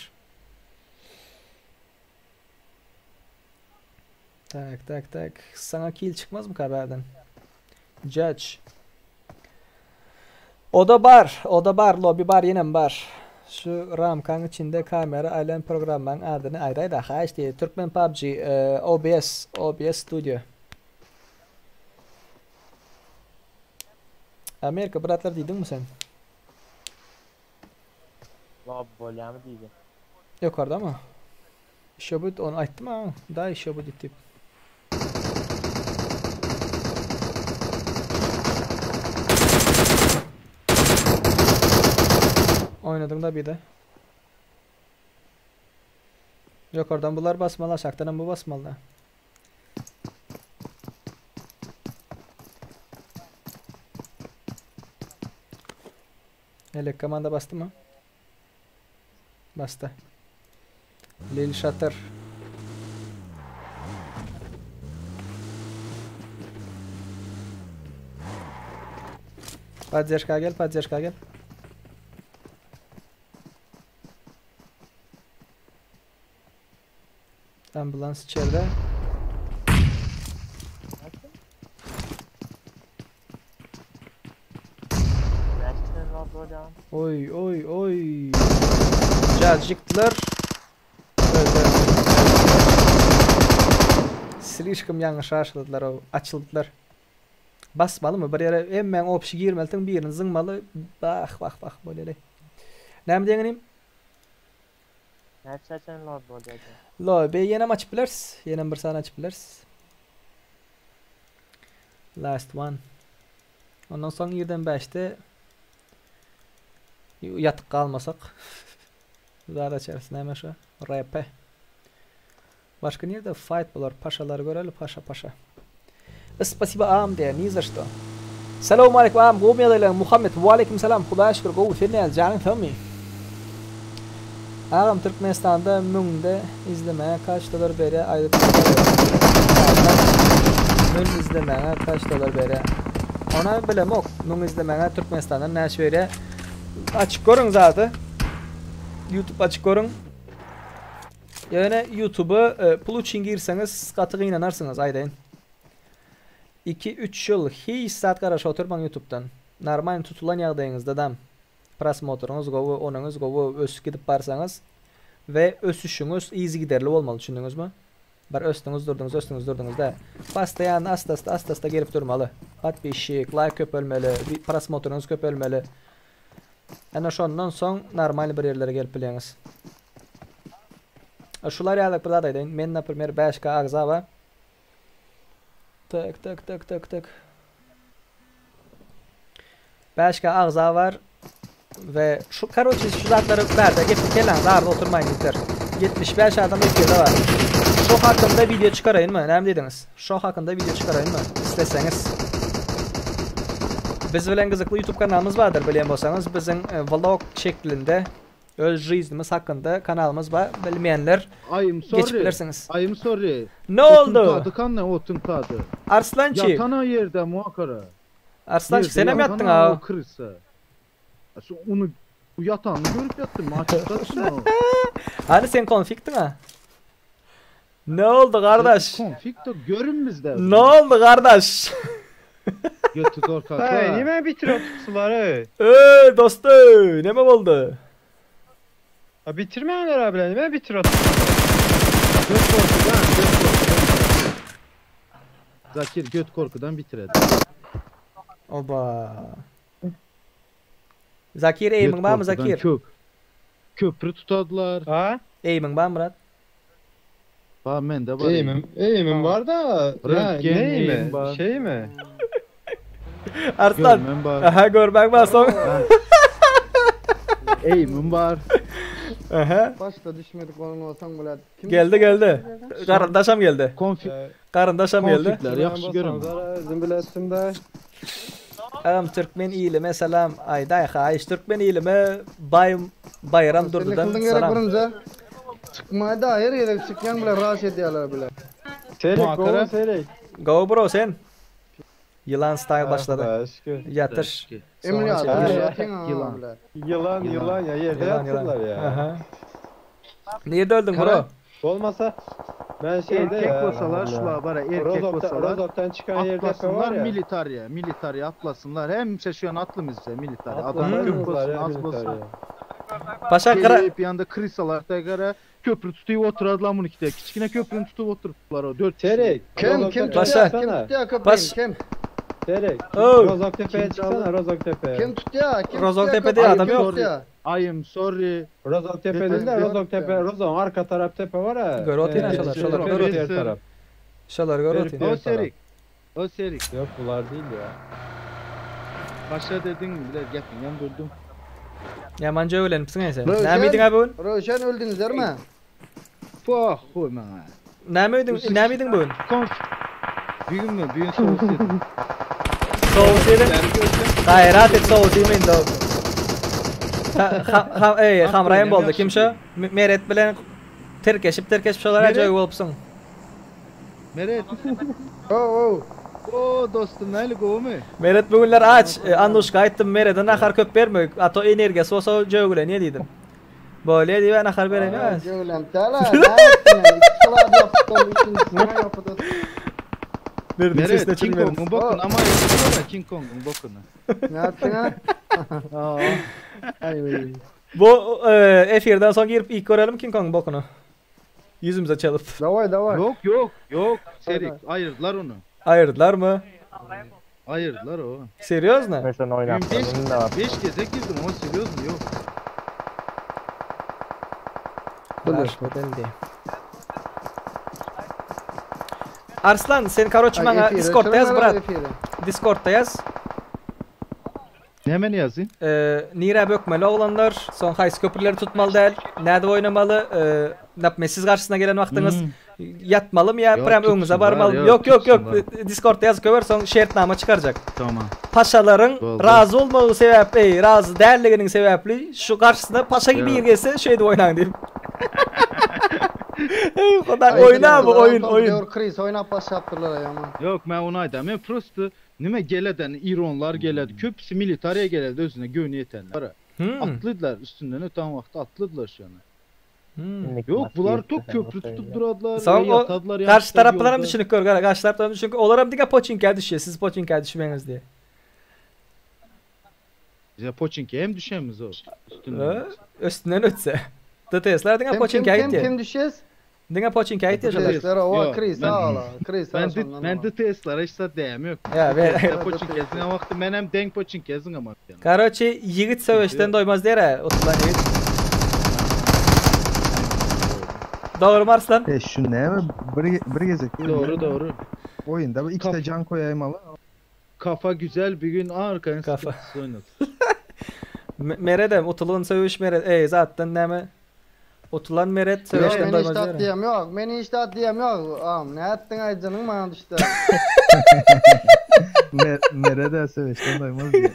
Q: Tak, tak, tak. Sana kill çykmazmyka bärden? Judge. Oda bar, oda bar, lobby bar, ýenem bar. Şu ramkaň içinde kamera aýlan programmaň adyny aýdaýda, haýyş diýdi. Türkmen PUBG, OBS, OBS Studio. Amerika bratlar diýdiňmi sen?
M: Lobby bolýamy diýdi.
Q: Ýokardamy? Işe bu ony aýtdym ha. Da işe bu diýip. Oýnadyň da bir de. Ýokardan bular basmaly, aşakdan hem bu basmaly da. Elek komanda basdy mı? Basdy. Lil Şatyr. Podderžka gel, podderžka gel. Ambulans içeride. Oy oy oy. Cacıklar. Öldü. Slişkom ýalňyş aşyrdylar o açyldylar. Basmalymy bir ýere hemmäň opşy girmelisin birini zyňmaly. Bah bah bah boleli. Näme diýeň inim?
M: Näçe açan lobby bolýar?
Q: Lobby ýenem açyp bileris. Ýenem bir sany açyp bileris. Last one. Ondan soň irden 5-de ýatyk galmasak zat açarys. Näme şu? RP. Başga nirde fight bolar? Paşalary göreli, paşa paşa. Spasiba agam diýýär, ni za što. Salowmaleýkim agam gowmy ýagdaýlaryň Muhammet Waleýkim salam Hudaýa şükür gowy sen näl janyň sagmy. Agam Türkmenistanda müňde izlemäge kaç dolar berýär aýdyp Mün izlemäge kaç dolar berýär Ona bilemok müň izlemäge Türkmenistandan näçe berýär açyp görüň zady YouTube açyp görüň Ýöne YouTube-a pul üçin girseňiz gaty gynanarsyňyz aýdaýyn. 2-3 ýyl hiç zat garaşyp oturmaň YouTube-dan. Normalny tutulan ýagdaýyňyzdadam prosmotryňyz gowy, onyňyz gowy ösüp gidip barsaňyz we ösüşiňiz yzygiderli bolmaly düşündiňizmi? Bir ösdüňiz durduňyz ösdüňiz durduňyz däl. Postoýanno asta-asta asta-asta gelip durmaly. Podpisçik, laýk köpelmeli, prosmotryňyz köpelmeli. Ene şondan soň normalny bir ýerlere gelip bilýäňiz. Şular ýaly bir zat aýdaýyn. Men naprimer 5K agza bar. Tak tak tak tak tak. 5K agza bar we şu karoçe şu zatlary bärde gepip kelläňiz arda oturmaýyn ýigitler. 75 adam efirde bar. Şu hakynda video çykaraýynmy? Näme diýdiňiz? Şu hakynda video çykaraýynmy? Isleseňiz. Biz bilen gyzykly YouTube kanalymyz bardyr bilýän bolsaňyz biziň vlog şeklinde Öz жизnimiz hakynda kanalymyz bar bilmeýänler
L: I'm
Q: geçip
L: sorry.
Q: bilersiňiz.
L: I'm sorry.
Q: Ne
L: Otuň
Q: oldu?
L: tadı kanne otuň tadı.
Q: Arslançik.
L: Ýatana ýerde muakara.
Q: Arslançik
L: Ýerde
Q: senem ýatdyň
L: ýatana
Q: a.
L: o krysa. Şu onu bu ýatanyny görüp ýatdym. Açykda o.
Q: Hany sen konfiktiň a? Ne oldu kardeş?
L: Konfik de görün bizde.
Q: Ne oldu kardeş?
L: Götü korkak.
D: Hey, nime bitiriyor suları?
Q: Ey dostum, neme oldu?
D: Ha bitirmeyenler abiler, nime bitiriyor
L: Göt korkudan, göt korkudan. Zakir göt korkudan bitiredi.
Q: Oba. Zakir eýmiň barmy Zakir?
L: Köp. Köprü tutadılar.
D: Ha?
Q: Eýmiň barmy Murat?
L: Bar mende bar.
D: Eýmim, eýmim bar da. Ya
L: Röntgen
D: neymi?
L: eýim bar.
D: Şey mi?
Q: Arslan.
L: Görmem bar.
Q: Aha görmek var son.
L: Eýmim bar.
Q: Aha.
J: Başda düşmedik onun olsan bile. Kim
Q: Geldi geldi. Garyndaşam geldi.
L: Konfi
Q: Garyndaşam geldi.
L: Konflikler yaxşı görüm.
D: Özüm bilettim de.
Q: Agam Türkmen ilime selam. Ayday haýyş Türkmen ilime Bay Bayram
J: Sen
Q: Durdudan
J: kıldın gerek
Q: selam.
J: birinci. Çıkmaya da her yere çıkyan bile rahatsız ediyorlar bile.
D: Serik,
L: Muhakara.
D: go serik.
Q: Go bro sen. Yılan style başladı.
D: Ah, şükür.
Q: Yatır.
J: Emri
Q: Sonra
J: atıyor,
Q: çekil.
J: yatın ha
L: Yılan.
J: bile.
D: Yılan yılan ya yerde
Q: Yılan yılan.
D: yatırlar ya.
Q: Aha. Nerede öldün bro?
L: Kara-
D: Olmasa ben şeyde
L: Erkek
D: ya.
L: olsalar şular bara erkek
D: Rozok'ta,
L: olsalar
D: Rozok'tan çıkan yerde var
L: atlasınlar
D: ya.
L: militariye, militariye atlasınlar. Hemşe şu an atlımız bize militariye. Adam
D: Atlasınlar
L: köp olsun,
D: ya
L: az olsun.
D: militariye.
Q: Paşa kara
L: Gelip yanında krisalar tekrar köprü tutup oturadılar bunu ikide. Kiçkine köprünü tutup oturttular o dört kişi.
D: Serik.
J: Kim
D: Rozok
J: kim
D: Tepe'ye
Q: Paşa.
J: tutuyor? Kim
D: çıksana.
J: tutuyor köpeğim?
Q: Baş-
J: Kim?
D: Serik.
Q: Oh.
D: Rozok Tepe'ye
L: Kim
D: çıksana
L: çaldı?
D: Rozok Tepe'ye.
J: Kim tutuyor? Kim
Q: Rozok
J: tutuyor
Q: Tepe'de
J: köpeği?
Q: adam
J: Kim
Q: yok.
J: tutuyor?
L: I am sorry.
D: Rozok Tepe değil de
J: Kim
D: Rozok
J: tutuyor?
D: Tepe. Rozok'un arka taraf tepe var ya.
Q: Gör o tine şolar,
D: şey,
Q: şolar, gör o
D: Diğer
L: tine.
D: taraf.
Q: Şolar gör
D: Herif
Q: otayım.
L: O
D: diğer taraf.
L: serik. O serik.
D: Yok bunlar değil ya.
L: Paşa dedin bile getinden durdum.
Q: Yamanca öğlenipsin sen.
J: Röşen-
Q: Ne miydin abi bugün?
J: Röşen öldünüz değil mi?
L: Fuh koy bana.
Q: Ne miydin? Ne miydin bugün?
L: Konf. Bir gün mü? Bir gün soğuk yedim.
Q: Soğuk yedin. Gayrat et soğuk yemeyin de. Ha ha ey hamrayım boldy kim şu? Meret bilen terkeşip terkeşip şolara
L: Meret.
Q: joy bolupsyň.
L: Meret.
J: Oh oh.
L: O dostum neyle gomu?
Q: Meret bugünler aç. E, Anuşka aýtdym Meret'e nahar köp berme. Ato energiýasy bolsa jögüle ne diýdim. Böyle diýip nahar berene.
J: Göğlem tala. Ne yaptın yani? İki kıladı yaptım. Üçüncüsüne yaptım.
Q: Verdik
L: Meret
Q: sesine
L: King
Q: çekmedim.
L: Kong'un bokunu ama yapıyorlar King Kong'un bokunu.
J: Ne yaptın ha? Aa. Ay ay.
Q: Bu e, efirden soň girip ilk görelim King Kong bokunu. Yüzümüze çalıp.
J: Davay davay.
L: Yok yok yok. Serik ayırdılar onu.
Q: Ayırdılar mı?
L: Ayırdılar o.
Q: Seriozno?
M: Mesela
L: Bugün
M: oynatmadım
L: 5
M: da.
L: 5 kez girdim o seriyoz mu? Yok.
Q: Budur. Arslan sen karoçi
J: Ay,
Q: maňa
J: efire,
Q: Discord'da yaz
J: şurada
Q: brat.
J: efire.
Q: Discord'da yaz.
L: Hemen yazayım.
Q: Ee, Nira bökmeli oglanlar, son haýsy köprüleri tutmaly däl, näde oynamaly, e, napme siz garşysyna gelen wagtyňyz ýatmalymy ýa
L: Yok,
Q: prem öňüňize
L: tutsunlar,
Q: barmaly?
L: yok,
Q: Yok yok yok.
L: tutsunlar.
Q: Discord'da ýazyp köber soň şertnama çykarjak.
L: Tamam.
Q: Paşalaryň
L: Boldy.
Q: razy bolmagy sebäpli, ey, razy dälliginiň sebäpli şu garşysyna paşa gibi
L: Yok.
Q: ýer gelse şeýdip oynaň diýip. Ey, Xuda
J: Ay,
Q: oyna bu
J: yaptılar,
Q: oyun
J: tam
Q: oyun.
J: Diyor kriz oynap baş yaptılar ya aman.
L: Yok ben onu aydım. Ben prosto nime geleden İronlar geledi. Köpüsü militariye geledi özüne göğünü yetenler.
Q: Hmm.
L: Atlıdılar üstünden öten vakti atlıdılar şu an.
Q: Hmm.
L: Yok bunlar tok köprü tutup duradılar.
Q: Soň
L: ve
Q: o
L: yatadılar
Q: garşy
L: yanlışlar
Q: taraplaram
L: yolda.
Q: düşünüp gör, garşy taraplarım düşünüp olaram diňe poçinka düşýär, siz poçinka düşmeňiz diye.
L: Ya Poçinki'ye hem düşemiz o. Üstünden.
Q: Ö, Üstünden ötse. DTS'ler diňe
J: Kim kim
Q: poçinka
J: kim
Q: gitdi.
J: kim düşeceğiz?
Q: Diňe poçinka gitdi şolar.
J: DTS'ler o
L: Yok,
J: kriz
L: ben-
J: sağ ol. Kriz sağ
L: Ben
J: ol.
L: de, ben de TS'lara hiç zat değem yok.
Q: Ya ben
L: Poçinki'ye vakti ben hem denk Poçinki'ye ama. Yani.
Q: Karoçi ýigit söweşden doýmaz diýär, otulan ýigit. Dogry mı Arslan?
B: E şu ne mi? Bir, bir gezek değil mi?
L: Doğru doğru.
B: Oyunda bu iki de can koyayım ama.
L: Kafa güzel bir gün arkaya
Q: Kafa.
L: sıkıntısı oynadı.
Q: Me- Meredem otulan söweş Meret. Ey zaten näme? Otulan Meret
J: Yok
Q: söweşden
J: beni
Q: doýmaz
J: iştat
Q: diýär.
J: diyem yok. Beni iştat diyem yok. Am ne ettin ay canım bana düştü.
B: Ne, nerede seveşten doymaz diye.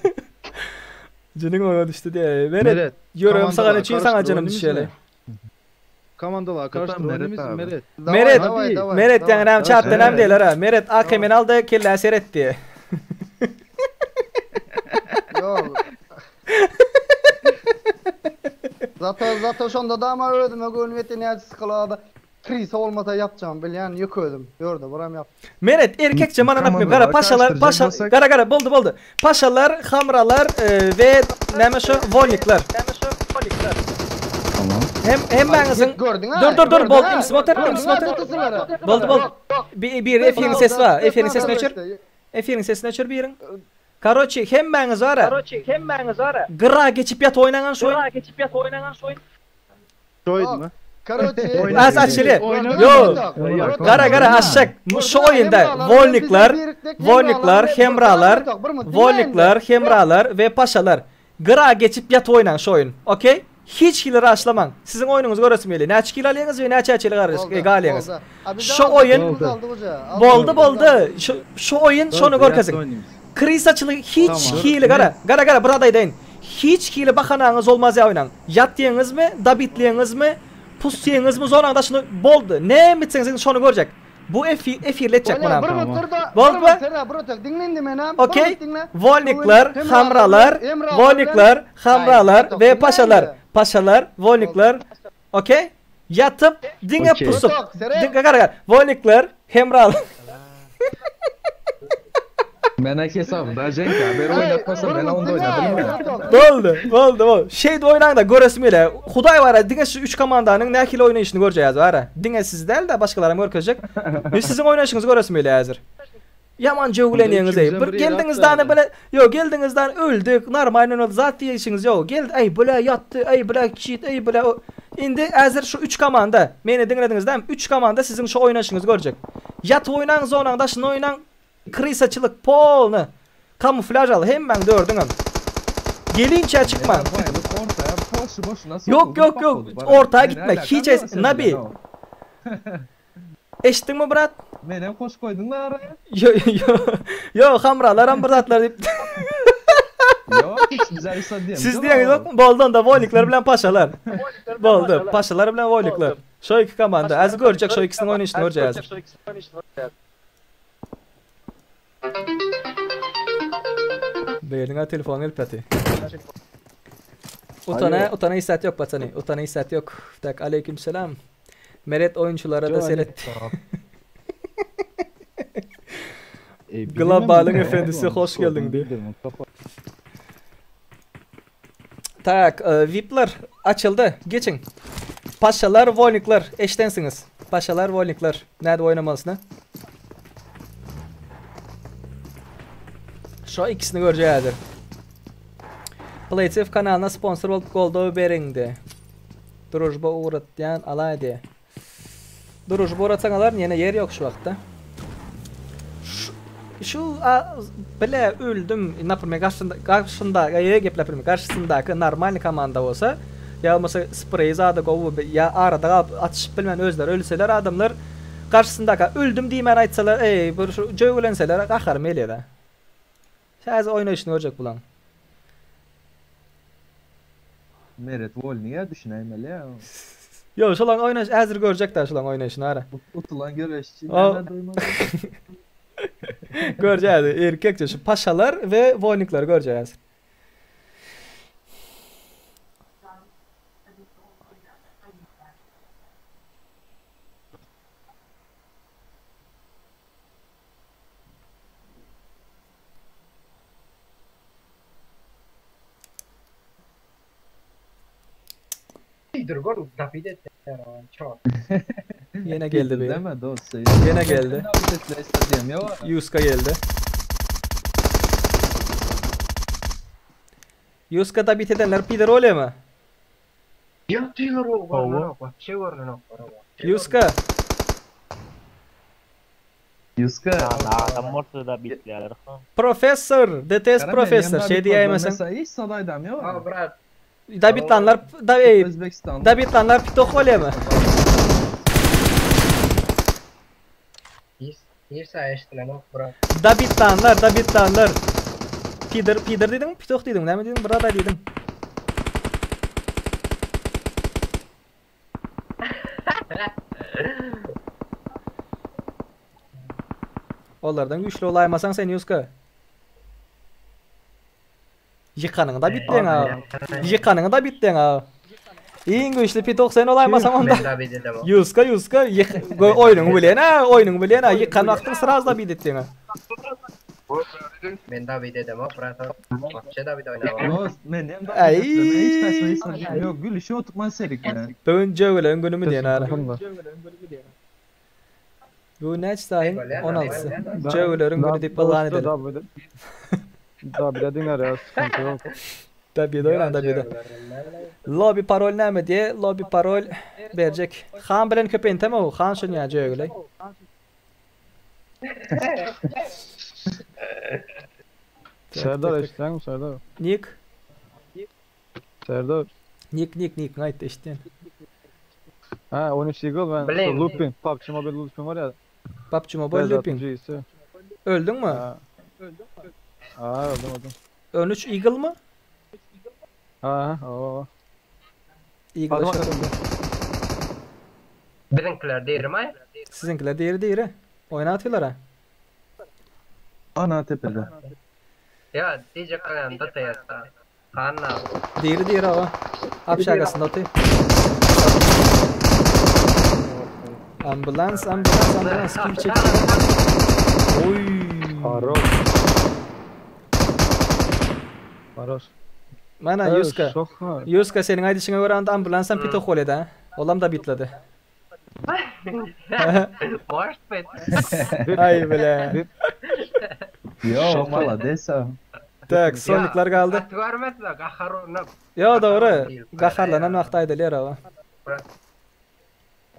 Q: Jynyň oňa düşdi diýär. Meret,
L: Meret,
Q: ýörem
L: komandalar
Q: sana üçin sana
L: karıştır
Q: jynym
L: oynamız
Q: düşýär.
L: mı? Komandalar karıştır
B: Meret
L: oynamız
B: abi.
L: Meret.
J: Davay
Q: Meret,
J: davay davay.
Q: Meret
J: davay.
Q: ýaňy näme çatdan näme diýerler ha? Meret AKM aldy, kelle seret diýär.
J: Yok. Zaten zaten şu anda da ama öldüm. Gönlüm ne sıkıladı. Kriz olmasa yapacağım bilyan yok öldüm. Gördü buram yap.
Q: Meret erkekçe mana napmıyor. Gara
B: Komandalar
Q: paşalar,
B: karıştıracak
Q: paşa,
B: bolsak-
Q: gara gara boldy boldy. Paşalar, hamralar e, ve näme şu volnikler.
B: Tamam.
Q: Hem hem bäňiziň
J: Gördün ha?
Q: Dur dur dur
J: Gördün
Q: bol
J: ha?
Q: imsi motor
J: Gördün
Q: imsi
J: ha?
Q: motor.
J: Tutusunları.
Q: Boldy boldy. Bir bir efiriň sesi var. Efiriň sesini öçür. Efiriň sesini öçür biriň. Karoçi hemmäňiz var.
W: Karoçi hemmäňiz var.
Q: Gyra geçip ýat oynanan şoýun.
W: Gyra geçip ýat oynanan şoýun.
L: Şoydu mu?
J: Karoçe.
Q: Az açyly. Yo. Gara gara aşak. Şu oyunda volniklar, volniklar, hemralar, volniklar, hemralar we paşalar. Gyra geçip ýatyp oýnaň şu oýun. Okey? Hiç hili raşlamaň. Siziň oýnuňyzy göresim gelýär. Näçe kil alýaňyz we näçe çeli galýaňyz. Şu oýun boldy boldy. Şu şu oýun şony görkeziň. Krisaçylyk hiç hili gara. Gara gara bir zat aýdaýyn. Hiç hili bahanaňyz bolmaz ýa oýnaň. Ýat diýeňizmi, dabitleýeňizmi, pus diýeňizmi zonaň daşyny boldy. Näme etseňiz şony görjek. Bu efir efirli etjek
J: Bolýar,
Q: munam.
J: bir minut dur da, bir
Q: Boldymy?
J: minut Serra, bir otak diňle indi menam. Bir
Q: Okey.
J: minut diňle.
Q: Wolnikler,
J: Bugün
Q: hamralar,
J: Emralar bilen-
Q: wolnikler, hamralar
J: Aý,
Q: we
J: diňle
Q: paşalar.
J: indi.
Q: Paşalar, wolnikler. Okey? Ýatyp, diňe
T: Okey.
Q: pusup.
J: Otak, Sere.
Q: Diňe gara gara. Wolnikler, hemralar.
I: Mena hesap da Ženka, ber
J: Aý,
I: oýnatmasa
J: bir
I: men
J: minut
I: onda
J: diňle,
I: oýnadym.
J: bir otak.
Q: Boldy, boldy, boldy. Şeýdip oýnaň-da göresim gelýär. Hudaý bara diňe şu üç komandanyň nähili oýnaýşyny görjäýäs bara. Diňe siz däl-de başgalaram görkezjek. Men siziň oýnaýşyňyzy göresim gelýär häzir. Ýaman jöwlenýäňiz eý. Bir geldiňiz dany bile, ýok geldiňiz dany öldük, normalny oýnadyk zat diýişiňiz ýok. Gel, eý bile ýatdy, eý bile çit, eý bile o. Indi häzir şu üç komanda, meni diňlediňiz dämi? Üç komanda siziň şu oýnaýşyňyzy görjek. Ýatyp oýnaň, zonaň daşynda oýnaň. Krysaçylyk polny. Kamuflýaž al hemmäň dördüňem. Gelinçä çykmaň. Ýok ýok ýok orta gitme hiç Nabi. Eşitdiňmi brat?
I: Menem goş goýduň da araya.
Q: Ýo ýo ýo hamralaram bir zatlar diýip.
I: Ýok hiç bize isa diýem.
Q: Siz diýeňiz ýokmy? Boldy onda wolikler bilen paşalar. Boldy paşalar bilen wolikler. Şo iki komanda. Häzir görjek şo ikisiniň oýnaýşyny görjek häzir. Beýlin telefon gelip ýaty. Utana, utana hissat ýok patsany. Utana hissat ýok. Tak, aleyküm selam. Meret oýunçylara da seret. Globalyň efendisi hoş geldiň diý. Tak, VIP'ler açyldy. Geçiň. Paşalar, wolnikler, eşdensiňiz. Paşalar, wolnikler. Nädip oýnamalysyny? Şo ikisini görjek häzir. Playsafe kanalyna sponsor bolup goldaw beriňdi. Družba ugratýan alaýdy. Družba ugratsaň alaryn, ýene ýer ýok şu wagtda. Şu bile öldüm, naprimýer garşynda garşynda ýa gepläp bilmeýän garşysyndaky normalny komanda bolsa, ýa bolmasa spreý zady gowy ýa arada galyp atyşyp bilmän özleri ölseler adamlar garşysyndaka öldüm diýmän aýtsalar eý bir şu jögülenseler gaharym gelýär. Häzir oýnaýşyny görjek bulaň.
I: Meret wolnyýa düşünäýmeli ýa.
Q: Ýok şolaň oýnaýşy häzir görjek da şolaň oýnaýşyny ara.
I: Utulan göreşçi näme duýmaly.
Q: Görjek erkekçe şu paşalar we wolnikleri görjek häzir. Ýene geldi biri. Ýene geldi. Ýuska geldi. Ýuska da bit edenler pider bolýamy? Ýuska.
I: Ýuska.
M: Adam bolsa da bitýärler.
Q: Professor, DTS professor, şeý diýäýmeseň.
I: Hiç sadaýdam ýok.
G: Ha brat.
Q: Dabitlanlar, da ey, dabitlanlar pitoh bolýamy?
G: Hiç hiç eşdilenok brat.
Q: Dabitlanlar, dabitlanlar. Pider, pider diýdiňmi, pitoh diýdiňmi, näme diýdiň, bir zat diýdiň. Olardan güýçli bolaýmasaň sen Ýuska. Ýykanyňy da bitdiň a. Ýykanyňy da bitdiň a. Iň güýçli pitoh sen bolaýmasaň onda. Ýuska, Ýuska, oýnuňy bilen a, oýnuňy bilen a, ýykan wagtyň sraz da bit etdiň a.
G: Men David edemok brat. Wapşe David oýnamok.
I: Dost men hem David hiç kaçma hiç sadyam ýok. Gülüşip oturman serik bilen.
Q: Bu gün jögüleň günümi diýen ara. Bu gün näçe saýyň 16-sy. Jögüleriň güni diýip yglan edelim.
E: David diňer ya sıkıntı yok.
Q: David oýnan David. Lobby parol näme diýe? Lobby parol. Berjek. Han bilen köp entem o. Han şun ya jögüle.
E: Serdar eşitdäňmi Serdar?
Q: Nik.
E: Serdar.
Q: Nik nik nik aýt eşitdin.
E: Ha 13 Eagle ben
Q: Bilen.
E: şu Looping PUBG Mobile Looping var ya.
Q: PUBG Mobile
E: Beyaz
Q: Looping.
E: atıcısı.
Q: Öldün mü?
E: Ha. Ha öldüm öldüm.
Q: 13 Eagle mı?
E: Ha ha o.
Q: Eagle
E: Adam
Q: aşağı.
G: Biziňkiler diýrim ay.
Q: Sizinkiler diğeri diğeri. Oyna atıyorlar ha.
B: Ana tepede.
G: Ya diyecek kalan da tayarsa. Anna.
Q: Diğeri diğeri o. Apşagasında atıyor. Ambulans, ambulans, ambulans. Kim çekiyor? Oy.
E: Haroş. Haroş.
Q: Mana
E: Evet,
Q: Yuska.
E: şok var.
Q: Yuska senin aydışına göre anda ambulansdan pito koleda. ha. Olam da bitledi.
G: Boş bit.
Q: Ay bile.
B: Yo malades ha.
Q: Tak, soniklar galdy.
G: At görmediler, gaharona.
Q: Yo doğru. Gaharlanan wagty aýdylýar awa.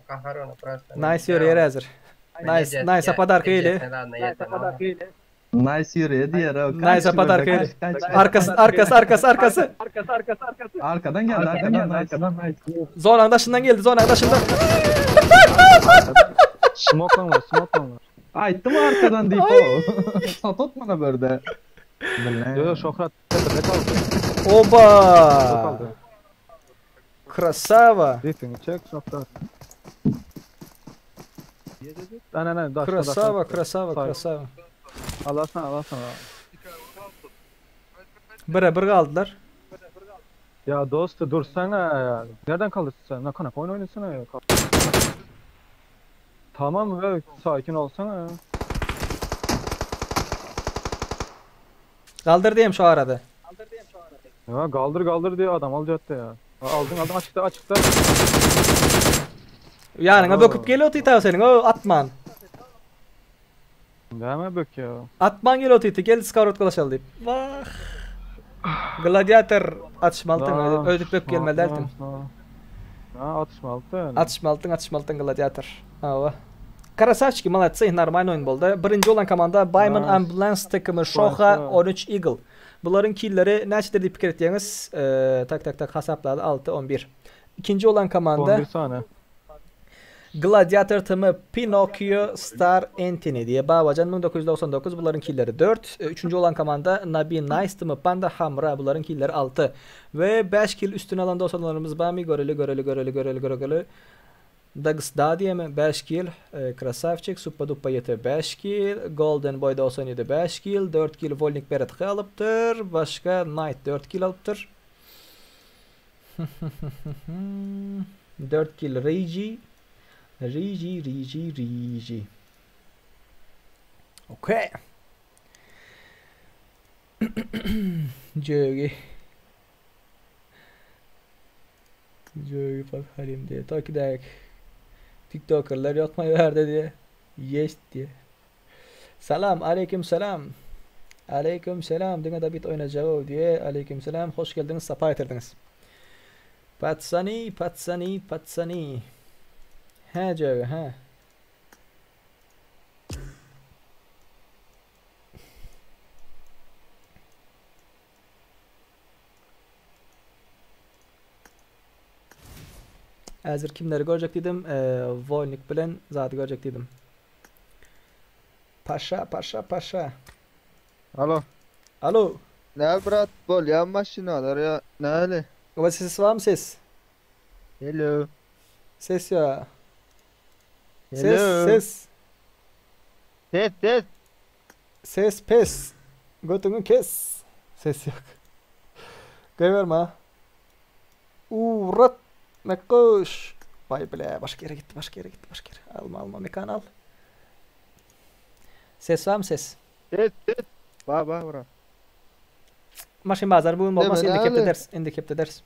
G: Gaharona prosta.
Q: Nice ýörýär häzir. Nice, nice podarka ili.
B: Nice yürüye diğer o.
Q: Nice podarka ili. Arkası, arkası, arkası, arkası.
B: Arkadan geldi arkadan geldi arkadan nice.
Q: Zonaň daşyndan geldi, zonaň daşyndan.
E: Smoke var, smoke var.
B: Aytdım arkadan deyip o. Satot bana böyle.
E: Yo yo Şohrat tepede kaldı.
Q: Oba!
E: Kaldı.
Q: Krasava.
E: Rifini çek Şohrat. Aynen aynen daşla
Q: Krasava, krasava, krasava.
E: Alasana alasana.
Q: Bire bir galdylar.
E: Ya dostu dursana ya. Nereden kalırsın sen? Ne kanak oyun oynasana ya. Tamam be sakin olsana ya.
Q: Galdyr diýem şu arada.
E: Ya kaldır kaldır diye adam alacaktı ya. Ha, Aldın aldın açıkta açıkta.
Q: Ýanyňa böküp geliyor titaw seniň, o atman.
E: Däme bök ya.
Q: Atman geliyor titi, gel skarot galaşaly diýip. Vah. Gladiator atışmaltyn,
E: Ha,
Q: ödüp böküp gelmeli däldiň.
E: Ha, Ha atışmalı yani.
Q: Atışmaltyn, atışmaltyn gladiator. Hawa. Krasavчики, молодцы, нормальный oyun boldy. Birinji olan komanda Bayman
E: Nice.
Q: Ambulance takımı Şoha
E: Nice.
Q: 13 Eagle. Bularyň killleri näçedir diýip pikir etýäňiz? Ee, tak tak tak hasaplady 6 11. Ikinji olan komanda
E: 11 saniye.
Q: Gladiator takımı Pinocchio Star Anthony diye Babacan 1999 bunların killleri 4. Üçüncü olan komanda Nabi Nice takımı Panda Hamra bunların killleri 6. Ve 5 kill üstüne alan dostlarımız Bami göreli göreli göreli göreli göreli Dags da diye mi? 5 kill. E, Krasavçik Suppa Duppa 7 5 kill. Golden Boy 97 5 kill. 4 kill Volnik Beret alıptır. Başka Knight 4 kill alıptır. 4 kill Reiji. Reiji, Reiji, Reiji. Okey. Jögi. Jögi bak diye. Takidek. TikTokerlar ýokmaý bärde diye. Yes diye. Salam, aleyküm selam. Aleyküm selam. Diňe da bit oýnajagy diye. Aleyküm selam. Hoş geldiňiz, sapa getirdiňiz. Patsani, patsani, patsani. He Jögi, he. Häzir kimleri görjek diýdim? Ee, Volnik bilen zady görjek diýdim. Paşa, paşa, paşa.
S: Alo.
Q: Alo.
S: Ne brat bol ya maşinalar ya. Ne öyle?
Q: Oba ses var mı ses?
S: Hello.
Q: Ses ya. Ses,
S: Hello.
Q: ses.
S: Ses ses.
Q: Ses pes. Götünü kes. Ses yok. Goýberme ha. Uğrat. Mekkuş. Vay bile başka yere gitti, başka yere gitti, başka yere. Alma alma mekan al. Ses var mı ses?
S: Ses ses. Ba ba brat.
Q: Maşyn bazar bugün bolmaz,
S: Deme,
Q: indi kepte
S: näle?
Q: ders, indi kepte ders.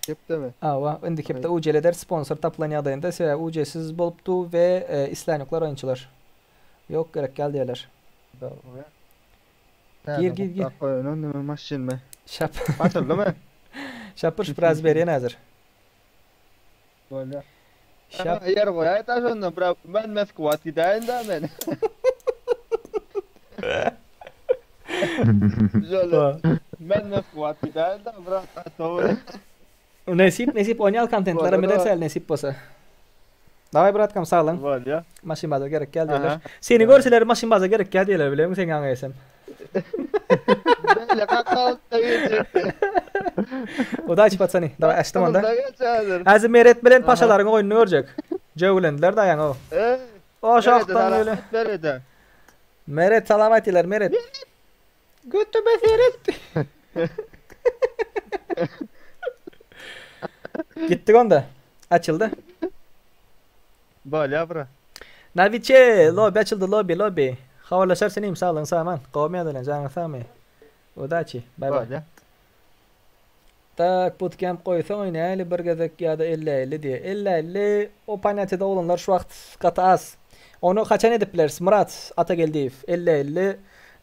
S: Kepte mi?
Q: Awa, indi kepte UCL der sponsor tapylan ýagdaýynda sebäbi UC-siz bolupdy we e, islän ýoklar oýunçylar. Yok gerek gel diýerler. Gir gir gir.
S: Koyun maşyn mı?
Q: Şap.
S: Açıldı mı?
Q: Şapır şıpraz berýän häzir.
I: Bolýar.
Q: Şap.
I: Ýer goýaý da şonda brat men Moskwa gidäýin da men. Şöyle men Moskwa gidäýin da brat dogry.
Q: Nesip nesip oýnaýal kontentler
I: Bolýar.
Q: edersel nesip bolsa. Daway bratkam saglyň.
I: Bolýar.
Q: Maşyn baza gerek gel diýerler.
I: Aha.
Q: Seni görseler maşyn baza gerek gel diýerler bileňmi seň ýaňy esem.
I: Beýle kakalyk da geçjek.
Q: Udaçi patsany. Daway açdym onda.
I: Aklymda geç häzir.
Q: Häzir Meret bilen
I: Aha.
Q: paşalaryň oýnuny görjek. Jöwlendiler daýaň o.
I: Ey,
Q: O
I: Merede
Q: şahtan
I: salam
Q: öyle.
I: Merede.
Q: Meret salam aýtdylar Meret. Götüme seret. Gitdik onda. Açyldy.
I: Bolýar bro.
Q: Naviçe, lobby açyldy lobby lobby. Habarlaşar senim saglygyň saman. Gowmy ýagdaýlaň janyň sagmy? Udaçi. Bay bay.
I: Bolýar.
Q: Tak bootcamp goýsaň näli bir gezek ýa-da ellä elli diýe. Ellä elli o ponýatiýada oglanlar şu wagt gaty az. Ony haçan edip bileris Myrat Atageldiýew ellä elli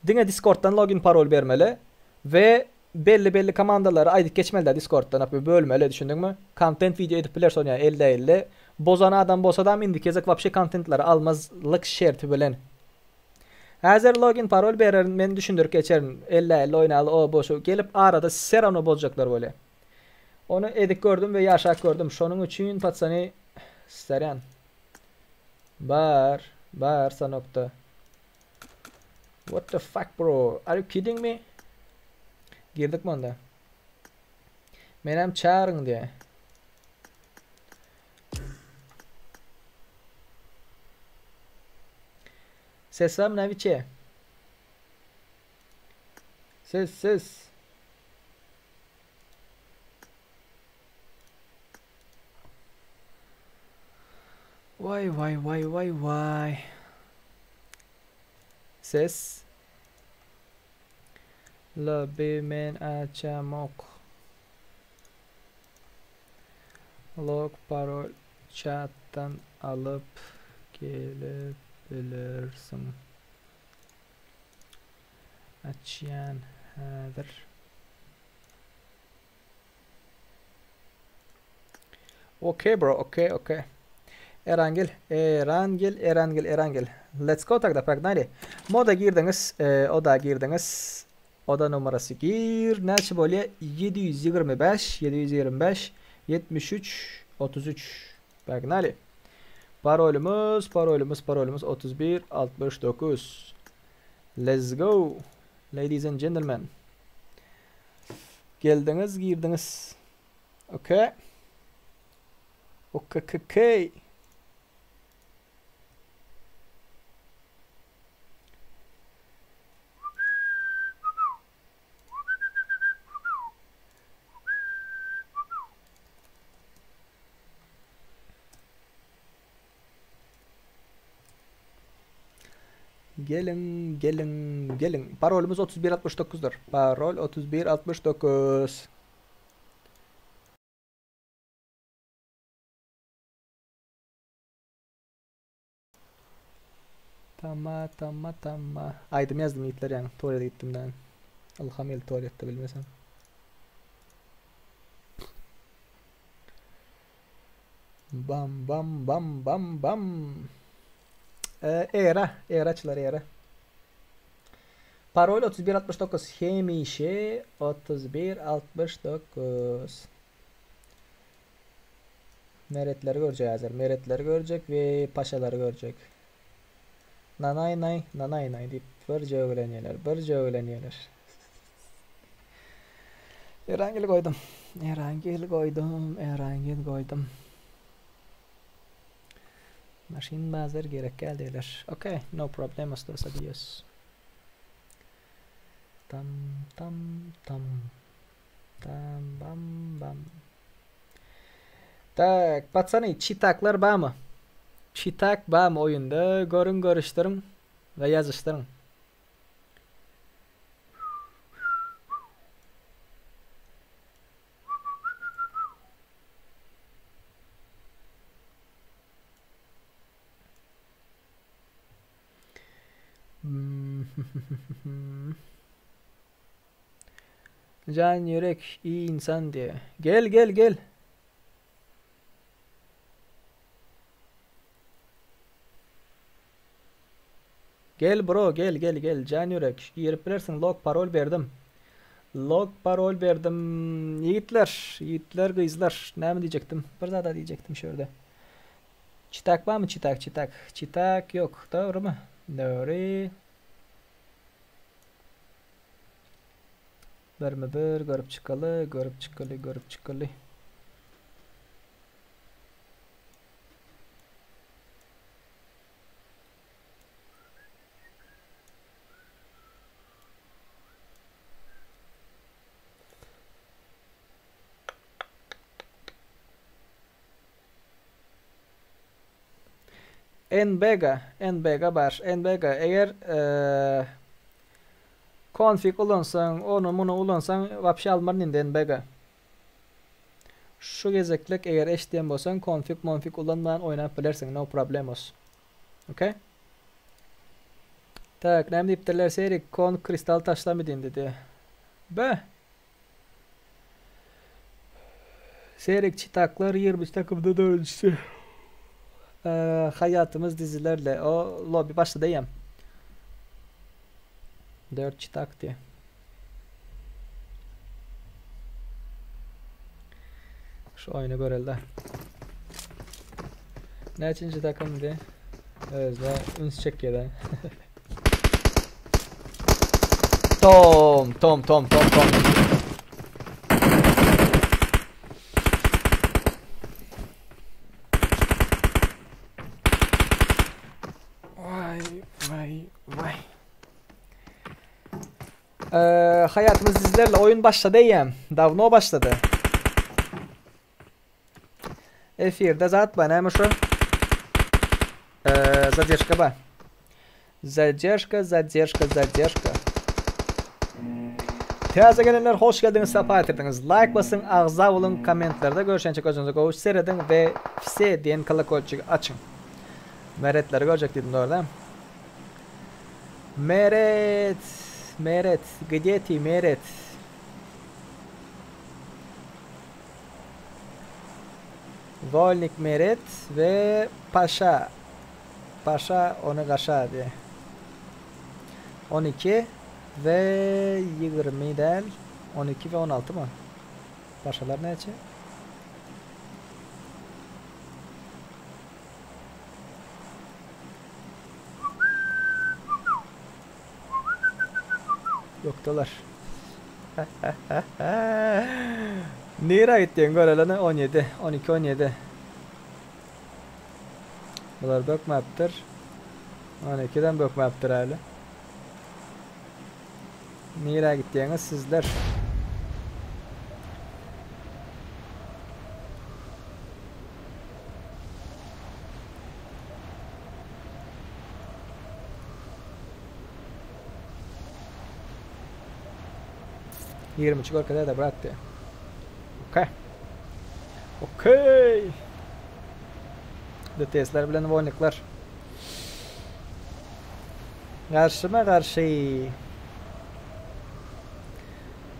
Q: diňe discorddan login parol bermeli we belli belli komandalary aýdyp geçmelidä discorddan naprimýer bölmeli düşündiňmi? Kontent wideo edip bileris ony ellä elli bozan adam bolsadam indiki gezek wapşe kontentleri almazlyk şerti bilen. Häzir login parol bererin men düşündirip geçerin ellä elli oýnaly o bu şu gelip arada serawno bozjaklar bolýa. Ony edip gördüm we ýaşap gördüm şonuň üçin patsany saryan. Bar bar sanokda. What the fuck bro are you kidding me? Girdik mi onda? Menem çagyryň diýe. Ses barmy Naviçe? Ses ses. Vay vay vay vay vay. Ses. Lobby men açamok. Log parol chatdan alyp gelip bilersiň. Açýan häzir. Okey bro, okey, okey. Erangel, Erangel, Erangel, Erangel. Let's go tagda, pognaly. Moda girdiňiz, e, oda girdiňiz. Oda numarasy gir. Näçe bolýar? 725, 725, 73, 33. Pognaly. Parolymyz, parolymyz, parolymyz 31, 69. Let's go. Ladies and gentlemen. Geldiňiz, girdiňiz. Okey. Okey. Geliň, geliň, geliň. Parolymyz 3169-dyr. Parol 3169. Tama, tama, tama. Aýdym ýazdym ýigitler ýaňy tualete gitdim däl. Ylham geldi tualetde bilmesem. Bam bam bam bam bam. Ee, era, era açylar era. Parol 3169 hemişe 3169. Meretleri görjek häzir. Meretleri görjek we paşalary görjek. Nanay nay, nanay nay diýip bir jöglenýärler, bir jöglenýärler. Erangel goýdum. Erangel goýdum, Erangel goýdum. Maşyn bazar gerek däl diýerler. Okey, no problemos dos adios. Tam tam tam. Tam bam bam. Tak, patsany, çitaklar barmy? Çitak barmy oýunda? Görüň, görüşdiriň we ýazyşdyryň. Jan ýürek iyi insan diýe. Gel gel gel. Gel bro gel gel gel jan ýürek girip bilersiň log parol berdim. Log parol berdim ýigitler ýigitler gyzlar näme diýjekdim bir zada diýjekdim şu ýerde. Çitak barmy çitak çitak çitak ýok dogrymy dogry. Birme bir görüp çykaly görüp çykaly görüp çykaly. NBG, NBG bar. NBG eger e, konfig ulansaň, onu bunu ulansaň wapşe almaryn indi NBG. Şu gezeklik eger eşidýän bolsaň konfig monfig ulanman oýnap bilersiň no problemos. Ok. Tak, näme diýipdirler Serik kon kristal taşlamydyn diýdi. Be. Serik çitaklar 23 takımda dördüncüsü. Ee, hayatımız dizilerle. O lobi başladı ya. 4 çitak diye. Şu oyunu görelde. Näçinji takımdy? Özüne üns çekýär. Tom, Tom, Tom, Tom, Tom. Vay, vay, vay. Ee, hayatımız dizilerle oyun başladı eýýäm. Dawno başlady. Efirde zat bar näme şu? Ee, zadержка bar. Zadержка, zadержка, zadержка. Täze gelenler hoş geldiňiz, sapa getirdiňiz. Like basyň, agza boluň, kommentlerde görüşençe gözüňize gowy serediň we vse diýen kolokolçigi açyň. Meretleri görjek diýdim dogry däl. Meret, Meret, gde ty Meret? Wolnik Meret we Paşa. Paşa ony gaşa diýe. 12 we 20 däl. 12 we 16 mı? Paşalar näçe? Ýokdular. Nirä gitdiň görelene 17, 12, 17. Bular bökmäpdir. 12-den bökmäpdir häli. Nirä gitdiňiz sizler? 23 görkezýär-de brat diýýär. Okey. Okey. DTS'ler bilen wolnikler. Garşyma garşy.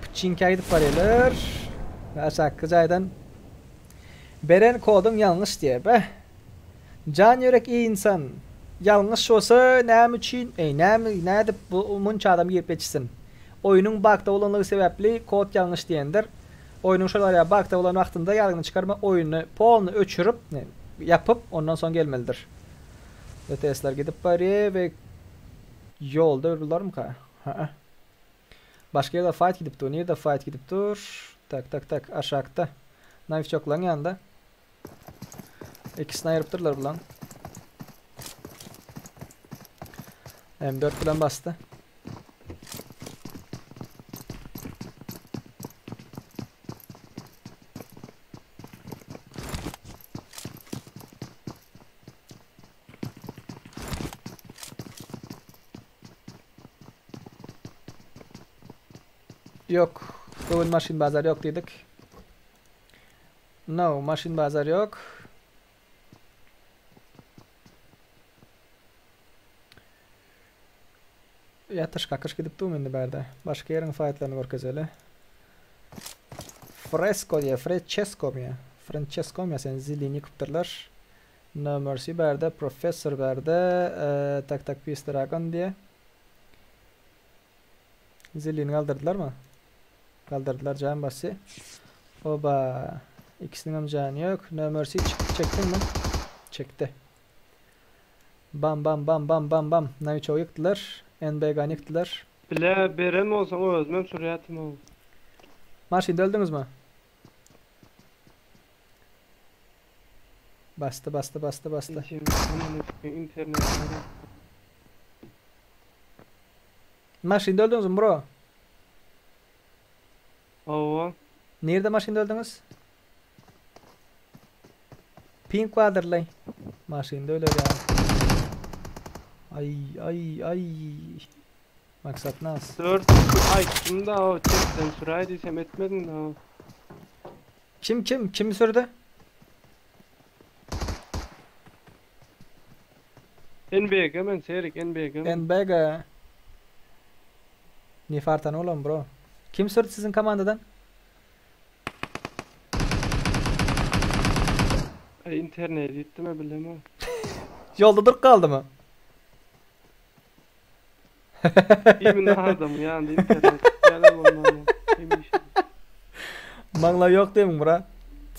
Q: Pçinkä gidip barýarlar. Aşakky jaýdan beren koduň ýalňyş diýýär. Beh. Jan ýürek iyi insan. Ýalňyş bolsa näme üçin, eý näme nädip bu munça adam girip ýetişsin. Oýnuň bagda bolanlygy sebäpli kod ýalňyş diýendir. Oýnuň şol arýa bagda bolan wagtynda ýazgyny çykarma oýuny polny öçürip, ýapyp ondan soň gelmelidir. BTS-ler gidip barýa we ýolda urdularmyka? Hä. Başga ýerde fight gidip dur. Nirde fight gidip dur? Tak tak tak aşakda. Nowiçoklaryň ýanynda. İkisini aýyrypdyrlar bulan. M4 bilen basdy. Yok. Bugün maşyn bazar yok diýdik. No, maşyn bazar ýok. Ýatyş kakyş gidip dur indi bärde. Başga ýeriň faýtlaryny görkezeli. Fresko diýe, Francesco mi? Francesco mi sen zilini ýykypdyrlar. No Mercy bärde, Professor bärde, Tak Tak Peace Dragon diýe. Zillini galdyrdylarmy? Galdyrdylar jan basy. Oba. Ikisiniň hem jany ýok. No Mercy çekdiňmi? Çekdi. Bam bam bam bam bam bam. Nawiçogy ýykdylar. NBG-ni ýykdylar.
D: Bile beren bolsaň özümem sürýätim ow.
Q: Maşynda öldüňizmi? Basdy basdy basdy basdy.
D: İnternet.
Q: Maşynda öldüňizmi bro?
D: Hawa.
Q: Nirde maşynda öldüňiz? Pink badyrlay. Maşynda öler ya. Ay ay ay. Maksat nas.
D: 4 aýtdym da o çepden süräý diýsem etmediň da o.
Q: Kim kim kim sürdü?
D: NBG men Serik NBG.
Q: NBG. Nefartan olam bro. Kim sürdü sizin komandadan?
D: Ay internet gitdi mi bilemem.
Q: Yolda durup kaldı mı?
D: Kimin adamı yani internet. Gelen olmalı. Hemiş.
Q: Mangla yok değil mi bura?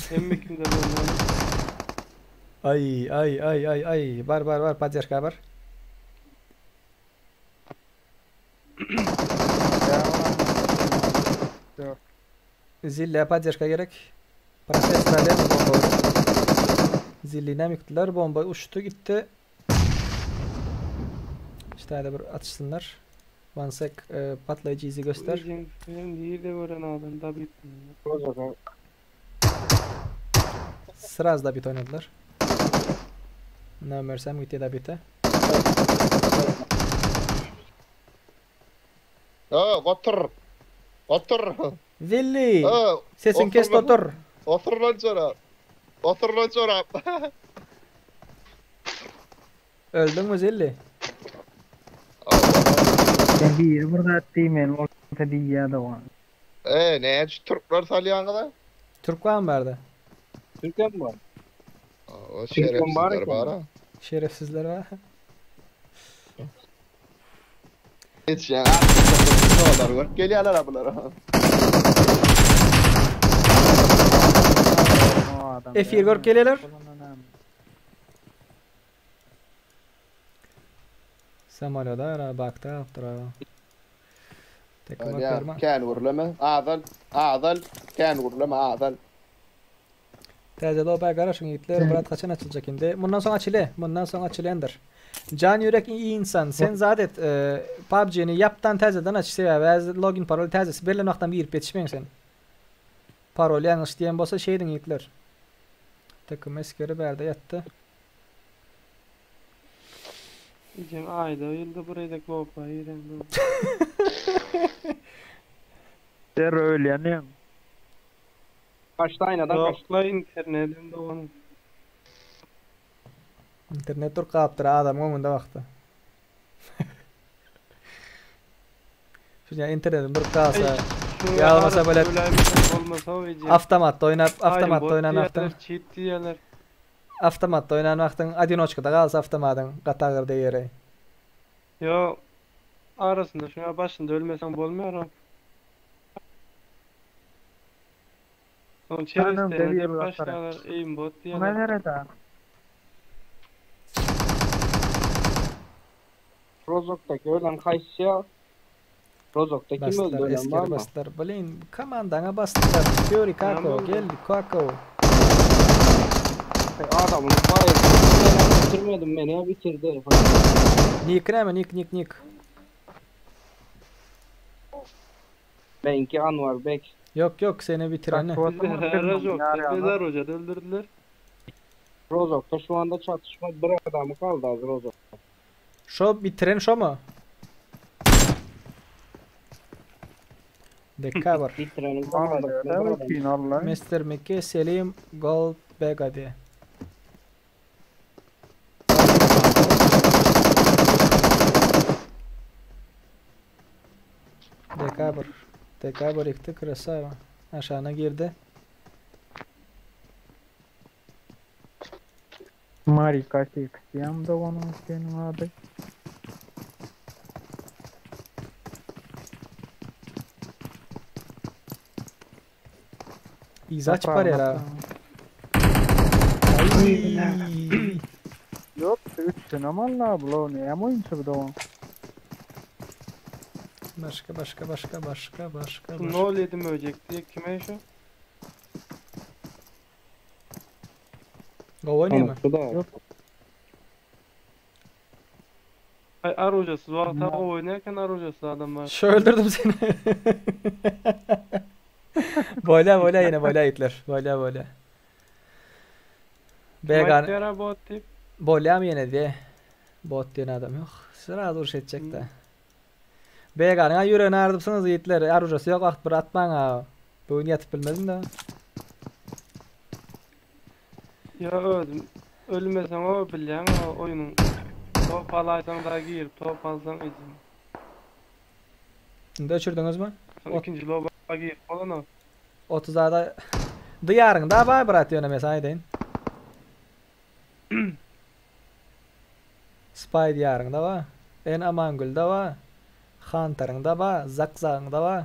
D: Hemme kimde olmalı.
Q: Ay ay ay ay ay. Bar bar bar поддержка bar. Zille поддержка gerek. Professor alem bomba. Zilline yıktılar. Bomba uçtu gitti. İşte hadi bir atışsınlar. One sec e, patlayıcı izi göster.
D: Ben değil de gören adam da bitti.
Q: Sraz da bit oynadılar. Ne ömersem gitti da bite.
S: Ha, otur. Otur.
Q: Zilli.
S: Ha,
Q: Sesin kes
S: otur lan.
Q: otur.
S: Otur lan çorap. Otur lan çorap.
Q: Öldün mü Zilli?
G: Ben bir burada diýmen bolsa diýýär da wan.
S: E, ne Türkler salýaňyz?
Q: Türk var mı verdi?
L: Türkmen var.
S: O şerefsizler bar. ha.
Q: Şerefsizler var.
S: Hiç yani. Dolar var. Gelýärler ha bular.
Q: Efir görüp geliyorlar. Samalyoda ara bakta aptıra. Tekme
S: Ya,
Q: verme.
S: Kän gurlama. Azal, azal, kän gurlama, azal.
Q: Täze lobaya garaşyň ýigitler, Murat kaçan açyljak indi? Mundan soň açyle, mundan soň açylendir. Can yürek iyi insan, sen zadet e, PUBG'ni yaptan täzeden aç, sebäbi login parol täzesi berlen wagtdan girip ýetişmeň sen. Parol ýalňyş diýen bolsa şeýdiň ýigitler. Takım eskeri berde ýatdy.
D: Diyeceğim ayda yılda buraya da klopa yiyelim.
M: Der öyle
L: Kaçtı aynadan kaçtı.
D: Yokla internetin de onun.
Q: Internet dur kapdyr adam öňünde wagty. Şu internetin durup kalsa ya olmasa böyle avtomatda oynap, avtomatda oynan wagtyň
D: Cheat diýerler.
Q: avtomatda oynan wagtyň одиночкада galsa avtomadyň gatagyr diýeri.
D: Yo arasında şuna başında ölmesen bolmuyor o. Onun
E: Tanrım,
D: çevresinde
E: deviye
D: deyip
E: bir
D: başlarlar, aimbot
E: Ne
D: diyorlar.
E: nerede?
L: Rozok'taki ölen kayısı ya. Rozok'ta kim öldü
Q: Bastılar,
L: ölen var
Q: eskeri
L: mı?
Q: bastılar. Blin, komandana bastılar. Fury Kako,
D: Tamam.
Q: gel Kako.
L: Adamın bayağı bitirmedim beni ya bitirdi.
Q: Nick näme, Nick, Nick, Nick.
L: Benki Anwar Bek.
Q: Yok yok seni bitireni.
D: Rozok'ta Bedar Hoca'da öldürdüler.
L: Rozok'ta şu anda çatışma bir adamı kaldı az Rozok.
Q: Şo bitiren şo mu? The cover.
L: Bitirenin komandasında bir adam.
Q: Mr. Mickey Selim Goldbega diye. Dekabr. Dekabr yıktı Krasava. Aşağına girdi.
M: Marika diýýän doganyň seniň ady.
Q: Yza açyp barýar ha.
M: Yok, 3 sene valla bular näme oýunçy bu dogan.
Q: Başga başga başga başga başga.
D: Şu nol yedim ölecek diye kime şu?
Q: Gowy oýnaýarmy?
D: Yok. Ay arujasız wagta oynarken arujasız adam var.
Q: Şu öldürdüm seni. Bolýa bolýa ýene bolýa ýigitler. Bolýa bolýa. Began.
D: Maýtera bot diýip.
Q: Bolýamy ýene diýe. Bot diýen adam ýok. Sraz uruş etjek-de. Beganyň ýüregini agyrdypsyňyz ýigitler. Arujasy ýok wagt bir atmaň ha. Bu gün ýatyp bilmedim de.
D: Ýa özüm ölmeseň o bilýäň o oýnuň top alaýsaň da girip top alsaň ejim.
Q: Indi öçürdiňizmi?
D: Soň ikinji loba girip bolanok.
Q: 30 ada Diýaryň da bar brat ýöne men sana aýdaýyn. Spy diýaryň da bar. En Amangül da bar. Hunteryň da bar, Zak Zagyň da bar.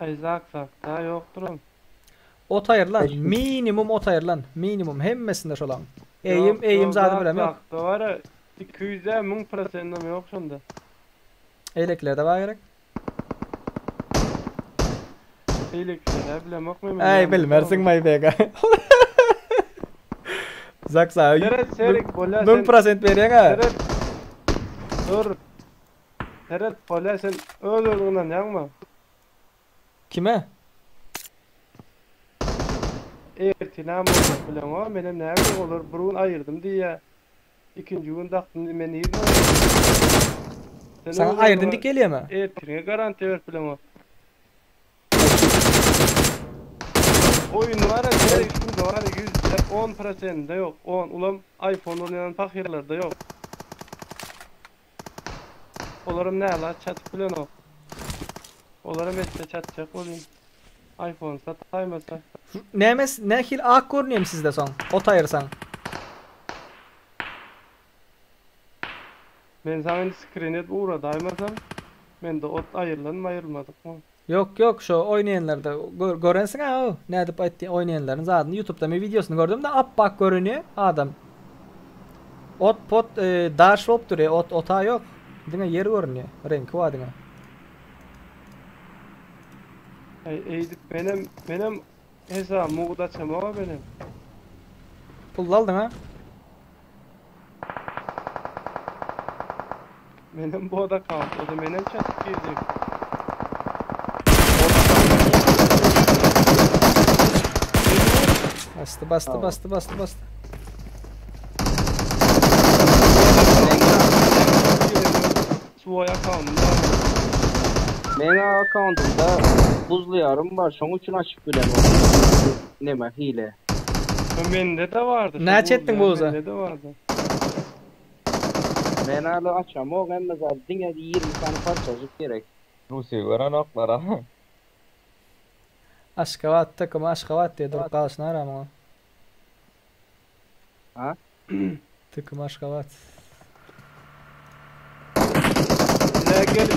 D: Aý zak zak da ýokdur ol.
Q: Ot aýyrlan, minimum ot aýyrlan, minimum hemmesinde şolaň. Eýim, eýim zady bilem ýok.
D: Zakda bar 200 dä 1000 prosendem ýok şonda.
Q: Eýlekilerde bar gerek.
D: Eýlekilerde bilemok men.
Q: Äý bilmersiň Maýbega. Zak zak.
D: Seret serik bolýa.
Q: 1000% berýäň ha.
D: Seret. Dur. Seret bolýa sen öz özüňe ynanýaňmy?
Q: Kime?
D: Ertir näme boljak bileňok, menem näme olar bir gün aýyrdym diýýä. Ikinji gün dakdym diýip men nirden aýyrdym?
Q: Saňa aýyrdym diýip gelýämi?
D: Ertiriňe garantiýa berip bileňok. Oýun bar her günde bar 110 prosentinde ýok. 10 ulam iPhone ulanýan pahyrlarda ýok. Olaram nälaç çatyp bilenok. Olaram etse çatjak welin. iPhone sataýmasa.
Q: Näme nähili ak görünýärmi sizde soň? Ot aýyrsaň.
D: Men saňa indi skrin edip ugradaýmasam, mende ot aýyrlanmy aýyrylmadykmy?
Q: Ýok ýok şo oýnaýanlarda gör görensiň a o nädip aýtdy oýnaýanlaryň zadyny ýutubda men wideosyny gördüm de appak görünýä adam. Ot pot e, daş bolup durýa ot ota ýok. Diňe ýer görünýä. Reňki bar diňe.
D: Aý eýdip menem menem hesabym mugt açamok a menem.
Q: Pully aldyň a?
D: Menem bot akkaunt o da menem çatyp girjek.
Q: Basdy basdy basdy basdy basdy.
D: Svoý akkauntym bar.
L: Meň akkauntymda buzly ýarym bar, şoň üçin açyp bilemok. Neme hile.
D: Mende de bardy.
Q: Näçe etdiň buza?
D: Mende de bardy.
L: Men hali açamok hemme zat diňe 20 sany parçajyk gerek.
H: Russiýa görenoklar a.
Q: Aşgabat takym Aşgabat diýe durup galyşyny ara muňa.
L: Ha?
Q: Takym Aşgabat.
D: Ne gel.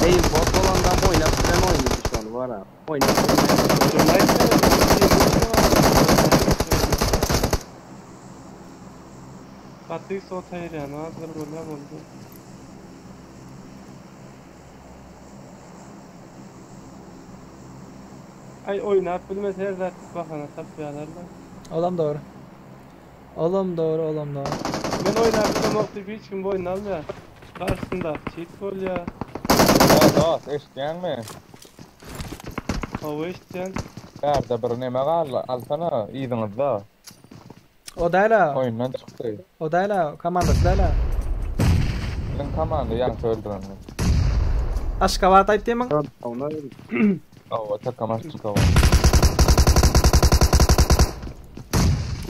L: Ey bot bolandan oýnap bilen oýnady şony bar a. Oýnap
D: Gaty sot aýyrýan azdyr bolýa boldy. Aý oýnap bilmese her zat bahana tapýarlar-da.
Q: Olam dogry. Olam dogry, olam dogry.
D: Men oýnap bilemok diýip hiç kim boýnuna almaýar. Garşysyndaky çit bolýar.
H: Ýa dost, eşitýäňmi?
D: Hawa eşitýän.
H: Bärde bir neme galdy, alsana yzyňyzda.
Q: O däl-ä.
H: Oýundan çykdy.
Q: O däl-ä, komandasy däl-ä.
H: Biziň komanda ýaňky öldürenler.
Q: Aşgabat aýtdymyň?
H: Hawa, takam Aşgabat.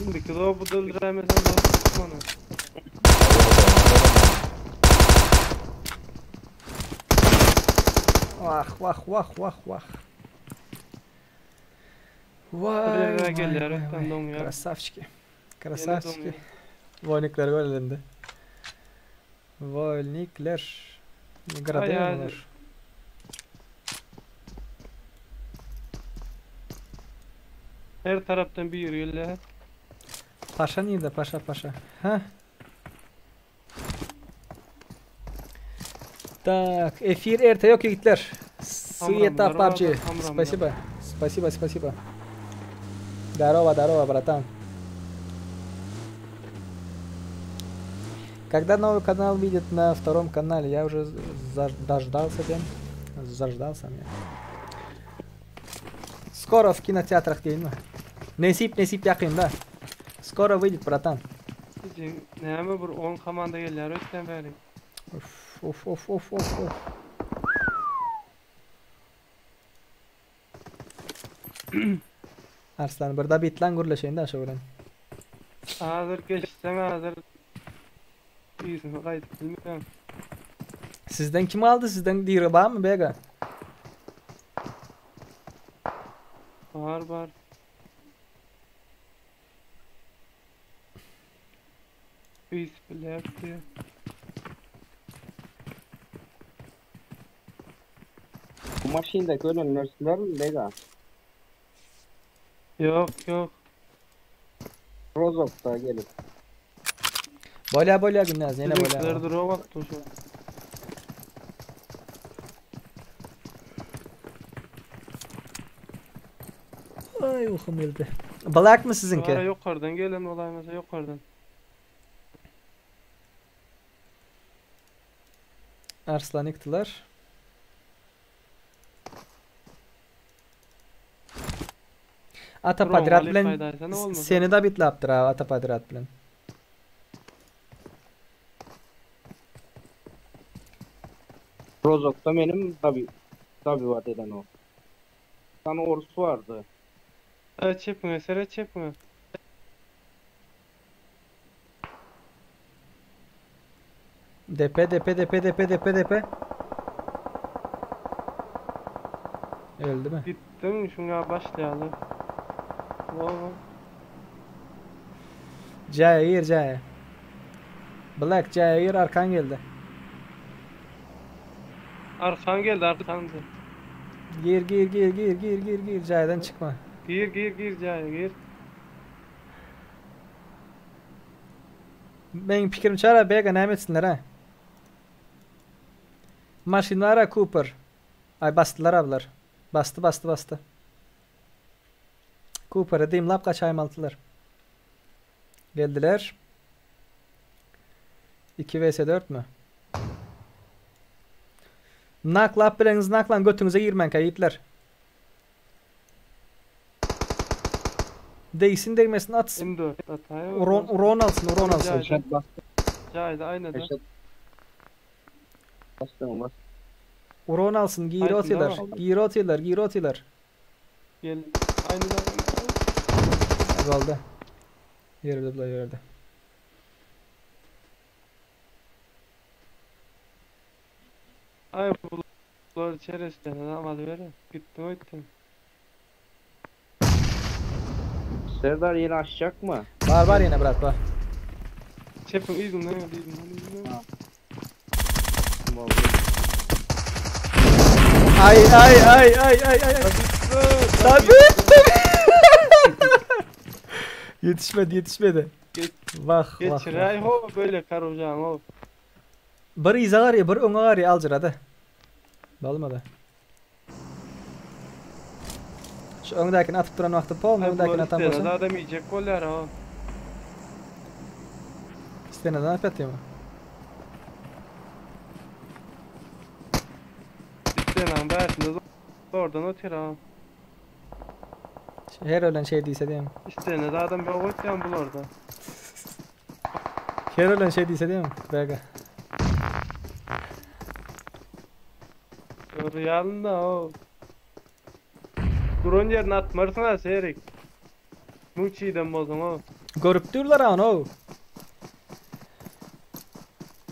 D: Indiki zobudy öldüräýmesem dost çykmana.
Q: Wah wah wah wah wah. Vay
D: Bir
Q: vay
D: gelýär
Q: vay
D: ötden
Q: vay.
D: doňýar.
Q: Krasavçiki.
D: Ýene
Q: Krasavçiki.
D: doňýar.
Q: Voynikler görelindi. Voynikler.
D: Ay
Q: Gradel
D: hadi.
Q: bunlar.
D: Her tarapdan bir gelýär.
Q: Paşa nirde? Paşa paşa. Ha? Так, efir erte yok yiğitler. Суета
D: Hamramlar
Q: PUBG.
D: vardı, hamramlar.
Q: Спасибо. Спасибо, спасибо. Здорово, здорово, братан. Когда новый канал выйдет на втором канале, я уже дождался тем. Заждался меня. Скоро в кинотеатрах değil mi? Nesip nesip yakında. Скоро выйдет, братан.
D: Näme bir 10 komanda gelýär ötden bäri.
Q: Of of of of of of. Arslan bir da bitlan gürleşeýin da şo bilen.
D: Hazır geçsen hazır. İyisini gaýdyp bilmem.
Q: Sizden kim aldı? Sizden diri bar mı Bega?
D: Bar bar. Iyisi bilerdi.
L: Bu maşindaki ölenler sizler mi Vega?
D: Yok yok.
L: Rozok'ta gelip.
Q: Bolya bolya Gülnaz yine bolya.
D: Bizimkiler drop attı şu.
Q: Ay uykum geldi. Black mı sizinki?
D: Ara yukarıdan gelen olay mesela yukarıdan.
Q: Arslan yıktılar. Ata
D: Rom,
Q: Padirat
D: Ali
Q: bilen
D: faydaysa ne olmaz?
Q: seni de bitlaptır ha Ata Padirat bilen.
L: Rozok'ta benim tabi tabi var eden o. Bir tane orsu vardı.
D: Evet çekme, sere çekme.
Q: Depe depe depe depe depe depe. Öldü mü?
D: Gittim şuna başlayalım. Wow.
Q: Caya gir Caya. Black Caya gir arkan geldi.
D: Arkan geldi arkan.
Q: Gir gir gir gir gir gir gir Caya'dan çıkma.
D: Gir gir gir Caya gir.
Q: Benim fikrim çara bega näme etsinler ha. Maşinlara Cooper. Ay bastılar ablar. Bastı bastı bastı. Cooper'a deyim lap kaçayım altılar. Geldiler. 2 vs 4 mü? Naklap bileniz naklan götüňüze girmänkä yiğitler. Değsin değmesin at.
D: M4 atay.
Q: Uron, uron alsın uron alsın.
L: Eşat bastı.
D: Cayda aynı da.
L: Eşat bastı bastı.
Q: Uron alsın giyri
D: Aysın,
Q: atıyorlar.
D: tamam.
Q: Giyri atıyorlar giyri atıyorlar.
D: Gel. Aynı da.
Q: Galdı. Ýerde bular ýerde.
D: Ay bunlar çeresten adam alıver. Gittim gittim.
L: Serdar yeni açacak mı?
Q: Bar bar ýene brat bar.
D: Çepin izimden geldi izimden izimden.
Q: Ay ay ay ay ay ay. Tabii tabii. Yetişmedi yetişmedi. Vah vah.
D: Geçir ay ho böyle karocağım ho.
Q: Bir iza garýa, bir öňe garýa aljyrady. Bolmady. Şu öňdäkini atyp duran wagty polny
D: Ay
Q: öňdäkini
D: bunlar
Q: atan
D: istenen
Q: bolsa.
D: adam yiyecek goller ho.
Q: Isteneden atyp ýatýarmy?
D: İstenen bärsinde oradan ötür ha.
Q: Her ölen şey diýse diýem.
D: İstenen adam yok ötýän bul orada.
Q: Her ölen şey diýse diýem. Bega.
D: Rüyalında o. Duran yerine atmarsın ha Serik. Muçiden bozdun o.
Q: Görüp durlar ha onu.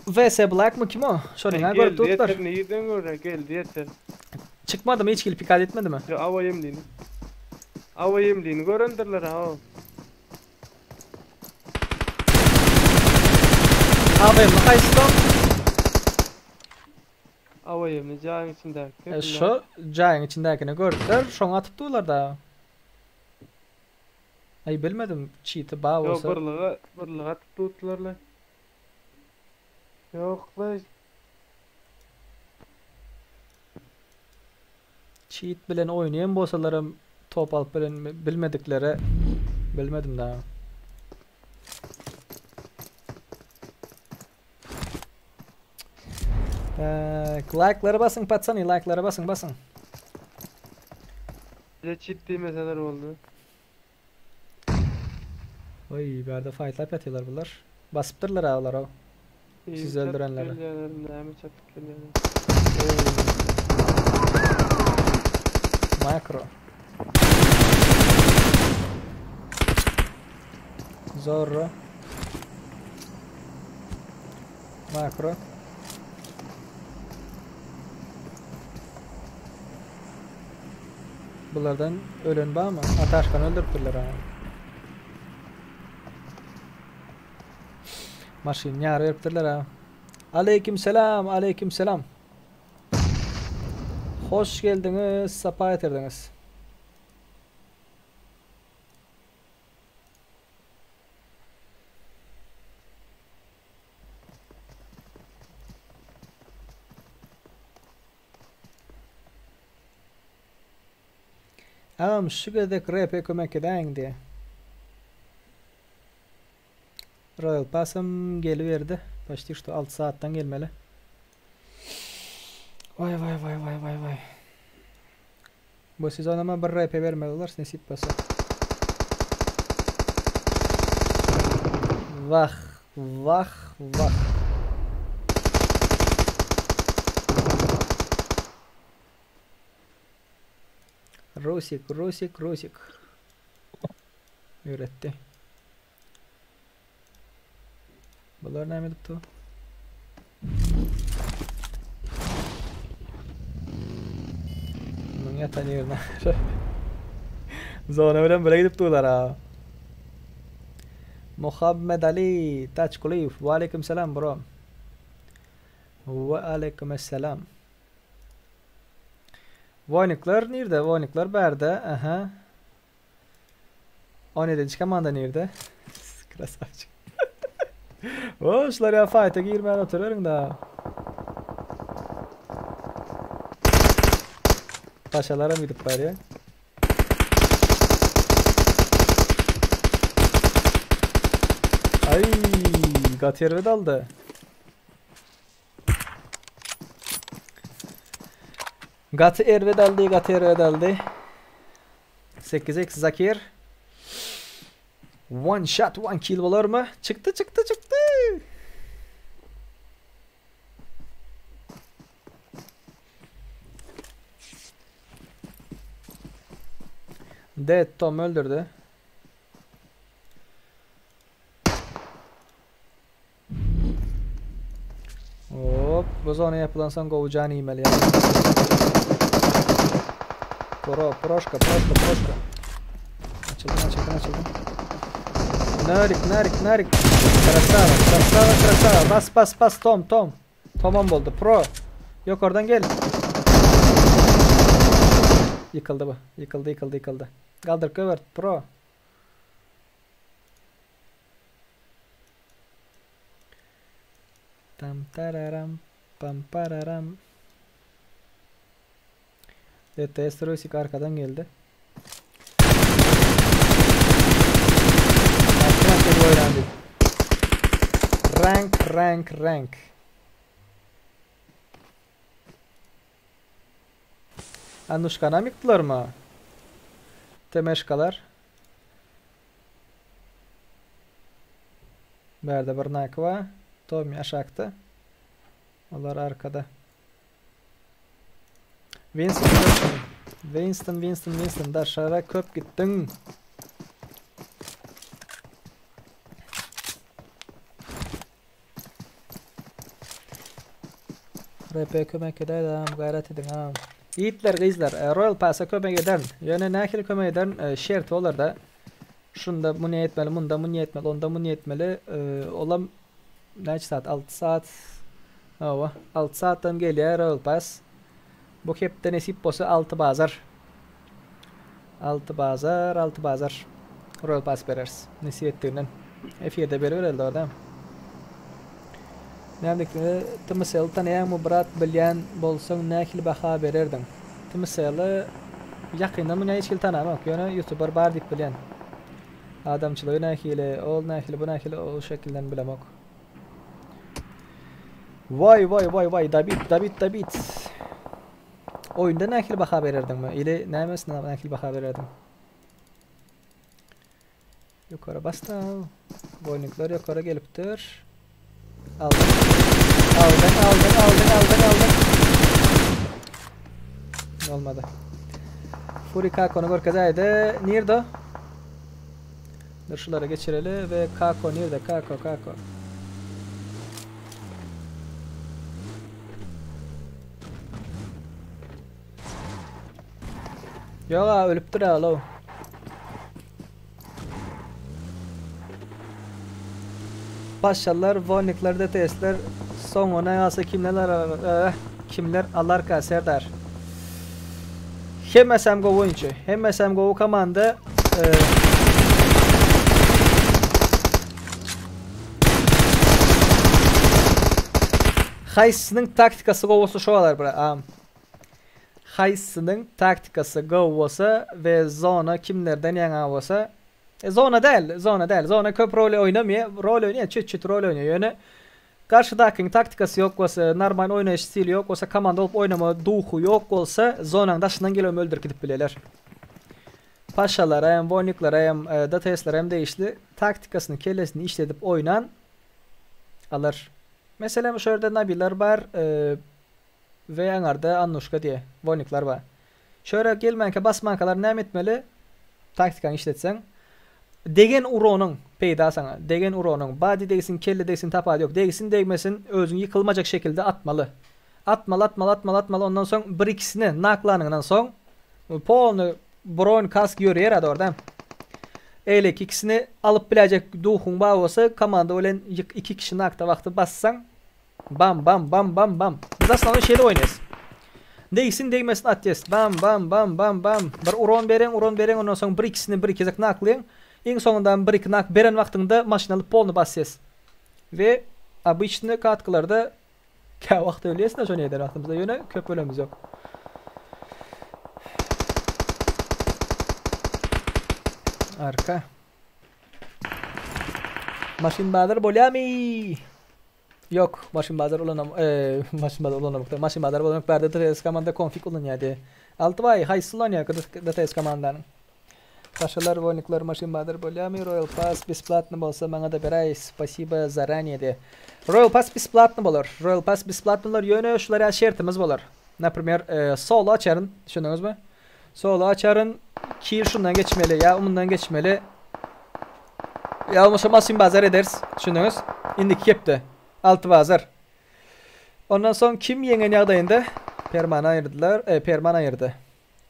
Q: VS Black mı kim o? Şonuň ha görüp
D: Geldi
Q: durdular.
D: yeter neyden göre geldi yeter.
Q: Çykmadymy hiç hili pikat etmedimi?
D: Ýo awa ýemlini. Awa ýemlini görendirler ha.
Q: AWM haýsy
D: Awa ýemli jaýyň içindäki.
Q: E, şo jaýyň içindäkini gördüler, şoňa atyp durlar da. Aý bilmedim, çiti ba
D: Ýo
Q: bolsa.
D: birlige, birlige atyp durdylar-la. Ýok-la.
Q: Çit bilen oýnaýan bolsalaram top alyp bilen bilmediklere bilmedim da. Tak, like'lara basın patsany, like'lara basın basın.
D: Bize çit diýmeseler boldy.
Q: Oý, bärde fightlap ýatyrlar bular. Basypdyrlar ha olar o.
D: Eýim
Q: Sizi
D: çatyp
Q: öldürenleri.
D: gelýärler, näme çatyp gelýärler.
Q: Makro. Zorro. Makro. Bulardan ölen barmy? Ataşkan öldüripdirler ha. Maşyn ýar beripdirler ha. Aleyküm selam, aleyküm selam. Hoş geldiňiz, sapa getirdiňiz. Agam şu gezek repe kömek edäýiň diýe. Royal Pass'am geliberdi. Почти что 6 saatdan gelmeli. Vay vay vay vay vay vay. Bu sezon ama bir RP bermediler nesip bolsa. Vah vah vah. Rusik Rusik Rusik. Öğretti. Bular näme edipdi? Munuň ýatan ýerine Zona bilen bile gidip durlar ha. Muhammed Ali Taçkulyýew. Wa aleýkum salam bro. Wa aleýkum esselam. Voýnikler nirde? Voýnikler bärde. Aha. 17-nji komanda nirde? Krasavçik. O, şular ya fight'a girmän oturaryn da. Paşalara mı gidip barýar? Ay, gaty erbet aldy. Gaty erbet aldy, gaty erbet aldy. 8x Zakir. One shot, one kill bolarmy? Çykdy, çykdy, çykdy. Dead Tom öldürdü. Hop, bu zona yapılan son gowy iýmeli ýaly. Pro, proşka, proşka, proşka. Açıldım, açıldım, açıldım. Narik, narik, narik. Krasava, krasava, krasava. Bas, bas, bas, Tom, Tom. Tamam boldy, pro. Yok oradan gel. Yıkıldı bu. Yıkıldı, yıkıldı, yıkıldı. Kaldır, kövert, pro. Tam tararam, pam pararam. DTS Rusik arkadan geldi. Rank öğrendik. Rank, rank, rank. Anuşkana mı yıktılar mı? Temeşkalar. Bärde bir nakwa. Tommy aşakda. Olar arkada. Winston, Winston, Winston, Winston. Daşara köp gittin. RP kömek edäýdäm, gaýrat ediň ha. Ýigitler, gyzlar, Royal Passa kömek ederin. Ýöne nähili kömek ederin, şerti bolar-da. Şunda muny etmeli, munda muny etmeli, onda muny etmeli. Olam näçe saat? 6 saat. Hawa, 6 saatdan gelýär Royal Pass. Bu hepde nesip bolsa 6 bazar. 6 bazar, 6 bazar. Royal Pass bereris. Nesip etdiginden. Efirde beribereli dogry. Näme diýip, TMSL tanaýaňmy brat bilýän bolsaň nähili baha bererdiň? TMSL-y ýakyndan muny hiç hili tanamok, ýöne ýutuber bar diýip bilýän. Adamçylygy nähili, ol nähili, bu nähili o şekilden bilemok. Waý waý waý waý Dabit Dabit Dabit. Oýunda nähili baha bererdiňmi? Ili nämesine nähili baha bererdiň? Ýokary basda. Boýnikler ýokary gelipdir. Aldyň. Aldyň, aldyň, aldyň, aldyň, aldyň. Olmady. Furi Kakony görkezäýdi. Nirde? Dur şulara geçireli we Kako nirde? Kako, Kako. Ýok, ölüpdir alo. Paşalar, woýnikler, DTS-ler soňuna galsa kimler alar, kimler alarka Serdar? Hemmesem gowy oýunçy. Hemmesem gowy komanda. Haýsysynyň taktikasy gowy bolsa şo alar bra. Haýsysynyň taktikasy gowy bolsa we zona kimlerden ýaňa bolsa e, zona däl, zona däl. Zona köp rol oýnamaýar. Rol oýnaýar, çüt-çüt rol oýnaýar. Ýöne garşydakyň taktikasy ýok bolsa, normal oýnaýyş stili ýok bolsa, komanda bolup oýnama duhy ýok bolsa, zonaň daşyndan gelibem öldürip gidip bilýärler. Paşalara hem, woýniklara hem, DTS-lere hem degişli taktikasyny, kellesini işledip oýnan alar. Meselem, şu ýerde Nabiler bar, We aňarda Annuşka diýe woýnikler bar. Şöyle gelmänkä basmankalar näme etmeli? Taktikany işletseň. Degen uronyň peýda saňa. Degen uronyň. Body degsin, kelle degsin tapawudy ýok. Degsin degmesin özüň ýykylmajak şekilde atmaly. Atmaly atmaly atmaly atmaly ondan soň bir ikisini naklanyňdan soň polny bron kask ýörýär dogry dämi? Eýleki ikisini alyp biläýjek duhuň bar bolsa komanda bilen iki kişi nakda wagty bassaň Bam bam bam bam bam. Biz aslynda şeýle oýnaýas. Degsin degmesin atýas. Bam bam bam bam bam. Bir uron bereň uron bereň ondan soň bir ikisini bir iki gezek naklaýaň. Iň soňunda bir iki nak beren wagtyňda maşyn alyp polny basýas. We obyçny katkalarda kä wagt ölýäs da şony eden wagtymyzda ýöne köp ölenimiz ýok. Arka. Maşyn bazar bolýamy? Ýok, maşyn bazar ulanam, eee, maşyn bazar ulanamok. Maşyn bazar bolanok bärde DTS komanda konfig ulanýar diýe. Altybaý, haýsy ulanýar DTS komandanyň? Paşalar, woýnikler, maşyn bazar bolýamy? Royal Pass besplatny bolsa maňa-da beräý, spasiba zaraniýe diýe. Royal Pass besplatny bolar. Royal Pass besplatny bolar, ýöne şular ýaly şertimiz bolar. Naprimer, solo açaryn, düşündiňizmi? Solo açaryn, kil şundan geçmeli, ýa mundan geçmeli. Ýa bolmasa maşyn bazar ederis. Düşündiňiz? Indiki hepde. Alty bazar. Ondan soň kim ýeňen ýagdaýynda perman aýyrdylar, e, perman aýyrdy.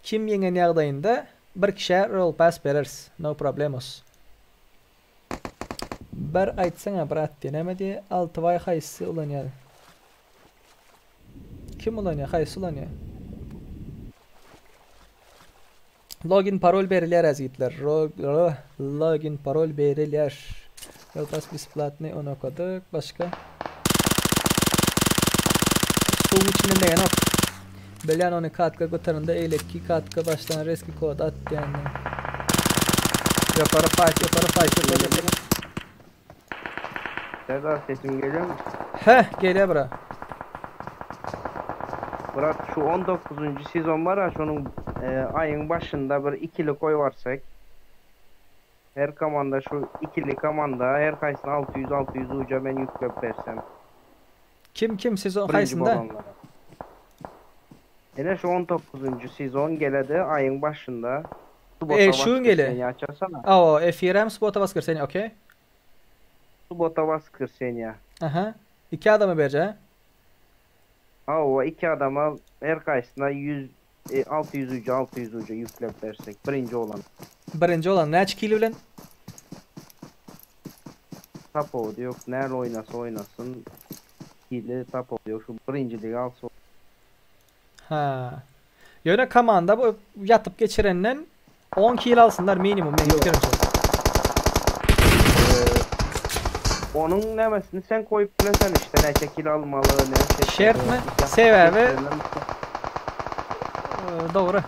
Q: Kim ýeňen ýagdaýynda bir kişä roll pass bereris. No problemos. Bir aýtsaňa brat diýe näme diýe Altybaý haýsy ulanýar? Kim ulanýar? Haýsy ulanýar? Login parol berilýär äzgitler. Login parol berilýär. Roll pass besplatny ony okadyk. Başga? Suwuň içinden degenok. Bilýän ony katka göterende eýleki katka başlan reski kod at diýende. Ýokary fight, ýokary fight, ýokary ýokary.
L: Serdar sesim gelýärmi?
Q: Heh, gelýär bra.
L: Brat şu 19-njy sezon bar-a şonuň aýyň başynda bir ikili goýbarsak. Her komanda şu ikili komanda her haýsyna 600 600 uja men ýüklep bersem.
Q: Kim kim sezon
L: Birinji
Q: haýsynda?
L: bolanlara. Ene şu 19-njy sezon geledi aýyň başynda. Subota
Q: E şu gün gele.
L: waskreseniýa açarsana.
Q: Awa, efirem subota waskreseniýa, okey.
L: Subota waskreseniýa.
Q: Aha. Iki adama berje.
L: Hawa, iki adama her haýsyna 100. 600 uja 600 uja ýükläp bersek birinji olan.
Q: Birinji olan näçe kilo bilen?
L: Tapawudy ýok näl oýnasa oýnasyn hili tapawudy ýok şu birinjiligi alsa.
Q: Ha. Ýöne komanda bu ýatyp geçirenden 10 kil alsynlar minimum meň pikirimçe.
L: Onuň nämesini sen koýup bilesen işte näçe kil almaly näçe.
Q: Şertmi? Sebäbi dogry.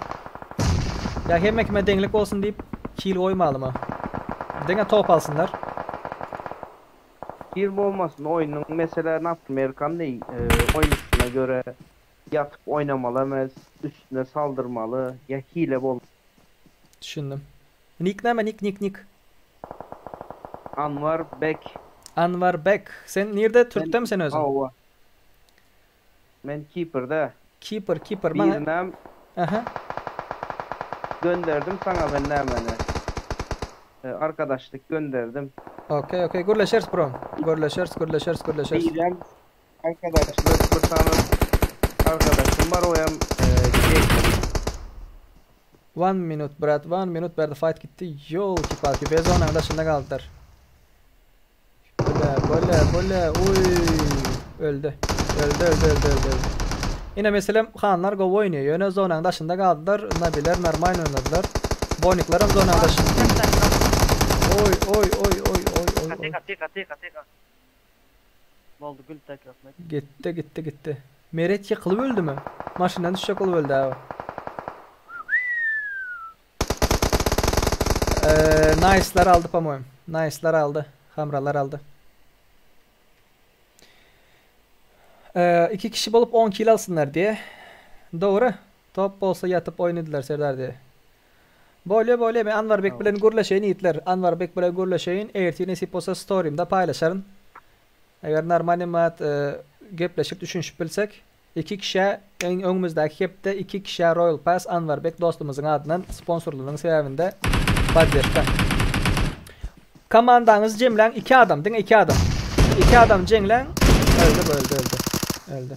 Q: Ýa hemme kime deňlik bolsun diýip kil goýmalymy? Diňe top alsynlar.
L: Kil bolmasyn oýnuň mesele naprimýer kanday oýunçysyna göre ýatyp oýnamaly emes üstüne saldyrmaly ýa hile bol.
Q: Düşündim. Nik näme nik nik nik.
L: Anwar bek.
Q: Anwar bek. Sen nirde türkdemi sen özüň?
L: Hawa. Men Kiprde.
Q: Kipr Kipr maňa.
L: Birinem
Q: Aha.
L: Gönderdim saňa men nämeni. Arkadaşlyk gönderdim.
Q: Okey okey gürleşeris bro. Gürleşeris gürleşeris gürleşeris.
L: Birem arkadaşlyk bir sany arkadaşym bar oýam Kipr.
Q: One minute brat one minute bärde fight gitdi ýolki palki be zonanyň daşynda galdylar. Bole bole bole uý öldi. Öldi öldi öldi öldi öldi. Ine meselem hanlar gowy oýnaýar ýöne zonanyň daşynda galdylar nabiler normalny oýnadylar. Boniklerem zonanyň daşynda. Oý oý oý oý oý oý oý.
O: Tika tika tika tika. Boldy gül tek rahmet.
Q: Gitdi gitdi gitdi. Meret ýykylyp öldümi? Maşyndan düşjek bolup öldi abi. Eee Nice'lar aldy po-moýem. Nice'lar aldy. Hamralar aldy. Eee iki kişi bolup 10 kill alsynlar diýe. Dogry. Top bolsa ýatyp oýnadylar Serdar diýe. Bolýa bolýa men Anwarbek bilen gürleşeýin ýigitler. Anwarbek bilen gürleşeýin. Ertir nesip bolsa storymda paýlaşaryn. Eger normalny mat gepleşip düşünişip bilsek iki kişä iň öňümizdäki hepde iki kişä Royal Pass Anwarbek dostumyzyň adyndan sponsorlygynyň sebäbinde poddežka. Komandaňyzy jemläň iki adam diňe iki adam. Iki adam jeňläň öldi bu öldi öldi. Öldi.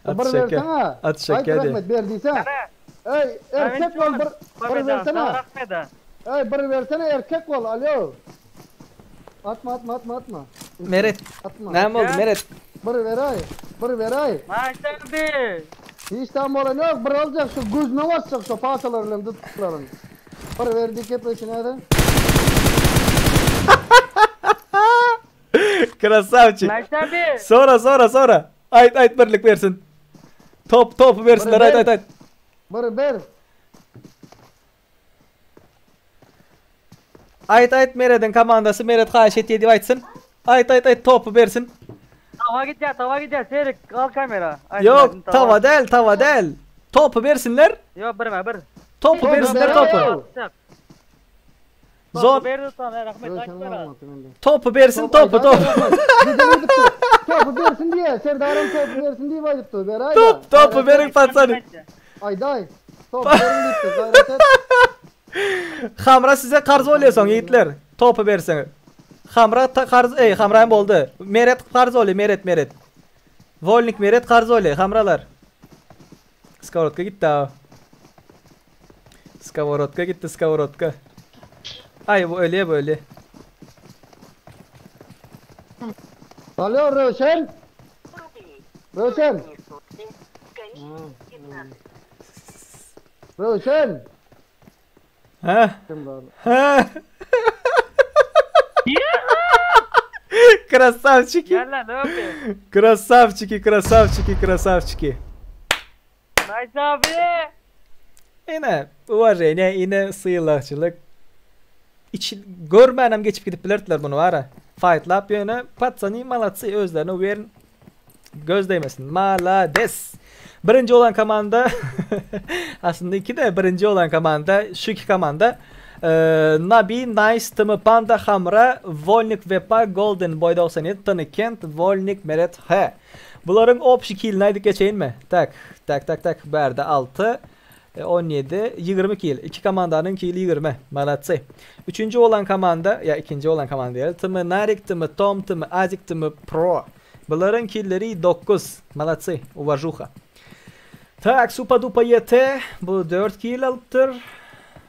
Q: At
J: Bir
Q: şeker.
J: bersene.
Q: At şeker.
J: Aýt rahmet ber diýse. Ey erkek bol bir bir bersene. Ey bir bersene erkek bol alo. Atma atma atma atma.
Q: Meret.
J: Atma.
Q: Näme boldy Meret?
J: Bir beray. Bir beray.
O: Maşallah.
J: Hiç tam bolan yok. Bir alacak şu gözüne basacak şu parçalar bilen tuttukların. Bir verdik hep içine de.
Q: Krasavçik.
O: Nice abi.
Q: Sonra sonra sonra. Ayt ayt birlik bersin. Top topu bersinler ayt ayt ayt.
J: Bir ber.
Q: Ayt ayt Meredin komandasy Meret haýyş etýär diýip aýtsyn. Ayt ayt ayt topu bersin.
O: Tava gidýär, tava gidýär. Serik, al kamera. Ay,
Q: Yok tava däl tava däl. Topu bersinler.
O: Yok birme bir.
Q: Topu bersinler topu. Zor.
O: Topu berdi sana rahmet aytlara.
Q: Topu bersin topu topu.
J: Topu bersin diye. Serdar'ın topu bersin diye ayıptı. Ber ay.
Q: Top topu berin patsany.
J: Ay day. Top berin diýipdi. Gayret et.
Q: Hamra size karz bolýar soň ýigitler. Topu berseňiz. Hamra ta karz ey Hamra hem boldy. Meret karz bolýar Meret Meret. Volnik Meret karz bolýar Hamralar. Skowrodka gitdi ha. Skowrodka gitdi skowrodka. Ay bu ölýär bu ölýär.
J: Alo Röşen. Röşen. Röşen.
Q: Ha?
J: Kim var?
Q: Ha? Krasavчики.
O: Gel lan ne yapayım?
Q: Krasavчики, krasavчики, krasavчики.
O: Nice abi.
Q: Ine uvaženie, ine sylagçylyk. Içi görmänem geçip gidip bilerdiler bunu wara. Fightlap ýöne patsany malatsy özlerine uwerin göz değmesin. Malades. Birinji olan komanda aslında iki de birinji olan komanda şu iki komanda Ee, Nabi, Nice, Tımı Panda, Hamra, Volnik, Vepa, Golden Boy 97, Tony Kent, Volnik, Meret, H. Bularyň общий killini aýdyp geçeýinmi? Tak, tak, tak, tak. Bärde 6. 17, 20 kill. Iki komandanyň kili 20. Malatsy. Üçünji bolan komanda, ýa ikinji bolan komanda diýeli, TM Narik, TM Tom, TM Azik, TM Pro. Bularyň killeri 9. Malatsy. Uwažuha. Tak, Supa Dupa YT bu 4 kill alypdyr.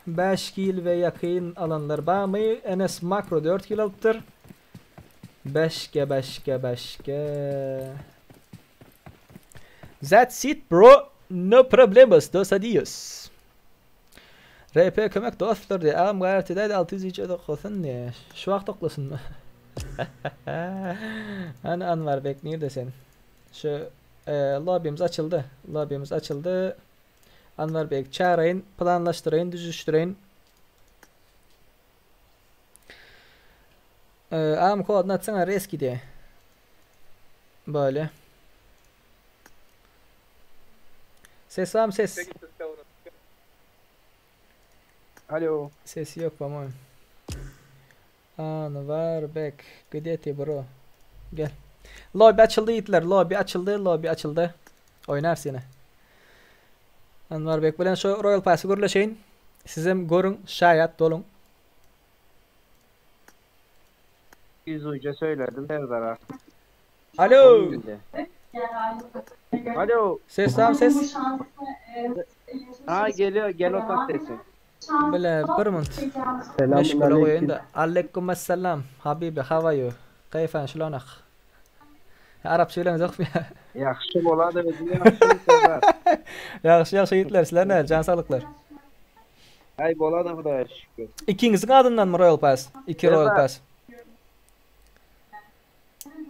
Q: 5 kill we ýakyn alanlar barmy? NS Makro 4 kill alypdyr. Başga başga başga. That's it bro. No problemos dos adios. RP kömek dostlar diýýär. Agam gaýrat edäýdi 600 wideoda okasyn diýýär. Şu wagt oklasynmy? Hany Anwarbek nirde sen? Şu e, lobbymiz açyldy. Lobbymiz açyldy. Anwarbek çağıraýyn, planlaşdyraýyn, düzüşdireýin. E, agam kodyny atsaňa reski diýýär. Böyle. Ses var mı ses?
L: Alo.
Q: Sesi yok по-моему. Anwar Bek. Где ты bro? Gel. Lobby açıldı yiğitler. Lobby açıldı. Lobby açıldı. Oynarsın yine. Anwar Bek bilen şu Royal Pass'ı gürleşeyin. Sizem görün şayat dolun.
L: Yüz uca söyledim Serdar'a.
Q: Alo.
L: Alo.
Q: Ses tamam ses.
L: Ha geliyor gel o sesi.
Q: Bile bir minut.
D: Selamun
Q: Meşgul
D: aleyküm.
Q: oyunda. Aleyküm selam. Habibi how are you? Keyfen şlonak? Arap söylemiz yok mu ya?
L: Yaxşı boladı özüne yaxşı Serdar.
Q: Yaxşı yaxşı yiğitler sizler ne? Can sağlıklar.
L: Ay boladı Xudaya şükür.
Q: İkinizin adından mı Royal Pass? İki Royal
L: Serdar.
Q: Pass.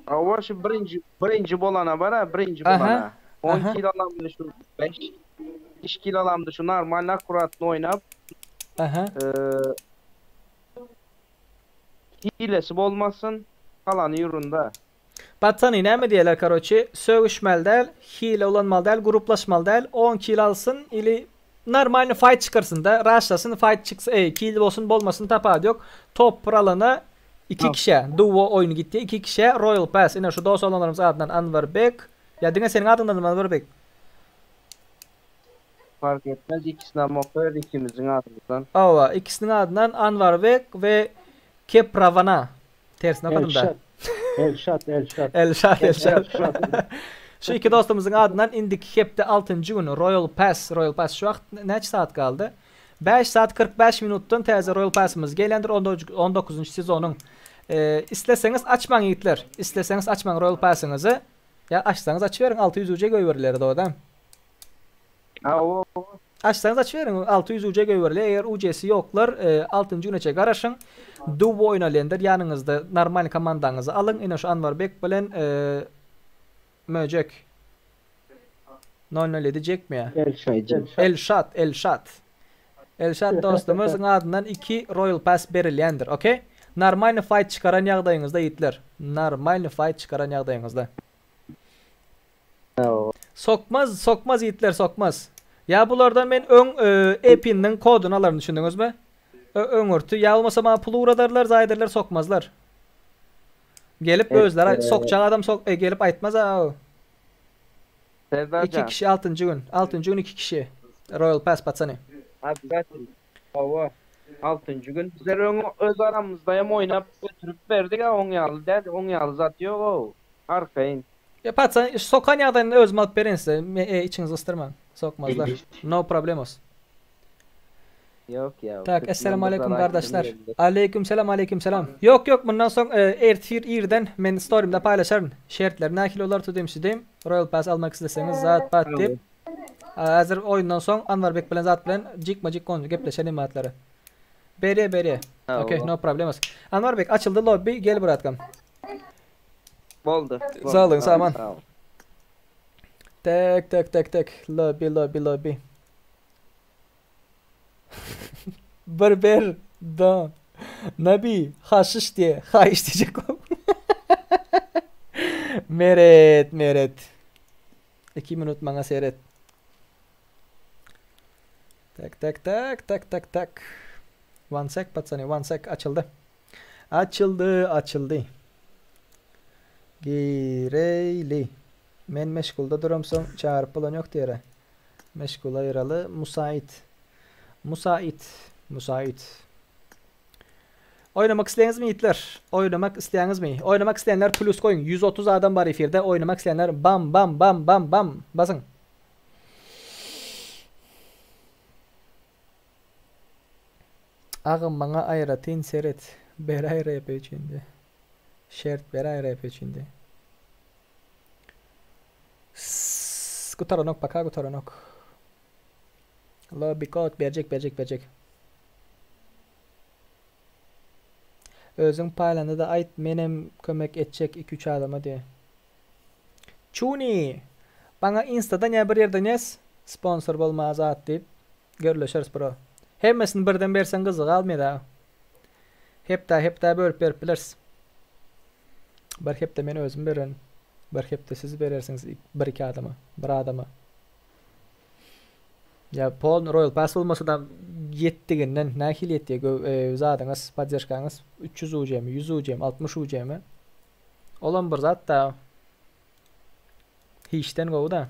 L: Ava şu birinci birinci bolana bara birinci
Q: Aha,
L: bolana. 10
Q: aha.
L: kilo alamdı şu 5 5 kilo alamdı şu normal akuratını oynap.
Q: Aha.
L: Eee hilesi bolmasın kalanı yurunda.
Q: Batany näme diýerler karoçi? Sögüşmeli däl, hile ulanmaly däl, gruplaşmaly däl, 10 kill alsyn ili normalny fight çykarsyn da, rushlasyn fight çyksa, ey kill bolsun bolmasyn tapawudy ýok. Top bir alana 2 kişä, duo oýny gitdi, 2 kişä Royal Pass. Ine şu dost olanlarymyz adyndan Anwar Bek. Ýa diňe seniň adyňdan Anwar Bek.
L: Fark etmez ikisinden motor ikimizin adından.
Q: Awa, ikisiniň adyndan Anwar Bek we Kepravana. Tersine okudum da.
D: Elşat. Elşat, Elşat.
Q: Elşat, Elşat.
D: Elşat.
Q: Şu iki dostumuzun adından indiki hepde 6. günü Royal Pass, Royal Pass şu wagt näçe saat galdy? 5 saat 45 minutdan täze Royal Pass'ımız gelendir 19. sezonun. Ee, isteseňiz açmaň ýigitler. Isteseňiz açmaň Royal Pass'yňyzy. Ya açsaňyz açyberin 600 UC goýberilere dogrudan.
L: Ha o
Q: Açsaňyz açyberin 600 UC goýberilýär. Eger UC'si ýoklar, e, 6. güne çe garaşyň. Duo oýnalendir ýanyňyzda normal komandaňyzy alyň. Ine şu Anwar Bek bilen e, Möjek. 007 Jack mi ya?
D: Elşat. Elşat.
Q: Elşat, Elşat. Elşat dostumyzyň adyndan 2 Royal Pass berilýändir, okey? Normalny fight çykaran ýagdaýyňyzda ýigitler. Normalny fight çykaran ýagdaýyňyzda. Sokmaz, sokmaz ýigitler, sokmaz. Ya bulardan men öň e, Epin'in koduny alaryn düşündüňizmi? Ö öňürti ya bolmasa bana pul uğradarlar, zaýederler sokmazlar. Gelip
L: Evet,
Q: özleri
L: e,
Q: sokacak adam sok e, gelip aýtmaz ha.
L: Serdar
Q: 2 kişi 6. gün. 6. gün 2 kişi. Royal Pass patsany.
L: Abi zaten hava 6. gün bizler öň öz aramızda hem oynap götürüp verdik ha on yağlı der on yağlı zat yok o. Arkayın.
Q: Ya patsan sokan ýagdaýynda özüm alyp berin size. Me, e, içiňizi ysdyrmaň. Sokmazlar. No problemos.
L: Yok ya.
Q: Tak, esselamu aleyküm kardeşler. Aleyküm selam, aleyküm selam. Yok yok bundan soň e, ertir irden men story'imde paylaşarım. Şertler nähili olar tudum sidem. Royal Pass almak isteseňiz zat pat diýip. Hazır oyundan soň Anwar Bek bilen zat bilen jik majik konu gepleşelim atlary. Beri beri.
L: Tamam.
Q: Okey, no problemos. Anwar Bek açıldı lobby gel bratkam.
L: Boldu.
Q: Sağ olun, sağ olun.
L: Sağ ol.
Q: Tek tek tek tek lobby lobby lobby. Berber da Nabi haşiş diye haş diyecek o. Meret meret. 2 minut bana seyret. Tak tak tak tak tak tak. One sec patsani one sec açıldı. Açıldı açıldı. Gireyli. Men meşgulda duramsoň çağırıp bolan yok diýere. Meşgul aýyraly. Musait. Musait. Musait. Oýnamak isleýäňizmi ýigitler? Oýnamak isleýäňizmi? Oýnamak isleýänler plus goýuň. 130 adam bar efirde. Oýnamak isleýänler bam bam bam bam bam basyň. Agam maňa aýratyn seret. Beräý rp üçin-de. Şert beräý rp üçin-de. Gutaranok paka gutaranok. Lobby kod berjek berjek berjek. Özüň paýlanda-da aýt menem kömek etjek iki üç adama diý. Çuni! Maňa instadan ýa bir ýerden ýaz sponsor bolmaga zat diýip gürleşeris bro. Hemmesini birden berseň gyzygy galmaýda. Hepdä hepdä bölüp berip bileris. Bir hepde men özüm bererin. Bir hepde siz berersiňiz bir iki adama, bir adama. Ýa polny Royal Pass bolmasa-da ýetdiginden nähili ýetýär gö zadyňyz, podderşkaňyz 300 UC-mi, 100 UC-mi, 60 UC-mi? Olam bir zat-da. Hiçden gowy-da.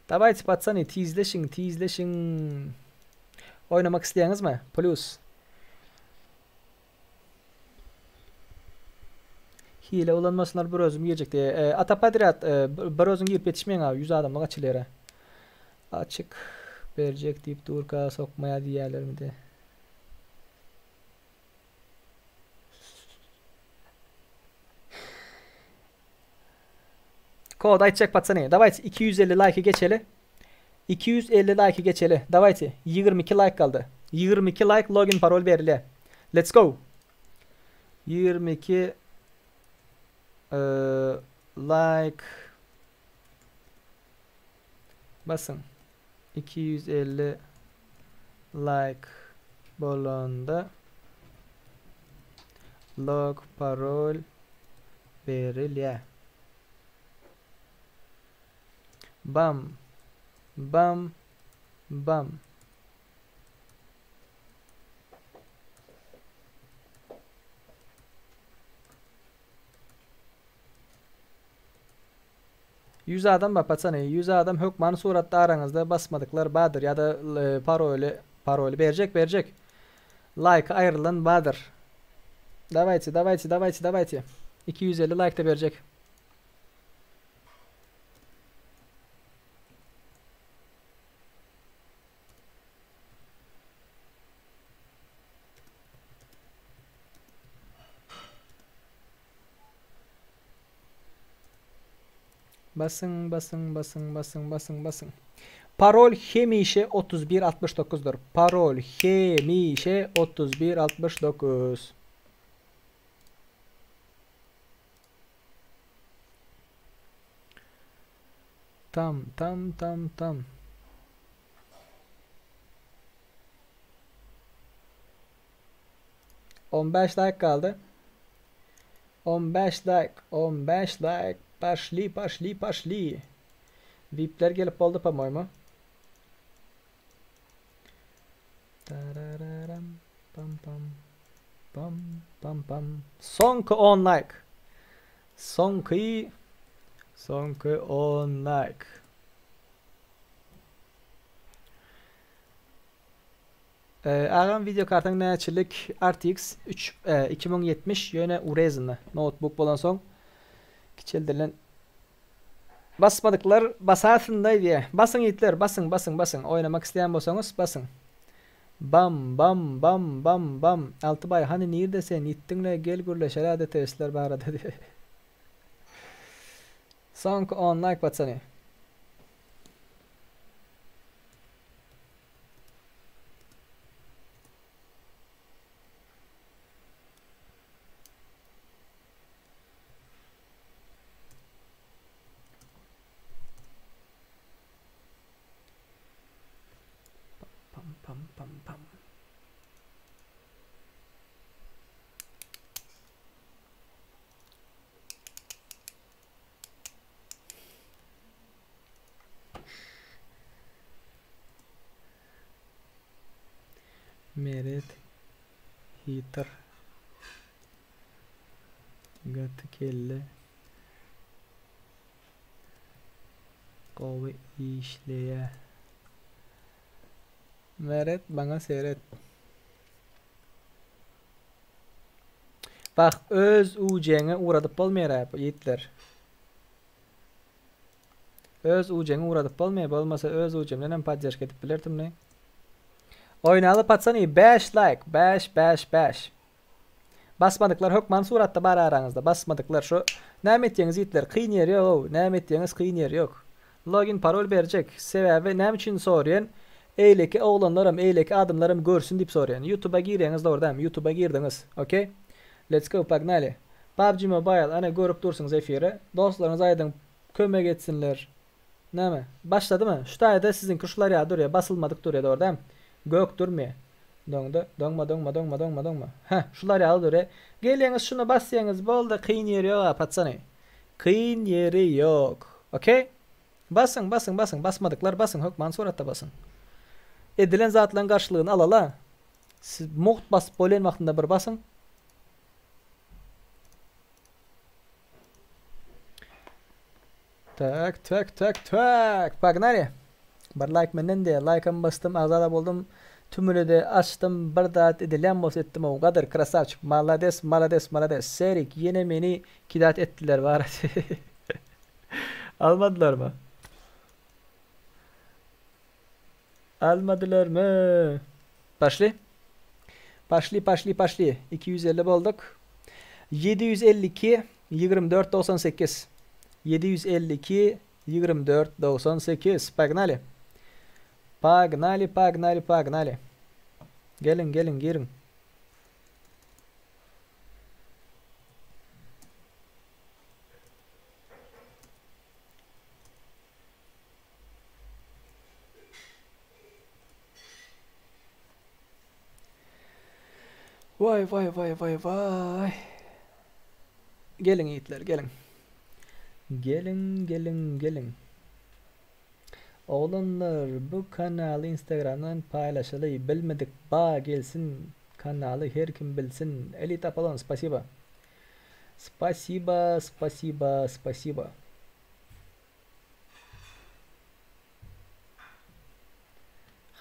Q: Dawayte patsany tizleşiň, tizleşiň. Oýnamak isleýäňizmi? Plus. Hile ulanmasynlar bir özüm girjek diýe. E, Ata Padriat e, bir özüň girip ýetişmeýäň abi 100 adamlyk açylýar. Açyk berjek diýip durka sokmaýa diýýärlermidi. Kod aýtjak patsany. Dawayte 250 laýky geçeli. 250 laýky geçeli. Dawayte 22 laýk galdy. 22 laýk login parol berilýär. Let's go. 22 laýk basyň. 250 laýk bolanda log parol berilýär. Bam. Bam. Bam. Ýüz adam bar patsany, ýüz adam hökmany suratda araňyzda basmadyklar bardyr ýa-da paroly paroly berjek berjek. Laýky aýrylan bardyr. Dawayte dawayte dawayte dawayte. 250 laýkda berjek. Basyň, basyň, basyň, basyň, basyň, basyň. Parol hemişe 31 69 dyr. Parol hemişe 31 69. Tam, tam, tam, tam. 15 like galdy. 15 like, 15 like. Poşli, poşli, poşli. VIP'ler gelip boldy, po-moýmu. Tarararam, pam pam. Pam pam pam. Soňky 10 like. Soňky soňky 10 like. Agam video kartyň näçelik RTX 3 2070 ýöne urezanly noutbuk bolansoň kiçeldirilen basmadyklar basasynda diýe basyň ýigitler basyň basyň basyň oýnamak isleýän bolsaňyz basyň bam bam bam bam bam Altybaý hany nirde sen ýitdiňle gel gürleşeli ADTS-ler barada diýe soňky on like patsany. Pam pam pam pam. Meret Hitter Gaty kelle gowy işleýä. Meret maňa seret. Bak öz UC-ňe ugradyp bolmaýar ýigitler. Öz UC-ňe ugradyp bolmaýar, bolmasa öz UC-mden hem podderžka edip bilerdim ne. Oýnaly patsany 5 like 5 5 5. Basmadyklar hökman suratda bar araňyzda basmadyklar şu näme etýäňiz ýigitler kyn ýeri ýogow näme etýäňiz kyn ýeri ýok. Login parol berjek sebäbi näme üçin sorýan eýleki oglanlaram eýleki adamlaram görsün diýip sorýan ýutuba girýäňiz dogry dämi ýutuba girdiňiz ok let's go pagnali PUBG mobile ana görüp dursuňyz efiri dostlaryňyza aýdyň kömek etsinler näme başladymy şu taýda siziňki şular ýaly durýa basylmadyk durýa dogry dämi gök durmýa Doňdy. Doňma, doňma, doňma, doňma, doňma. Heh, şular ýaly dury. Gelýäňiz şuna basýaňyz boldy, kyn ýeri ýok-a, patsany. Kyn ýeri ýok. Okey? Basyň, basyň, basyň. Basmadyklar basyň, hökman suratda basyň. Edilen zatlaryň garşylygyny alala. Siz mugt basyp bolýan wagtynda bir basyň. Tak, tak, tak, tak. Pagnali. Bir like menden de, like'am basdym, agzada boldum. Tümüni de açdym, bir zat edilýän bolsa etdim ow. Gadyr, krasavçik, malades, malades, malades. Serik, ýene meni kidat etdiler bar. Almadylarmy? Almadylarmy? Paşli. Paşli, paşli, paşli. 250 bolduk. 752 24 98. 752 24 98. Pagnali. Pagnali, pagnali, pagnali. Gelin, gelin, girin. Vay vay vay vay vay. Geliň ýigitler, geliň. Geliň, geliň, geliň. Oglanlar bu kanaly Instagramdan paýlaşaly bilmedik ba gelsin kanaly her kim bilsin Elite Apollon spasiba. Spasiba spasiba spasiba.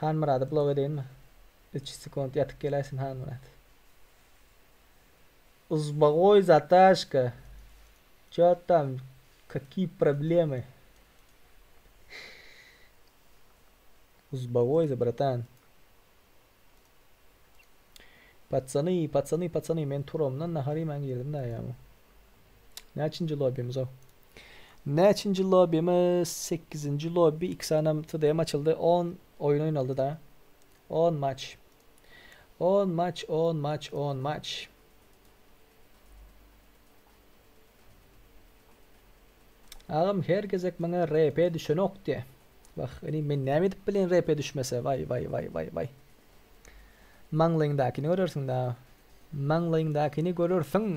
Q: Hanmyrady blok edeýinmi? 3 sekunt ýatyp geläýsin Hanmyrat. Uzbagoý zataşka. Ço tam? Kakiý problemy? Uzbagoýza bratan. Patsany, patsany, patsany, men turamdan nahar iýmän girdim da ýa. Näçinji lobbymiz o? Näçinji lobbymiz? 8-nji lobby, 2 sanam TDM açyldy. 10 oýun oýnaldy da. 10 maç. 10 maç, 10 maç, 10 maç. Agam her gezek maňa RP düşenok diýe. Wah, inim men näme edip bileýin RP düşmese. Waý, waý, waý, waý, waý. Maňlaýyňdakyny görersiň da. Maňlaýyňdakyny görersiň.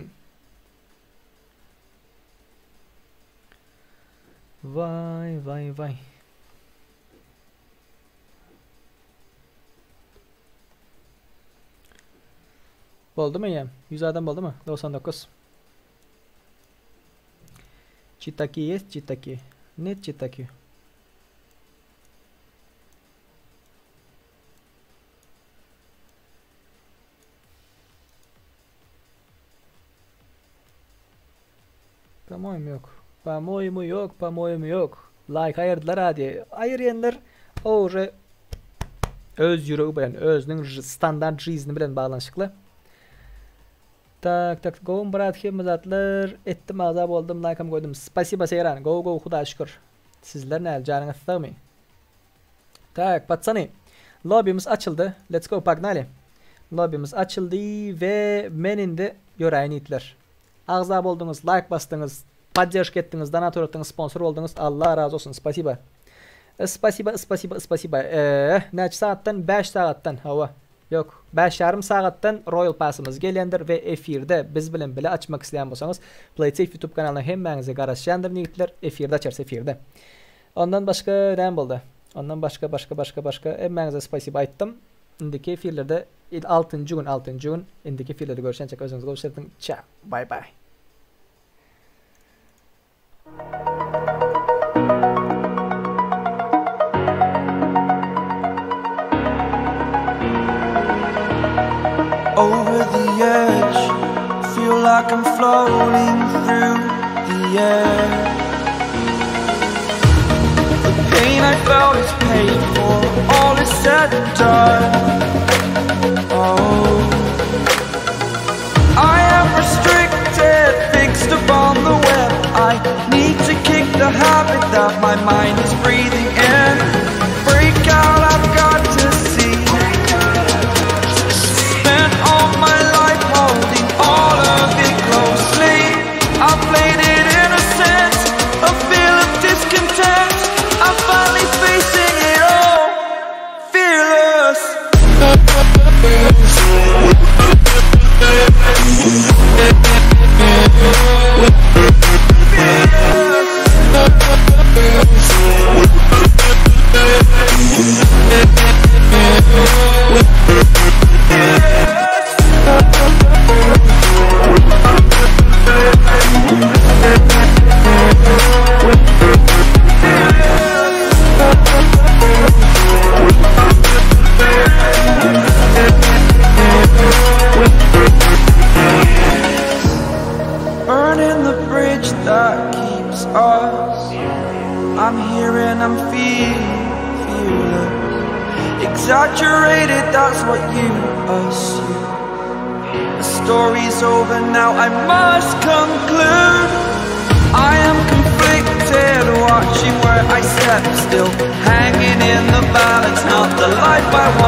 Q: Waý, waý, waý. Boldumy ýa? 100 adam boldumy? 99. Çitaki есть çitaki? Net çitaki. Pamoýum ýok. Pamoýumu ýok, pamoýumu ýok. Like aýyrdylar hadi. Aýyrýanlar o уже öz ýüregi bilen, özüniň standart жизни bilen baglanyşykly. Tak tak gowmy brat hemme zatlar etdim agza boldum laýkam goýdum spasiba Seýran gowy gowy hudaýa şükür sizler näl janyňyz sagmy Tak patsany lobbymiz açyldy let's go pagnali lobbymiz açyldy we men indi ýöräýin ýigitler agza bolduňyz laýk basdyňyz podderşka etdiňiz donat uratdyňyz sponsor bolduňyz Allah razy bolsun spasiba spasiba spasiba spasiba eee näçe sagatdan 5 sagatdan hawa Ýok. Bäş ýarym sagatdan Royal Passymyz gelýändir we efirde biz bilen bile açmak isleýän bolsaňyz PlaySafe YouTube kanalyna hemmäňize garaşýandyryn ýigitler efirde açarys efirde. Ondan başga näme boldy? Ondan başga başga başga başga hemmäňize spasiba aýtdym. Indiki efirlerde altynjy gün altynjy gün indiki efirlerde görüşençek özüňizi gowy işletiň. Çao. Bay bay.
P: like I'm floating through the air. The pain I felt is paid for, all is said and done. Oh, I am restricted, fixed upon the web. I need to kick the habit that my mind is breathing in. Break out, I've got to see. Spent all my life holding all of it closely. I played it innocent, a feel of discontent. I'm finally facing it all, fearless. Burning the bridge that keeps us. I'm here and I'm feeling fearless. Exaggerated, that's what you assume. The story's over now, I must conclude. I am conflicted, watching where I step still. Hanging in the balance, not the life I want.